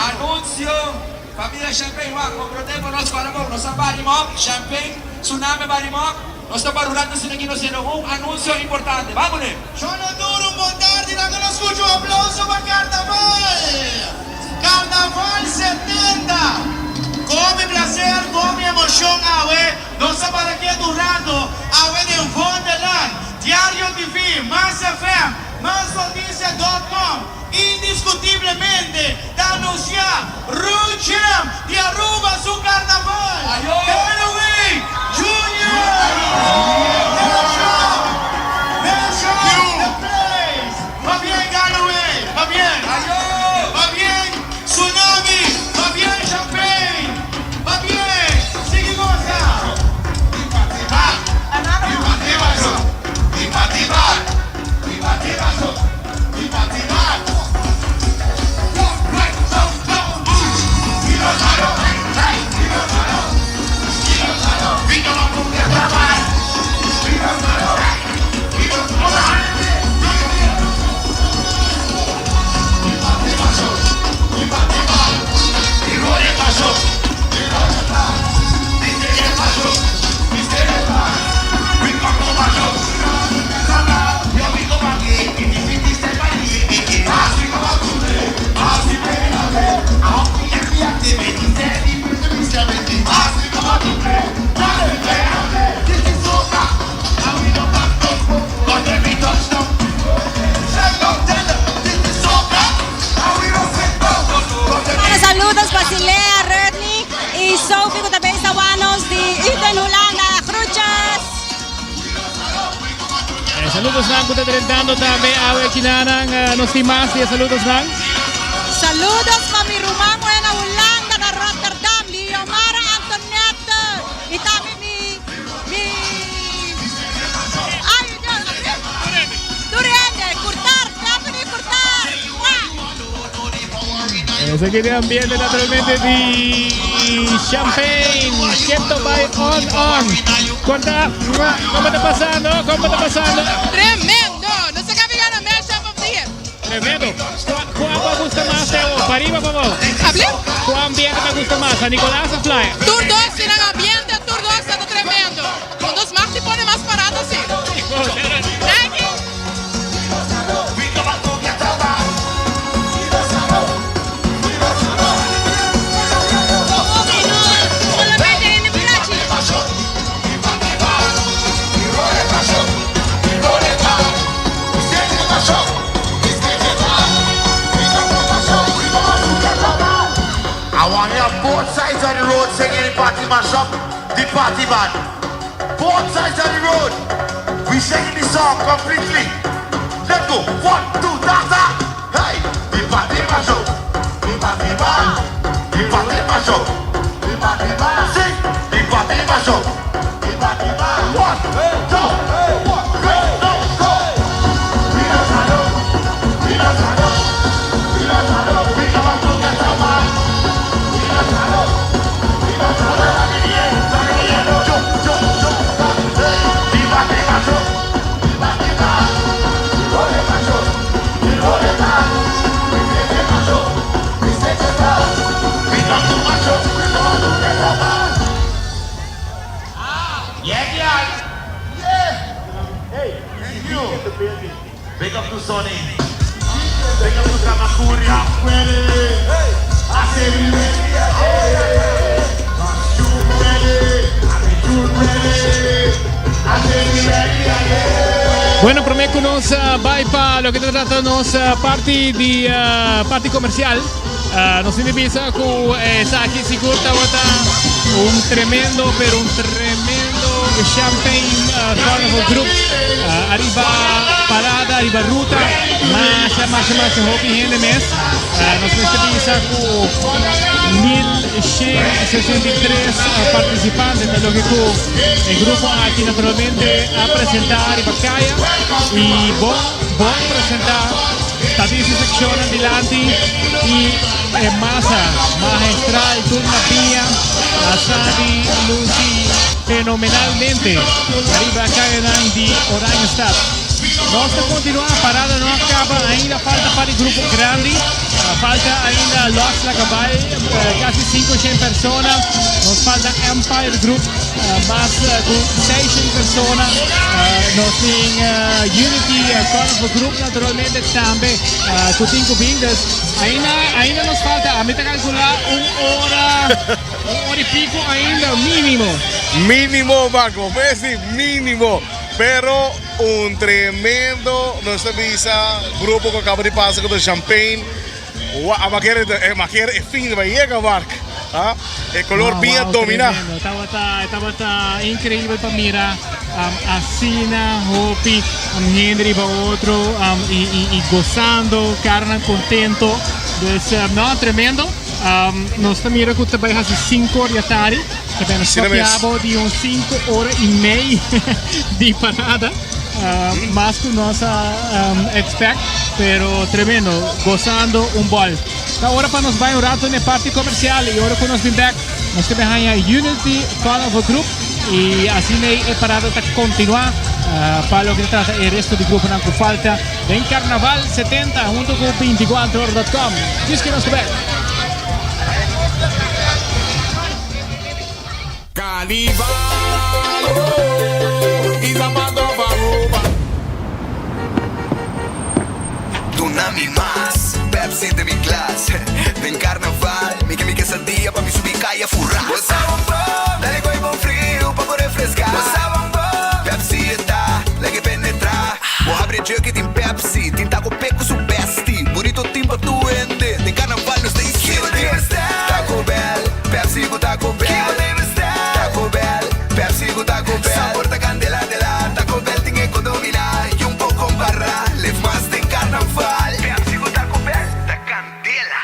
Anuncio, Familia Champagne wak comprende cu nos para bon, nos a bari mok, Champagne, Tsunami a bari mok, nos ta barurando asina aki nos hende un anuncio importante. Ban cune!
Shona tur un bon tardi, laga nos scucha un aplauso pa Carnaval! Carnaval 70! Cu hopi placer, cu hopi emocion awe nos ta para aki un rato awe den Vondelland, Diario TV, Mas FM, Masnoticia dot com indiscutiblemente ta anuncia Ruchem di Aruba su Carnaval Halloween Junior Nation Nation the place Pabien Galloway Pabien Pabien Tsunami Pabien Champagne Pabien Sigui goza.
Bueno, saludos Basilea, Rudney y Sophie ku ta bezig wanos di Uden, Hulanda. Groetjes!
Eh, saludos nan ku ta drentando tambe awe kinanan eh, nos tin mas di e saludos nan.
Saludos pa mi ruman muhé na Hulanda, na Rotterdam, Liomara Antonette. Y tambe mi mi ay Dios, tur hende, Curtar, Stephanie Curtar. Mua.
Esaki den ambiente naturalmente di champagne. Keto by on on. Conta, como ta pasando? Como ta pasando?
Tremendo! Nos a caba gana Mashup of the Year.
Tremendo. Cuál te gusta más, Teo? Pa ariba, pa abou?
Hable?
Cuál ambiente te gusta más? San Nicolás o Playa?
Tur dos tienen ambiente, tur dos ta tremendo. Con dos mag te pone mas barato así. Thank you.
I want hear both sides of the road singing the party mash up, the party band. Both sides of the road. We singing the song completely. Let's go. One, two, ta ta. Hey, the party mash up, the party band, the party mash up, the party band. Sing the party mash up, the party band. One, two, three, go, go. We don't shadow, we don't shadow, we don't shadow. We come up to get some man. We don't shadow, we don't shadow. Jump, jump, jump. Hey, the party mash up, the party band. The party mash up, the party band. We say the mash up, we say the band. We come to mash up, we come up to get some man. Yeah, yeah. Yeah. Hey, thank you. Big up to Sonny. Big up to Kamakuri. Hey, I say we ready. Hey, costume ready. Attitude ready. I say we ready. Yeah.
Bueno, prome cu nos bay pa loke ta trata nos parti di parti comercial. Nos tin di bisa cu esaki sigur tabata un tremendo, pero un tremendo Champagne Carnival Group. Ariba parada, ariba ruta, masha, masha, masha hopi hende mes. Nos mester bisa cu 1163 participante ta loke cu e grupo aki naturalmente a presenta ariba caya y bon, bon presenta. Ta tin su seccionnan dilanti y e masa magistral tur na pia a sa di luci fenomenalmente ariba cayanan di Oranjestad. Nos ta continua, parada no a caba ainda, falta pa di grupo grandi, falta ainda Los Lacabay, casi 500 persona, nos falta Empire Group, mas cu 600 persona, nos tin Unity Carnival Group naturalmente tambe cu tin cu bin, dus ainda, ainda nos falta, ami ta calcula un ora, un ora y pico ainda minimo.
Minimo Marco, mesi minimo, pero un tremendo nos ta bisa grupo cu acaba di pasa cu ta Champagne. Wa a kere a kere e fin ta bay yega Mark ha e color bin a domina.
Tremendo tabata tabata increibel pa mira asina hopi hende riba otro y y gozando caranan contento dus no tremendo nos ta mira cu ta bay haci cinco or di atari ta beno stopia bo di un cinco ora y mei di parada. Mas cu nos a expect, pero tremendo, gozando un bol. Ta ora pa nos bay un rato n'e parti comercial y ora cu nos bin bek nos ta bin haña Unity Carnival Group y asina ey e parada ta continua pa loke ta trata e resto di gruponan cu falta den Carnaval 70 hunto cu 24 dot com. Djis ke nos ta bek.
Carnival, oh, is a part of Aruba.
Duna mi mas Pepsi den mi glas Den carnaval mi ke mi quesadilla pa mi subi caya fura Bo sa bon bon, dale gooi bon friu pa bo refresca Bo sa bon bon, Pepsi e ta lag'e penetra Bo habri e jug y tin Pepsi Tin taco pe cu su bestie Burrito tin pa tur hende Den carnaval nos ta insiente Taco Bell, Pepsi cu Taco Bell Taco Bell, Pepsi cu Taco Bell Sabor ta candela dela Taco Bell tin e cu domina Y un poco compara Lef mas den carnaval Pepsi cu Taco Bell ta candela.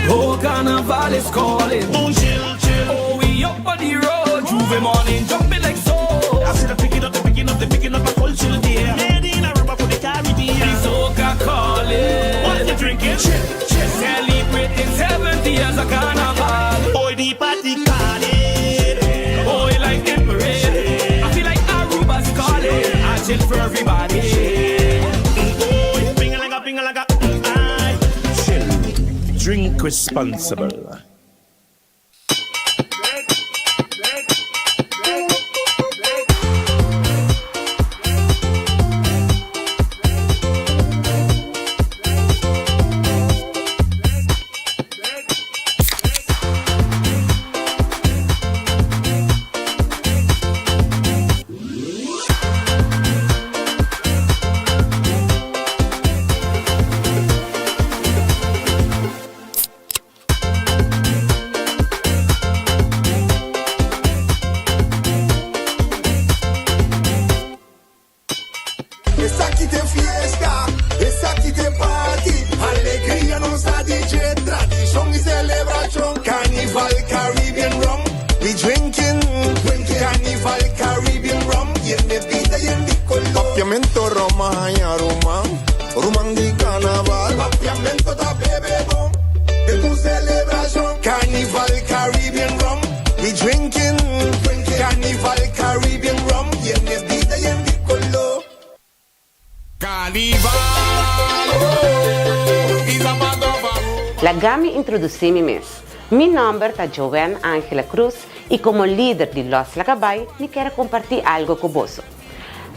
Oh carnaval is calling Oh chill chill Oh we up on the road J'ouvert morning jumping like so I see the picking up the picking up the picking up a culture there Made in Aruba for the Caribbean The soca calling What you drinking? Chill chill Celebrating 70 years of carnaval Oh the party calling Oh like the parade I feel like Aruba's calling I chill for everybody Oh ping like a ping like a I
Chill. Drink responsible.
Esaki t'e fiesta, esaki t'e party, alegria nos ta DJ, tradicion y celebracion. Carnival Caribbean rum, we drinking, Carnival Caribbean rum, yen di bida yen di color.
Papiamento rom a haña ruman, ruman di carnaval.
Papiamento ta bebe bon, den un celebracion. Carnival Caribbean rum, we drinking, Carnival Caribbean rum, yen di bida yen di color.
Carnival, oh, is a part of Aruba.
Laga mi introducí mi mes. Mi nomber ta Joanne Angela Cruz y como lider di Los Lagabay mi kier a compartí algo cu boso.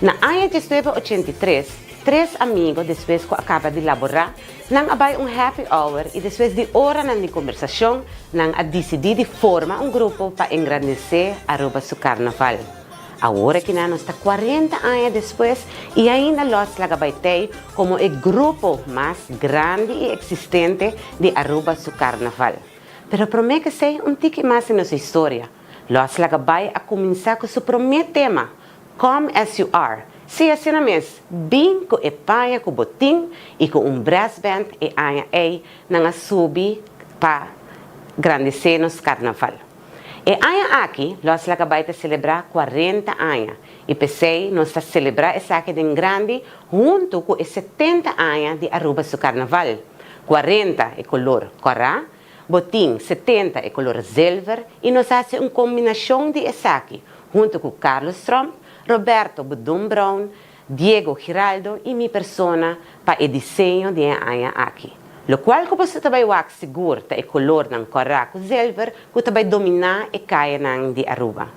Na aña diesnuebe ochenta i tres, tres amigo despues cu a caba di laborá, nan a bai un happy hour y despues di oranan di combersacion nan a dicidi di forma un grupo pa engrandece Aruba su carnaval. Awor akinan nos ta cuarenta aña despues y ainda Los Laga Bai tei como e grupo mas grandi y existente di Aruba su carnaval. Pero prome k'esey un tiki mas di nos historia. Los Laga Bai a cuminsa cu su prome tema, Come As You Are, sí asina mes, bin cu e paña cu bo tin y cu un brassband e aña ey nan a subi pa grandece nos carnaval. E aña aki Los Laga Bai ta celebra cuarenta aña y p'esey nos ta celebra esaki den grandi hunto cu e setenta aña di Aruba su carnaval. Cuarenta e color cora, Bo tin setenta e color zilver y nos haci un combinacion di esaki hunto cu Carlos Tromp. Roberto Budun Brown, Diego Giraldo y mi persona pa e diseño di e aña aki. Locual cu boso ta bay wak sigur ta e colornan cora cu zilver cu ta bay domina e cayanan di Aruba.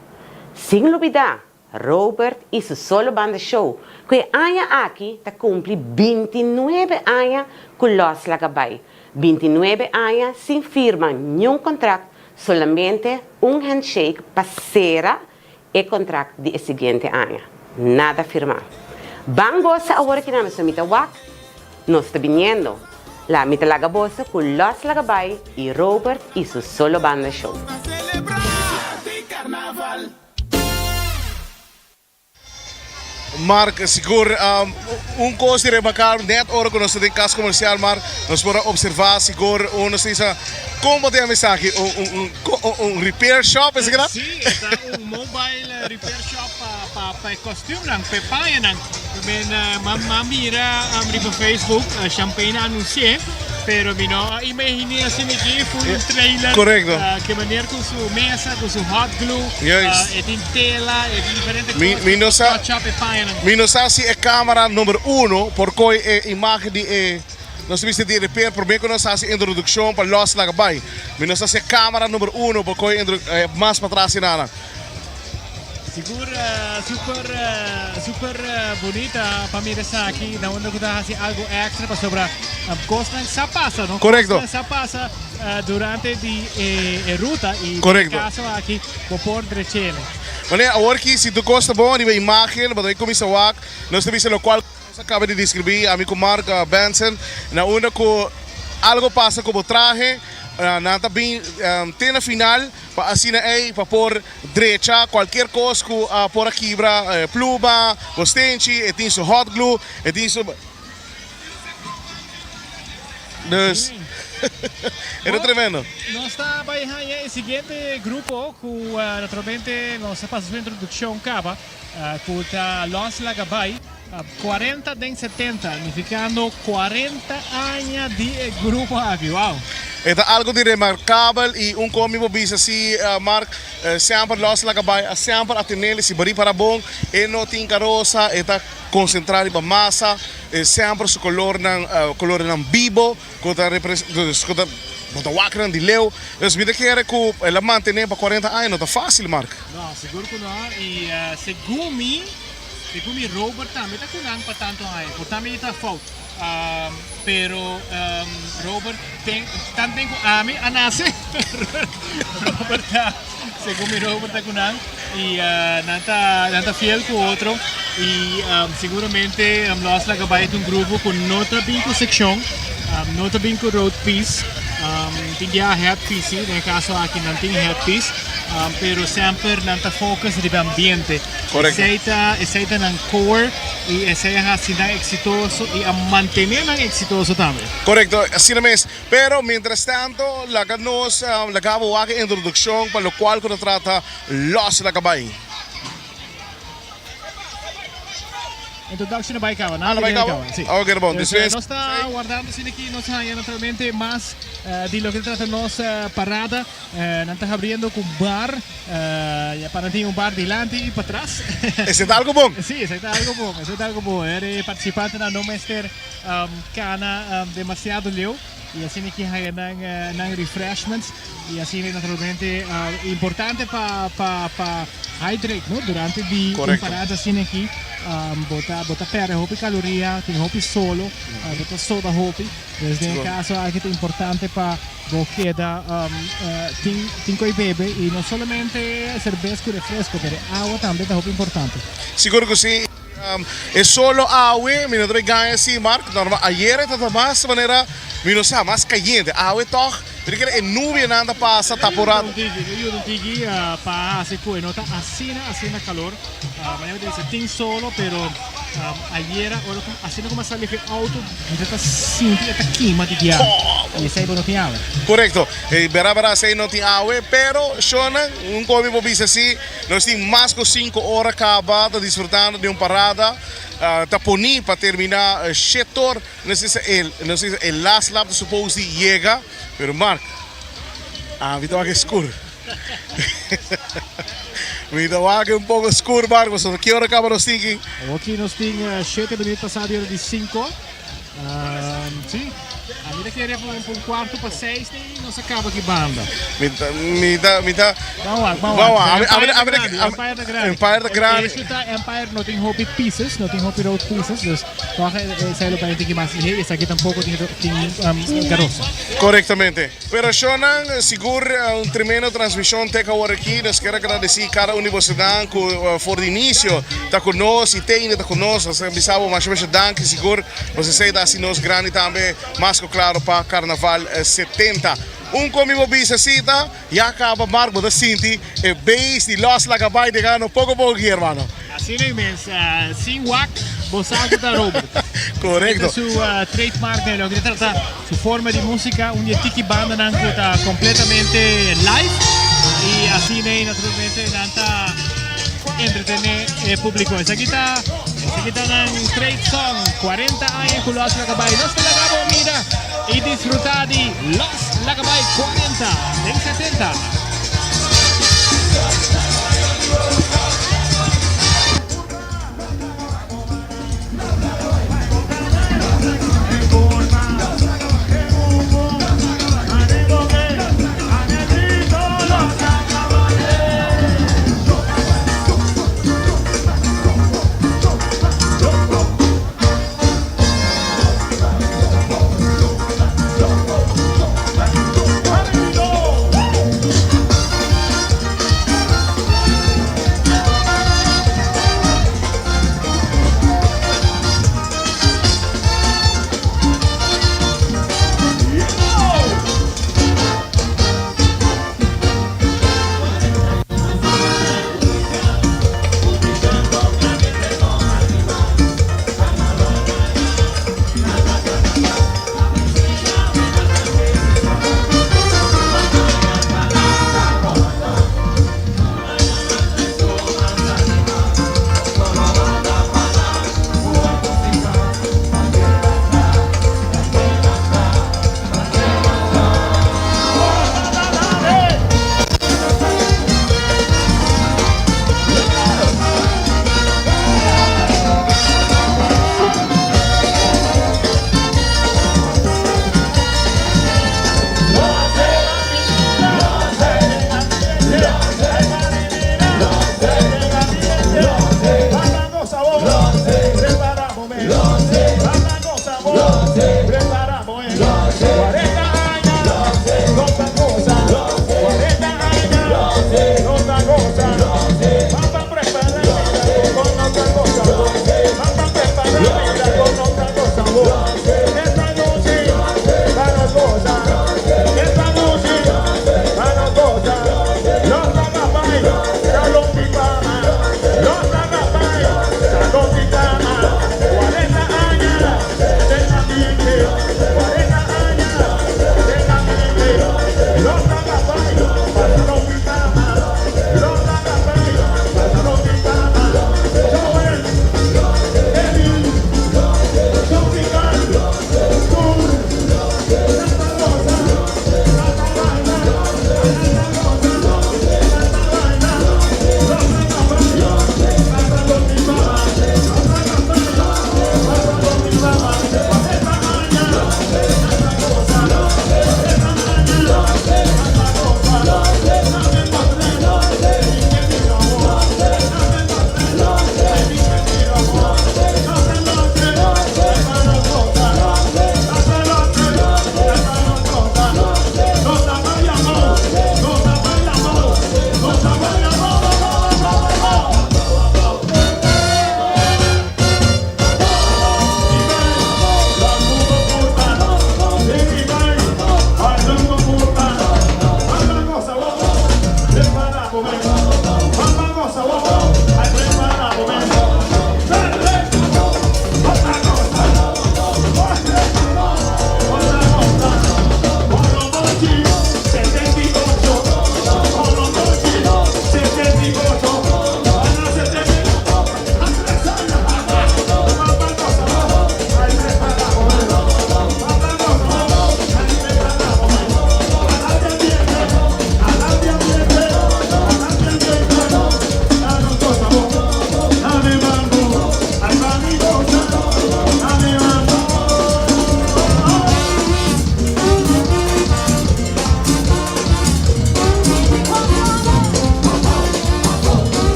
Sin lubida Robert y su solo banda show cu e aña aki ta cumpli bintinuebe aña cu los laga bay, bintinuebe aña sin firma niun contract solamente un handshake pa cera e contract di e siguiente aña. Nada firma. Ban gosa awor ki nan mi ta wak, nos ta biniendo. La mi ta laga boso cu los laga bay y Robert y su solo banda show.
Mark, sigur un cos di remarcar, net ora cu nos ta den cas comercial, Mark, nos por a observa sigur un, nos ta bisa, con bo ta yama esaki? Un, un, un repair shop, esaki ta?
Sí, e ta un mobile repair shop pa, pa, pa e costumenan, pa e pañanan. Men, m'a mira riba Facebook, Champagne a anunci'é, pero mi no a imaginé asina aki full un trailer.
Correcto.
Ke meneer cu su mesa, cu su hot glue,
Juist.
e tin tela, e tin diferente
Mi,
cos
mi no
pa
sa,
touch up e pañanan.
mi no sa si e camera number uno por coy e imagen di e, nos ta bisa di repair prome cu nos haci introduccion pa los laga bay. Mi no sa si e camera number uno por coy mas patras y nada.
Sigur super super bunita pa mira esaki na unda ku ta hasi algo extra pasobra kosnan sa pasa no?
Korekto.
Kosnan sa pasa durante di e ruta y
Korekto.
den e kaso aki bo por drechele.
Wanneer awor ki si tur kos ta bon riba imagen bo ta kuminsa wak nos ta bisa lokual nos a kaba di deskribí ami ku Mark Benson na unda ku algo pasa ku bo trahe nan ta bin te na final pa asina ey pa por Drecha cualkier cos cu a por a kibra, pluma, bostenchi, e tin su hot glue, e tin su. Dus, e ta tremendo.
Nos ta bay haña e siguiente grupo cu naturalmente nos a pasa su introduccion caba, cu ta Los Laga Bay. Cuarenta den setenta, nificando cuarenta aña di e grupo aki. Wow!
E ta algo di remarcabel y un con mi por bisa si, Mark, semper Los Laga Bay a semper a tenel y si bari para bon, e no tin carosa, e ta concentra riba masa, e semper su colornan, colornan bibo cu ta cu ta bo ta wak nan di leu. Dus mi ta kere cu el a mantene pa cuarenta aña no ta facil, Mark.
No, sigur cu no y segun mi. Segun mi Robert tambe ta cu nan pa tanto aña, por tambe e ta fout. Pero Robert ten tanten cu ami a nace Robert ta segun mi Robert ta cu nan y nan ta nan ta fiel cu otro y seguramente Los Laga Bay ta un grupo cu no ta bin cu seccion, no ta bin cu road piece, tin bia headpiece si, den e caso aki nan tin headpiece, pero semper nan ta focus riba ambiente.
Correcto.
Esey ta, esey ta nan core y esey a haci nan exitoso y a mantene nan exitoso tambe.
Correcto, asina mes. Pero mientras tanto laga nos, laga bo wak e introduccion pa locual cu ta trata Los Laga Bay.
Introduction a bay caba,
Ah, na bay caba?
Si.
Ok, bon.
Dus,
Despues.
nos ta wardando asina aki nos haya naturalmente mas di loke ta trata nos parada. Nan ta habriendo cu bar, ya pa nan tin un bar dilanti y patras.
Esey ta algo bon.
Si, esey ta algo bon, esey ta algo bon. E participantenan no mester cana demasiado leu y asina ki haya nan nan refreshments y asina naturalmente importante pa pa pa hydrate no durante di un parada asina aki bo ta bo ta perde hopi caloria, tin hopi solo, bo ta soda hopi. Dus den e caso aki ta importante pa Bo keda tin tin koe bebe y no solamente cerbes cu refresco pero awa tambe ta hopi importante.
Sigur cu si. E solo awe mi no ta bay gaña si Mark, normal ayer e ta mas manera mi no sa mas cayente, awe tog mi ta kere e nubianan ta pasa tapora.
E yuda un tiki pa haci cu e no ta asina asina calor, manera mi ta bisa tin solo pero ayera ora cu asina cu mi a sali fu e auto Mi ta ta sinti e ta kima di dia y esey bo no tin awe.
Korekto. E bera bera esey no tin awe, pero shownan un koe mi por bisa si nos tin mas ku sinku ora kaba ta disfrutando di un parada ta poni pa termina shetor nos bisa e nos bisa e last lap ta supos di yega pero Mark ami ta wak e skur. Mi ta wak un poko skur Marco, so ki ora kaba nos tin ki?
Awoki nos tin shete minuut pasa di ora di sinko. Si, ami ta kere pa un kuarto pa seis ni nos a kaba ki banda.
Mi ta, mi ta, mi ta.
Ban wak, ban wak.
Ban wak, ami, ami,
Empire ta grandi, Empire ta grandi.
Empire ta grandi.
E issue ta Empire no tin hopi pieces, no tin hopi road pieces, dus toch esei lo bai un tiki mas lihé, esaki tampoco tin, tin garosa.
Korektamente. Pero shownan, sigur un tremendo transmision te awor aki. Nos kier agradeci cada un di bosonan cu for di inicio ta cu nos y te ainda ta cu nos. Nos ta bisa bo masha masha danki sigur. Nos esey ta haci nos grandi tambe mas cu claro pa Carnaval 70. Un con mi bo bisa si ta ya caba Mark bo ta sinti e bass di Los Laga Bay den ano poco poco aki hermano.
Asina mes, sin wak bo sa cu ta Robert.
Correcto.
Esta su trademark den loke ta trata. Su forma di musica, un di e tiki bandanan cu ta completamente live y asina ey naturalmente nan ta entretene e publico. Esaki ta esaki ta nan trade song, 40 aña cu Los Lacabay. Nos ta laga bo mira y disfruta di Los Lacabay 40 den 70.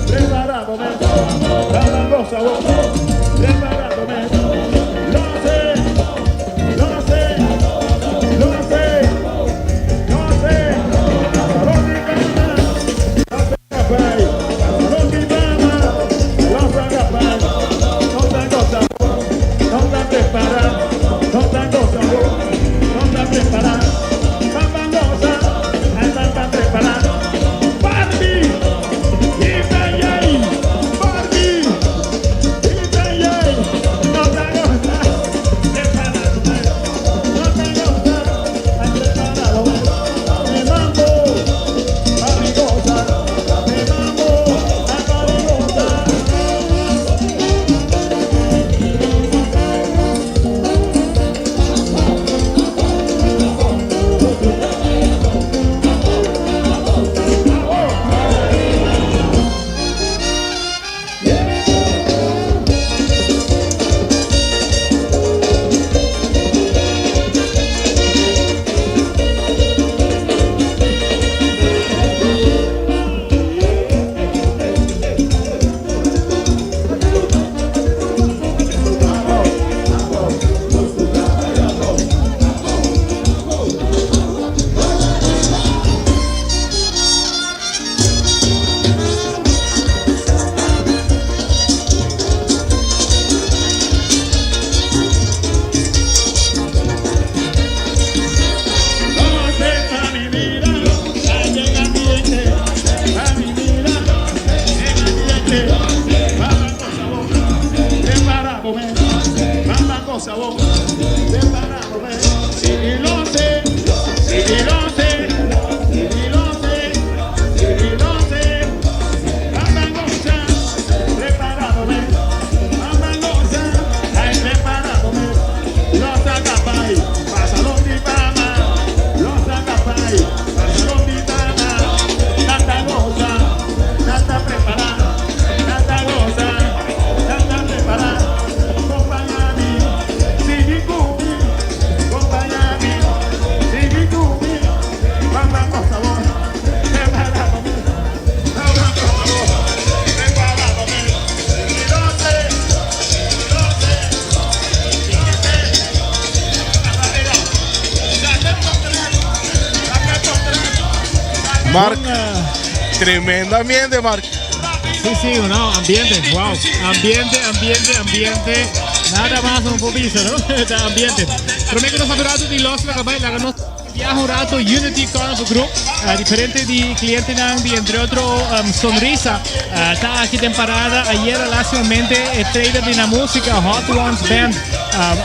Prepara bo mes, Baba goza bo, prepara bo mes, lo hace, lo hace, lo hace, lo hace, Salón di Bama, los agapay, Salón di Bama, los agapay, no ta goza bo, no ta prepara, no ta goza bo, no ta prepara, Baba goza, no ta prepara, Barbie, y Barbie, y no ta goza, prepara, no ta goza, preparado, me mambo, papi goza, me mambo, papi goza.
Mark, tremendo ambiente, Mark.
Sí, sí, no, ambiente, wow. Ambiente, ambiente, ambiente. Nada mas no por bisa, no? Ta ambiente. Prome cu nos a rato di Los Laga Bay, laga nos viaja un rato Unity Carnival Group, diferente di clientenan di entre otro Sonrisa, ta aki den parada. Ayera lastimamente e trailer di na musica Hot Ones Band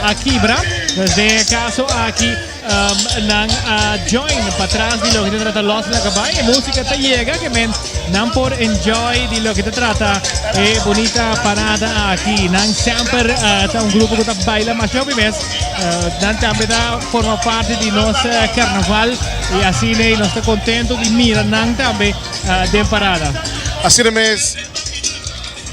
a kibra. Dus den e caso aki nan a join patras di loke ta trata Los Laga Bay. E musica ta yega ke men nan por enjoy di loke ta trata e bunita parada aki. Nan semper ta un grupo ku ta baila masha hopi mes. Nan tambe ta forma parti di nos carnaval y asina y nos ta contento di mira nan tambe den parada.
Asina mes,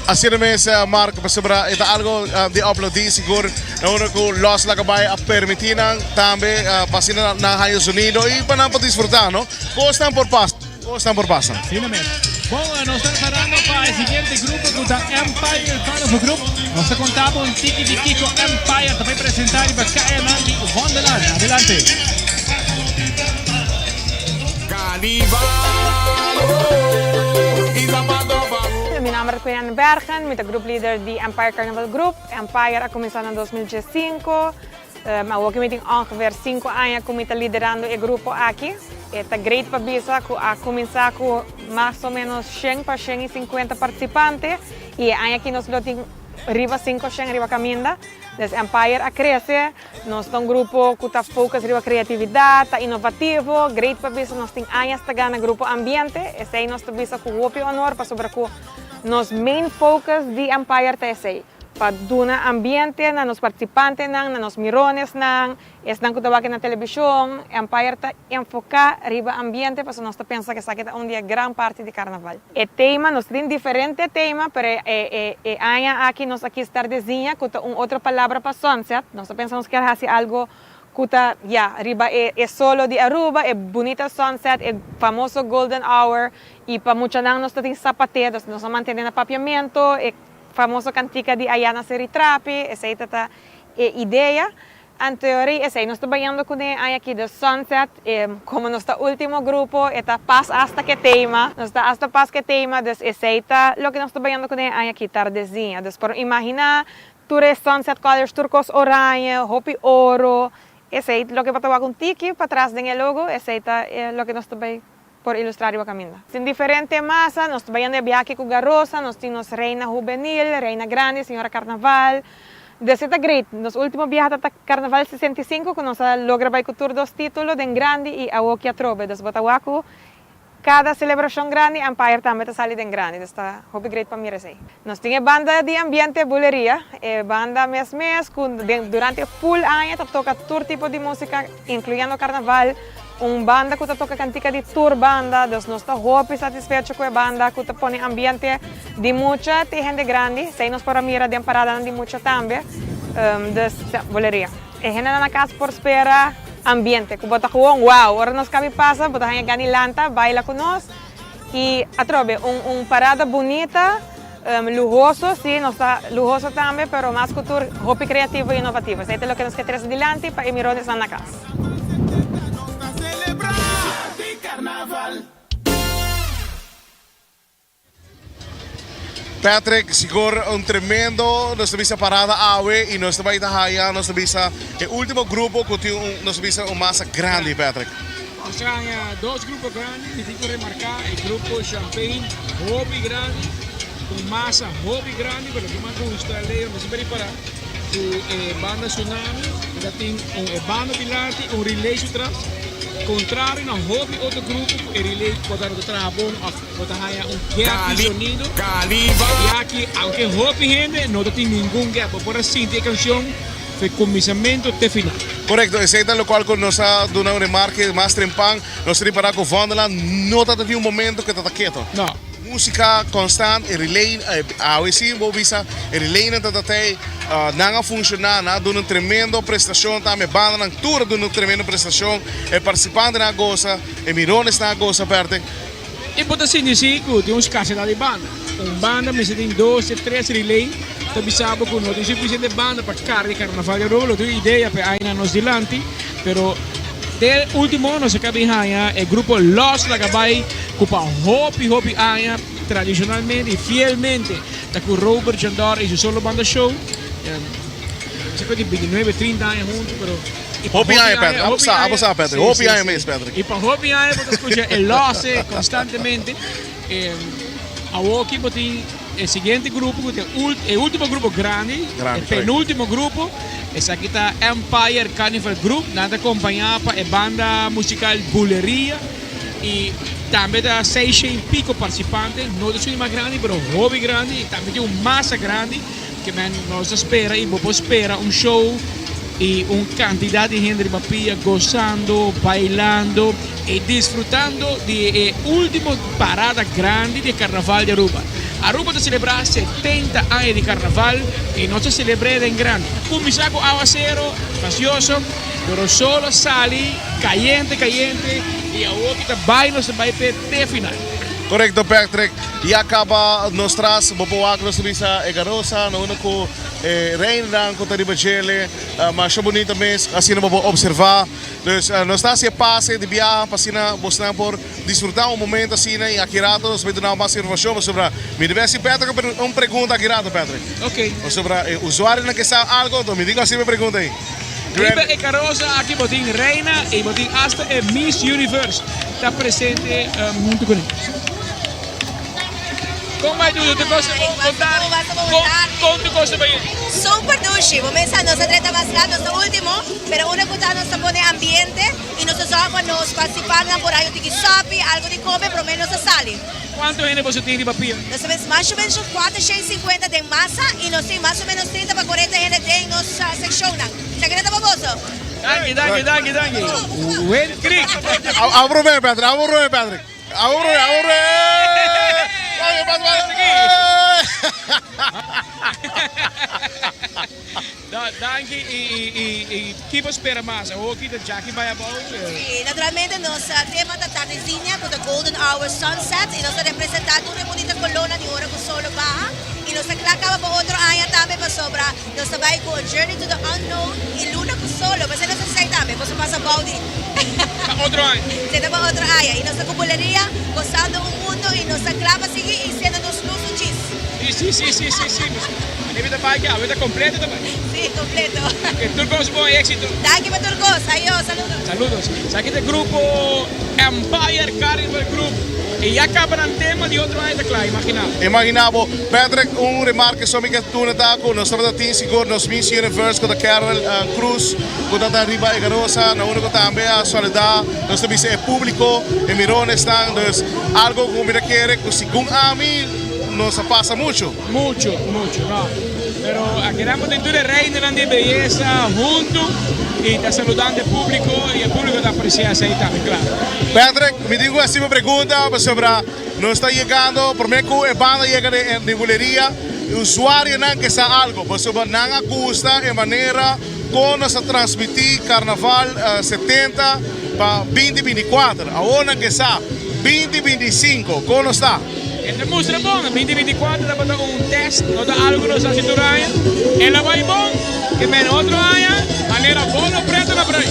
asina mes Mark, pasobra e ta algo di aplaudi sigur na unda cu Los Laga Bay a permiti nan tambe pa asina nan haya sonido y pa nan por disfruta, no? Cosnan por pasa. Cosnan por pasa.
Asina mes. Bon, nos ta preparando pa e siguiente grupo cu ta Empire Carnival Group. Nos ta conta bo un tiki di kico Empire ta bay presenta riba cayanan di Wonderland. Adelante.
Mi nomber ta Queen Anne Bergen, mi ta group leader di Empire Carnival Group. Empire a cuminsa na 2015. Awor cu mi tin ongeveer cinco aña cu mi ta liderando e grupo aki. E ta great pa bisa cu a cuminsa cu mas o menos shen pa shen y cincuenta participante y e aña aki nos lo tin riba cinco shen riba caminda. Dus Empire a crece, nos ta un grupo cu ta focus riba creatividad, ta innovativo, great pa bisa nos tin añas ta gana grupo ambiente, esey nos ta bisa cu hopi honor pasobra cu nos main focus di Empire ta esey. Pa duna ambiente na nos participantenan, na nos mironesnan, esnan cu ta wak na television, Empire ta enfoca riba ambiente pasobra nos ta pensa cu esaki ta un di e gran parti di Carnaval. E tema, nos tin diferente tema, pero e e aña aki nos a kies tardeziña cu ta un otro palabra pa sunset. Nos ta pensa nos kier haci algo. Cu ta, ya, riba e e solo di Aruba, e bunita sunset, e famoso golden hour, y pa muchanan nos ta tin zapate, dus nos a mantene na Papiamento, e famoso cantica di Aya na Seri Trapi, esey ta ta e idea. Anteori esey nos ta bayando cune aña aki, de sunset, e como nos ta ultimo grupo, e ta pas hasta ke tema, nos ta hasta pas ke tema, dus esey ta loke nos ta bayando cune aña aki, tardezinha. Dus por imagina Tur e sunset colors, tur cos oranje, hopi oro, esey loke bo ta wak un tiki patras den e logo, esey ta e loke nos ta bay por ilustra riba caminda. Tin diferente masa, nos ta bay yendo e biaha aki cu Garosa, nos tin nos reina hubenil, reina grandi, señora carnaval, dus e ta great. Nos ultimo biaha ta ta carnaval 65 cu nos a logra bay cu tur dos titulo den grandi y awoki atrobe, dus bo ta wak cu Kada selebrashon grandi Empire tambe ta sali den grandi, dus ta hopi great pa mira esei. Nos tin e banda di ambiente Buleria, e banda mes mes ku den durante full aña ta toka tur tipo di musika inkluyendo karnaval, un banda ku ta toka kantika di tur banda, dus nos ta hopi satisfecho ku e banda ku ta pone ambiente di mucha te hende grandi, esei nos por a mira den paradanan di mucha tambe, dus Buleria. E hendenan na kas por spera ambiente ku bo ta gewoon wow ora nos kabi pasa bo ta haña gana di lanta baila ku nos i atrobe un un parada bunita luhoso si nos ta luhoso tambe pero mas ku tur hopi kreativo i inovativo esei ta loke nos ke trese dilanti pa e mironesnan na kas.
Patrick, sigur un tremendo nos ta bisa parada awe y nos ta bay ta haya nos ta bisa e ultimo grupo cu tin un nos ta bisa un masa grandi Patrick.
Nos a haya dos grupo grandi, mi tin cu remarca e grupo Champagne hopi grandi, un masa hopi grandi, pero loke mas gusta Leo mi siempre ripara cu e banda Tsunami ta tin un e banda dilanti un relay su tras, contrario na hopi otro grupo cu e relay por ta no ta traha bon of Bo ta haña un gap di sonido. Y aki, aunke hopi hende, no ta tin ningun gap. Bo por a sinti e cancion fe cuminsamento te final.
Correcto, esey ta locual cu nos a duna un remarke mas trempan. Nos ta ripara cu Vondelland no ta tin un momento cu ta ta keto.
No.
Musica constant, e relay, awe si bo bisa, e relaynan ta ta tey, nan a funciona, nan a duna un tremendo prestacion tambe, bandanan tur a duna un tremendo prestacion, e participantenan a goza, e mironesnan a goza, Berthe.
E por ta sinti si ku tin un skarsedat di banda. Un banda mester tin dos te tres relay. Ta bisa bo ku no tin sufisiente banda pa karga e karnaval di Aruba. Lo tin un idea pa e añanan nos dilanti. Pero te ultimo nos a kabi haña e grupo Los Laga Bai ku pa hopi hopi aña tradishonalmente i fielmente ta ku Robert Jandor i su solo banda show. Mi sa ku tin bintinuebe, trinta aña huntu pero.
Hopi aña, Patrick. Abo sa, abo sa, Patrick. Hopi aña mes, Patrick.
Y pa hopi aña bo ta scucha e lose constantemente. Awoki bo tin e siguiente grupo cu ta e ultimo grupo grandi, e penultimo grupo. Esaki ta Empire Carnival Group. Nan ta acompaña pa e banda musical Buleria. Y tambe ta seisha y pico participante. No ta esun mas grandi, pero hopi grandi. Y tambe tin un masa grandi. Ke men nos ta spera y bo por spera un show y un cantidad di hende riba pia gozando, bailando y disfrutando di e ultimo parada grandi di e Carnaval di Aruba. Aruba ta celebra 70 aña di Carnaval y nos ta celebr'e den grandi. Ta cuminsa cu awacero fastioso, pero sol a sali cayente cayente y awoki ta bay nos ta bay p'e te final.
Correcto Patrick, ya caba nos tras, bo por wak nos ta bisa e garosa na unda cu e reinanan cu ta riba djele, masha bunita mes, asina bo por observa. Dus nos ta haci e pase di biaha pa asina bosnan por disfruta un momento asina y aki rato nos bay duna mas informacion pasobra mi debe haci Patrick un pregunta aki rato Patrick.
Ok.
Pasobra e usuarionan ke sa algo, mi tin cu haci mi pregunta ayi.
Riba e karosa aki bo tin Reina y bo tin hasta e Miss Universe ta presente hunto cu nan. Con bai Dudu? Tur cos ta bon? Conta con tur cos ta bai?
Super dushi. Bo mesa nos a drenta mas lat, nos ta ultimo, pero unda cu ta nos ta pone ambiente y nos ta zorga pa nos participantenan por hay un tiki sopi, algo di come prome nos ta sali.
Cuanto hende boso tin riba pia?
Nos ta mens mas o menos un 450 den masa y nos tin mas o menos 30 pa 40 hende den nos seccionnan. Esaki no ta pa boso?
Danki, danki, danki, danki. Wind Creek.
Abo prome, Patrick, abo prome, Patrick. Abo prome, abo prome. Oye, pasa, pasa.
No, danki y y y ki bo spera mas? Awoki ta Jackie bai abou?
Sí, naturalmente nos tema ta Tardezinha cu ta Golden Hour Sunset y nos ta representa tur e bunita colornan di ora cu solo baha y nos ta cla caba pa otro aña tambe pasobra nos ta bai cu A Journey to the Unknown y Luna cu Solo, p'esei nos ta esei tambe, boso pasa abou di.
Pa otro aña.
Sí, ta pa otro aña y nos ta cu buleria gozando un mundo y nos ta cla pa sigui y senda nos luz un chis.
Sí, sí, sí, sí, sí, sí. Anebi ta bai ke awe ta completo ta bai.
Sí, completo.
Ke tur cos bon exito.
Danki pa tur cos. Ayo, saludos.
Saludos. Esaki ta e grupo Empire Carnival Group y ya caba nan tema di otro aña ta cla, imagina bo.
Imagina bo. Patrick, un remarke so mi ke tuna ta cu nos tabata tin sigur nos Miss Universe cu ta Carol Cruz cu ta ta riba e garosa na unda cu tambe a saluda nos ta bisa e publico e mironesnan dus algo cu mi ta kere cu segun ami Nos a pasa mucho.
Mucho, mucho, no. Pero a queremos den tur e reinanan di beyesa hunto y ta saludando e publico y e publico ta aprecia esey tambe, claro.
Patrick, mi tin cu haci mi pregunta pasobra nos ta yegando, prome cu e banda yega den buleria, e usuarionan ke sa algo pasobra nan a gusta e manera con nos a transmiti Carnaval 70 pa binti 24. Awor nan ke sa binti 25 con nos ta.
E ta mustra bon, 2024 tabata un test, no ta algo ku nos hasi tur aña. El a bai bon, ke men otro aña, manera bolo preto na brui.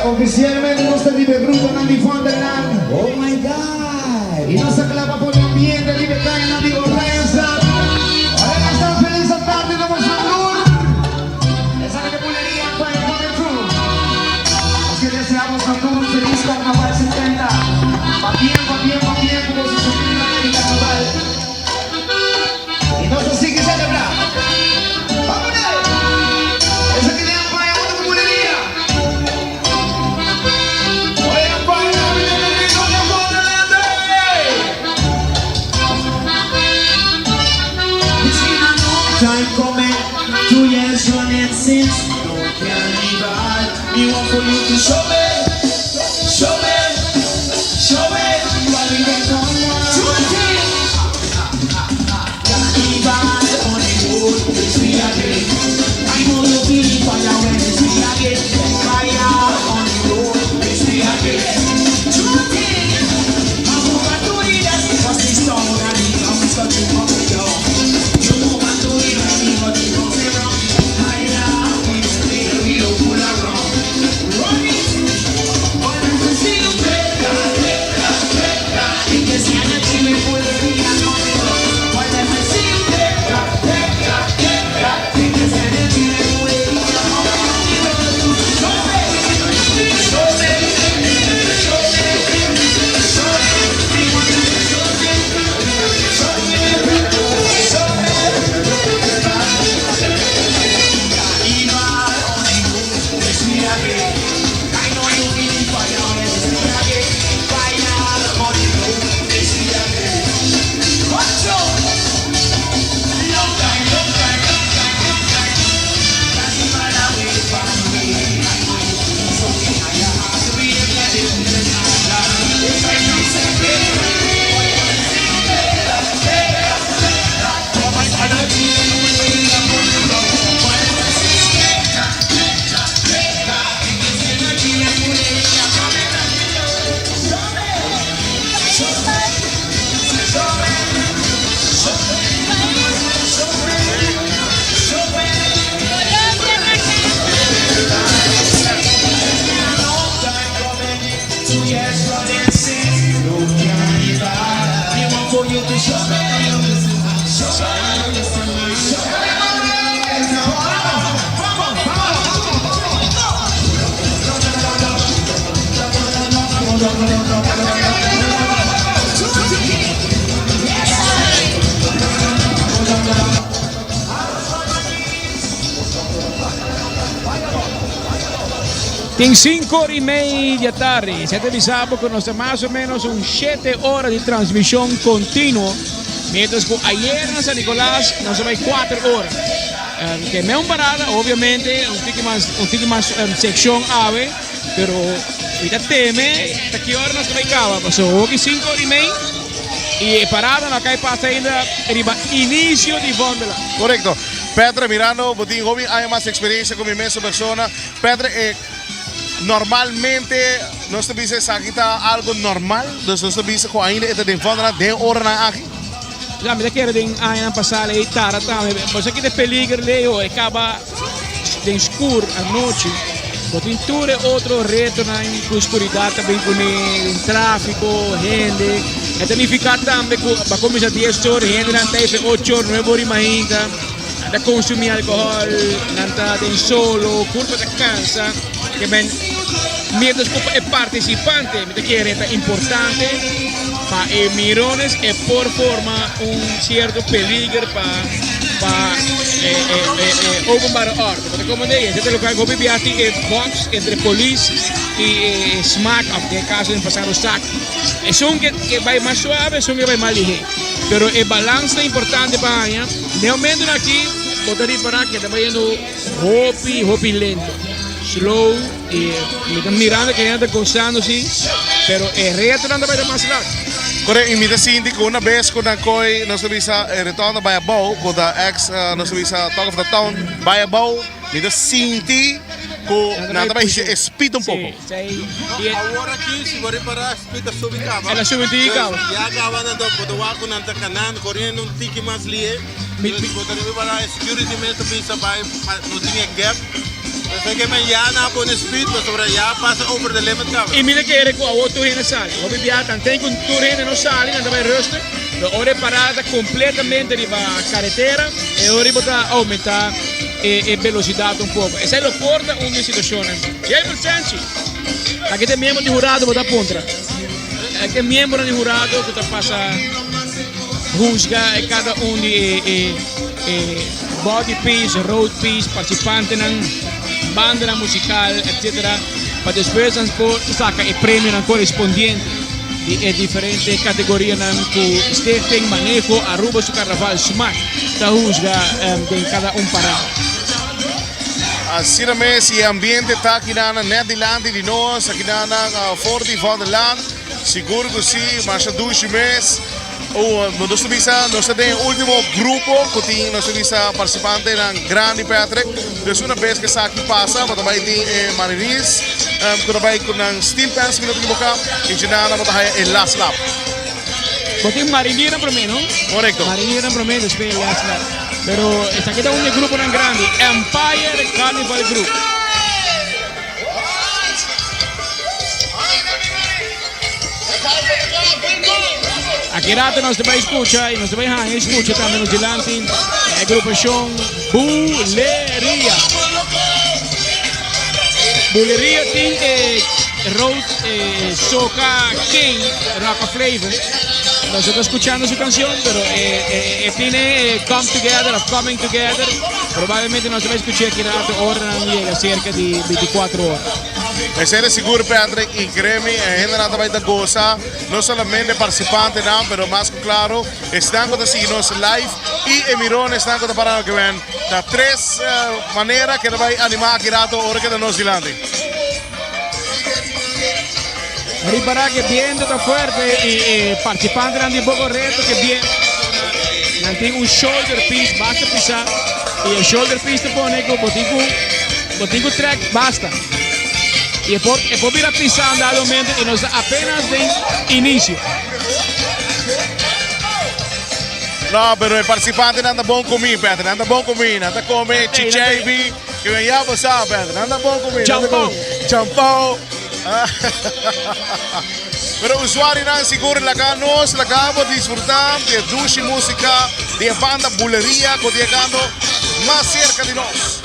Oficialmente nos ta riba e gruponan di Wonderland. Oh my God! Y nos ta cla pa pone ambiente riba e cayanan di Oranjestad. Oranjestad feliz atardi na boso tur. Esaki ta Buleria Empire Coming True. Nos ke desea boso tur un feliz Carnaval 70. Pabien, pabien, pabien cu boso 70 aña di Carnaval. Y nos ta sigui celebra. Vamos! Esaki ta Empire hunto cu Buleria. Oye Empire, mi ta grito na Wonderland, ey!
Time coming, 2 years running since no carnival. Me want for you to show me, show me, show me. Why we get on now? Carnival on the road, it's we again. I know you feel the fire when it's we again. Fire on the road, it's we again. True thing. I'm over to the desk, 'cause this town and the drums got you up and down. You over to the rest, but you don't say wrong. Fire, it's clear, we don't fool around. Run it. But I can see you take that, take that, take that. If you see energy, we full of the But let me see you take that, take that, take that. If you see energy, we full of the Show me, show me, show me, show me, show me, show me, show me. Carnival on the road, it's me again. I know you feel the fire when it's me again. Fire on the road, it's me again. Watch out! Long time, long time, long time, long time. Carnival away from me. I know you feel something in your heart to be able to It's like you said, 2 years running since no carnival. Me want for you to show me, show me, show me. Vamos, vamos,
Tin sinku ora i mei di atardi. Esei ta bisa bo ku nos ta mas o ménos un shete ora di transmishon kontinuo, miéntras ku ayer na San Nicolas nos a bai kuater ora. Ke men un parada, obviamente, un tiki mas, un tiki mas sekshon awe, pero mi ta teme ta ki ora nos ta bai kaba, pasobra hopi sinku ora i mei i e parada no a kai pasa ainda riba inisio di Vondeland.
Korekto. Petre, mirando bo tin hopi aña mas eksperensia ku mi mesun persona. Petre, e normalmente nos ta bisa esaki ta algo normal, dus nos ta bisa ku ainda e ta den Vondeland den oranan aki.
Ya, mi ta kere den añanan pasá lei tara tambe. Bo sa kita e peliger lei ho, e kaba den skur anochi. Bo tin tur e otro retonan ku skuridat ta bin kuné, den tráfiko, hende. E ta nifiká tambe ku bo a kuminsá dies or, hendenan ta efe ocho or, nuebe or di mainta. Nan ta konsumí alkohòl, nan ta den solo, kurpa ta kansa. Ke men, miéntras ku pa e partisipante mi ta kere ta importante pa e mirones e por forma un sierto peliger pa pa e e e e openbare orde. Bo ta komprendé? Esei ta lokual ku hopi biaha tin e box entre polis i e smak òf den e kaso den pasado sak. Esun ke ke bai mas suave, esun ke bai mas lihé. Pero e balans ta importante pa haña. Den momentonan aki bo ta ripará ke ta bayendo hopi hopi lento, slow i mi ta mirando ke hende ta gozando si, pero e retonan ta bai ta mas lat.
Kore i mi ta sinti ku una bes ku nan koi nos ta bisa e retorno bai abou ku ta ex nos ta bisa talk of the town bai abou mi ta sinti ku nan ta bai hisa e speed un poko.
Awor aki si bo ripara speed a subi kaba.
El a subi tiki kaba.
Ya kaba nan ta bo ta wak ku nan ta kanando koriendo un tiki mas lihe. Dus bo ta ripara e security mes ta bisa bai pa no tin e gap. Esei ke men ya nan a pone speed pasobra ya a pasa over the limit kaba.
I mi ta kere ku awor tur hende sali. Hopi biaha tanten ku tur hende no sali nan ta bai rustig. Pero ora e parada ta kompletamente riba karetera e ora bo ta oumenta e velosidat un poko. Esei lo por ta un di e situashonnan. Gabriel Senchi, Aki ta e miembro di hurado bo ta puntra. Aki ta e miembronan di hurado ku ta pasa husga e kada un di e e e body piece, road piece, partisipantenan, bandanan musikal, etcetera, pa despues nan por saka e premionan korespondiente di e diferente kategorianan ku Stichting Maneho Aruba Su Karnaval, smak, ta husga den kada un parada.
Asina mes y e ambiente ta akinan net dilanti di nos, akinan for di Vondelland. Sigur cu si, masha dushi mes. Nos ta bisa, nos ta den e ultimo grupo cu tin, nos ta bisa, participantenan grandi, Patrick. Dus una bes cu esaki pasa, bo ta bay tin e Marinis cu ta bay cu nan steel pan, si mi no ta equivoca, y djinana bo ta haya e last lap.
Bo tin Mariniernan prome, no?
Correcto.
Mariniernan prome, despues e last lap. Pero esaki ta un di e gruponan grandi, Empire Carnival Group. Aki rato nos ta bai scucha y nos ta bai hanja y scucha tambe nos dilanti e agrupacion Buleria. Buleria tin e road e Soca King Rocka Flavor. Nos ta scuchando su cancion, pero e, e, e tiene e Come Together of Coming Together. Probablemente nos ta bai scucha aki rato ora nan yega cerca di 24 ora.
Esei ta sigur Patrick y Gremi e hendenan ta bai ta goza no solamente participantenan pero mas cu claro esnan cu ta sigui nos live y e miron esnan cu ta para na Gwen ta tres manera cu ta bai anima aki rato ora cu ta nos dilanti.
Ripara cu e biento ta fuerte y e participantenan tin poco reto cu e biento nan tin un shoulder piece basta pisa y e shoulder piece ta pone cu bo tin cu Bo tin cu trek basta. Y e por, e por bira pisa un dado momento y nos ta apenas den inicio.
No, pero e participantenan ta bon comí, Peter. Nan ta bon comí. Nan ta come chicheibi. Que men ya bo sa, Peter. Nan ta bon comí.
Champao.
Champao. Pero usuarionan sigur laga nos, laga bo disfruta di e dushi musica di e banda Buleria cu ta yegando mas cerca di nos.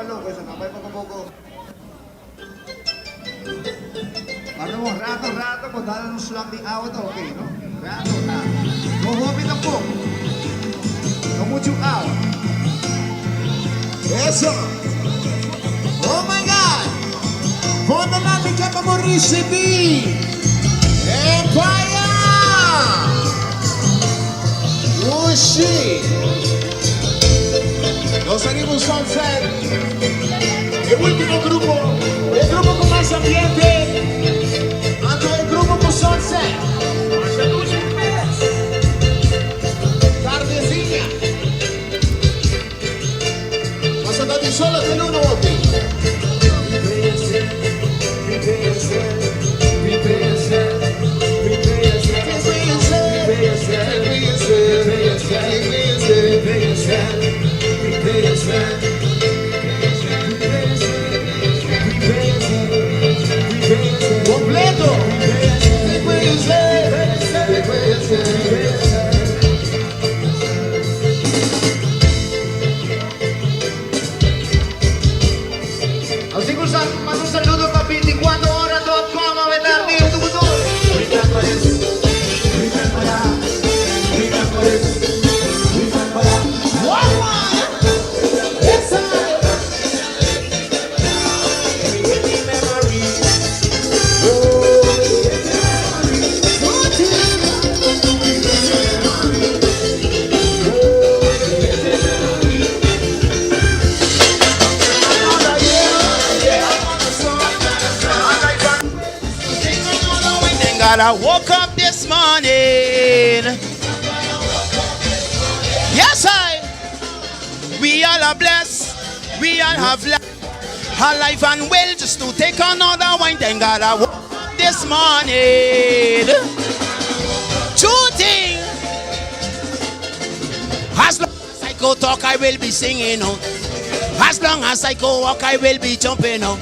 loko esa, nan bai poko poko. Warda un rato rato bo dal un slok di awa ta ok no. Rato rato. No hopi tampoco. No mucho awa.
Eso. Oh my God. Fondonan mi ke pa bo ricibi. Empire. Ushi. Nos a riba un sunset. E ultimo grupo, e grupo cu mas ambiente, anto e grupo cu sunset. Masha dushi mes. Tardezinha. Pasa ta di solo te luna hopi. Completo!
Así ku manda un saludo pa 24 hora dot com awe tardi un tubutur.
Thank God I woke up this morning. Yes, I. We all are blessed. We all have life, alive and well just to take another wine. Thank God I woke up this morning. True thing. As long as I go talk, I will be singing. Oh. As long as I go walk, I will be jumping. Oh.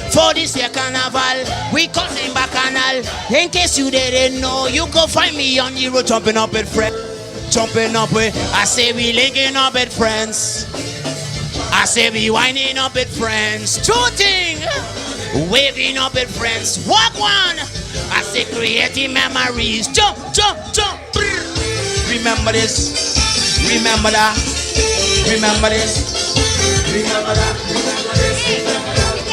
For this year carnival, we call him bacchanal. In case you didn't know, you go find me on the road jumping up with friends. Jumping up with, I say we linking up with friends. I say we winding up with friends. True thing, waving up with friends. Walk one. I say creating memories. Jump, jump, jump. Brr. Remember this. Remember that. Remember this. Remember that. Remember this. Remember that.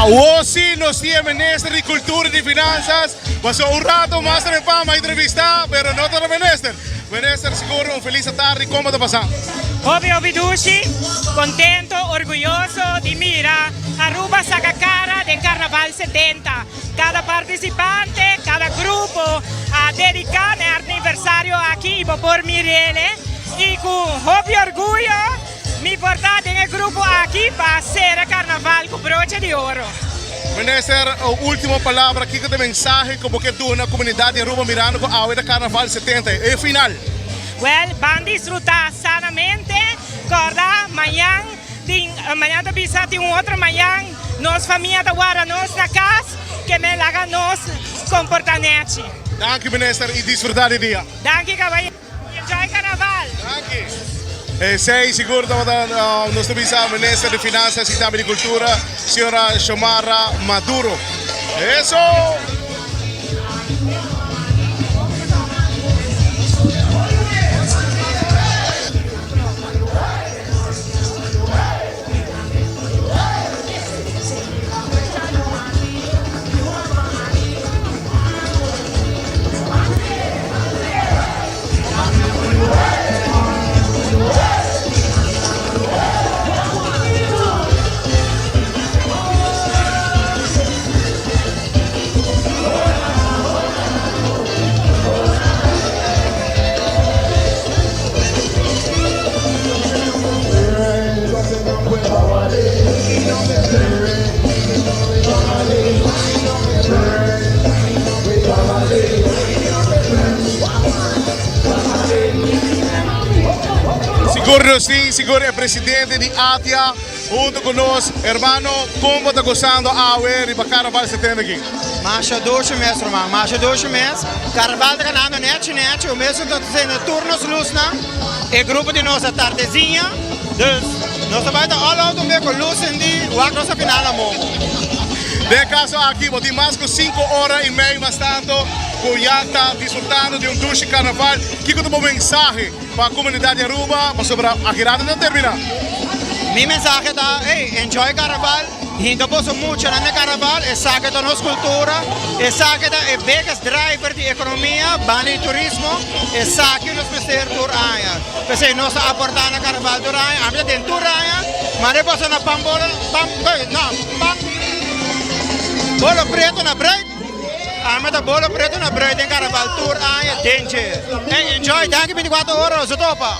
Awor si nos tin e Minister di Cultura y di Finanzas. Paso un rato mas ta fama entrevista, pero no ta e Minister. Minister, sigur un feliz tardi. Con ta pasa?
Hopi hopi dushi, contento, orguyoso di mira Aruba saca cara den Carnaval 70. Cada participante, cada grupo a dedica e aniversario aki y bo por mir'e y cu hopi orguyo mi por ta den e grupo aki pa cera Carnaval cu broche di oro.
Minister, ultimo palabra, kico ta e mensahe cu bo kier duna na comunidad di Aruba mirando cu awe ta Carnaval 70, e final?
Well, ban disfruta sanamente, corda mañan tin, mañan ta bisa tin un otro mañan, nos famia ta warda nos na cas. Ke men laga nos komportá nèchi.
Danki minister y disfruta di dia.
Danki kabayero. Enjoy carnaval.
Danki. Esey sigur tabata nos ta bisa minister di Finanzas y tambe di Cultura, señora Xiomara Maduro. Eso! Sigur nos tin, sigur e presidente di ATIA hunto cu nos. Hermano, con bo ta gozando awe riba Carnaval 70 aki?
Masha dushi mes ruman, masha dushi mes. Carnaval ta ganando nechi nechi, o mesun ta sende tur nos lusnan. E grupo di nos a tardezinha, dus nos ta bai ta all out un be cu luz sendi, wak nos a final na momo.
Den e caso aki bo tin mas cu cinco ora y mei mas tanto cu ya ta disfrutando di un dushi carnaval. Kico ta bo mensahe pa comunidad di Aruba pasobra aki rato ta termina?
Mi mensahe ta, hey, enjoy carnaval. Hinka boso muchanan na karnaval, esaki ta nos kultura, esaki ta e biggest driver di ekonomia, banda di turismo, esaki nos mester tur aña. P'esei nos ta aportá na karnaval tur aña, ami ta den tur aña, manda boso na pan bolo, pan, no, pan bolo preto na bruid, ami ta bolo preto na bruid den karnaval tur aña den dje. Hey, enjoy, danki 24 ora, nos ta topa.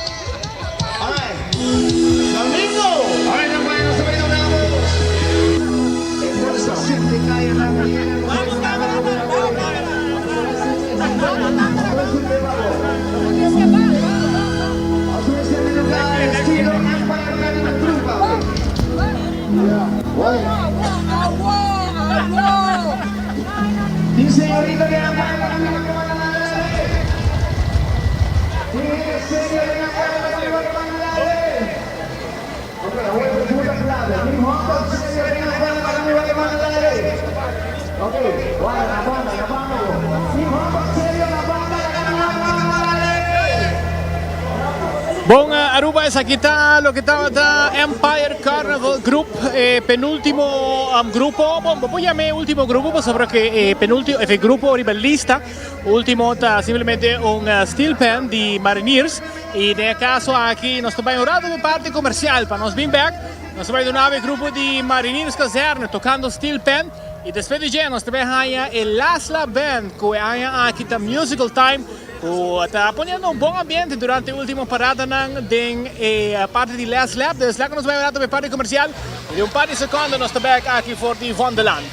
Bon Aruba esaki ta loke tabata Empire Carnival Group e penultimo grupo bon bo por yama e ultimo grupo pasobra ke e penultimo e grupo riba lista ultimo ta simplemente un steel pan di Mariniers. Y den e caso aki nos ta bay un rato pa parti comercial pa nos bin bek. Nos ta bay duna e grupo di Mariniers Kazerne tocando steel pan y despues di dje nos ta bay haya e Lasla Band cu e aña aki ta Musical Time cu ta poniendo un bon ambiente durante e ultimo paradanan den e parti di Les Lab. Desde laga nos bay un rato pa e parti comercial y den un par di secondo nos ta bek aki for di Vondeland.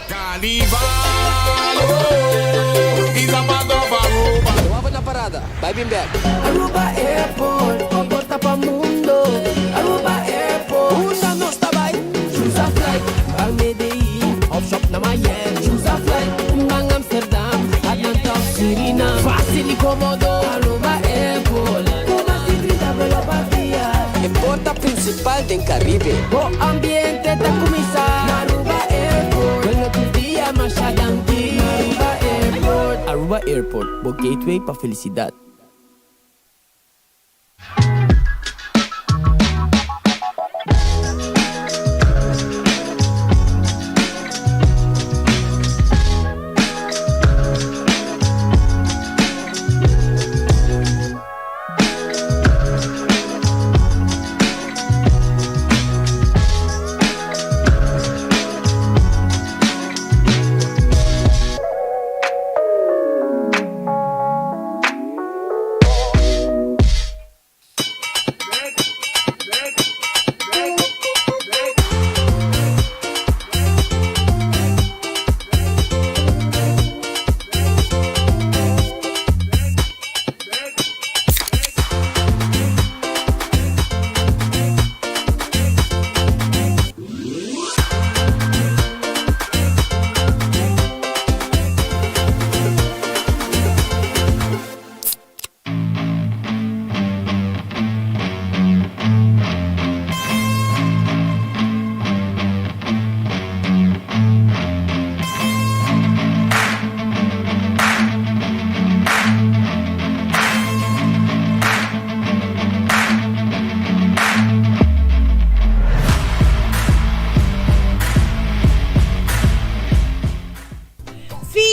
Carnival, oh, is a part of Aruba.
No wak na parada, bai bin bek.
Aruba Airport, bo porta pa mundo. Aruba Airport, unda nos ta bai? Choose a flight, ban Medellin of shop na Miami. Choose a flight, ban Amsterdam, Atlanta of Suriname. Facil y comodo, Aruba Airport, cu mas di 30 vuelo pa dia.
E porta principal den Caribe.
Bo ambiente ta cuminsa na Aruba Airport. Vuelo tur dia masha danki na Aruba Airport.
Aruba Airport, bo gateway pa felicidad.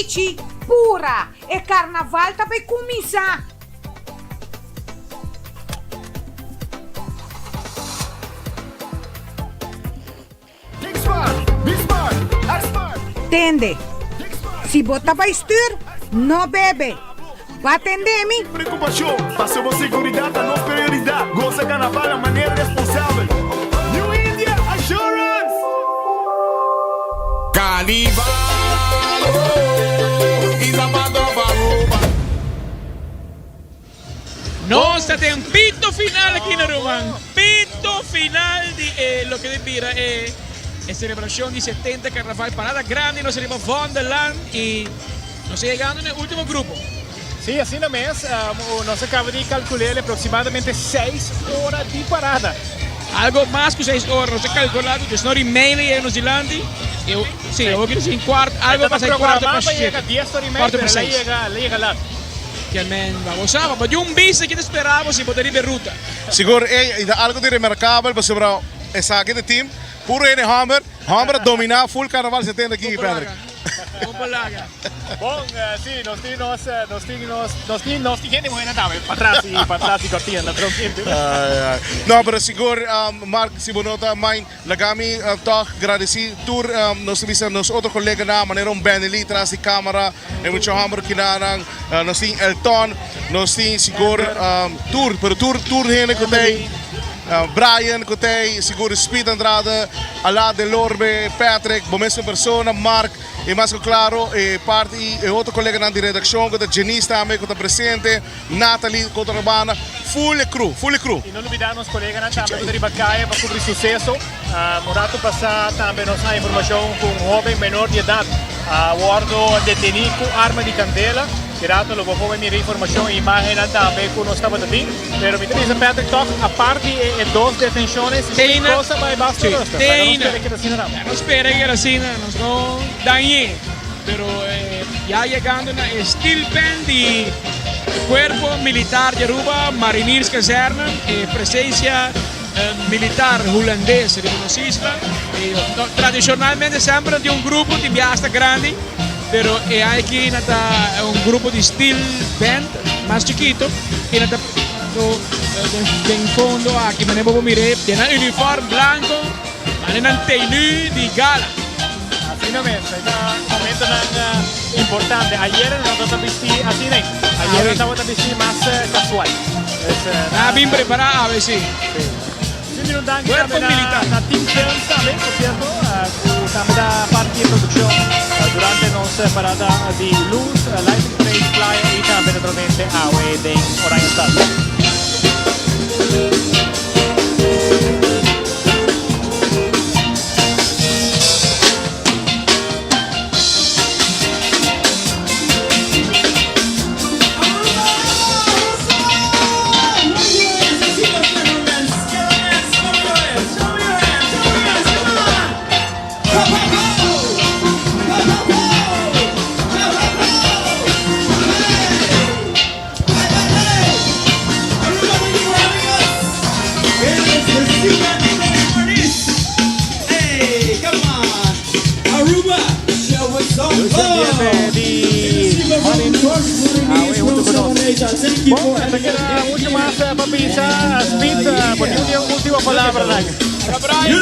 Chichi, pura, e karnaval ta bai kuminsá! Tende, si bo ta bai stuur, no bebe. Ba tende mi?
Preocupacion, paso bo seguridad ta nos prioridad. Goza carnaval na manera responsabel. New India Assurance!
Carnival, oh, is a part of Aruba. Nos ta den pito final aki na Ruman. Pito final di e loke ta bira e e celebracion di 70 Carnaval. Parada grandi nos riba Vondelland y nos ta yegando na e ultimo grupo.
Sí, asina mes. Nos a caba di calcul'el aproximadamente seis ora di parada.
Algo mas cu seis ora. Nos a calcula cu djes nora y media yega nos dilanti. Sí, awor ki ta sin cuart, algo pasa y cuarto pa shete. Cuarto pa seis. Kiamen, bo sa, bo di un bista ki ta spera bo si bo ta riba e ruta.
Sigur, ey, y ta algo di remarcabel pasobra esaki ta team puro hende homber, homber a domina full carnaval 70 aki, Patrick.
Bon palaga.
Bon, si, nos tin nos, nos tin nos, nos tin, nos tin hende muhernan tambe patras y patras di cortina, naturalmente.
Ay, ay. No, pero sigur, Mark, si bo no ta mind, Laga mi tòg gradisí tur nos ta bisa nos otro koleganan manera un Benny Lee tras di kamera, e mucha hòmber kinanan, nos tin Elton, nos tin sigur tur, pero tur tur hende ku ta ei, Brian ku ta ei, sigur Speed Andrade, Ala Delorme, Patrick, bo mes persona, Mark, i mas ku klaro e parti e otro koleganan di redakshon ku ta Jenice tambe ku ta presente. Natalie Cotrabana, full e crew, full e crew.
Y no lubida nos coleganan tambe cu ta riba caya pa cubri suceso. Un rato pasa tambe nos haya informacion cu un hoben menor di edad a wordo deteni cu arma di candela. Di rato lo bo por mira informacion y imagennan tambe cu nos tabata tin. Pero mi ta bisa Patrick toch apart di e dos detenciones si cosa bay basta rustig. Laga nos spera keda asina nan.
Laga nos spera keda asina, nos no dañe. Pero ya yegando na e steel pen di Cuerpo Militar di Aruba, Marinierskazerne, e presencia militar Hulandes riba nos isla. Tradicionalmente semper nan tin un grupo, tin bia hasta grandi, pero e aña aki nan ta un grupo di steel band mas chikito y nan ta presentando den fondo aki manera bo por mira den nan uniform blanco, manera nan tenue di gala.
Asina mes, e ta momentonan importante. Ayer no tabata bisti asina ei. Ayer no tabata bisti mas casual.
Nan a bin prepara awe si.
Si mi un danki tambe na Team Films tambe, por cierto, cu tambe ta parti di e produccion durante nos parada di luz, lighting parade, playa y tambe naturalmente awe den Oranjestad. Bon, ta keda mucho mas pa bisa. Speed, bo tin un ultimo palabranan.
Brian,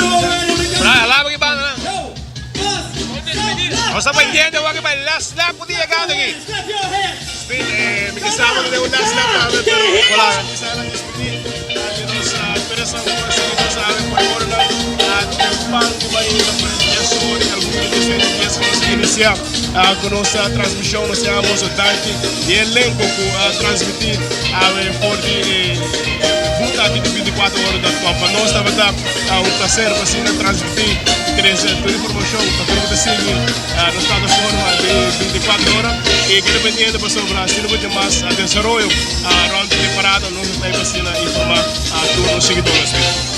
alaba ki banda nan. Nos ta pendiente awor ki bai last lap ku ta yegando aki. Speed, eh, mi ke sa bo ta den un last lap tambe, pero hola. Mi sa nan despedí di nos empresa ku a sigui nos awe por e oranan tempan ku bai ta dies ora i algun minuto despues di dies nos a inisiá ku nos transmishon. Nos yama boso danki di e elenko ku a transmití awe for di e booth aki di 24 ora dot com. Pa nos tabata un plaser pa asina transmití i trese tur informashon pa tur ku ta sigui nos plataforma di 24 ora i keda pendiente pasobra si no bo tin mas desaroyo rond di temporada nos ta pa asina informa tur nos siguidornan.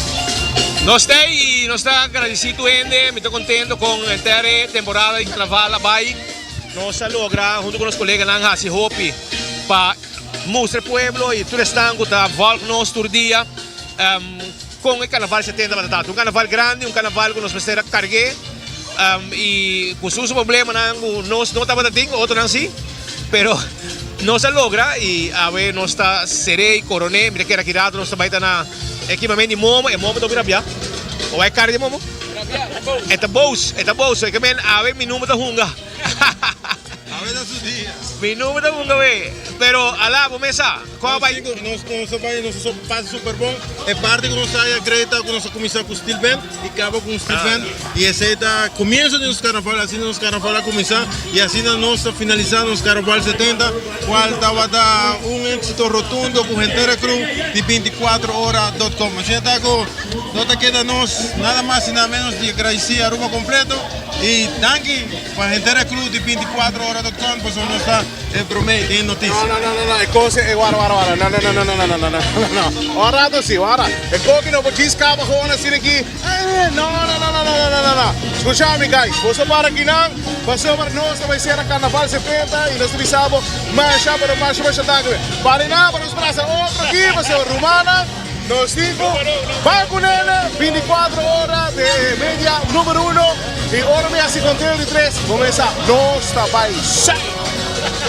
Nos ta ei i nos ta agradeci tur hende. Mi ta contento con henter e temporada di carnaval a bay. Nos a logra hunto cu nos coleganan haci hopi pa mustra e pueblo y tur esnan cu ta volg nos tur dia con e carnaval 70 tabata. Un carnaval grandi, un carnaval cu nos mester a cargue. Y cu su problemanan cu nos no tabata tin, otronan si, pero nos a logra y awe nos ta cer'é y coroné. Mi ta kere aki rato nos ta bay ta na e kimamento di momo, e momo ta hopi rabia. Bo bay cara di e momo? E ta boos, e ta boos. E ke men awe mi number ta hunga.
Awe ta su dia.
Mi number ta hunga we. Pero ala bo mes sa.
Con a bay? Nos nos a bay, nos a pasa super bon. E parti cu nos haya great ta cu nos a cuminsa cu steel band y caba cu un steel band. Y esey ta comienzo di nos carnaval, asina nos carnaval a cuminsa y asina nos ta finalisa nos carnaval 70, cual tabata un exito rotundo cu henter e crew di 24 ora dot com. Asina ta cu no ta keda nos nada mas y nada menos di agradeci Aruba completo y danki pa henter e crew di 24 ora dot com pasobra nos ta E prome den noticia.
No, no, no, no, no, e cos e wara, wara, wara, no, no, no, no, no, no, no, no, no, no, un rato si, wara, e co ki no por djis caba gewoon asina aki, eh, no, no, no, no, no, no, no, no, no, scucha mi guys, boso para akinan, pasobra nos ta bay cera carnaval 70 y nos ta bisa bo masha, pero masha, masha danki. Para nan, pa nos brasa otro aki, pasobra rumannan, nos tin cu bay cu nene 24 ora de media numero uno y ora mi haci conteo di tres, bo mesa, nos ta bay sai.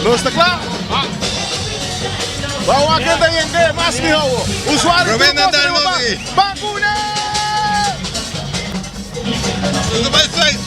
Nos ta kla? Ba wak ken ta yende mas miho wo. Usuario tur kos riba ba. Bakuna!
Nos ta bai sai.